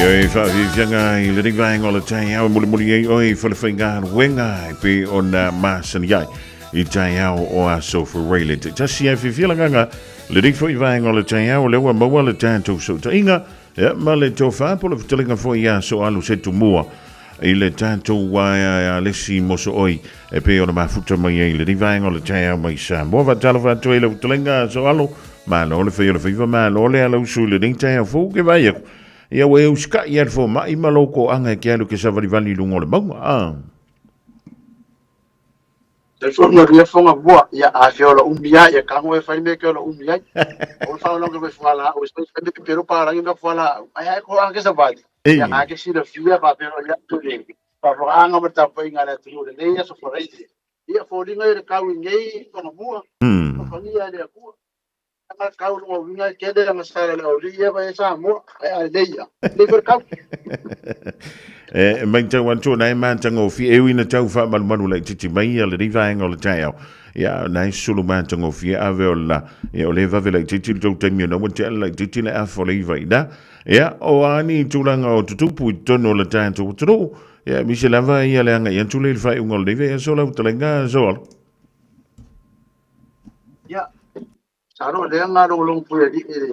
Ia e whaafiafiaga i le vaega o le taeao e mulimuli ai oe i whalewhaingaluega e pei ona masani ai i taeao o aso Faraile. Te tasi e fiafia lagaga le rifo i vaega o le taeao lea ua maua le tatou sootaiga. Ia, ma le tofa po le fetalaiga foi ia Soalu se tumua i le tatou a lesi mosooi e pei ona mafuta mai ai le vaega o le taeao mai Samoa. Faatalofa atu ai lau fetalaiga Soalu, malo le fai o le faiva, malo le ala usu i lenei taeao fou ke vaai atu. Ia ua e usikai ia le fomai ma lou koaga e ke alu ke savalivali i luga o le mauga. Ah. Telefoni o ria fonga mua, ia a fea o la umi ai, ia kango e fai me ke o la umi ai. O le whaolong ke fua la, o se fai me pero pa rangi me fua la. Ai ai ko ange sa vali. Ia anga ke sila fia pa pero ia tu le. Pa fo anga ma ta pa inga le tu le nei so fo rei. Ia fo linga i le kau i nei fonga mua. O fangia le akua. Anga kau lunga winga ke le anga sala le oli ia vai sa mo ai a le ia. Le for kau. E mai tau atu na e mātangofie, e ui na tau whaamalumalu lai titi mai ia le rivaenga o le taeao. Ia, na e sulu mātangofie ave o la, ia o le vave lai titi le tau taimi o na ua te ala lai titi le awha o le iwa ina. Ia, o ani tūlanga o tutupu i tonu o le tātou atunuu. Ia, mise lava ia le anga i atu le whai unga o le iwa, ia so lau talenga so alo. Ia, sa ro le nga lo long pu e e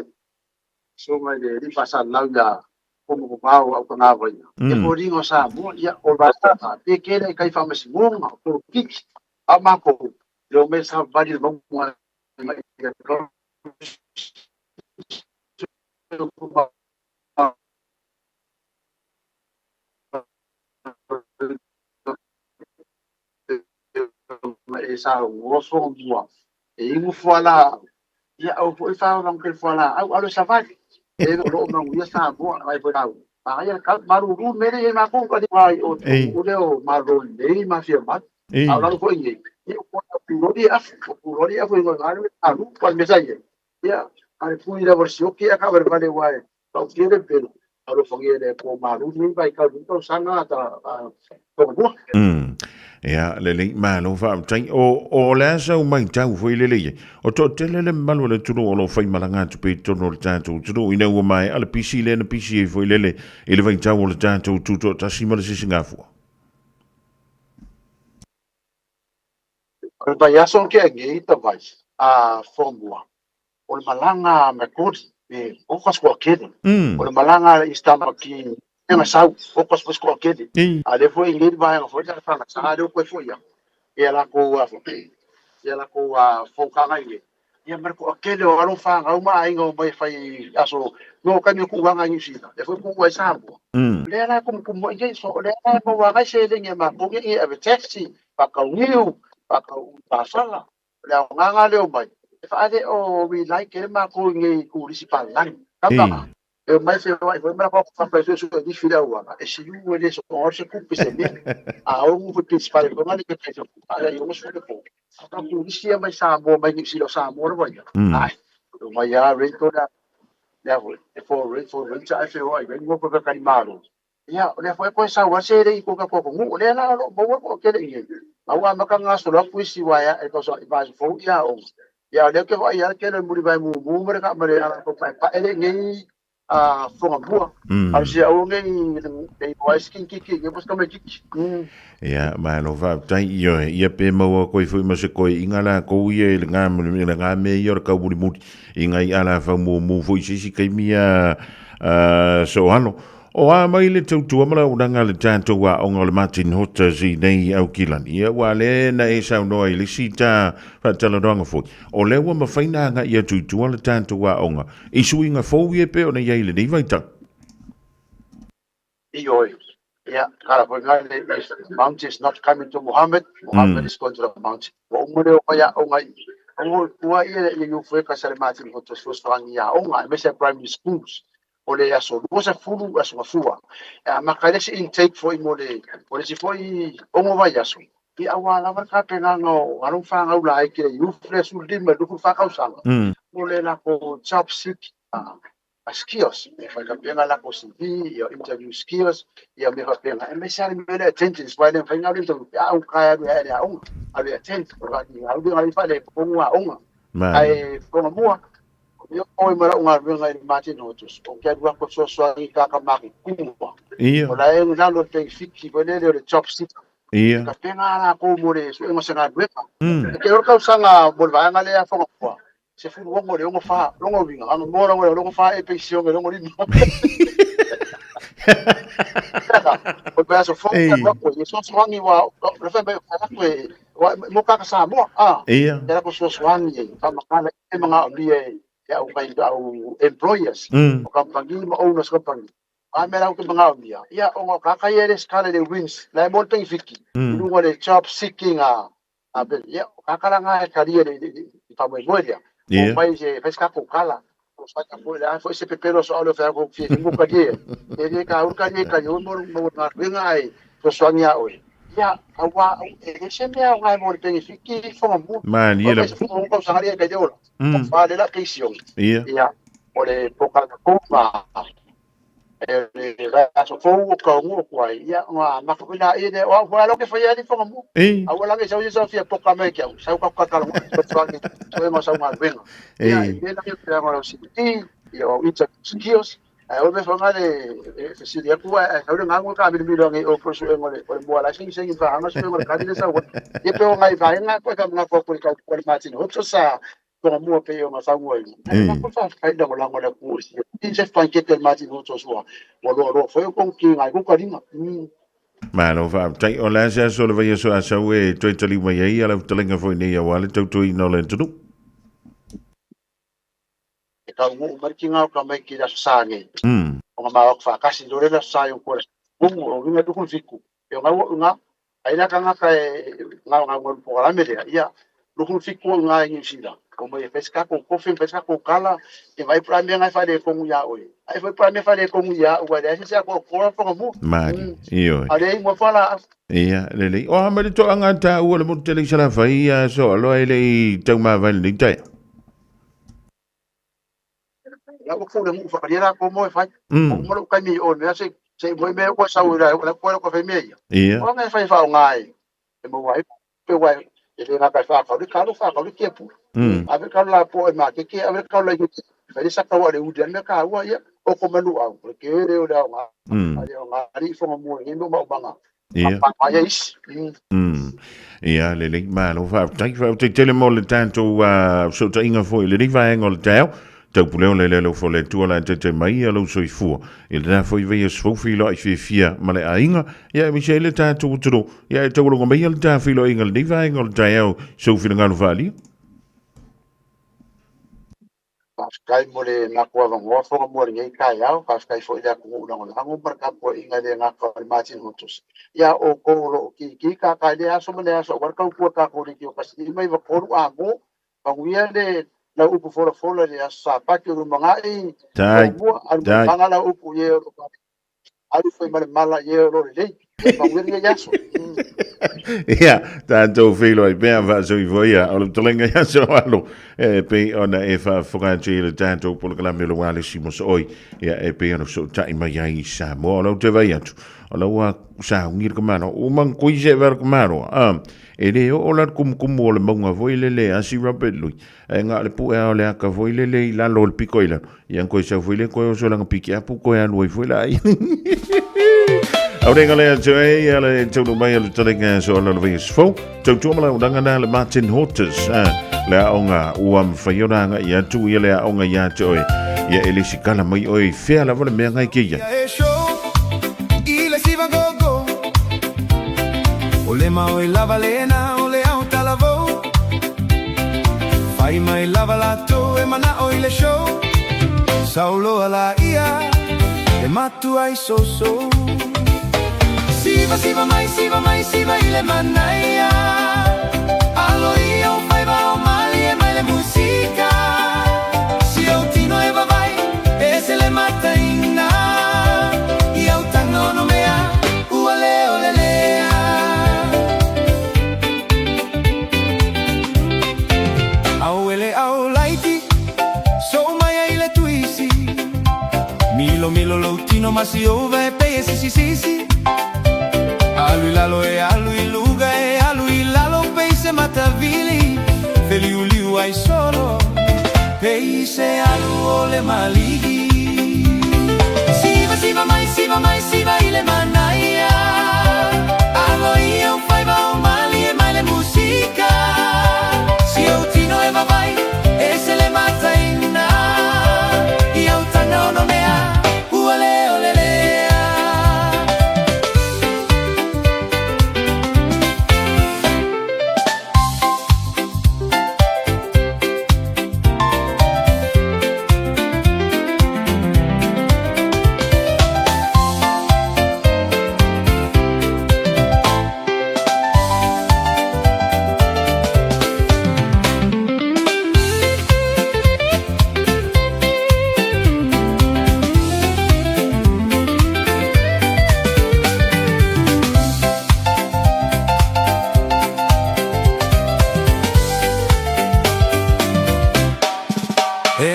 so mai le ri pa sa lau ya ko mo pa o ka nga vai. E po ringo sa mo ia o ba sa pe ke le kai fa masi mo nga ko kik a ma ko lo me sa va di mo mo ma ia ko e sa oso mua e ingu fuala ia au foi fa long ke fuala au alo savali e lo no ia sa mo ai foi au a ia ka maru ru mere e ma ko ka ai o o le o ma ro nei ma fia ma au la ko inge ia ko ku ro di af ku ro di af ngo ngaru aru pa me sa ia ia ai pu ira versio ki ka ver vale wai ka kere pelo alo fangi le ko maru ni vai ka lu sanga ta ko mo. Ia, le lei malo faafetai. O, o le a sau mai tau foi le lei. O to tele le mamalu o le atunuu o lo o faimalaga atu pea i totonu o le tatou atunuu ina ua maea le pisi lea na pisi ai foi lele i le vaitau o le tatou tutoatasi ma le sisigafua. O le vaiaso ke angei ta vai a formua. O le malaga a McCordy me Okas kua kele. O le malaga a East Tamaki e sau Okas foi kua kele. A le foi ngei vaega foi la fanga sa le ko foi ia. Ia la ko a ia la ko a fokanga i. Ia mar ko kele o alo fanga uma ai ngo mai fai aso no ka ni ku wanga ni sila. Le foi ku wai sa mo. Le la ko ku mo ye so le la mo wanga se le nge ma ko nge e taxi pa ka niu pa ka pa sala. Le aogaga lea o mai, e faale o we like e makou i nei kulisi palalagi. Kapa, e omai feoai foi ma lako fapa e suesue lifi le auala, e siu e le so'o se kupe se mea. A o gu foi principal foi ngale ke pe ala i o se po. A ka kulisi ia mai Samoa mai Niu Sila o Samoa lava ia. Ai, o mai a rate o le lea foi, e for rate for rate sa e feoai, ai ngo foi ka malo. Ia, o lea foi koe sau a se le i ko ka ko ngu, o lea la lo maua ko kele i. Ma ua maka ngā solo aku isi waia e ko so i vai fo ia o. Ia o lea ke vai ia ke le muri vai mu mu mere ka mere ala ko pa pa ele ngai a fonga mua. A se au ngai nei wai skin kiki ngai pos ka me kiki. Ia, malo faafetai ioe, ia pe maua koe foi ma se koe inga la kou ia i le ngā, i le ngā mea ia o le kaumulimuli, i ngai ala faumu foi se isi kaimi a Sohalo. O a mai le tautua ma lau unanga le tatou aoga o le Martin Hotters i nei Aukilani. Ia ua le na e saunoa i le isi ta faatalanoaga foi. O lea ua mafai na agai atu i tua le tatou aoga i suiga fou ia e pei ona i ai i lenei vaitau. Ioe. Ia, kala foi ngai le the mountain is not coming to Muhammad, Muhammad is going to the mountain. Ua uma lea o mai aoga i o tua ia ia i ufo e kasi a le Martin Hotters fesoasoani i aoga, aemaise a primary schools. O le aso 20 aso gafua. E amata ai le isi intake foi mo le mo le isi foi ono vaiaso. Ia aua lava le tapenaga o alo ma fanau laiti le youth le 15 i le 24 tausaga mo le latou job seek skills. E fai kapena latou CV, ia interview skills, ia mea faapena. Aemaise lava le mea lea attendance, aua e le mafai ona alu interview pe a aukae alu e le aoga, alu e attend. O le alu lea faaletonu aoga. Ae fofoga mua, Ia oe ma lau galuega i le Martin Hodges, ou te alu atu e fesoasoani i tagata matutua. Ia. O la e lalo le penefiti foi lele o le job seeker. Ia. Tapena a latou mo le suega o se galuega. E te iloa le tausaga mo le vaega lea Fonotoa, 16 i le 64, lona uiga, ana moa langa i le 64 e peisione i le 65. O le aso fou Ei. ka atu e fesoasoani ua le fai mai o atu e ua mo kaka Samoa a. Ia. E la ko fesoasoani e faamakala e manaomia e e au mai au employers o kamupani ma owners company. A mea la ou te manaomia, ia ona o kaka ia e lesitala i le WINZ, la e mo le penefiti i luga o le job seeking a a pe ia o kaka la nga e talia le le faamoemoe lea. Ia. O mai se fai se tatou kala. O fai ka foi le a foi se pepelo so ale fai ko fie mo ka die. E le ka ur ka die ka yo mo mo galuega ae fesoasoani ia oe. Ia aua e le se mea o ngai mo le penefiti i Whangamua. Malie O la. mai se whangamua tausaga lea e kai te ola. Fa le la keisiong. Ia. Ia o le polokalame fou ma e le aso fou o ka ngu ko ai ia nga ma ko ina i le o wa lo ke fa ia ni fonga mu Ei. a wala ke sau sau fia poka me ke au sau ka ka ka lo ko ni so ma sau nga venga ia Ei. e la ke pe ngora si ti ia o itsa skills a o me fanga le e si dia ku a sau le nga ka mi mi lo ngi o pro su ngole o mo la sing sing fa nga su ngole ka ni sa wa ye pe o ngai fa nga ko ka nga ko ko ka ko ma ti ho tso sa ko mo pe o nga sa ngoi Ei. ko fa fa da la ngola ku si ti se fa ke te ma ti ho tso su wa lo lo fo ko ki ngai ko ka linga. Malo faafetai o le a se aso o le vaiaso a sau e toe taliu mai ai a lau fetalaiga foi nei auā le tautuaina o le atunuu. E kau ngu mai ki ngā ka mai ki le aso sa nei. O ngā māwak whakasi, lo le aso sa i o kore. Ngungu, o ngā tukun fiku. E o ngā ua ngā, ai nā ka ngā ka e ngā ngā ngā pokalame lea. Ia, lukun fiku o ngā i New Zealand. O mai e whaisika ko kofi, whaisika ko kala, e vai pura mea ngai whare e kongu ia oe. Ai whai pura mea whare e kongu ia ua, le ai se ko kora whanga mu. Mali, ioe. A le ingoa whala. Ia, lelei. O a mai le toaga taua le motu tele i Salafai, a so aloa e le i taumāvae lenei taeao. La ua kule ngu whakaria la ko mo e whai. O mo lo kai mi o mea se se mo me ko sau la la ko ko whai mea ia. Ia. O ngai whai whao ngai. E mo wai pe wai e le ngā kai whakau le kalu whakau le kepu. Ave kalu la po e ma ke ke ave kalu la i whai le saka wa le udi me ka ua ia o ko manu au. Le ke re o le au ngā. Ale o ngā ari whanga mua ngi mo manga. Ia. Pa ia isi. Ia, lelei, malo faafetai, faafetai tele mo le tatou fesootaiga foi i lenei vaega o le taeao. Taupulea o le lele o le Atua la e taitai mai ia lou soifua i lena foi vaiaso fou feiloai fiafia ma le aiga, ia aemaise ai le tatou atunuu. Ia e taualoga mai ia le ta feiloaiga i lenei vaega o le taeao i sou finagalo faaalia. Faafetai mo le matou avanoa fono mo lenei taeao, faafetai foi i le atunuu lagolago ma le tapuaiga e le gata o le Martin Hunters. Ia outou o lo o kikī kākā i lea aso ma lea aso aua le tautua tatou leitio 153 a mo, manuia le lau upu folafola i le aso Sapati o lumanai, Tai, muamua, alu tai. mai maga lau upu i e o lo alu foi ma le mala i e o lo lelei. Ia manuia lenei aso. Ia, tatou feiloai pea faasoifua ia o le fetalaiga ia Soalo e pei ona e faafofoga atu i le tatou polokalame o le Ualesi Mosooi, ia e pei ona fesootai mai ai i Samoa. O lau te vai atu, o lau ua sauni le kamalo, ua mangui se vea le kamalo, a, e le oo la le kumukumu o le mauga foi lele a si Robert Lui, ae na o le pue lava o le aka foi lele i lalo o le piko i lalo, ia koe sau foi le koe oso langa piki apu koe alu ai foi la ai. Aurenga le atu e ia le taunu mai o le talenga so ala le vaiaso fou. Tautua ma launaga na le Martin Horters. Ah, le aoga ua mawhai ona anga i atu ia le aoga ia te oe. Ia e le sikala mai oe i whea lava le mea ngai ke ia. E show i le siva gogo O le mau e lava lena o le au talavou Fai mai lava latou e manao i le show Sauloa la ia e matua i soso Siva siva mai siva mai siva i le manaia Alo ia o faiva o malie mai le musika Si ou tino e vavai e se le mataina I au taga ono mea ua leo lelea Au ele au laiti sou mai ai le tuisi Milo milo lou tino ma si ova e pei e sisi sisi Alu i lalo e alu i luga e alu i lalo pei se matavili Feliuliu ai solo pei se alu o le maligi Siva siva mai siva mai siva i le manaia Alo ia o faiva o malie mai le musika Si ou tino e vavai e se le.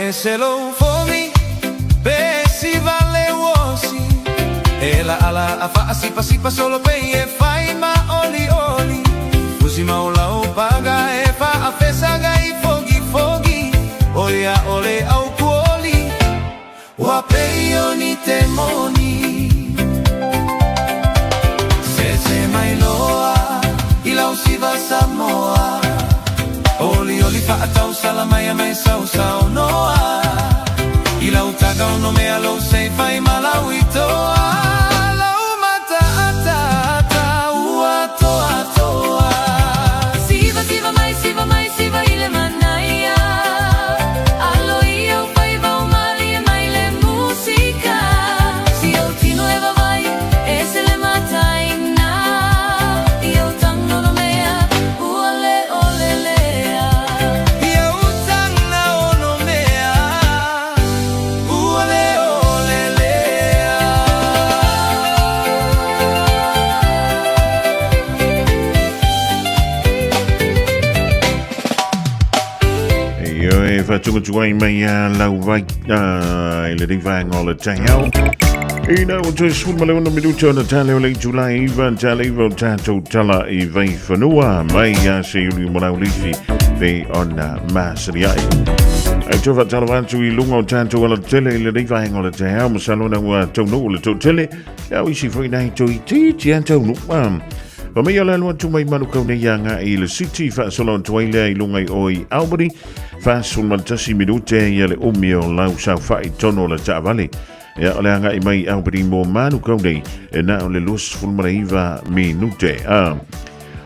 E se lou fogi pe siva le uosi E la ala a faasipasipa solo pei e fai ma oli oli Fusi mau lau paga e faafesaga i fogi fogi O ia o le au kuoli Ua pei o ni te moni Se se mai loa i lau siva Samoa Oli oli faatau sala mai a mai sau sau noa I lau taga o no mea lou sei fai malau i toa Lau mata ata ata ua toa toa Siva siva mai siva mai siva i le manaia Alo ia o faiva o malie mai le musika Si au tino e vavai e se le mataina I au tanga no mea ua le ole lea Ia utanga ono mea ua le ole lea Ioe, faatugatuai mai a lau vai i lenei vaega o le taeao. Ina ua toe 16 minute ona tale o le itulai 9 tale 9 o tatou tala i vaifanua mai ia Seiuli ma Laulifi pe ona masani ai. Ai toe faatalofa atu i luga o tatou alatele i lenei vaega o le taeao masalo na ua taunuu le toatele ia o isi foi nai toitiiti a taunuu. Fa mai o le alu atu mai Manukau nei agai i le City faasolo atu ai lea i luga i o i Albany 41 minute ia le umi o lau saofai tonu o le taavale. Ia o le agai mai i Albany mo Manukau nei e na o le 29 minute.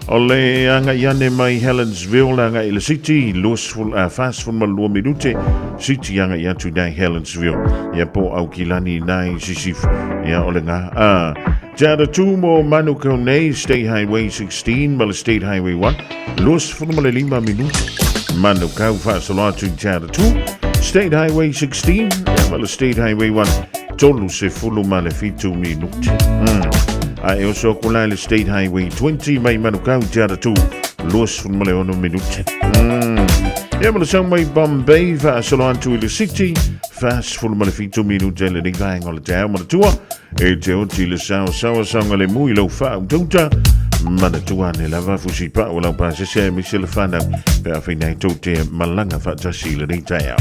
O le agai ane mai Helensville agai i le City 42 minute City agai atu i nai Helensville. Ia po Aukilani nai Sisifo. Ia o le ngā. Te ara 2 mo Manukau nei, State Highway 16 ma le State Highway 1, 25 minute. Manukau faasolo atu i Te Ara 2, State Highway 16 ia ma le State Highway 1, 37 minute. A e oso aku la i le State Highway 20 mai Manukau Te Ara 2, 26 minute. Ia ma le sau mai Bombay faasolo atu i le City, 47 minute lenei vaega o le taeao manatua. E te oti le sao sawa saoga le mu i lau faautauta manatua ane lava fusi pau o lau pasese aemaise le fanau pe a whainai tou te malaga faatasi i lenei taeao.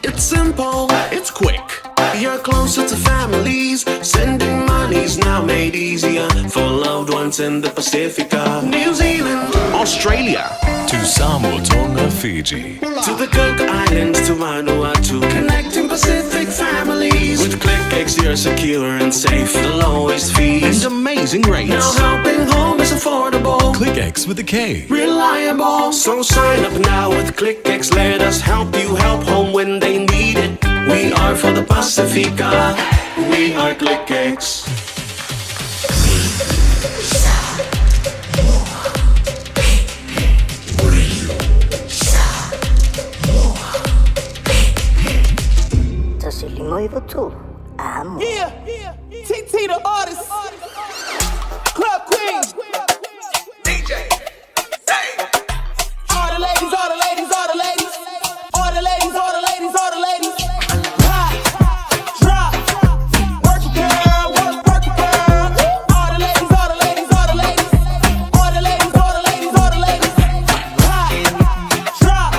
It's simple, it's quick. You're closer to families. Sending money's now made easier for loved ones in the Pacifica, New Zealand, Australia, To Samoa, Tonga, Fiji. To the Cook Islands, to Vanuatu, connecting Pacific families. With KlickEx, you're secure and safe. The lowest fees and amazing rates. Now helping home is affordable. KlickEx with a K. Reliable. So sign up now with KlickEx. Let us help you help home when they need it. We are for the Pacifica. We are KlickEx. Yeah, TT the artist, Club Queen, DJ, all the ladies, all the ladies, all the ladies, all the ladies, all the ladies, all the ladies. Pop, drop, work it, girl, work, work it, girl. All the ladies, all the ladies, all the ladies, all the ladies, all the ladies, all the ladies. Pop, drop,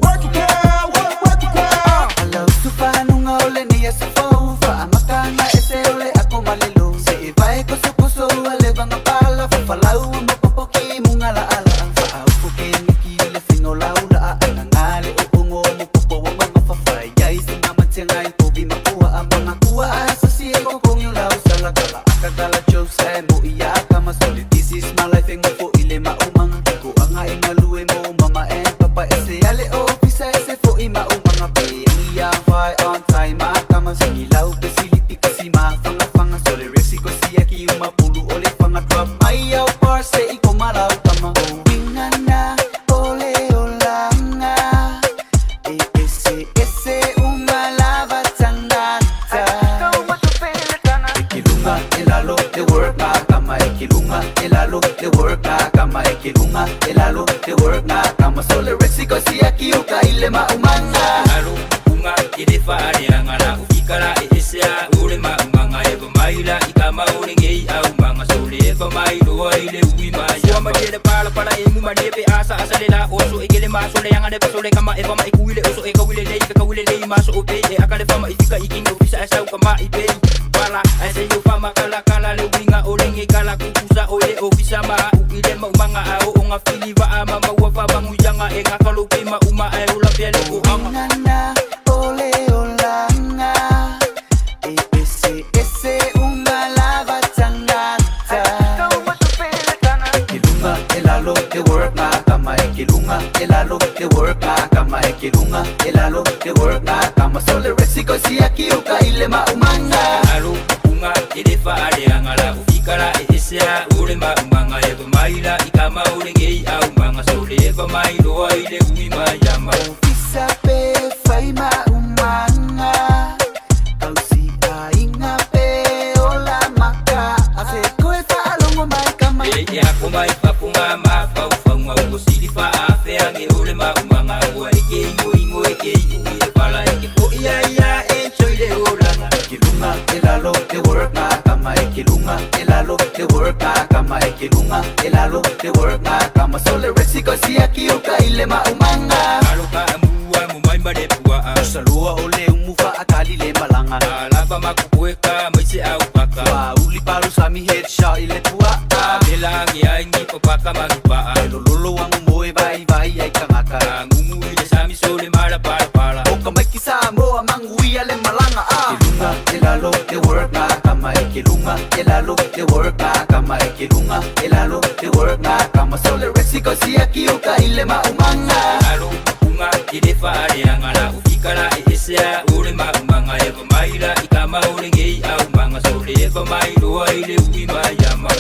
work it, girl, work, work it, girl. Alau sufanuga o lenei aso fou Faamatanga ese o le apo malelo Se e vae kosokoso ua levaga pala Fafalau ma popoki muga laala Faaupo ke miki i le faiga o laulaa Agaga le oogo mo popo o magafafai Ai se gamatiaga i povi ma puaa Magatua ae sasi e kokogi o lau sala Kala akakala Jose mo ia akama Sole this is my life e gofo i le maumaga Toaga e galue mo mama and papa Ese ale ofisa ese fo'i maumaga Peagi ia fai on time akama Sigilau pe silipi kasi mafagafaga Sole resiko siaki uma pulu o le faga Drop mai au bar se i komalau tama O wingana o le olanga E ese ese uma lava tangata Ekilunga elalo le work ngakama Ekilunga elalo le work ngakama Ekilunga elalo le work ngakama Sole resiko siaki uka ile maumanga. faaleaga la ufikala e ese a o le maumaga e vamai la i kama o legei aumaga sole e vamai loa i le ui mai le palapala e mumalie pe asa asa le la oso e kele maso le anga le paso le kama e vama e kui le oso e kaui le lei fe kaui le lei maso o pe e aka le fama i fika i kinga ofisa e sau kama i pe pala ai se yo fama kala kala le winga o lenge kala kukusa o le ofisa ma u i le maumaga a o onga fili va a ma maua fa manguyanga e ngakalo pe ma uma ai o la pia le o anga. Nana, ole olanga, E ese ese uma lava tangata. Kilunga elalo te work nga kama e kilunga elalo te work nga kama e kilunga elalo te work nga kama sole resiko siaki uka ile maumanga. Alo unga e le faaleaga la ufikala e ese a o le maumaga e vamai la i kama o legei aumaga sole e vamai loa i le ui mai ama. Ofisa pe fai maumanga, Kausi ainga pe ola maka. Ase koe whaalongo mai kama. E e ako mai papunga ma faufauga ua sili faaafeage o le maumaga ua e ke igoigo e ke iui e pala e ke fo'i ai ia e soi le olaga. Kilunga elalo te work nga kama e kilunga elalo te work nga kama e kilunga elalo te work nga kama sole resiko siaki uka ile maumanga. Alo ka amua mo mai ma le pua'a. Salua o le umu whaakali le malanga. Alava makukueka mai se au paka. Wa uli palu sami headshot ile pua'a. Mela ange ai ni papaka manupa'a. Lolo wangu moe vai vai ai kangaka. Ngumu i le sami sole mala pala pala. O ka maiki Samoa manguia le malanga a. Kilunga elalo te work nga kama e kilunga elalo te work nga kama e kilunga elalo te work nga kama sole resiko siaki uka ile maumanga. Alo unga e le faaleaga la ufikala e ese a o le maumaga e vamai la i kama o legei aumaga sole e vamai loa i le ui mai ama.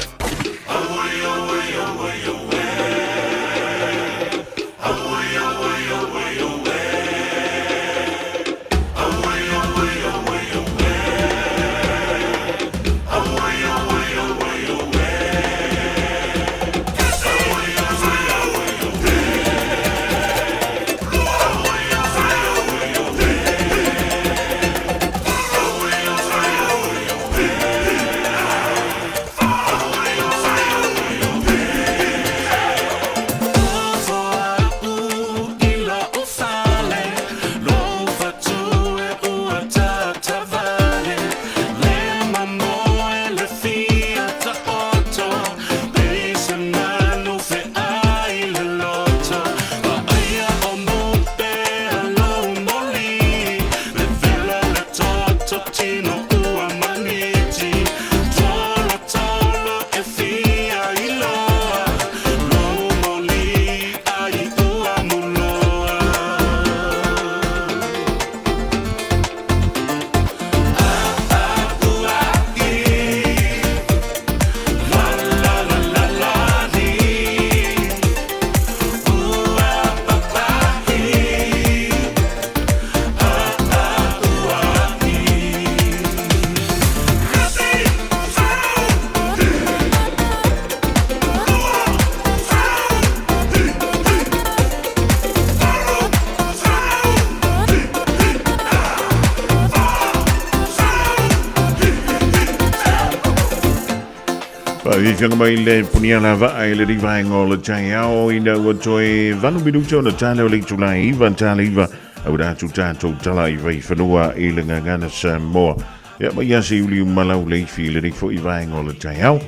Faafiafiaga mai le punia lava'a i le livaega o le taeao ina ua toe 8 minuta ona tale o le itulai 9 tale 9 auina atu tatou tala i vaifanua i le gagana Samoa. Ia mai ia se iuli malau le ifi i lenei fo'i vaega o le taeao.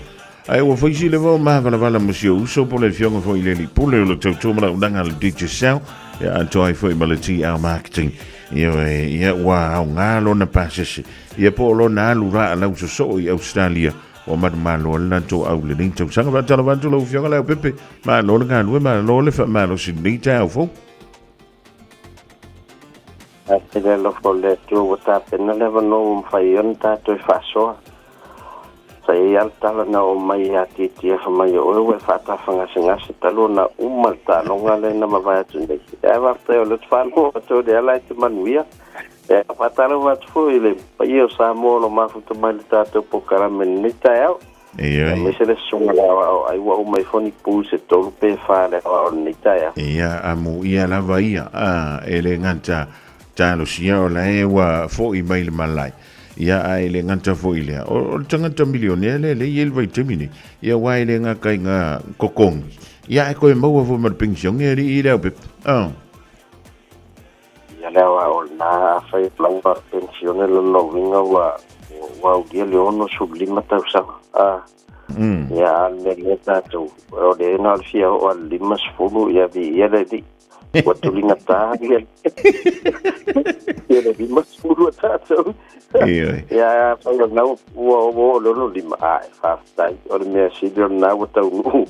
Ae ua faisi le vao mavalavala ma si ou uso po le afioga foi i le alii pule o le tautua ma launaga a le Digicel, ia atoa ai foi ma le TR Marketing. Ia, ia ua aoga lona pasese, ia po o lona alu la lau sosoo i Australia ua manumalo ai le latou au i lenei tausaga. Faatalofa atu lau Afioga Leaupepe, malo le galue, malo le faamalosi i lenei taeao fou. Faafetai le alofa o le Atua ua tapena le avanoa ua mafai ai ona tatou e faasoa. Sa i ai lava le tala na oo mai ia Tietie fa mai o oe ua e faatafagasegase talu ona uma le taaloga lea na mavae atu nei. Ae faafetai o lea ou te faalogo atu o lea la e te manuia. E faatalofa atu foi i le paia o Samoa o lo o mafuta mai i le tatou polokalame i lenei taeao. Ioe. Aemaise le susuga i le aoao ai ua uma ifo ni pu se tolu pe fa le aoao i lenei taeao. Ia, amuia lava ia, a, e le gata. Talosia o la e ua fo'i mai le malae. Ia, a e le gata foi lea. O le tagata milionea lea lea e i ai le vaitaimi nei. Ia, aua e le gata i ngā totogi. Ia, ae toe maua foi ma le penisione e alii i le aupepa. Oh. Ia lea aua o lena afai o lau penisione lona uiga ua ua aulia le 65 tausaga. Ah. Ia, a o le mea lea tatou, o le na o le fia oo lava i le 50, ia viia le alii. Ua tuligata ia ia le 50 a tatou. Ioe. Ia, afai o lena ua ua oo i le 65, ae faafetai. O le mea sili o lena ua taunuu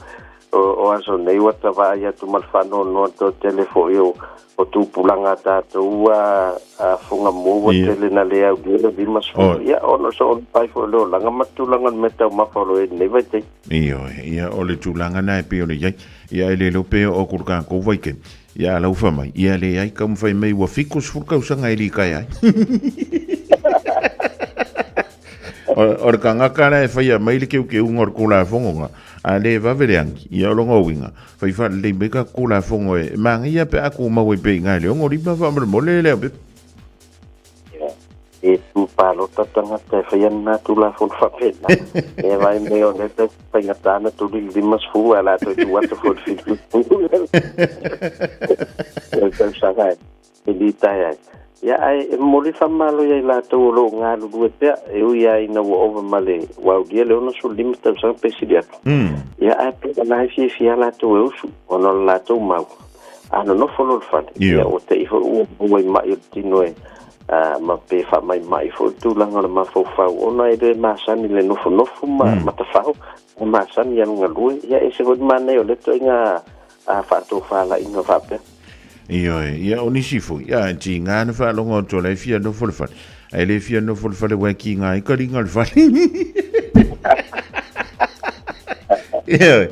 o aso nei ua ta vaai atu ma le faanoanoa toatele foi o o tupulaga a tatou ua fugamua ua tele na le aulia le 50 ia ona o soona pai foi o le olaga ma le tulaga o le meataumafa o lo o i ai i lenei vaitaimi. Ioe, ia o le tulaga na e pei ona i ai. Ia e le iloa pe oo atu i le tatou vaitaimi. Ia a laufa mai, ia leai taumafai mai ua 70 tausaga e litaea ai. O le tagata la e faia mai le teuteuga o le Tulafono na, a le vave le agi, ia o lona uiga, fai faalelei mai tatou Tulafono e manaia pe a tumau ai pea i ina i le 65 faamolemole le aupepa. E tu palota tagata e faia lena Tulafono faapena. E vaai mai o lea e faigata ona tuli le 50 ae o le a toe tuu atu foi i le 70 le tausaga e litaea ai. Ia, ae e momoli faamalo ia i latou o lo o galulue pea, e ui lava ina ua ova ma le ua aulia le 65 tausaga pe sili atu. Ia, ae pei o la e fiafia latou e usu, ona o le latou mau. A nonofo loa i le fale, ia ua te i foi ua maua i mai o le tino e ma pe faamaimai foi le tulaga o le mafaufau, ona e le masani le nofonofo ma matafao, e masani alu galue. Ia, e ese foi le manaia o lea ituaiga faatofalaiga faapea. Ioe, ia o nisi foi, ia e tiga na faalogo atu o la e fia nofo le fale. Ae le fia nofo le fale ua e kiga ai kaliga o le fale. Ioe,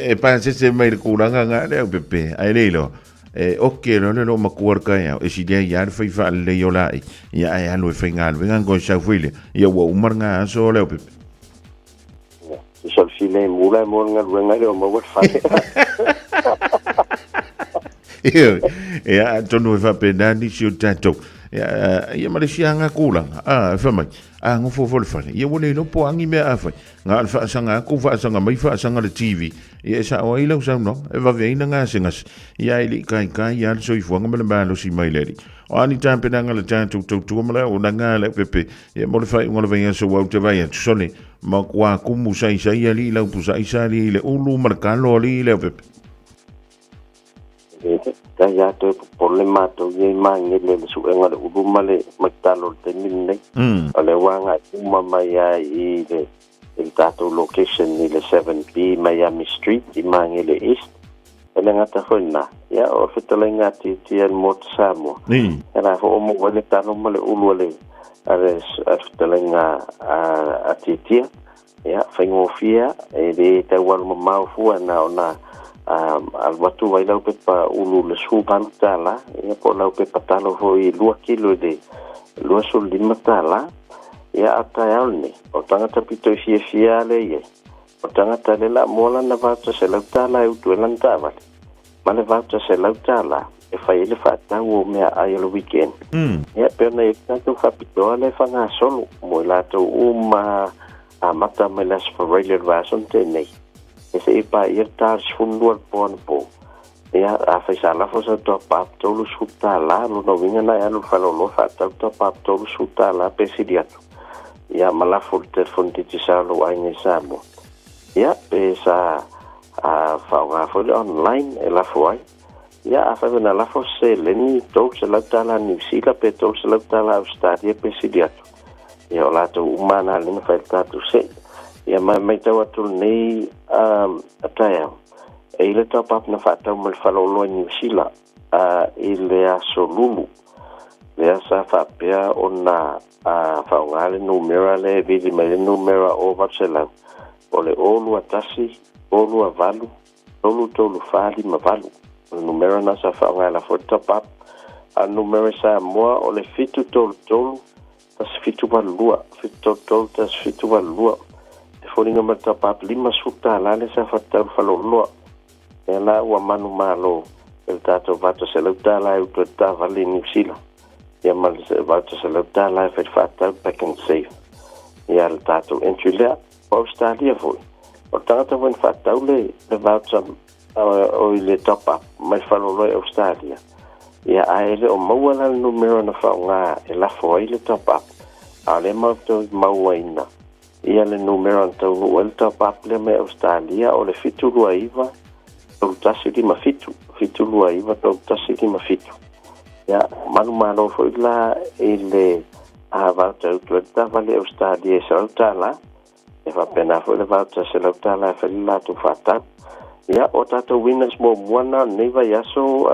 e pasese mai le kulaga nga le au pepe, ae le iloa. E oke loa le loo matua le taeao, e silia ai lava le fai faalelei o laei. Ia ae alu e faigaluega na toe sau foi lea. Ia ua uma lena aso o le au pepe. Tusa o le filemu la e maua le galuega e le o maua le fale. Ioe, ia atonu e faapena nisi o tatou. Ia, ia ma le isi lava tulaga, a, e fai mai, a nofo foi le fale, ia ua le iloa po o a ni mea a fai. Na o le faasaga atu, faasaga mai, faasaga le TV, ia e sao ai lau saunoaga, e vave ai ona gasegase, ia ae le i taitai lava le soifuaga ma le malosi mai le Alii. O a ni tapenaga a le tatou tautua ma le auaunaga a le aupepe, Ia mo le faaiuga o le vaiaso ua ou te vaai atu, sole, matua kumu saisai alii lau pusa aisa alii i le ulu ma le kalo alii le aupepe. E ia toe popole matou ia i Magele i le suega o le ulu ma le talo i le taimi lenei. O lea ua agai uma mai lava i le i le tatou location i le 7B Miami Street i Magele East. E le gata foi i lena, ia o le fetalaiga a Tiatia i le Motu Samoa, ia la foi ua maua ai le talo ma le ulu a le a le fetalaiga a Tiatia. Ia, faigofie lava, e le tau alu mamao fua na ona alu atu ai lau pepa ulu i le $18, ia po o lau pepa talo foi i 2 kilo i le $25. Ia, a o le taeao lenei, o tagata pito i fiafia lava lea e i ai. O tagata lea la moa lana voucher $100 e utu ai lana taavale, ma le voucher $100 e fai ai le faatau o meaai o le weekend. Ia, pei ona i ai le tatou faapitoa lea e faagasolo mo i latou uma amata mai le Aso Faraile o le vaiaso na tea nei, ia seia paia le ta o le 12 i le po anapo. Ia, afai sa lafo sau top-up $30, lona uiga na e alu i le faleoloa faatau top-up $30 pe sili atu. Ia, ma lafo i le telefoni digicel o lou aiga i Samoa. Ia, pe sa faaaoga foi le online e lafo ai. Ia, afai foi na lafo se seleni $300 Niu Sila pe $300 Ausetalia pe sili atu. Ia, o latou uma lava na lea na fai ai le tatou sei. Ia, ma e matau atu i lenei taeao, E i le top-up na faatau mai le faleoloa i Niu Sila i le aso Lulu, lea sa faapea ona faaaoga le numera lea e vili mai le numera o 800, o le 021 028 334 58. O le numera lena sa faaaoga e lafo ai le top-up. A o le numera i Samoa o le 733 1782, 733 1782. E foliga mai le top-up $50 lea sa faatau i le faleoloa. Lea la ua manumalo i le tatou $800 e utu ai le taavale i Niu Sila. Ia ma le voucher $100 e fai le faatau Pack and Save ia le tatou entry lea. O Australia foi, o le tagata foi na faatau le voucher o i le top up mai le faleoloa i Australia, ia ae le o maua la le numera na faaaoga e lafo ai le top up, a o lea matou mauaina ia le numera na taunuu ai le top up lea mai Australia, o le 729 3157, 729 3157. Ia, manumalo foi la i le voucher utu ai le taavale i Australia e $100, e faapena foi le voucher $100 e fai le latou faatau. Ia, o tatou winners muamua na o lenei vaiaso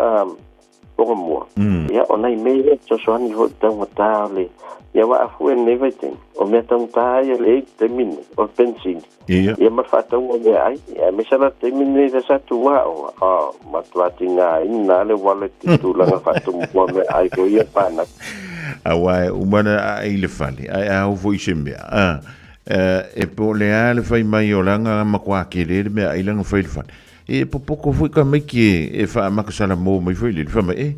Togamua. Ia, o nai mea ia e fesoasoani foi i le taugata o le... Ia, aua a fua i lenei vaitaimi, o mea taugata ia le taimi lenei, o le penisini. Ia ma le faatauga o meaai. Ia, aemaise la le taimi lenei lea sa tuua aoga, oh, matua tigaina lava le wallet i tulaga faatumua meaai foi ia panau. Aua e uma ona ae i le fale, ae a oo foi i se mea, a, e po o le a le fai mai o lana matua tele le meaai lana fai i le fale, E popoto foi tamaiti e faamatasalamo mai foi lele, fai mai, e,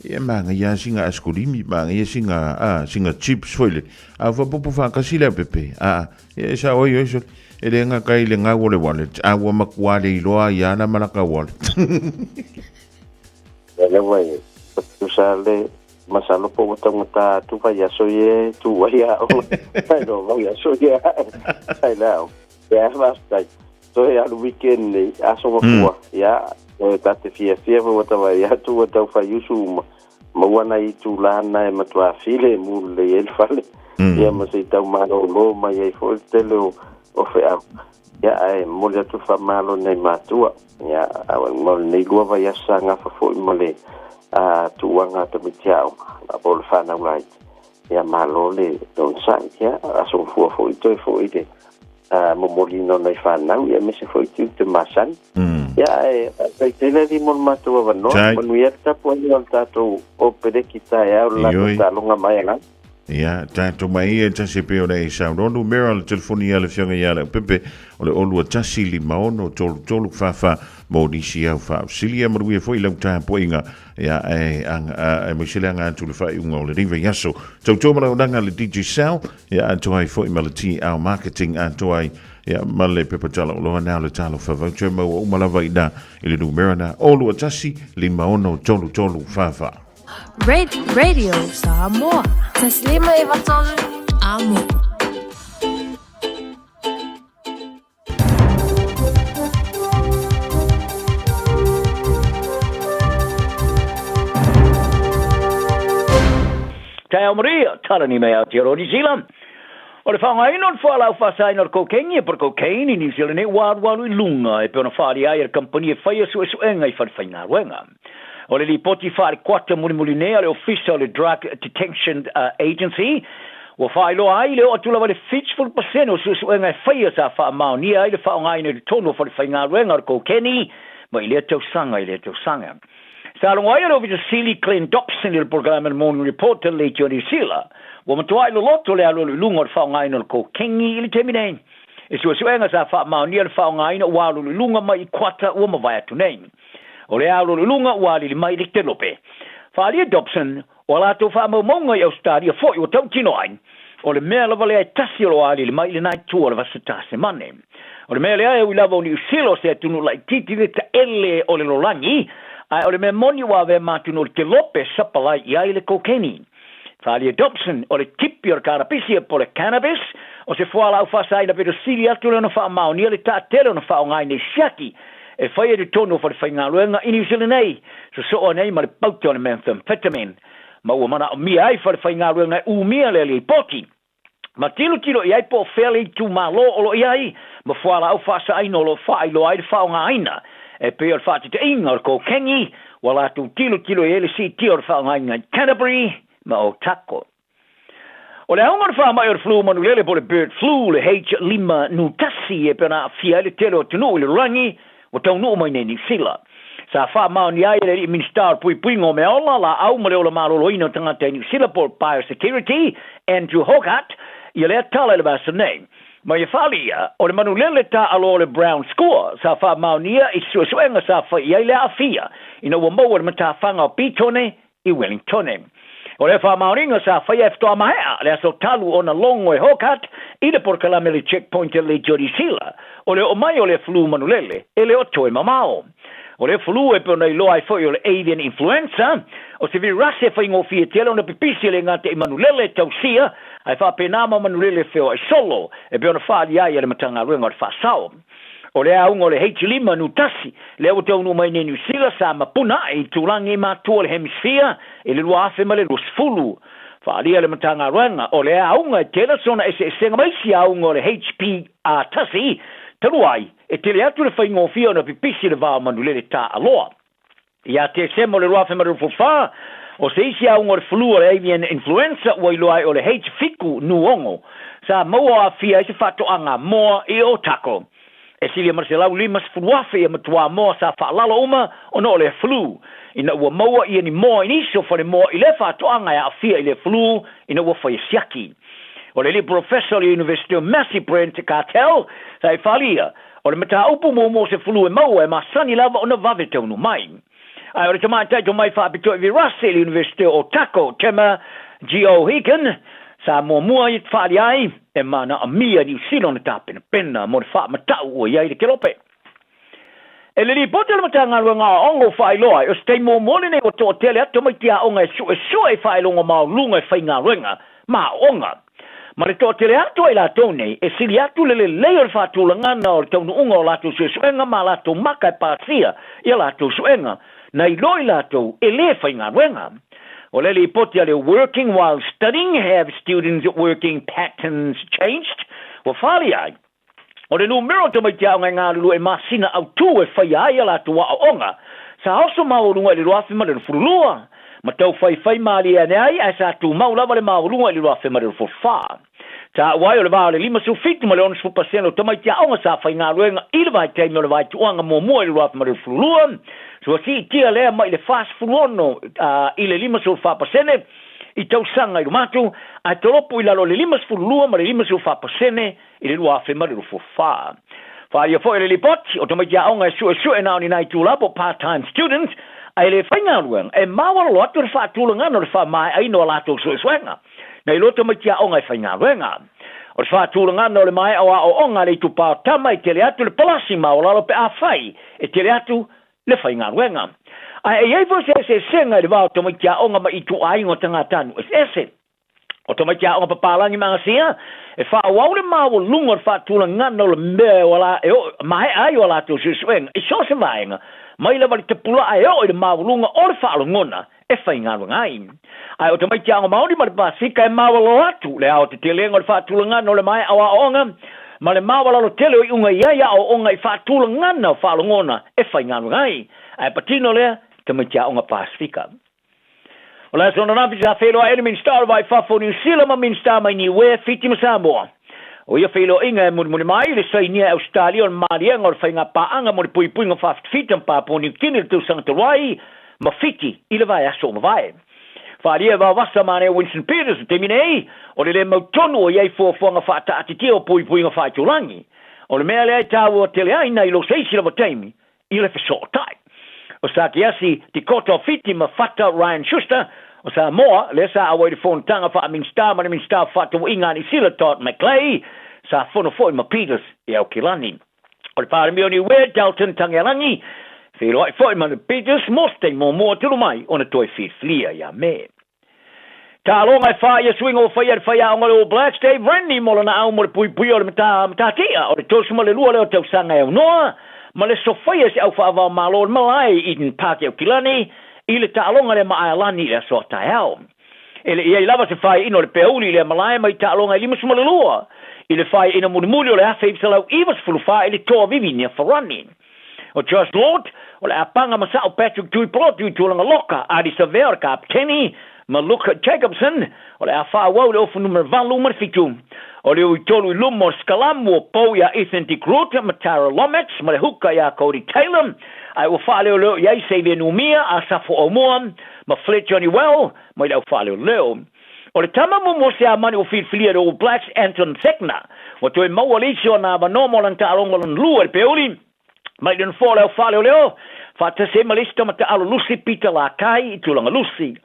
e manaia lava sina aisikolimi, manaia sina, a, sina chips foi lele. A ua faaopoopo faatasi le apepe, a, e sao ai oe sole, e le gata i le gau o le wallet, a ua matua le iloa ai lava la ma lata wallet. Ia lava e tusa le masalo po ua taugata atu vaiaso ia e tu ai aoga. Ai no vaiaso ia ai le aoga. Ia faafetai. Toe alu weekend nei, aso mafua. Ia, e ta te fiafia foi ua tavai atu ua tau fai usu uma. Maua nai itula na e matua filemu lelei ai le fale. Ia ma se i tau malolo mai ai foi le tele o feau. Ia, ae momoli atu le faamalo i nai matua. Ia, mo lenei lua vaiaso sa gafa foi ma le tuuaga a tamaiti aoga, po o le fanau laiti. Ia, malo le onosai. Ia, aso mafua foi toe foi le momoliina o nai fanau, ia aemaise foi tiute masani. Ia, ae faafetai tele alii mo le matou avanoa. Manuia le tapuaiga o le tatou opereki taeao le latou taaloga mai ala. Ia, tatou mai ia tasi pei ona e saunoa numera o le telefoni ia le Afioga ia Leaupepe o le 0 2 1 5 6 3 3 4 4 mo nisi au faafesili. Ia manuia foi lau tapuaiga ia ae aemaise le aga atu i le faaiuga o lenei vaiaso. Tautua ma launaga le Digicel ia atoa ai foi ma le TL Marketing atoa ai ia ma le pepa tala oloa na o le Talofa Voucher maua uma lava i na i le numera na 0 2 1 5 6 3 3 4 4. Radio Samoa. Taslima Evatolu. Amo. Taeao Maria, Talani mai Aotearoa New Zealand. O le faaaogaina o le fualaau faasaina o le kokeini po o le cocaine i New Zealand nei ua alualu i luga e pei ona faaalia ai e le kamupani e faia suesuega i falefaigaluega. O le lipoti faale-kuata mulimuli nei a le Ofisa o le Drug Detection Agency, ua faailoa ai le oo atu lava i le 70% o suesuega e faia sa faamaonia ai le faaaogaina i totonu o falefaigaluega o le kokeni mai lea tausaga i lea tausaga. Sa logo ai e le Ofisa Sili Glenn Dobson i le polokalame o le Morning Report a le Leitio Niu Sila, ua matuai loloto le alualu i luga o le faaaogaina o le kokeni i le taimi nei. I suesuega sa faamaonia le faaaogaina ua alualu i luga mai i kuata ua mavae atu nei. O le alualu i luga ua alili mai i le Telope. Faaalia Dobson, o a latou faamaumauga i Ausetalia foi ua tautino ai, o le mea lava lea e tasi o lo o alili mai i lena itu o le Vasa Tasemane. O le mea lea e ui lava o Niu Sila o se atunuu laitiiti le taele o le lolagi, ae o le mea moni ua avea ma atunuu o le Telope e sapalai i ai le kokeni. Faaalia Dobson, o le tipi o le karapisi po o le cannabis, o se fualaau faasaina pito sili atu le ona faamaonia le taatele ona faaaogaina i siaki e faia i totonu o falefaigaluega i New Zealand nei, sosoo nei ma le pauta o le methamphetamine, ma ua manaomia ai falefaigaluega e umia le lipoti ma tilotilo i ai po o fea le itumalo o lo o i ai ma fualaau faasaaina o lo o faailoa ai le faaaogaina e pei o le faateteiga o le kokeni ua latou tilotilo i ai le siitia o le faaaogaina i Canterbury ma Otago. O le aoga o le faamai o le flu manulele po o le bird flu, le H5N1 e pei ona aafia ai le tele o atunuu i le lalolagi ua taunuu mai nei Niu Sila. Sa faamaonia ai e le alii Minisita o le Puipuiga o Meaola, Laau ma le Ola Maloloina o Tagata i Niu Sila po o le Biosecurity, Andrew Hoggart, ia lea tala i le vaiaso nei. Ma ia faaalia, o le manulele taaalo o le brown skua sa faamaonia i suesuega sa fai i ai le aafia ina ua maua i le matafaga o Bitone i Wellingtone. O lea faamaoniga sa faia e faatoa maea le aso talu ona logo e Hocutt i le polokalame le Checkpoint a le Leitio Niu Sila, o le oo mai o lea flu manulele e le o toe mamao. O lea flu e pei ona iloa ai foi o le avian influenza, o se virasi e faigofie tele ona pipisi e le gata i manulele tausia ae faapena ma manulele feoai solo e pei ona faaalia ai e le Matagaluega o le Faasao. O le auga o le H5N1, lea ua taunuu mai nei i Niu Sila, sa mapuna ae i tulaga matua o le Hemisphere i le 2020. Faaalia le Matagaluega, o le auga e tele sona eseesega ma isi auga o le HPR1, talu ai, e tele atu le faigofie ona pipisi le va o manulele taaaloa. Ia Tesema o le 2024, o se isi auga o le flu o le avian influenza ua iloa ai o le H7N6, sa maua o aafia ai se faatoaga moa i Otago. E silia ma le 150,000 ia matuā moa sa faalalo uma ona o lea flu, ina ua maua ia ni moa i nisi o falemoa i lea faatoaga e aafia i lea flu ina ua faia siaki. O le alii polofesa o le Iunivesite o Massey Brent Cartell sa i falia, o le mataupu muamua o se fulu e maua e masani lava ona vave taunuu mai. Ae o le tamaitai tomai faapitoa i Virasi i le Iunivesite o Otago, Tema Geoghegan, sa muamua i faalia ai e manaomia Niu Sila ona tapenapena mo le faamatau ua i ai le kelope. E le lipoti a le Matagaluega o Aoga ua faailoa ai, o se taimi muamua lenei ua toatele atu tamaiti aoga e suesue i faailoga maualuga e faigaluega ma aoga. Ma le toatele atu a i latou nei, e sili atu le lelei o le faatulagana o le taunuuga o latou suesuega ma a latou maka e pasia i a latou suega, nai lo i latou e le faigaluega. O le lipoti a le Working While Studying, Have Students' Working Patterns Changed? ua fali ai, O le numera o tamaiti aoga e galulue i masina autū e faia ai a latou aoaoga, sa oso maualuga i le 2022, ma tau faifai malie ane ai ae sa tumau lava le maualuga i le 2024. Taua ai o le va o le 57 ma le 60 pasene o tamaiti aoga sa faigaluega i le vaitaimi o le vaituaga muamua i le 2022, sua siitia lea mai le 46 i le 54 pasene i tausaga i luma atu, ae tolopo i lalo o le 52 ma le 54 pasene i le 2024. Whāia foi le lipoti o tamaiti aoga e suesue na o ni nai itulā po part-time students ae le faigaluega e maualalo atu le faatulagana o le faamaeaina o a latou suesuega nai lo tamaiti aoga e faigaluega. O le faatulagana o le maea o aoaoga a le itupa o tama e tele atu le palasi maualalo pe afai e tele atu le faigaluega. Ae e i ai foi se eseesega i le va o tamaiti aoga ma ituaiga o tagatanuu eseese. O tamaiti aoga papalagi ma agasia, e faaauau le maualuga o le faatulagana o le mea e ola, e oo, maea ai o a latou suesuega i so o se vaega, mai lava i le tapulaa e oo i le maualuga o le faalogona e faigaluega ai. Ae o tamaiti aoga maoli ma le Pasika e maualalo atu le aotetelega o le faatulagana o le maea o aoaoga ma le maualalo tele o iuga i ai aoaoga i faatulagana o faalogona e faigaluega ai. Ae patino lea tamaiti aoga Pasifika. O le aso ananafi sa feiloai ai le Minisita o le Vai Fafo o Niu Sila ma Minisita mai Niue, Fiti ma Samoa. O ia feiloaiga e mulimuli mai i le sainia e Ausetalia o le maliega o le faiga paaga mo le puipuiga faafitafita ma Papua Niu Kini i le tausaga talu ai ma Fiti i le vaiaso ua mavae. Faaalia e vavasa manaia Winston Peters i le taimi nei, o le le mautonu o i ai fuafuaga faataatitia o puipuiga faaitulagi. O le mea lea e taua tele ai nai lo se isi lava taimi i le fesootai. O Sakiasi Tikoto Fiti ma Fata Ryan Schuster o Samoa, lea sa auai i le fonotaga faa-Minisita ma le Minisita o Fefaatauaiga a Niu Sila Todd McClay, sa fono foi ma Peters i Aukilani. O le Palemia o Niue, Dalton Tagealagi, feiloai foi ma Peters mo se taimi muamua talu mai ona toe filifilia ia Me. Taaloga e fā ia suiga ua faia e le faiaoga o le All Blacks, Dave Rennie, mo lana au mo le puipuia o le matatia o le 32 lea o tausaga e aunoa ma le sofaia e se au faava-o-Malo o le malae i Eden Park i Aukilani i le taaloga lea ma Aelani i le aso a taeao. E le i ai lava se faaiina o le peauli i lea malae mai taaloga e 52 i le faaiina mulimuli o le 1994 i le toa Vivinia Farani. O Josh Lord, o le apaga ma sao Patrick Tuipulotu i tulaga loka, Ardie Savea o le kapeteni, ma Luke Jacobson, o le a faaauau le ofu numera 8 ma le 7. O le ui tolu i luma o le sikalamu o pou iā Ethan de Groot ma Tara Lomax ma le huka iā Codie Taylor, ae ua faaleoleo i ai Xavier Numia, Asafo Aumua ma Fletch Honeywell mai le au faaleoleo. O le tama muamua o Siamani ua filifilia e le All Blacks, Anton Segner, ua toe maua le isi o ana avanoa mo lana taaloga lona lua i le peuli mai le nofoa o le au faaleoleo, faatasi ai ma le isi tama taalo lusi Peter Lakai i tulaga lusi.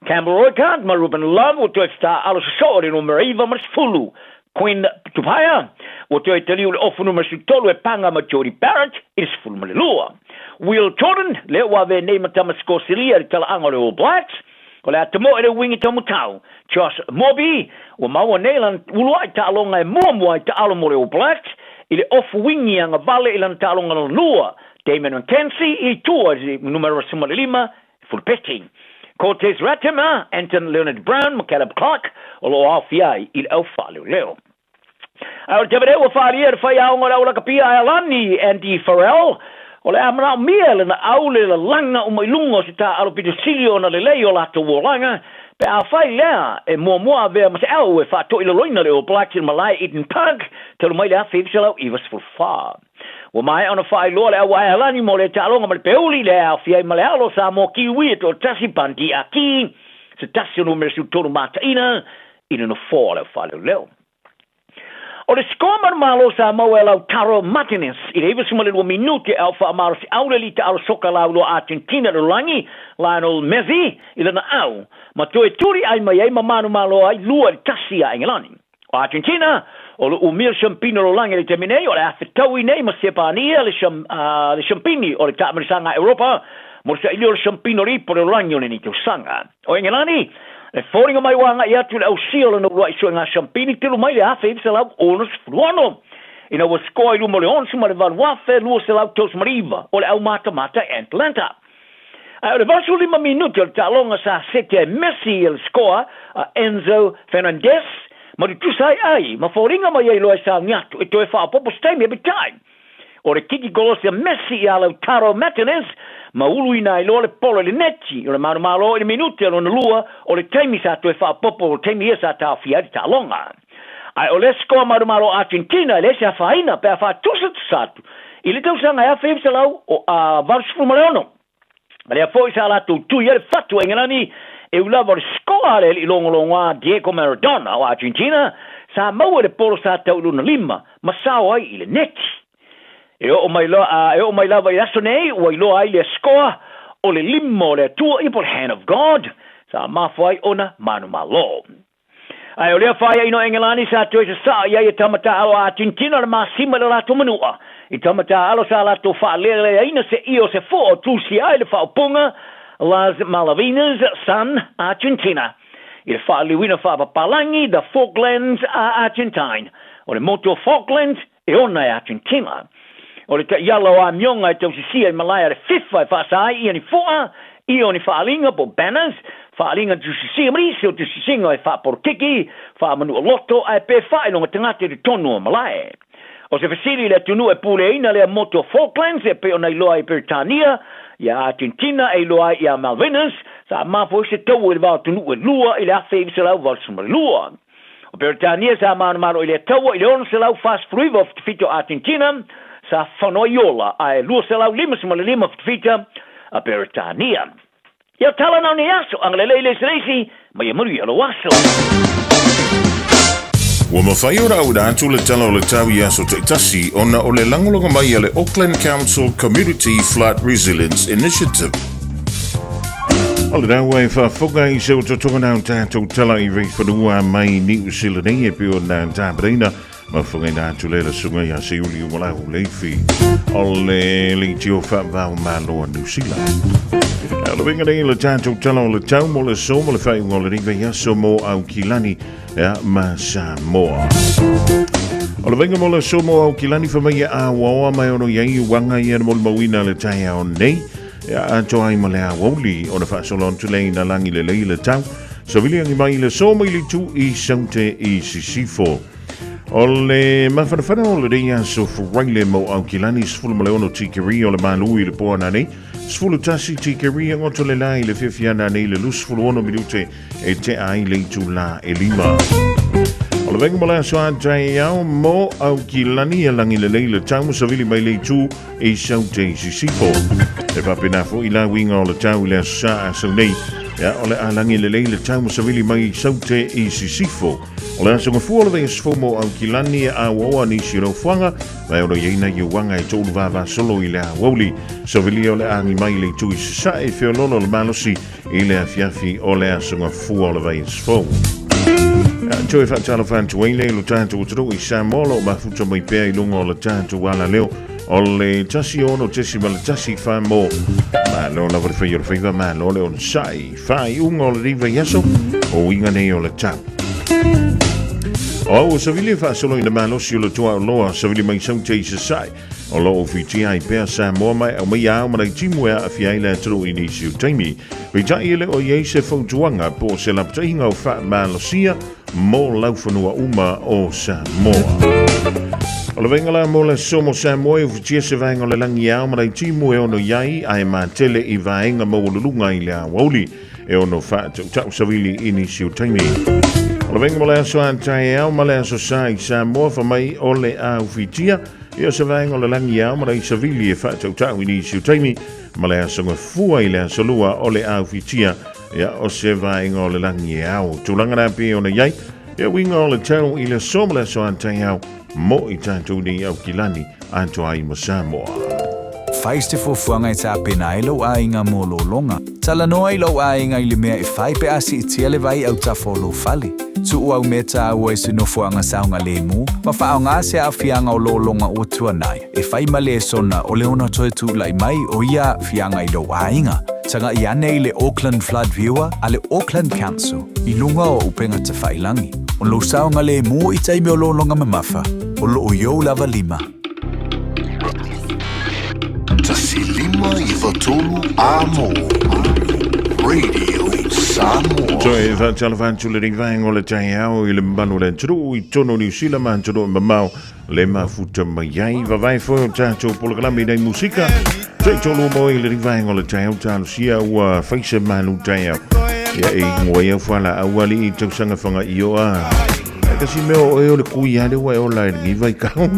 Campbell Urquhart ma Ruben Love ua toe fetaaalo sosoo i le numera 9 ma le 10. Quinn Tupaea ua toe taliu i le ofu numera 13 e paga ma Jordie Barrett i le 12. Will Jordan lea ua avea nei ma tama Sikosilia i le talaaga o le All Blacks, o le a tamoe le uiga taumatau. Josh Moorby ua maua nei lana uluai taaloga e muamua i taalo mo le All Blacks i le ofu wing agavale i lana taaloga lona lua. Damian McKenzie i tua i le numera 15 Fulupeti. Cortez Ratima, Anton Lienert-Brown ma Caleb Clarke o lo o aofia ai i le au faaleoleo. A o le taimi nei ua faaalia e le faiaoga o le au lakapia a Aelani, Andy Farrell, o le a manaomia e lana au le lalaga uma i luga o se taaalo pito sili ona lelei o latou olaga pe afai lea e muamua avea ma se au e faatoilaloina le All Blacks i le malae Eden Park talu mai le 1994. Ua maea ona faailoa le au Aealani mo le taaloga ma le peuli lea e aofia ai ma le alo Samoa Kiwi e toatasi Bundy Aki, se tasi o numera 13 mataina i le nofoa o le au faaleoleo. O le sikoa manumalo sa maua e Lautaro Martinez i le 92 minute a o faamalosiau le alii taalo soka lauloa Argentina i le lalolagi, Lionel Messi, i lana au, ma toe tuliai mai ai ma manumalo ai 2-1 ia Engelani. O Argentina, o lo umia le siampini o le lalolagi i le taimi nei, o le a fetaui nei ma Sepania le le siampini o le taamilisaga a Europa mo le sailia o le siampini o le ipu o le lalolagi o lenei tausaga. O Engelani, e foliga mai ua agai atu i le ausia o lona uluai suega siampini talu mai le 1966 ina ua sikoa i luma o le 68,239 o le au matamata i Atlanta. Ae o le 85 minute o le taaloga sa sete ai Messi i le scoa a Enzo Fernandez ma tutusa ai ai ma foliga mai ai loa e sauni atu e toe faaopoopo se taimi peitai o le kiki kolosi a Messi ia Lautaro Martinez ma uluina ai loa le polo i le neti o le manumalo i le minute lona lua o le taimi sa toe faaopoopo o le taimi ia sa taofia ai le taaloga. Ae o le scoa manumalo a Argentina e leai se afaina pe a faatusatusa atu i le tausaga e 1986. Ma lea foi sa latou tui ai le fatu a Engelani e ui lava o le scoa a le alii logologoa Diego Maradona o Argentina sa maua i le polo sa tau i lona lima ma sao ai i le neti. E oo mai e oo mai lava i le aso nei ua iloa ai lea scoa o le lima o le Atua ia po o le Hand of God sa mafua ai ona manumalo. Ae o lea faiaina o Engelani sa toe sasaa i ai e tama taaalo a Atintina le masima i le latou manua. I tama taaalo sa latou faalealeaina se ia o se foa o tusia ai le faaupuga Las Malvinas son Argentina i le faaliliuina faapapalangi The Falklands are Argentine. O le motu o Falklands e ona e Argentina. O le taiala o amioga e tausisia i malae a le FIFA e faasa ai ia ni foa, ia o ni faaaliga po o banners, faaaliga tusisia ma nisi o tusisiga e faapolokiki, faamanua loto ae pe faailoga tagata i totonu o malae. O se fesili i le atunuu e puleaina lea motu o Falklands e pei ona iloa ai i Peretania, ia Argentina e iloa ai ia Malvinas, sa mafua ai se taua i le va o atunuu e lua i le 1982. O Peretania sa manumalo i lea taua i le 649 o fitafita o Argentina sa fano ai ola, ae 255 fitafita a Peretania. Ia tala nao nei aso, agalelei le isi le isi, ma ia manuia lou aso. Ua mafai ona auina atu le tala o le tau i aso taitasi ona o le lagolago mai a le Auckland Council Community Flood Resilience Initiative. O le rau e faafofoga i se ototoga na o tatou tala i Vaifanua mai Niu Sila nei e pei ona tapenaina ma fofogaina atu le lasuga ia Seiuli Ualau Leifi o le leitio faavao malo a Niu Sila. O le uiga nei le tatou tala o le tau mo le aso mo le faaiuga o lenei vaiaso mo Aukilani ea ma Samoa. O le vaiga mo le aso mo Aukilani fa mai e aoaoa mai ono iai uaga ia na molimauina le taeao nei. Ea atoa ai ma le aoauli ona faasolo atu lea ina lagi lelei le tau. Savili agi mai i le aso mai le itu i Saute i Sisifo. O le mafanafana o lenei aso Furaile mo Aukilani 16 tikeri o le malu i le po ananei 11 tikeri a goto le la i le fiafia ananei le 26 minute e tea ai le itulā e lima. O le vaega mo le aso a taeao mo Aukilani e lagi lelei le tau ma savili mai le itu i Saute i Sisifo. E faapena foi la uiga o le tau i le aso Sa a sau nei. Ia, o le a lagi lelei le tau ma savili mai i Saute i Sisifo. O le aso gafua o le vaiaso fou mo Aukilani e auaoa nisi o laufuaga, ma e ono i ai nai uaga e toulu vavasolo i le aoauli. Savilia o le a agi mai i le itu i Sasae, feoloolo le malosi i le afiafi o le aso gafua o le vaiaso fou. Toe faatalofa atu ai lea i lo tatou atunuu i Samoa o lo o mafuta mai pea i luga o le tatou alaleo o le 16.14 mo malo lava le fai o le faiva, malo le onosai faaiuga o lenei vaiaso o uiga nei o le tau. O au o savili e faasolo ina malosi o le tuaoloa savili mai Saute i Sasae o lo o fitia ai pea Samoa ma e aumai ao ma timu e aafia ai le atunuu i nisi o taimi. Peitai e le o i ai se fautuaga po o se lapataiga o faamalosia mo laufanua uma o Samoa. O le vaega la mo le aso mo Samoa e ufitia se vaega o le lagi ao ma timu e ono i ai ae matele i vaega maualuluga i le aoauli e ono faatautau savili i nisi o taimi. O le vaega mo le aso a taeao ma le aso sa i Samoa fa mai o le a ufitia ia se vaega o le lagi ao ma savili e faatautau i nisi o taimi ma le aso gafua i le aso lua o le a ufitia ia o se vaega o le lagi e ao. Tulaga la pei ona i ai, ia uiga o le tau i le aso ma le aso a taeao mo i tatou nei Aukilani atoa ai ma Samoa. Fai se fuafuaga e tapena ai lou aiga mo lologa. Talanoa i lou aiga i le mea e fai pe a siitia le vai autafa o lou fale. Tuu au mea taua i se nofoaga saogalemu ma faaaoga se aafiaga o lologa ua tuanai e fai ma lesona o le ono toe tulai mai o ia aafiaga i lou aiga. Tagai ane i le Auckland Flood Viewer a le Auckland Council i luga o upega tafailagi. O lou saogalemu i taimi o lologa mamafa, o loo i ou lava lima. 1 5 93 Amo Radio Samoa. Toe faatalofa atu lenei vaega o le taeao i le mamalu o le atunuu i totonu o Niu Sila ma atunuu e mamao le mafuta mai ai. Vavae foi o tatou polokalame i nei musika. Toe tolu mo i lenei vaega o le taeao talosia ua fai se malu taeao. Ia e ingoa ia fuala auali i tausaga fagaioa. Ai kasi mea o oe o le kui ale ua e ola e lenei vaitau.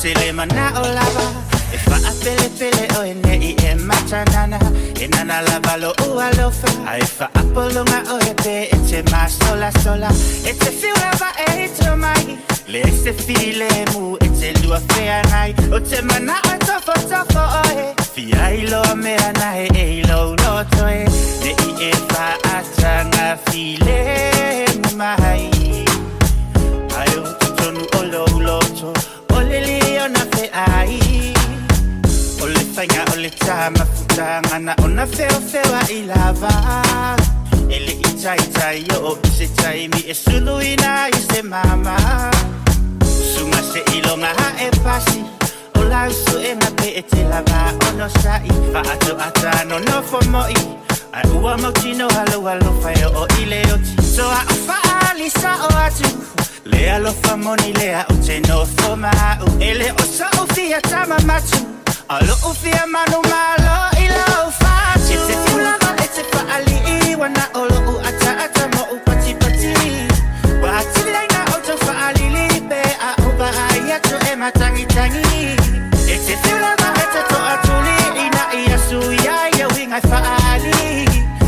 te le mana'o lava E fa'apelepele oe ne'i e matanana E nana lava lo'u alofa Ae fa'apologa oe pe e te masolasola E te fiu lava e to mai Le se filemu e te lua feagai O te mana'o e tofotofo oe Fia iloa mea na e e i lou loto e Ne'i e fa'ataga filemu mai Ae o totonu o lou loto O le liona fe'ai O le faiga o le tamafutaga na ona feofeoa'i lava E le'i taitai o'o i se taimi e suluina ai se mama Suga se'iloga a'e pasi O lau su'ega pe e te lava ono sa'i Fa'ato'ata nonofo mo'i Ae ua mautinoa lou alofa e o'o i le oti So a'u fa'aali sa'o atu Le alofa moni lea ou te nofo ma a'u E le o so'u fia tamamatu A lo'u fia manumalo i lou fatu E te fiu lava e te fa'ali'i Ua na o lo'u ata'ata mo'u patipati Ua atili ai na outou fa'alili Pe a'u va'ai atu e matagitagi E te fiu lava e te to'atuli Ina ia suia ia uiga e fa'aali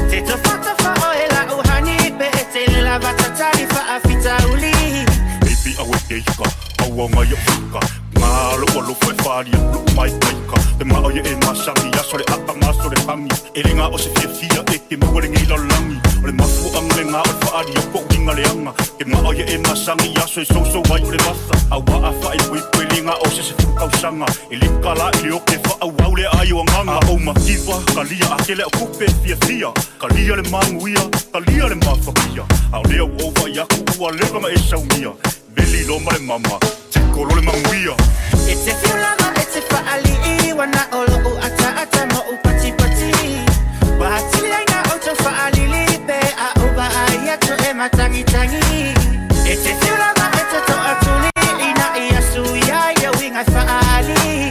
Te tofatofa oe la'u hani Pe e te le lava tatali fa'afitauli Baby awe keika, aua ngai o fika Ngā lo alofa e wharia, lo mai kaika Te mao ia e masangi, aso le aka maso le hangi E le ngā o se fia fia e ke maua le ngei lalagi O le mafu anga le ngā o le whaaria, ko uinga le anga Te mao ia e masangi, aso e soso ai o le vasa Aua a wha e pui pui le ngā o se se fukau E le kala i le oke wha au au le ai o anganga A o makiwa, kalia a kele o kupe fia fia Kalia le manguia, kalia le mafakia A o lea o vai aku ua leva ma e saumia Veli lo ma le mama, te kolo le manguia E te fiu lava e te fa'ali'i Ua na o lo'u ata'ata mo'u patipati Ua atili ai na outou fa'alili Pe a'u va'ai atu e matagitagi E te fiu lava e te to'atuli Ina ia suia ia uiga e fa'aali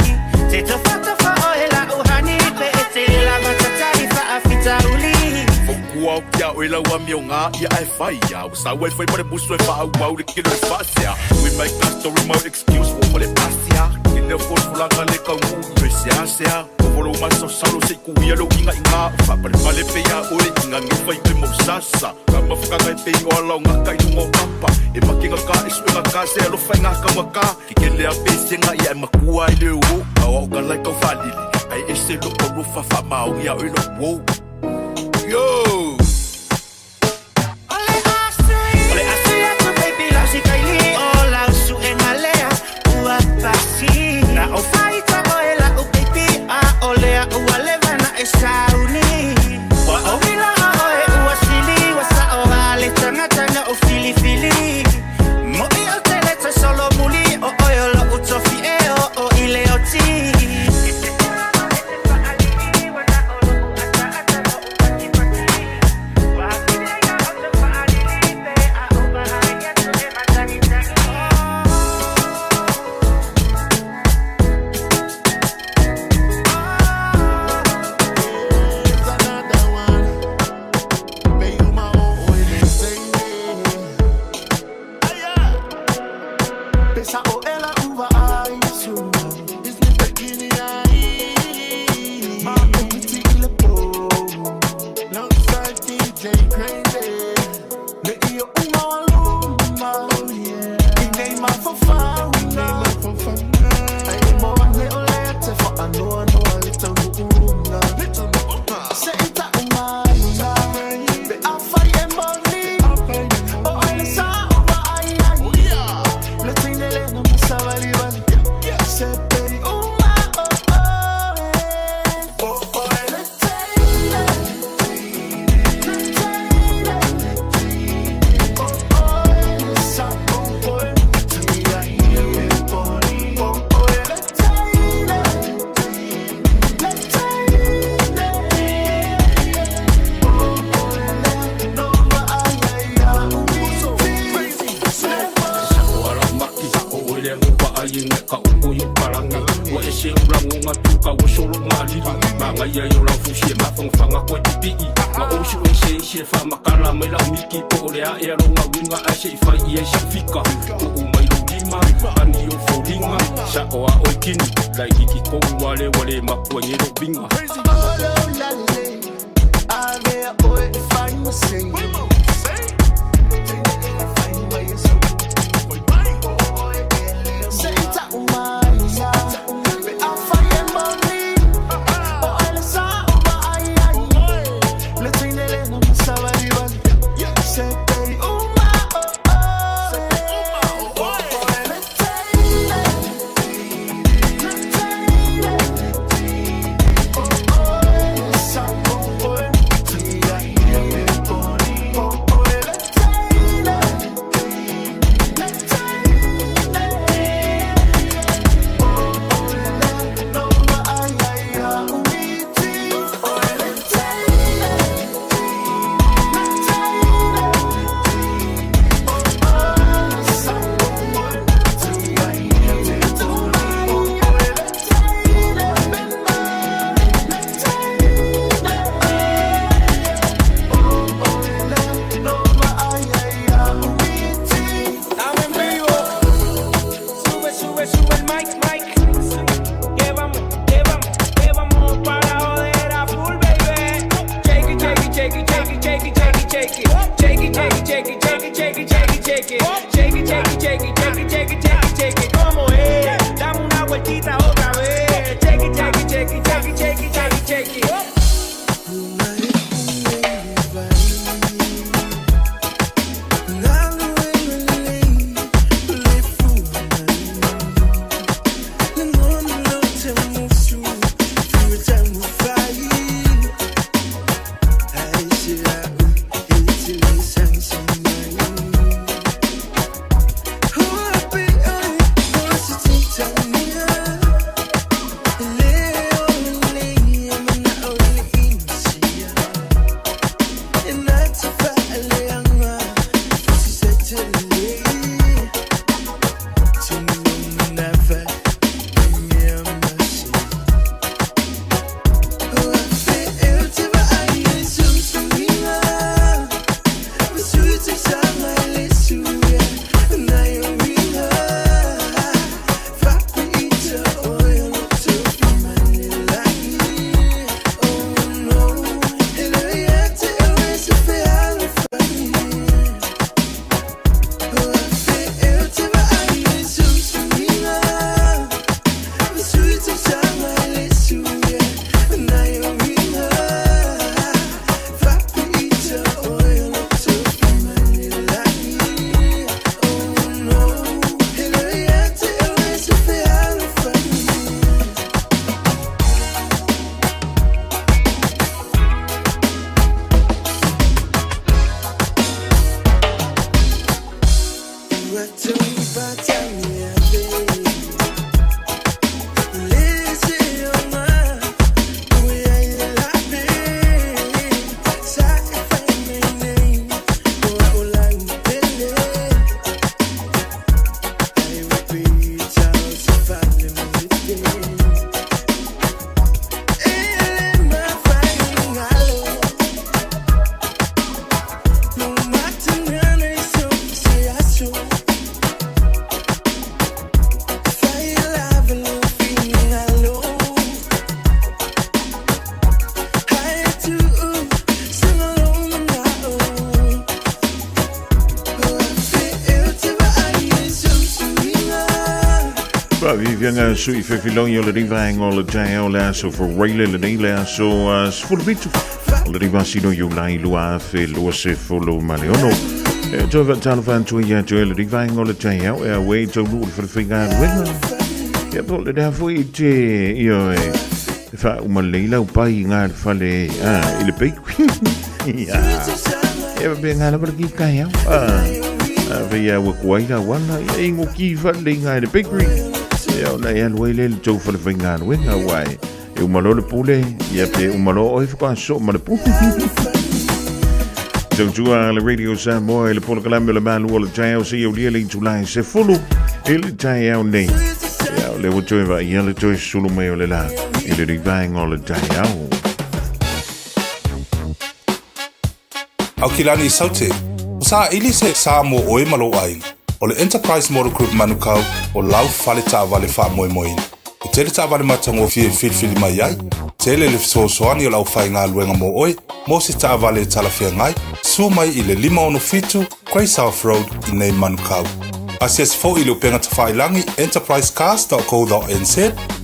Te tofatofa oe la'u hani Pe e te lava tatali fa'afitauli Fokua o kia o lau amio ngā ia e whai ia O sa e whai mare musu e wha au le kilo e whaasea We make a story mo excuse mo le pasia Ke leo folaga le kau mu i sea sea O volo maso salo se ku ia lo inga inga O whapare pale pe ia oe inga nge whai pe mo sasa Ka mawhakanga e pe o ala o ngā kai lunga o papa E makinga ka e suenga ka se alo whai ngā kaunga ka Ke kele a pe senga ia e makua i le o Au au ka lai kau whalili Ai e se lo o lo whawha maongi a oe lo wo Yo! O le asu atu baby lau si kaili O lau su'ega lea ua pasi Na o faita oe la'u baby A o lea ua leva na e sauni Ua o ila oe ua sili Ua sa'o a le tagata na o filifili Mo'i o te le toe solo muli O oe o lo'u tofi e o o i le oti Another one. Be uma o o ele Pensa o ela uva ai su. Is me bikini ai. Ma piti ile po. Alongside DJ Crazy. Le io uma aluma. Oh yeah. I nei ma fafauna. Ai mo le o le te fa anoa noa le taunuuna. Se ita umaina. Be a fai e moni. O ai le sa o va ai ai. Le teine le na masavali vali. Se pe uma o o eh. O o le teine. Le teine. O o le sa o o ti ai e poni. O o le teine. Le teine. O o le no va ai ai O ala maki o ele mo pa ai nge ka uku yo palangi Wa e se ulango ngā tuka o solo ngā lili Ma ngai ai o lau fusi e mawhangawhanga koe pipii Ma o su e se se wha makala mai lau miki Po o le a e alo ngā winga a se i whai i e sa fika O u mai lo lima lima Ani o foliga Sa'o a oe kini Laitiiti tonu a lea ua le mapu ai nei lou viga. Estamos en vivo. Sube, sube, sube el mic, mic. Que vamos, que vamos, que vamos para joder a full, baby. Shake it, shake it, shake it, shake it, shake it, shake it, shake it. Shake it, shake it, shake it, shake it, shake it, shake it, shake it. Shake it, shake it, shake it, shake it, shake it, shake it, shake it. ¿Cómo es? Dame una vueltita otra vez. Shake it, shake it, shake it, shake it, shake it, shake it, shake it. Faaviaviaga sui fefilogi o lenei vaega o le taeao le aso Faraile lenei le aso 17 o lenei masina o Iulai 2026. E toe faatalofa atu ai ia te oe lenei vaega o le taeao e auē taunuu le falefaigaluega. Ia po o lenā foi i te ioe e faauma lelei lau pai i gā le fale i le bakery. Ia e faapena lava le kikaeao. Afai a ua kuai lau ala, ia ingo ki faalelei gā i le bakery. Ia ona e alu ai lea i le tou falefaigaluega aua e uma loa le pule, ia pe uma loa oe faatoa soo ma le pule. Tautua le Radio Samoa i le polokalame o le Malu o le Taeao seia aulia le itula e 10 i le taeao nei. Ia o lea ua toe vaaia le toe sulu mai o le la i lenei vaega o le taeao. Aukilani Saute, ua saili se sa mo ʻoe ma lou ʻaiga. O le Enterprise Motor Group Manukau o lau fale taavale faamoemoeina. E tele taavale matagofie e filifili mai ai, tele le fesoasoani o le aufaigaluega mo oe mo se taavale e talafeagai, susu mai i le 567 Grey South Road i nei Manukau. Asiasi foi i le upega tafailagi enterprisecars.co.nz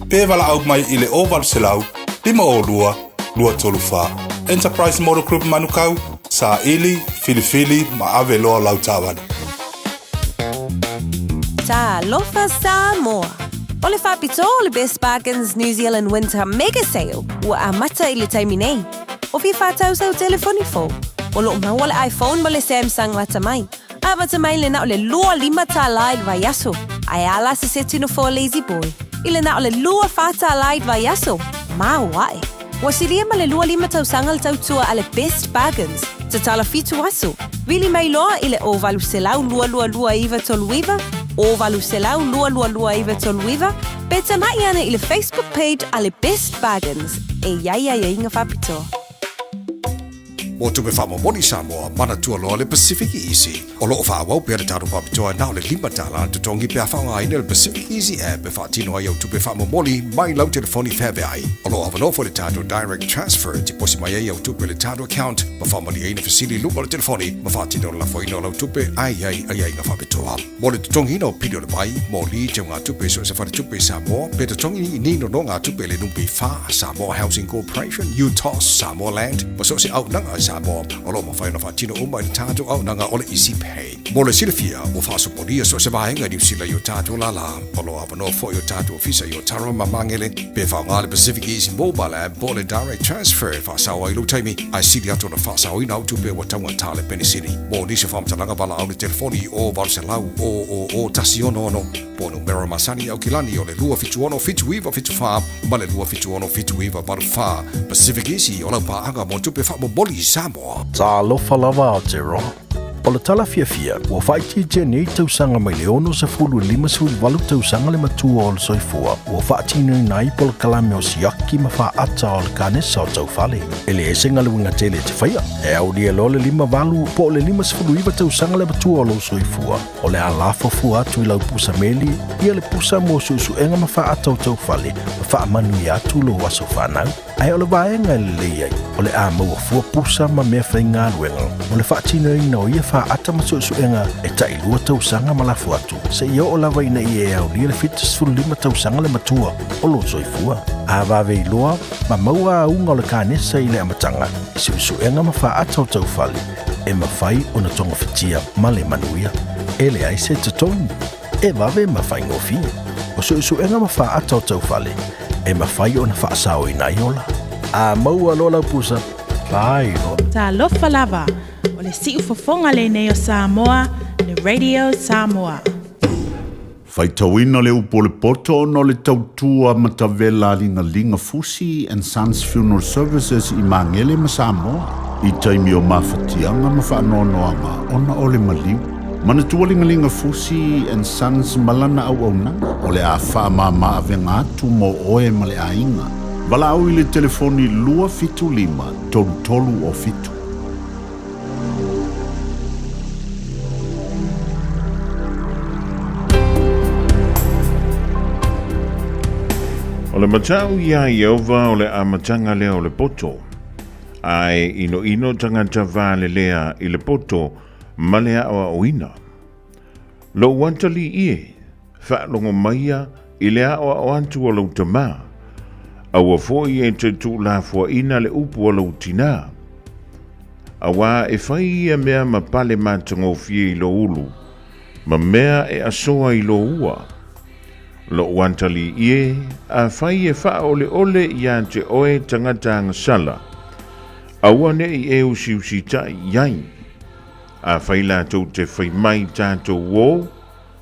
pe valaau mai i le 0800 502 234. Enterprise Motor Group Manukau, saili, filifili ma ave loa lau taavale. Talofa Samoa! O le faapitoa o le Best Bargains New Zealand Winter Mega Sale ua amata i le taimi nei. O fia whātau sau telefoni fou. O loo maua le iPhone ma le Samsung lata mai. Amata mai le na o le 25 tālā i le vaiaso. Ae a la se seti no for lazy boy. I le na o le 24 tālā i le vaiaso. Maoae. Ua silia ma le 25 tausaga le tautua a le Best Bargains. Tatala 7 aso. Vili mai loa i le 0800 222 939, 0800 222 939, pe tamai ana i le Facebook page a le Best Bargains e i ai aiaiga faapitoa. Mo tupe faamomoli Samoa, manatua loa le Pacific Easy. O lo o faaauau pea le tatou faapitoa na o le $5 le totogi pe a faaaogaina le Pacific Easy app e faatino ai au tupe faamomoli mai lau telefoni feaveai. O lo o avanoa foi le tatou Direct Transfer e tiposi mai ai au tupe i le tatou account ma faamalieina fesili i luga o le telefoni ma faatino le lafoina o lau tupe ae i ai aiaiga faapitoa. Mo le totogiina o pili o le vai, moli, teugatupe i so o se faletupe i Samoa, pe totogi i ni nonogatupe i le NPF, Samoa Housing Corporation, UTOS, Samoa Land, ma so o se auaunaga i Samoa, o lo o mafai ona faatino uma i le tatou auaunaga o le Easy Pay. Mo le silafia, ua faasopolia so o se vaega i Niu Sila i o tatou lālā. O lo o avanoa foi o tatou ofisa i Otara ma Magele, pe faaaoga le Pacific Easy Mobile App po o le Direct Transfer e faasao ai lou taimi, ae sili atu ona faasaoina au tupe ua taugata le penisini. Mo nisi o faamatalaga valaau le telefoni i o 800 000 166 po o numera masani i Aukilani o le 276 7974 ma le 276 7984. Pacific Easy o lau paaga mo tupe faamomoli i Samoa. Talofa lava Aotearoa. O le tala fiafia, ua faaitiitia nei tausaga mai le 60 i le 58 tausaga le matua o le soifua ua faatinoina ai polokalame o siaki ma faata o le kanesa o taufale. E leai se galuega tele e te faia, e aulia loa le 58 po o le 59 tausaga le matua o lou soifua, o le a lafo fua atu i lau pusa meli ia le pusa mo suesuega ma faata o taufale ma faamanuia atu lou aso fanau. Ae o le vaega e lelei ai, o le a maua fua pusa ma mea faigaluega mo le faatinoina o ia faata ma suesuega e tailua tausaga ma lafo atu, seia oo lava ina ia e aulia le 75 tausaga le matua o lou soifua. A vave iloa ma maua auga o le kanesa i le amataga i suesuega ma faata o taufale, e mafai ona togafitia ma le manuia. E leai se totogi. E vave ma faigofie. O suesuega ma faata o taufale, e mafai ona faasaoina ai ola. A maua loa lau pusa, pae loa. Talofa lava, o le siufofoga lenei o Samoa, le Radio Samoa. Faitauina le upu o le poto ona o le tautua matavela a Ligaliga Fusi and Sons Funeral Services i Magele ma Samoa i taimi o mafatiaga ma faanoanoaga ona o le maliu. Manatua Ligaliga Fusi and Sons ma lana auaunaga o le a faamama avega atu mo oe ma le aiga. Valaau i le telefoni 275 33 o 7. O le matau iā Ieova o le amataga lea o le poto, a e inoino tagata valelea i le poto ma le aoaoina. Lou atalii e, faalogo maia i le aoao atu o lou tamā, aua foi e te tuulafoaina le upu a lou tinā. Auā e fai ia mea ma pale matagofie i lou ulu, ma mea e asoa i lou ua. Lou atalii e, afai e faaoleole iā te oe tagata agasala, aua ne i e usiusitai i ai. Afai latou te fai mai tatou o,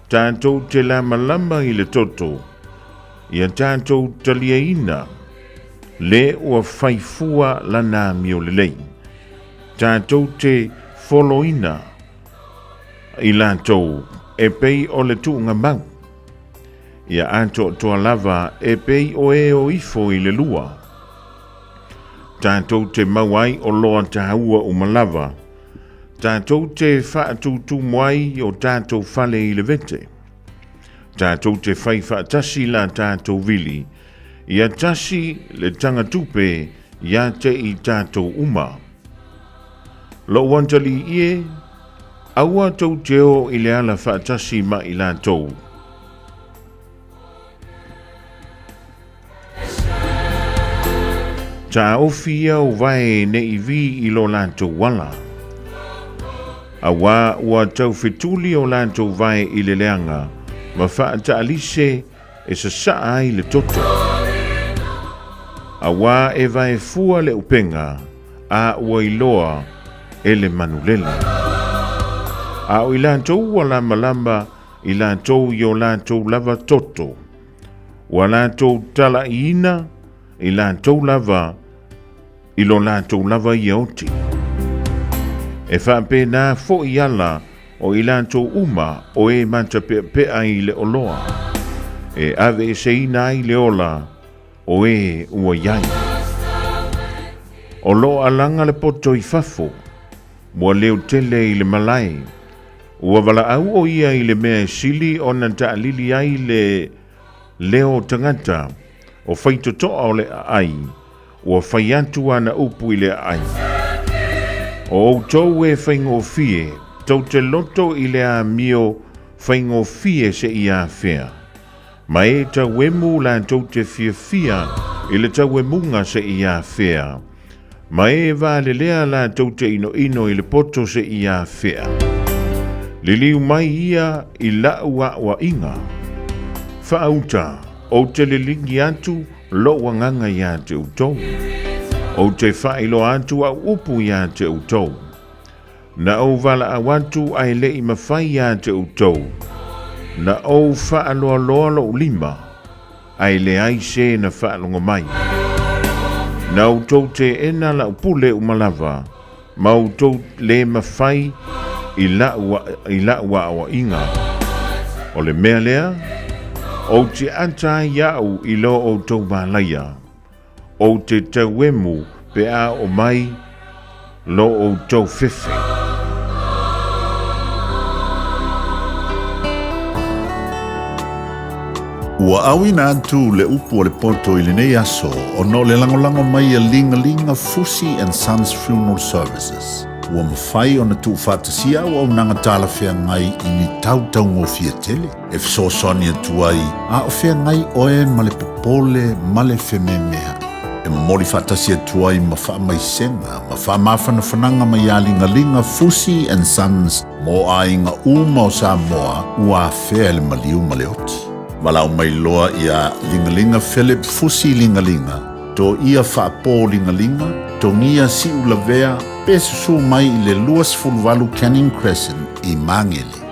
tatou te lamalama i le toto, ia tatou taliaina le ua fai fua lana amio lelei. Tatou te foloina i latou e pei o le tuugamau. Ia atoatoa lava e pei o e o ifo i le lua. Tatou te mau ai oloa taua uma lava. Tatou te faatutumu ai o tatou fale i le vete. Tatou te fai faatasi la tatou vili, ia tasi le tagatupe ia te i tatou uma. Lou atalii e, aua tou te o i le ala faatasi ma i latou. Taofi au vae ne i vi i lo latou ala. Auā ua taufetuli o latou vae i le leaga, ma faataalise e sasaa ai le toto. Auā e vae fua le upega, a ua iloa e le manulele. A o i latou ua lamalama i latou i o latou lava toto, Ua latou talaiina i latou lava i lo latou lava ia oti. E faapena foi ala o i latou uma o e matapeapea i le oloa, e aveeseina ai le ola o e ua i ai. O lo o alaga le poto i fafo, ua leo tele i le malae, Ua valaau ʻo ia i le mea e sili ona taʻalili ai le leo o tagata o faitotoa o le aai, ua fai atu ana upu i le aai. O ʻoutou e faigofie, tou te loto i le amio faigofie seia afea, ma e tauemu latou te fiafia i le tauemuga seia afea. Ma e valelea latou te inoino i le poto seia afea. Liliu mai ia i la'u aʻoaʻiga. Faauta, ou te liligi atu lo'u agaga iā te outou. Ou te faailoa atu au upu iā te outou. Na ou valaau atu ae le i mafai iā te outou. Na ou faaloaloa lo'u lima. Ae leai se na faalogo mai. Na outou teena la'u pule uma lava, ma outou le mafai i la'u i la'u aoaiga. O le mea lea, ou te ata ai a'u i lo outou malaia, ou te tauemu pe a oo mai lo outou fefe. Ua auina atu le upu a le poto i lenei aso ona o le lagolago mai a Ligalinga Fusi and Sons Funeral Services. Ua mafai ona tuufaatasia auaunaga talafeagai i ni tau taugofie tele e fesoasoani atu ai a o feagai oe ma le popole ma le fememeaʻi. E momoli faatasi atu ai ma faamaisega ma faamafanafanaga mai ia Ligaliga Fusi and Sons mo aiga uma o Samoa ua afea e le maliu ma le oti. Valaau mai loa ia Ligaliga Philip Fusi Ligaliga, Toia Faapō Ligaliga, Togia Siulavea pe susū mai i le 28 Canning Crescent i Māngere.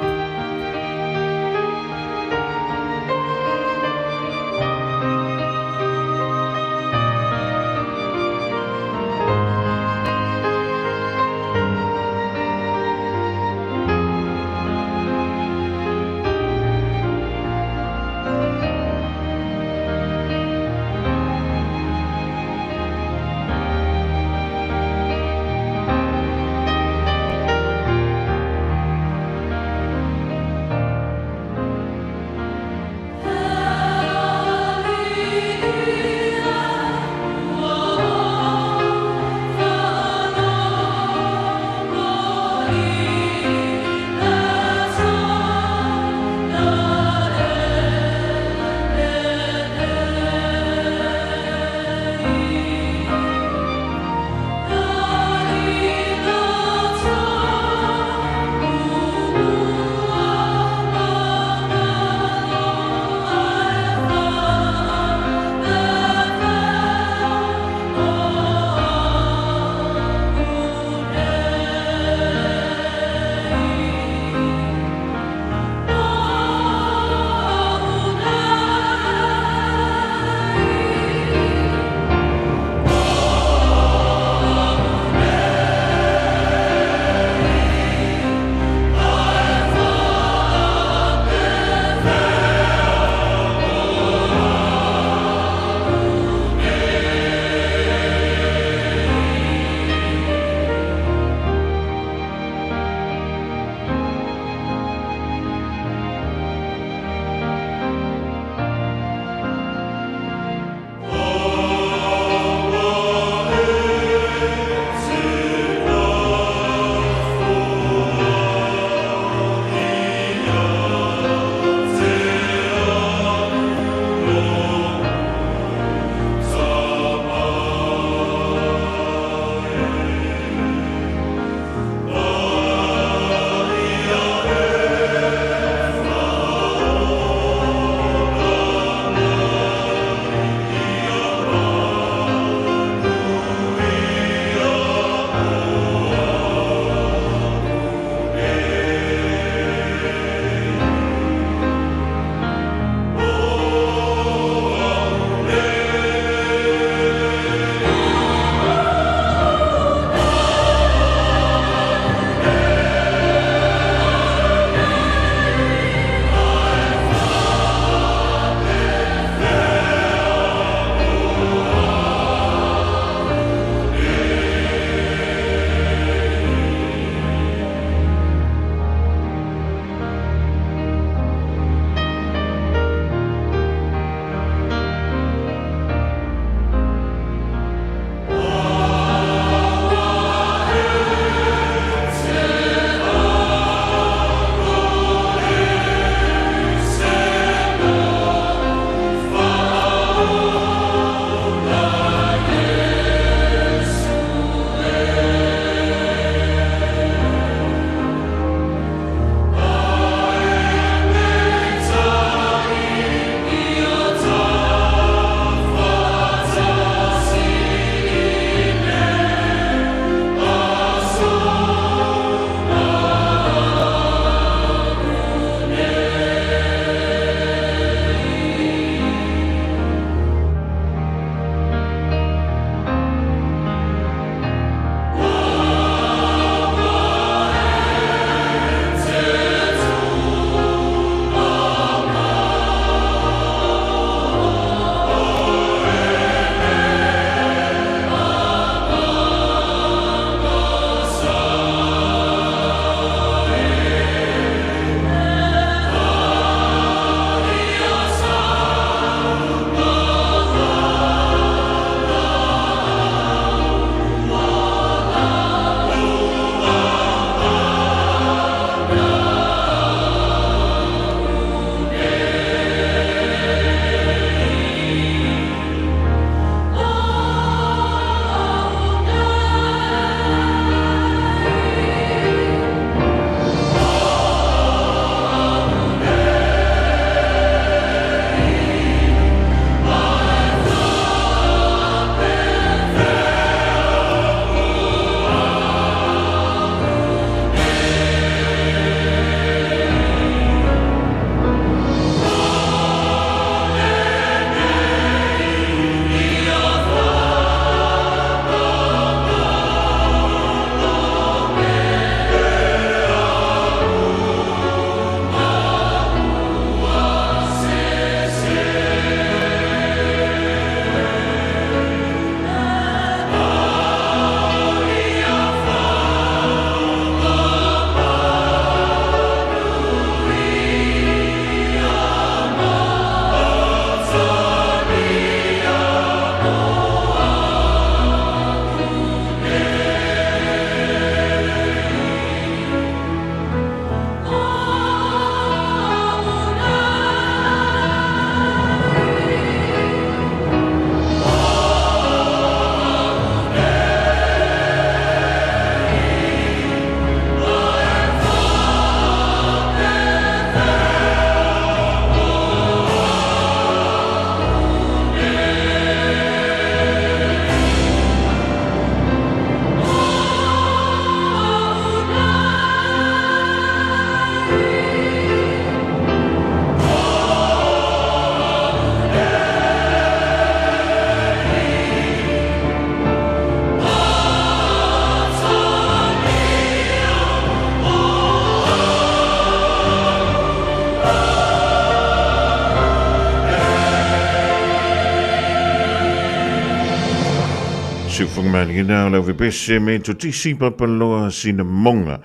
Siufagamaliina o le auvepese me totisi papaloa sina monga.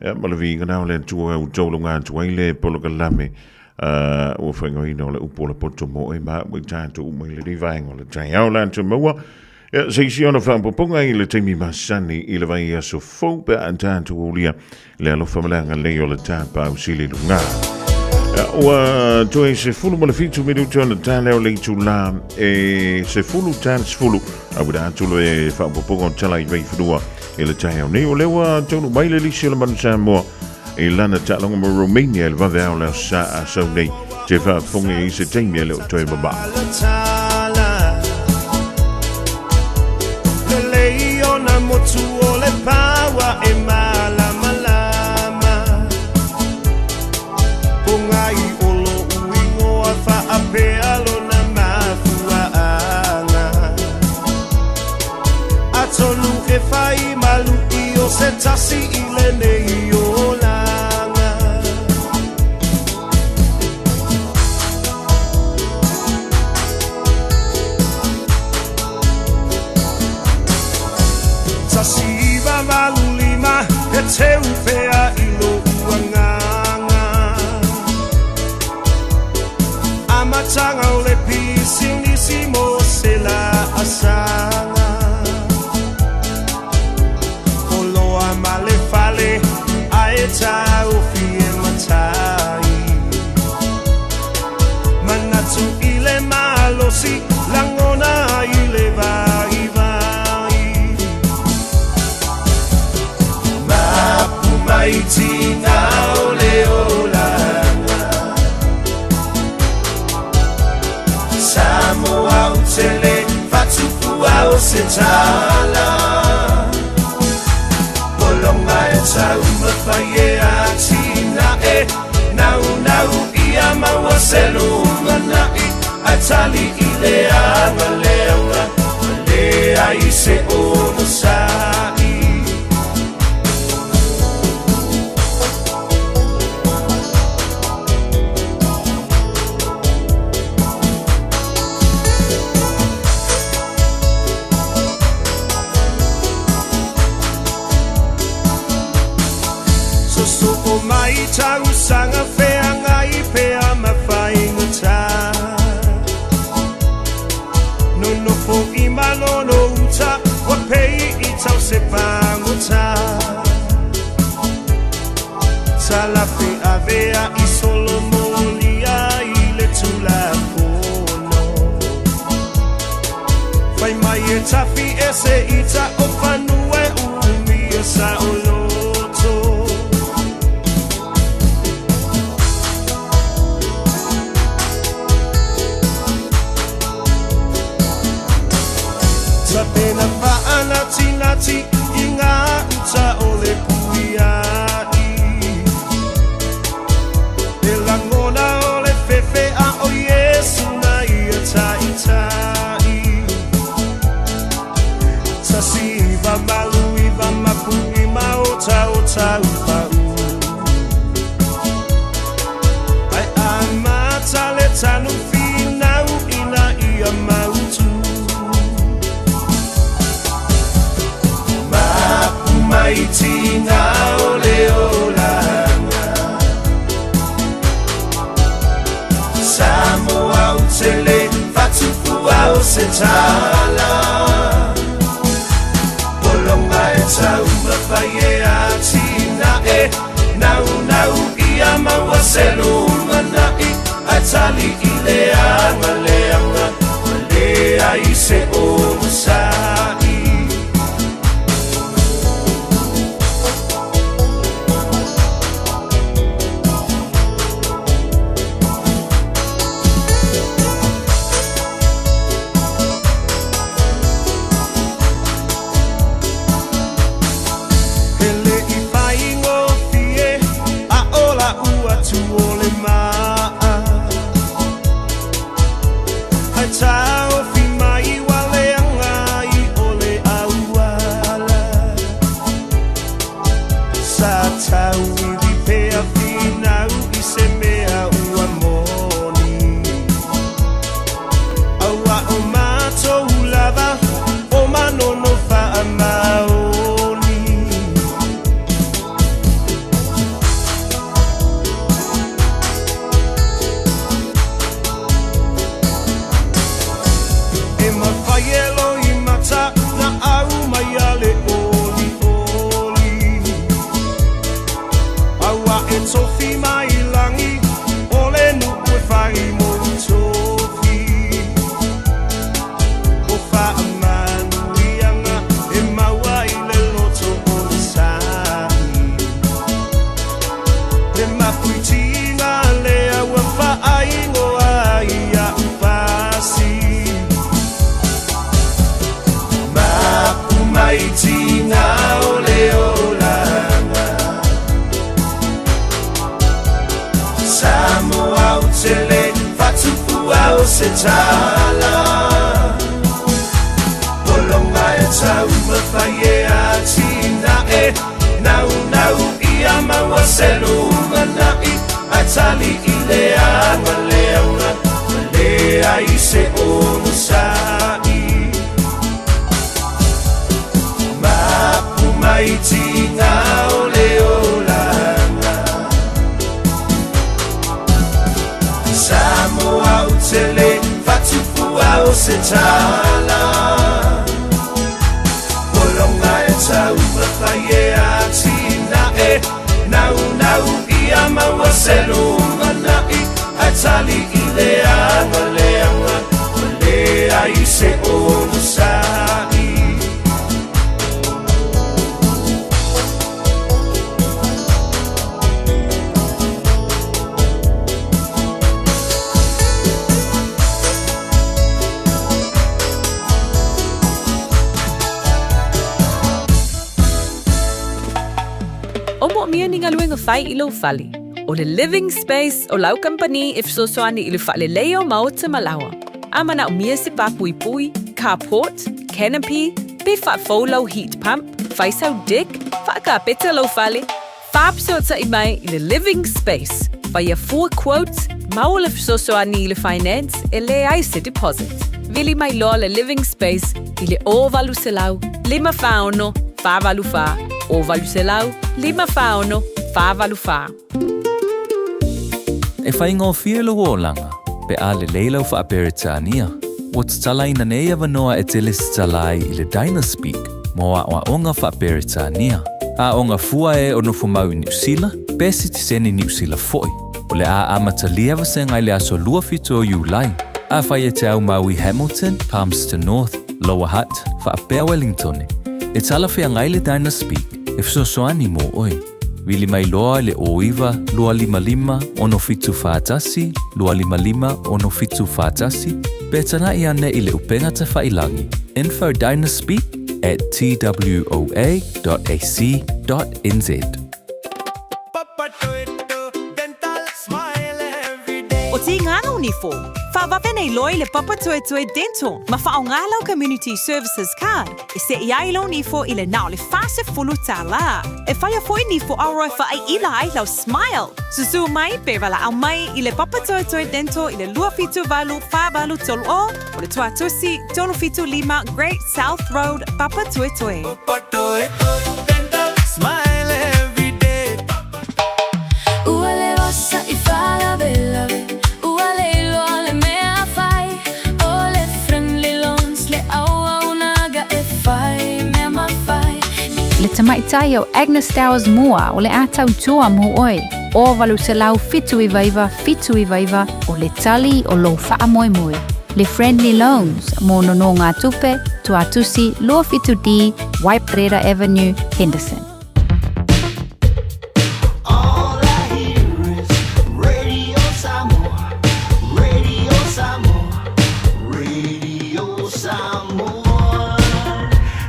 Ia, ma le viiga na o le Atua ua taulaga atu ai le polokalame ua faaigoaina o le upu o le poto mo oe ma au i tatou uma i lenei vaega o le taeao la atu maua. Ia, se isi ona faaopoopoga i le taimi masani i le vaiaso fou pe a tatou aulia le alofa ma le agalelei o le Tāpau Sili Luga. Ua toe 17 minuti ona tale o le itulā e 10 tale 10 auina atu le faaopoopoga o tala i Vaifanua i le taeao nei. O lea ua taunuu mai le lisi o le Manu Samoa i lana taaloga ma Romania i le vaveao le aso Sa a sau nei. Te faafofoga i se taimi e le o toe mamao. Lelei ona motu o le paua e malamalama Ponga i olo uingoa faapea lona mafuaaga Atonu e fai malu i o se tasi i lenei olaga 1985 he teu pea i lou agaga Amataga o le pisinisi mo se laasaga Oloa ma le fale ae taofi e matai Manatu i le malosi lagona i le vaivai Mapu mai tina o le olaga Samoa ou te le faatufua o se tala Pologa e taumafai e atinae Naunau ia maua se lumanai Ae tali i le agaleaga Ma leai se onosai Sosoo mai tausaga feagai pea ma faigata Nonofo i Manono uta ua pei i tau se pagota Talafe avea i solomolia i le Tulafono Fai mai e tafi ese ita o fanua e umia saoloto Tapena faanatinati i ngā uta o le puiai E lagona o le fefe a o Iesu na ia taitai 1989 mapu'i ma otaota upau Ae amata le tanu finau ina ia mautu Mapu mai tina o le olaga Samoa ou te le faatufua o se tala Pologa e taumafai e atinae Naunau ia maua se lumanai Ae tali i le agaleaga Ma leai se onosai E le i faigofie a o la'u atu o le mai tiga o le olaga. Samoa ou te le faatupua o se tala. Pologa e taumafai e atinae. Naunau ia maua se lumanai. Ae tali i le agaleaga. Ua leai se onosai. Mapu mai tiga o le olaga. Samoa ou te le faatupua o se tala. Pologa e taumafai e atinae. Naunau ia maua se lumanai. Ae tali i le agaleaga. Ua leai se onosai. O moomia ni galuega fai i lou fale. O le Living Space o lau kamupani e fesoasoani i le faaleleia o maota ma laoa. A manaomia se pāpuipui, carport, canopy, pe faafou lau heat pump, fai sau deck, faakapeta lou fale, faafesootai mai i le Living Space. Faia fua quote, maua le fesoasoani i le finance e leai se deposit. Vili mai loa le Living Space i le 0800 546 484, 0800 546 484. E faigofie lou olaga pe a lelei lau Faa-Peretania. Ua tatalaina nei avanoa e te lesitala ai i le Dynaspeak mo aoaoga Faa-Peretania. Aoga fua e o nofo mau i Niu Sila, pe sitiseni Niu Sila foi. O le a amatalia vasega i le aso 27 o Iulai. Afai e te au mau i Hamilton, Palmerston North, Lower Hutt, faapea Wellingtone, e talafeagai le Dynaspeak e fesoasoani mo oe. Vili mai loa i le 09 255 6741 255 6741 pe tanaʻi ane i le upega tafailangi info dynaspeak at twoa.ac.nz. O Tīngana o Nifo, whawawe nei loa i le Papatoetoe Dental ma whaonga lau Community Services Card e seʻi ai lou nifo i le na o le 40 tālā. E whaia foi nifo aroa e whaaiila ai lau smile. Susū mai pe walaʻau mai i le Papatoetoe Dental i le 278 483 o o le Tuatusi 375 Great South Road, Papatoetoe. Smile every day. Ua leva sa i faalavelave, ua le iloa le mea fai, o le Friendly Loans le auaunaga e fai mea mafai. Le tamaitai o Agnes Towers mua o le a tautua mo oe, o 879 799 o le tali o lou faamoemoe. Le Friendly Loans mo nonogatupe, Tuatusi 27D, Waiparera Avenue, Henderson. All I hear is Radio Samoa, Radio Samoa, Radio Samoa.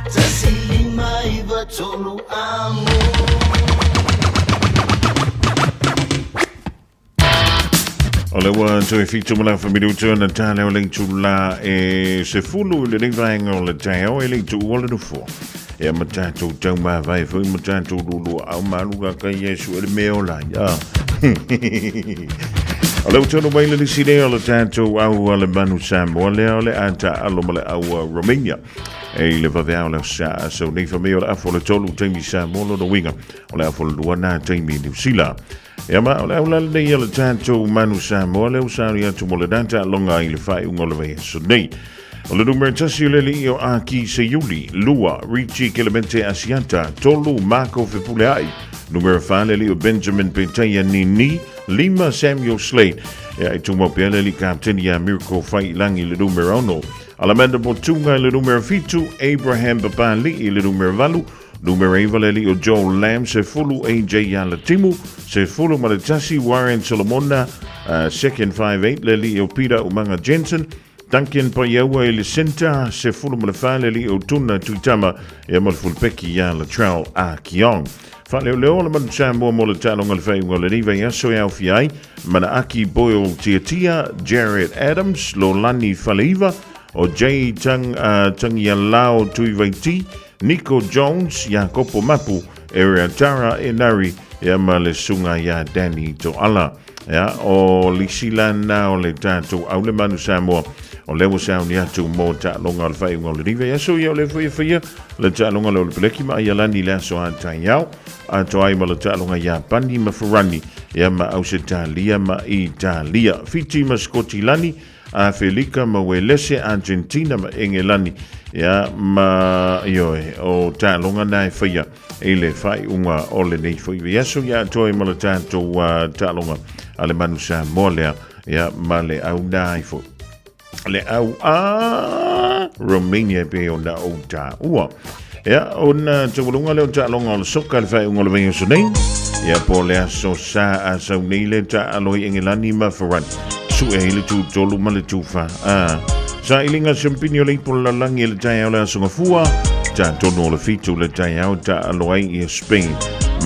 Tasi lima iva tolu amo. O le ua toe fitu ma le afa minuta ona tala o le itulā e 10 i lenei vaega o le taeao e le i tuua le nofoa. Ia ma tatou taumavae foi ma tatou lualua au malu ka kai Iesu e le mea ola ai. Ah. O le ua tonu mai le lisi lea o le tatou au a le manu Samoa lea o le a taalo ma le au a Romania. E i le vaveao le sa sau nei fa mai o le afa o le 3 taimi Samoa lona uiga o le afa o le 2 nā taimi Niu Sila. Ia ma o le au la lenei a le tatou manu Samoa lea ua sauni atu mo le data longa i le faaiuga o le vaiaso nei. O le numera 1 o le alii o Aki Seiuli, 2 Richie Kelemente Asiata, 3 Marco Fepuleai, numera 4 le alii o Benjamin Petaia Nini, 5 Samuel Slade, ia e tumau pea le alii kapteni ia Miracle Failangi le numera 6, Alamanda Motunga i le numera 7, Abraham Papali'i i le numera 8, numera 9 le alii o Joel Lamb, 10 AJ Alatimu, 11 Warren Solomona, second 5'8 le alii o Peter Umanga Jensen, Duncan Paiaua i le centre, 14 le alii o Tuna Tuitama, ia ma le fulupeki ia Latrell Ah Kiong. Faaleoleo le Manu Samoa mo le taaloga le faaiuga o lenei vaiaso e aofia ai Manaaki Boyle Tiatia, Jared Adams, Lolani Faleiva, o Jay Tang, Tangialao Tuivaiti, Nico Jones, Iakopo Mapu, Ereatara Enari, ia ma le susuga ia Danny Toala. Ia, o Lisila na o le tatou au le Manu Samoa, o lea ua sauni atu mo taaloga o le faaiuga o lenei vaiaso, ia o lea foi e faia le taaloga lea o le Peleki ma Aialani i le aso a taeao, atoa ai ma le taaloga Iapani ma Farani, ia ma Ausetalia ma Italia, Fiti ma Sikotilani, Afelika ma Uelese, Argentina ma Engelani, ia ma ioe, o taaloga na e faia i le faaiuga o lenei foi vaiaso, ia atoa ai ma le tatou taaloga a le Manu Samoa lea, ia ma le au na ai foi le au a Romania e pei ona ou taua. Ia, ona taualuga lea o taaloga o le soka le faaiuga o le vaiaso nei. Ia, po le aso sa a sau nei le taalo i Engelani ma Farani. Sue ai le tū tolu ma le tū wha. A, sa ilinga siampini o le ipo lalangi le taeao le aso gafua. Ta tonu o le fitu le taeao taalo ai i Spain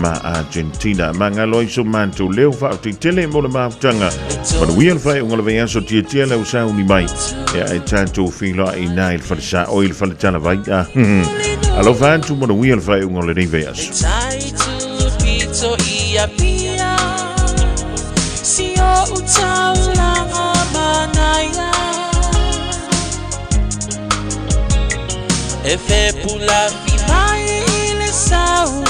ma Argentina. Ma ngalo ai so mātou leo whaotetele mo le mafutanga. Manuia le faaiuga o le vaiaso tiatia le au sauni mai. Ia e tatou feiloai i na i le fale sa oi le fale talavai. Ah, Alofa atu manuia le faaiuga o lenei vaiaso. Tai tu pito i a pia Si o utaulanga manaia E fepula fi mai i le sau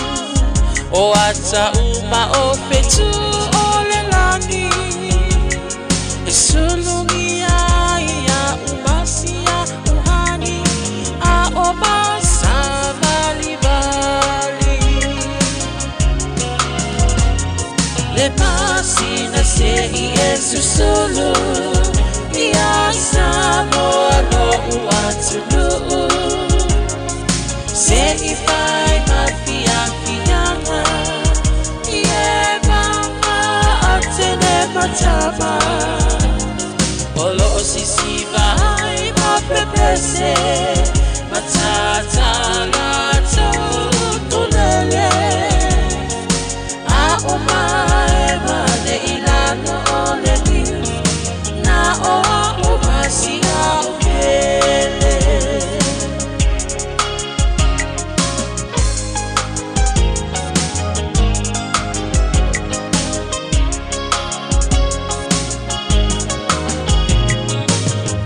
O ata uma o fetu o le lani E sulungi ai a umasia uhani A o masavali vali Le masina se i e susulu Ia Samoa lo uatunuu Se i fai ma fiafiaga I e mama a tene matama O lo o sisiva ai ma pepese Matata latou tulele A o mae ma le ilalo o le niu Na o a o masia o pele.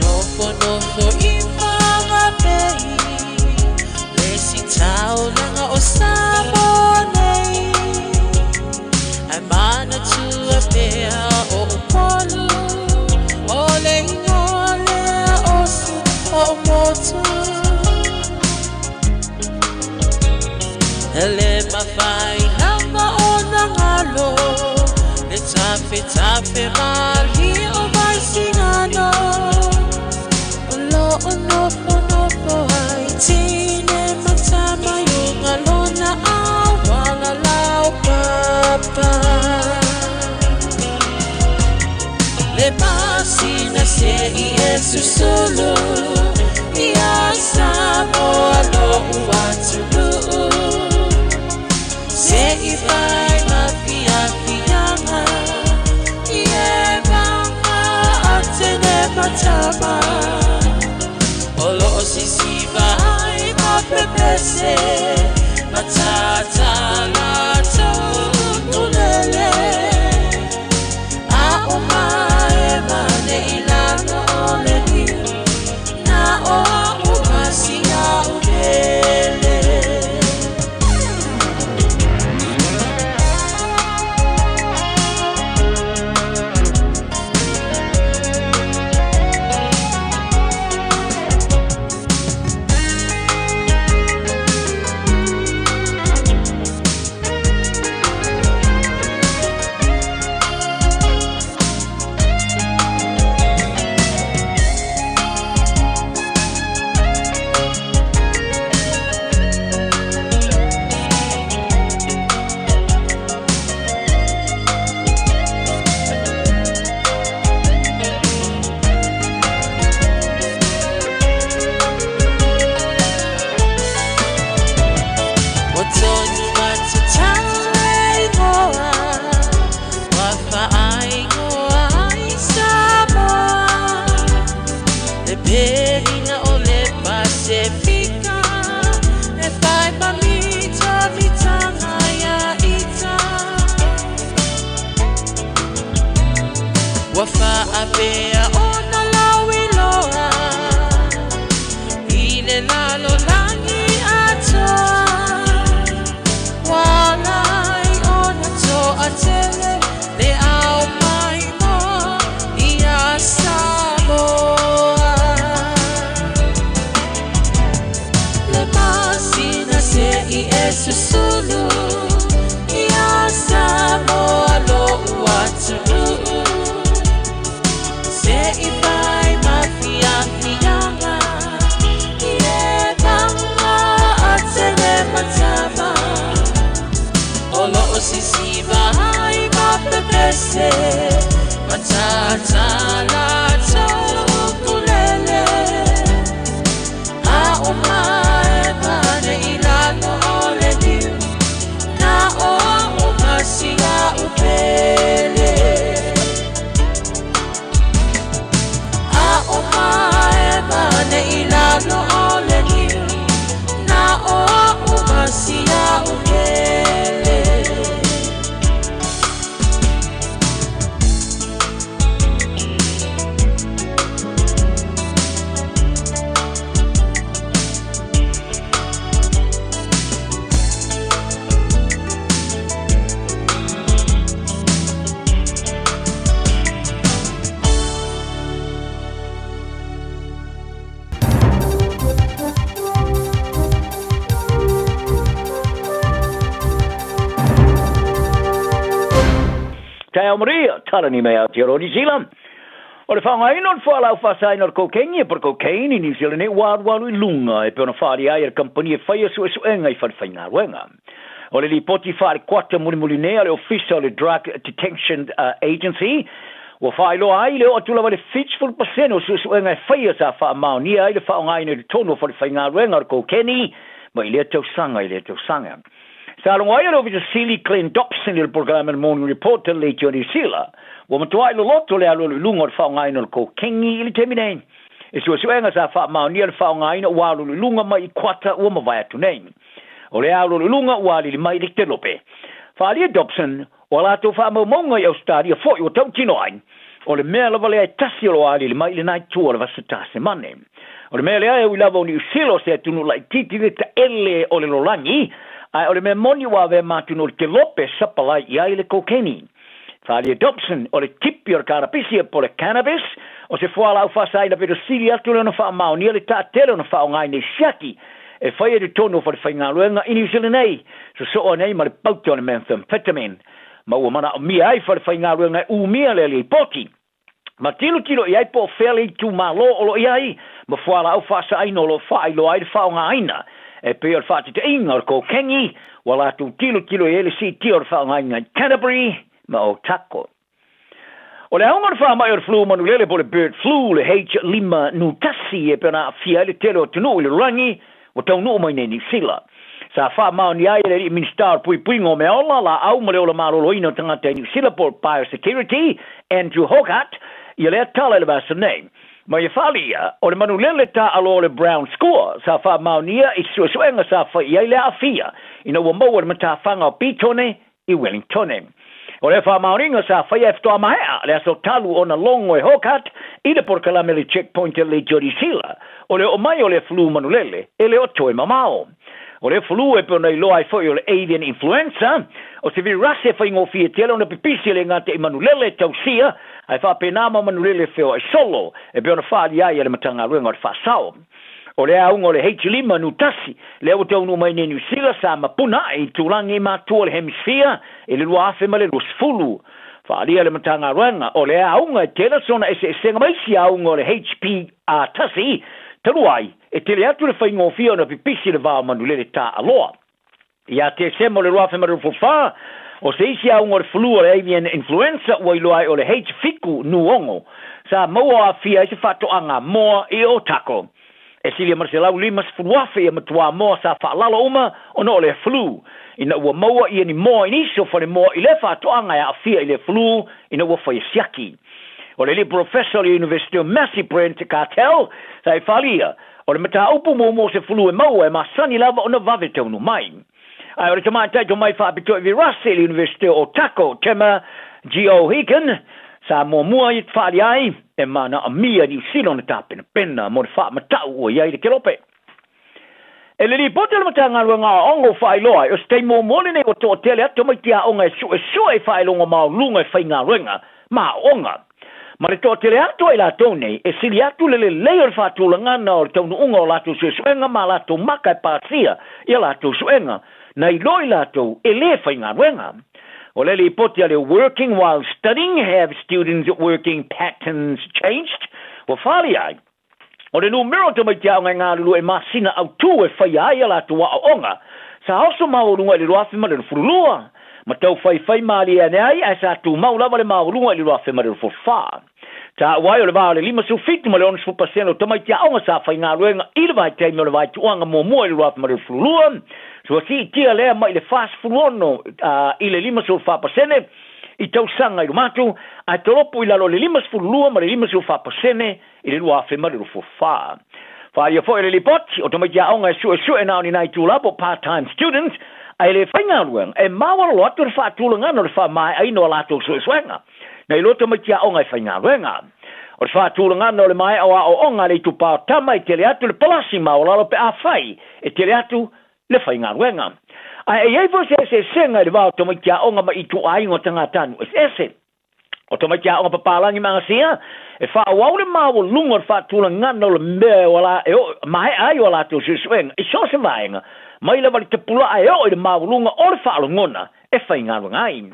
Nofo nofo i Whangape Le si taulaga o Samoa nei Ae manatua pea o Upolu O le ingoa lea o si o motu E le mafai lava ona galo Le tafetafe malie o Vaisigano O lo o nofonofo ai tine ma tama i uga lona auala laupapa Le masina se i e susulu Ia Samoa lo'u atunuu Se i fai ma fiafiaga I e mama a tene ma tama O lo o sisiva ai ma pepese Matata latou tulele A o mae ma le ilalo o le niu Na o a umasia o pele. Atonu matatau e ingoa Ua faaingoa ai Samoa Le pelina o le Pasefika E fai ma mitamitanga ia ita Ua faapea ona lau iloa I le lalolagi atoa Ua ala ai ona toatele Le ao maimoa ia Samoa Le masina se i e susulu Ia Samoa lo'u atunuu Se i fai ma fiafiaga I e paga atele matava O loo sisiva ai ma pepese Matata latou ukulele A o mae pane i lalo o le liu Na o a'u ma si a'u pele A o mae pane i lalo o le liu Na o a'u ma si a'u pele. Taeao Maria, Talani mai Aotearoa New Zealand. O le faaaogaina o le fualaau faasaina o le kokeini po o le cocaine i New Zealand nei ua alualu i luga e pei ona faaalia ai e le kamupani e faia suesuega i falefaigaluega. O le lipoti faale-kuata mulimuli nei a le Ofisa o le Drug Detection Agency ua faailoa ai le oo atu lava i le 70% o suesuega e faia sa faamaonia ai le faaaogaina i totonu o falefaigaluega o le kokeni mai lea tausaga i lea tausaga. Sa logo ai e le Ofisa Sili Glenn Dobson i le polokalame o le Morning Report i le Leitio Niu Sila, ua matuai loloto le alualu i luga o le faaaogaina o le kokeni i le taimi nei. I suesuega sa faamaonia le faaaogaina ua alualu i luga mai i kuata ua mavae atu nei. O le alualu i luga ua alili mai i le Telope. Faaalia Dobson, o a latou faamaumauga i Ausetalia foi ua tautino ai, o le mea lava lea e tasi o lo o alili mai i lena itu o le Vasa Tasemane. O le mea lea e ui lava o Niu Sila o se atunuu laitiiti le taele o le lolagi, ae o le mea moni ua avea ma atunuu o le Telope e sapalai i ai le kokeni. Faaalia Dobson, o le tipi o le karapisi po o le cannabis, o se fualaau faasaina pito sili atu le ona faamaonia le taatele ona faaaogaina i siaki e faia i totonu o falefaigaluega i Niu Sila nei, sosoo nei ma le pauta o le methamphetamine, ma ua manaomia ai falefaigaluega e umia le lipoti ma tilotilo i ai po o fea le itumalo o lo o i ai ma fualaau faasaaina o lo o faailoa ai le faaaogaina e pei o le faateteiga o le kokeni ua latou tilotilo i ai le siitia o le faaaogaina i Canterbury ma Otago. O le auga o le faamai o le flu manulele po o le bird flu, le H5N1 e pei ona aafia ai le tele o atunuu i le lalolagi ua taunuu mai nei Niu Sila. Sa faamaonia ai e le alii Minisita o le Puipuiga o Meaola, Laau ma le Ola Maloloina o Tagata i Niu Sila po o le Biosecurity, Andrew Hoggart, ia lea tala i le vaiaso nei. Ma ia faaalia, o le manulele taaalo o le brown skua sa faamaonia i suesuega sa fai i ai le aafia ina ua maua i le matafaga o Petone i Wellingtone. O lea faamaoniga sa faia e faatoa maea le aso talu ona logo e Hoggart i le polokalame le Checkpoint a le Jody Sila, o le oo mai o lea flu manulele e le o toe mamao. O lea flu e pei ona iloa ai foi o le avian influenza, o se virasi e faigofie tele ona pipisi e le gata i manulele e tausia ae faapena ma manulele e feoai solo e pei ona faaalia ai e le Matagaluega o le Faasao. O le auga o le H5N1, lea ua taunuu mai nei Niu Sila, sa mapuna ae i tulaga i matua o le hemisphere i le 2020. Faaalia le Matagaluega, o le auga e tele sona eseesega ma isi auga o le HPR1, talu ai, e tele atu le faigofie ona pipisi le va o manulele taaaloa. Ia Tesema o le 2024, o se isi auga o le flu o le avian influenza ua iloa ai o le H7N6, sa maua o aafia ai se faatoaga moa i Otago. E silia ma le 150,000 ia matuāmoa sa faalalo uma ona o lea flu, ina ua maua ia ni moa i nisi o falemoa i lea faatoaga e aafia i lea flu ina ua faia siaki. O le alii polofesa o le Iunivesite o Massey Brent Cartell sa e faaalia, o le mataupu muamua o se flu e maua e masani lava ona vave taunuu mai. Ae o le tamaitai tomai faapitoa i virasi i le Iunivesite o Otago, Tema Geoghegan, sa muamua i faalia ai e manaomia Niu Sila ona tapenapena mo le faamatau ua i ai le kelope. E le lipoti a le Matagaluega o Aoga ua faailoa ai, o se taimi muamua lenei ua toatele atu tamaiti aoga e suesue i faailoga maualuga e faigaluega ma aoga. Ma le toatele atu o i latou nei, e sili atu le lelei o le faatulagana o le taunuuga o latou suesuega ma a latou maka e pasia i a latou suega, nai lo i latou e lē faigaluega. O le lipoti a le Working While Studying, Have Students' Working Patterns Changed? ua fali ai, O le numera o tamaiti aoga e galulue i masina autū e faia ai a latou aoaoga, sa oso maualuga i le 2022, ma tau faifai malie ane ai, ae sa tumau lava le maualuga i le 2024. Taua ai o le va o le 57 ma le 60 pasene o tamaiti aoga sa faigaluega i le vaitaimi o le vaituaga muamua i le 2022, sua siitia lea mai le 46 i le 54 pasene i tausaga i luma atu, ae tolopo i lalo o le 52 ma le 54 pasene i le 2024. Whāia foi le lipoti o tamaiti aoga e suesue na o ni nai itulā po o part-time students, ae le faigaluega, e maualalo atu le faatulagana o le faamaeaina o a latou suesuega, nai lo tamaiti aoga e faigaluega. O le faatulagana o le maea o aoaoga a le itupa o tama e tele atu le palasi maualalo pe afai e tele atu le faigaluega. Ae e i ai foi se eseesega i le va o tamaiti aoga mai ituaiga o tagatanuu eseese. O tamaiti aoga papalagi ma agasia, e faaauau le maualuga o le faatulagana o le mea e ola e oo maea ai o a latou suesuega i so o se vaega, mai lava i le tapulaa e oo i le maualuga o le faalogona e faigaluega ai.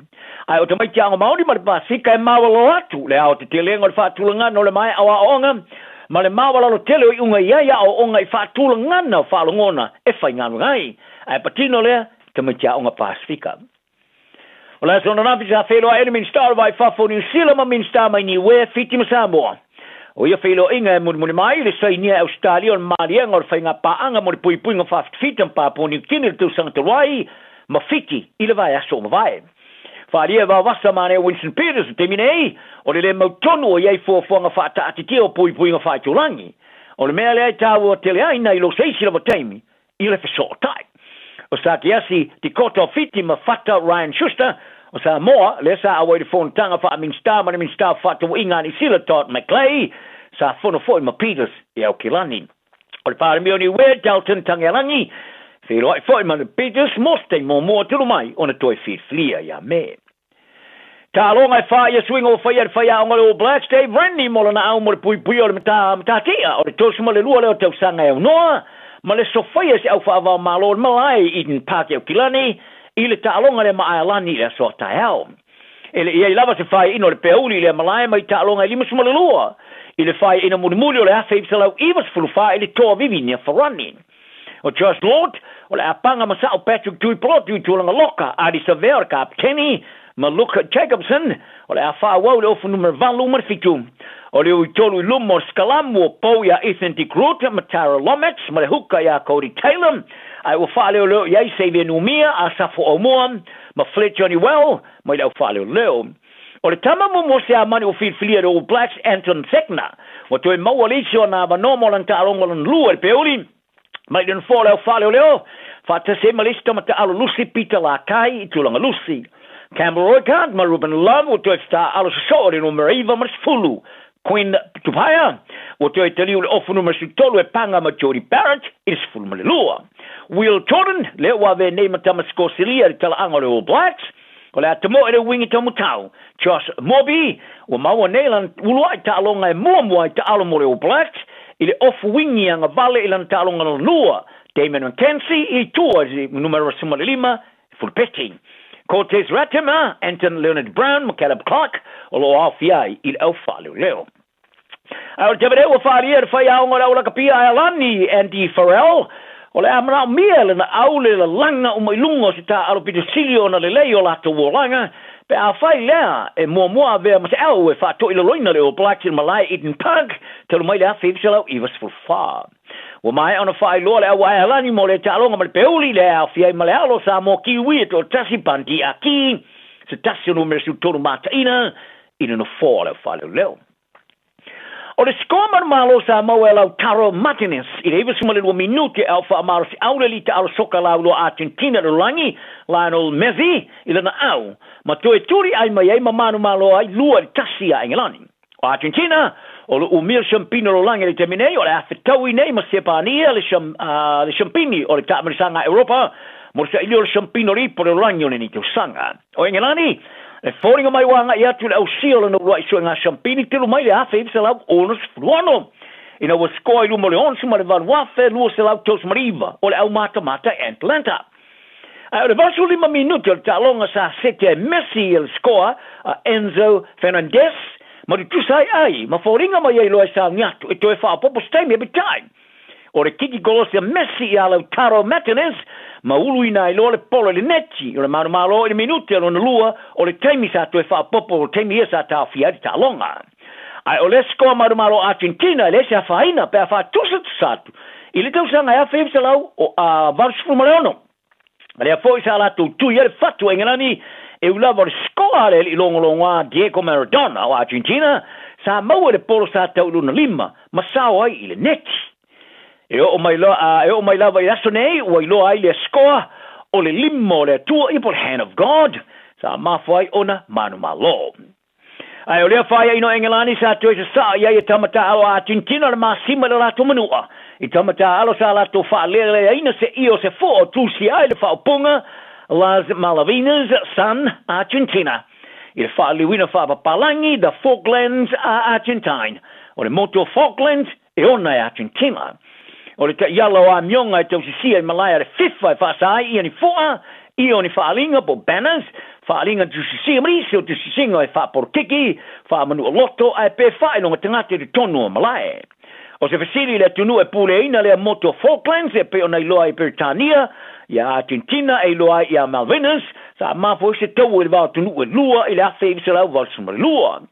Ae o tamaiti aoga maoli ma le Pasika e maualalo atu le aotetelega o le faatulagana o le maea o aoaoga ma le maualalo tele o iuga i ai aoaoga i faatulagana o faalogona e faigaluega ai. Ae patino lea tamaiti aoga Pasifika. O le aso ananafi sa feiloai ai le Minisita o le Vai Fafo o Niu Sila ma Minisita mai Niue, Fiti ma Samoa. O ia feiloaiga e mulimuli mai i le sainia e Ausetalia o le maliega o le faigapaaga mo le puipuiga faafitafita ma Papua Niu Kini i le tausaga talu ai ma Fiti i le vaiaso ua mavae. Faaalia e vavasa manaia Winston Peters i le taimi nei, o le le mautonu o i ai fuafuaga faataatitia o puipuiga faaitulagi. O le mea lea e taua tele ai nai lo se isi lava taimi i le fesootai. O Sakiasi Tikota o Fiti ma Fata Ryan Schuster o Samoa, lea sa auai i le fonotaga faa-Minisita ma le Minisita o Fefaatauaiga a Niu Sila Todd McClay, sa fono foi ma Peters i Aukilani. O le Palemia o Niue, Dalton Tagealagi, feiloai foi ma Peters mo se taimi muamua talu mai ona toe filifilia ia Me. Taaloga e fā ia suiga ua faia e le faiaoga o le All Blacks, Dave Rennie, mo lana au mo le puipuia o le matā matatia o le 32 lea o tausaga e aunoa ma le sofaia e se au faavaomalo o le malae i Eden Park i Aukilani i le taaloga lea ma Aelani i le aso a taeao. E le i ai lava se faaiina o le peauli i lea malae mai taaloga e 52 i le faaiina mulimuli o le 1994 i le toa Vivinia Farani. O Josh Lord, o le apaga ma sa'o Patrick Tuipulotu i tulaga loka, Ardie Savea o le kapeteni, ma Luke Jacobson, o le a faaauau i le ofu numera 8 ma le 7. O le ui tolu i luma o le sikalamu o Pou iā Ethan de Groot ma Tara Lomax ma le huka iā Codie Taylor, ae ua faaleoleo i ai Xavier Numia, Asafo Aumua ma Fletcher Newell mai le au faaleoleo. O le tama muamua o Siamani ua filifilia e le All Blacks, Anton Segner, ua toe maua le isi o ana avanoa mo lana taaloga lona lua i le peuli mai le nofoa o le au faaleoleo, faatasi ai ma le isi tama taalo lusi Peter Lakai i tulaga lusi. Campbell Roykart ma Ruben Love ua toe taaalo sosoo i le numera 9 ma le 10. Quinn Tupaea ua toe taliu i le ofu numera 13 e paga ma Jordie Barrett i le 12. Will Jordan, lea ua avea nei ma tama Sikosilia i le talaaga o le All Blacks, O le ata moe le uiga taumatau, Josh Moby, ua maua nei lana uluai taaloga e muamua ai taalo mo le All Blacks i le ofu wingi agavale i lana taaloga lona lua, Damian McKenzie i tua i le numera 15 fulupeti. Cortez Ratima, Anton Lienert-Brown ma Caleb Clarke o lo o aofia ai i le au faaleoleo. A o le taimi nei ua faaalia e le faiaoga o le au lakapia a Aelani, Andy Farrell, o le a manaomia e lana au le lalaga uma i luga o se taaalo pito sili ona lelei o latou olaga, pe afai lea e muamua avea ma se au e faatoilaloina le All Blacks i le malae Eden Park talu mai le 1994. Ua maea ona faailoa le au Aehalani mo le taaloga ma le peuli le aofia ai ma le alo Samoa Kiwi e toatasi Bundee Aki, se tasi o numera 13 mataina i le nofoa o le aufaleoleo. O le sikoa manumalo sa maua e Lautaro Martinez i le 92 minute a o faamalosiau le alii taalo soka lauloa Argentina lalolagi Lionel Messi i lana au ma toe tuliai mai ai ma manumalo ai 2-1 iā Engelani. O Argentina, o lo o umia le siampini o lalolagi i le taimi nei, o le a fetaui nei ma Sepania le siampini o le taamilosaga a Europa mo le sailia o le siampini o le ipu o le lalolagi o lenei tausaga. O Engelani, e foliga mai ua agai atu i le ausia o lona uluai suega siampini talu mai le 1966 ina ua sikoa i luma o le 68,239 o le au matamata i Atlanta. Ae o le 85 minute o le taaloga sa sete ai Messi i le sikoa a Enzo Fernandez ma tutusa ai ai ma foliga mai ai loa e sauni atu e toe faaopoopo se taimi peitai O le kiki kolosi a Messi iā Lautaro Martinez ma uluina ai loa le polo i le neti o le manumalo i le minute lona lua o le taimi sa toe faaopoopo o taimi ia sa taofia ai le taaloga. Ae o le sikoa manumalo Argentina e leai se afaina pe a faatusatusa atu i le tausaga e 1986. A lea foi sa latou tui ai le fatu a Engelani e ui lava o le sikoa a le alii logologoa Diego Maradona o Argentina sa maua i le polo sa tau i lona lima ma sao ai i le neti. E oo mai e oo mai lava i le aso nei ua iloa ai lea sikoa o le lima o le Atua ia po o le Hand of God sa mafua ai ona manumalo. Ae o lea faiaina o Engelani sa toe sasaa i ai e tama taaalo a Argentina le masima i le latou manua. I tama taaalo sa latou faalealeaina seia o se foa o tusia ai le faaupuga Las Malvinas son Argentina i le faaliliuina faapapalagi The Falklands are Argentine. O le motu o Falklands e ona e Argentina. O le taiala o amioga e tausisia i malae a le FIFA e faasa ai ia ni foa, ia o ni faaaliga po o banners, faaaliga tusisia ma nisi o tusisiga e faapolokiki, faamanuoloto ae pe faailoga tagata i totonu o malae. O se fesili i le atunuu e puleaina lea motu o Falklands e pei ona iloa ai i Peretania, iā Argentina e iloa ai iā Malvinas, sa mafua ai se taua i le va o atunuu e lua i le 1982.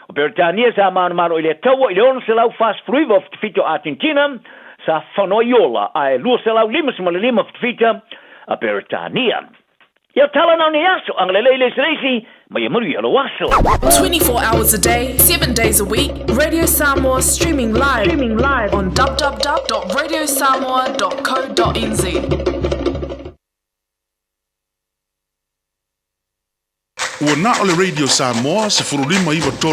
O Peretania sa manumalo i lea taua i le 649 o fitafita o Argentina sa fano ai ola, ae 255 fitafita a Peretania. Ia tala na o nei aso, agalelei le isi le isi, ma ia manuia lou aso. 24 hours a day, 7 days a week, Radio Samoa streaming live, streaming live on www.radiosamoa.co.nz. Ua na o le Radio Samoa 15 93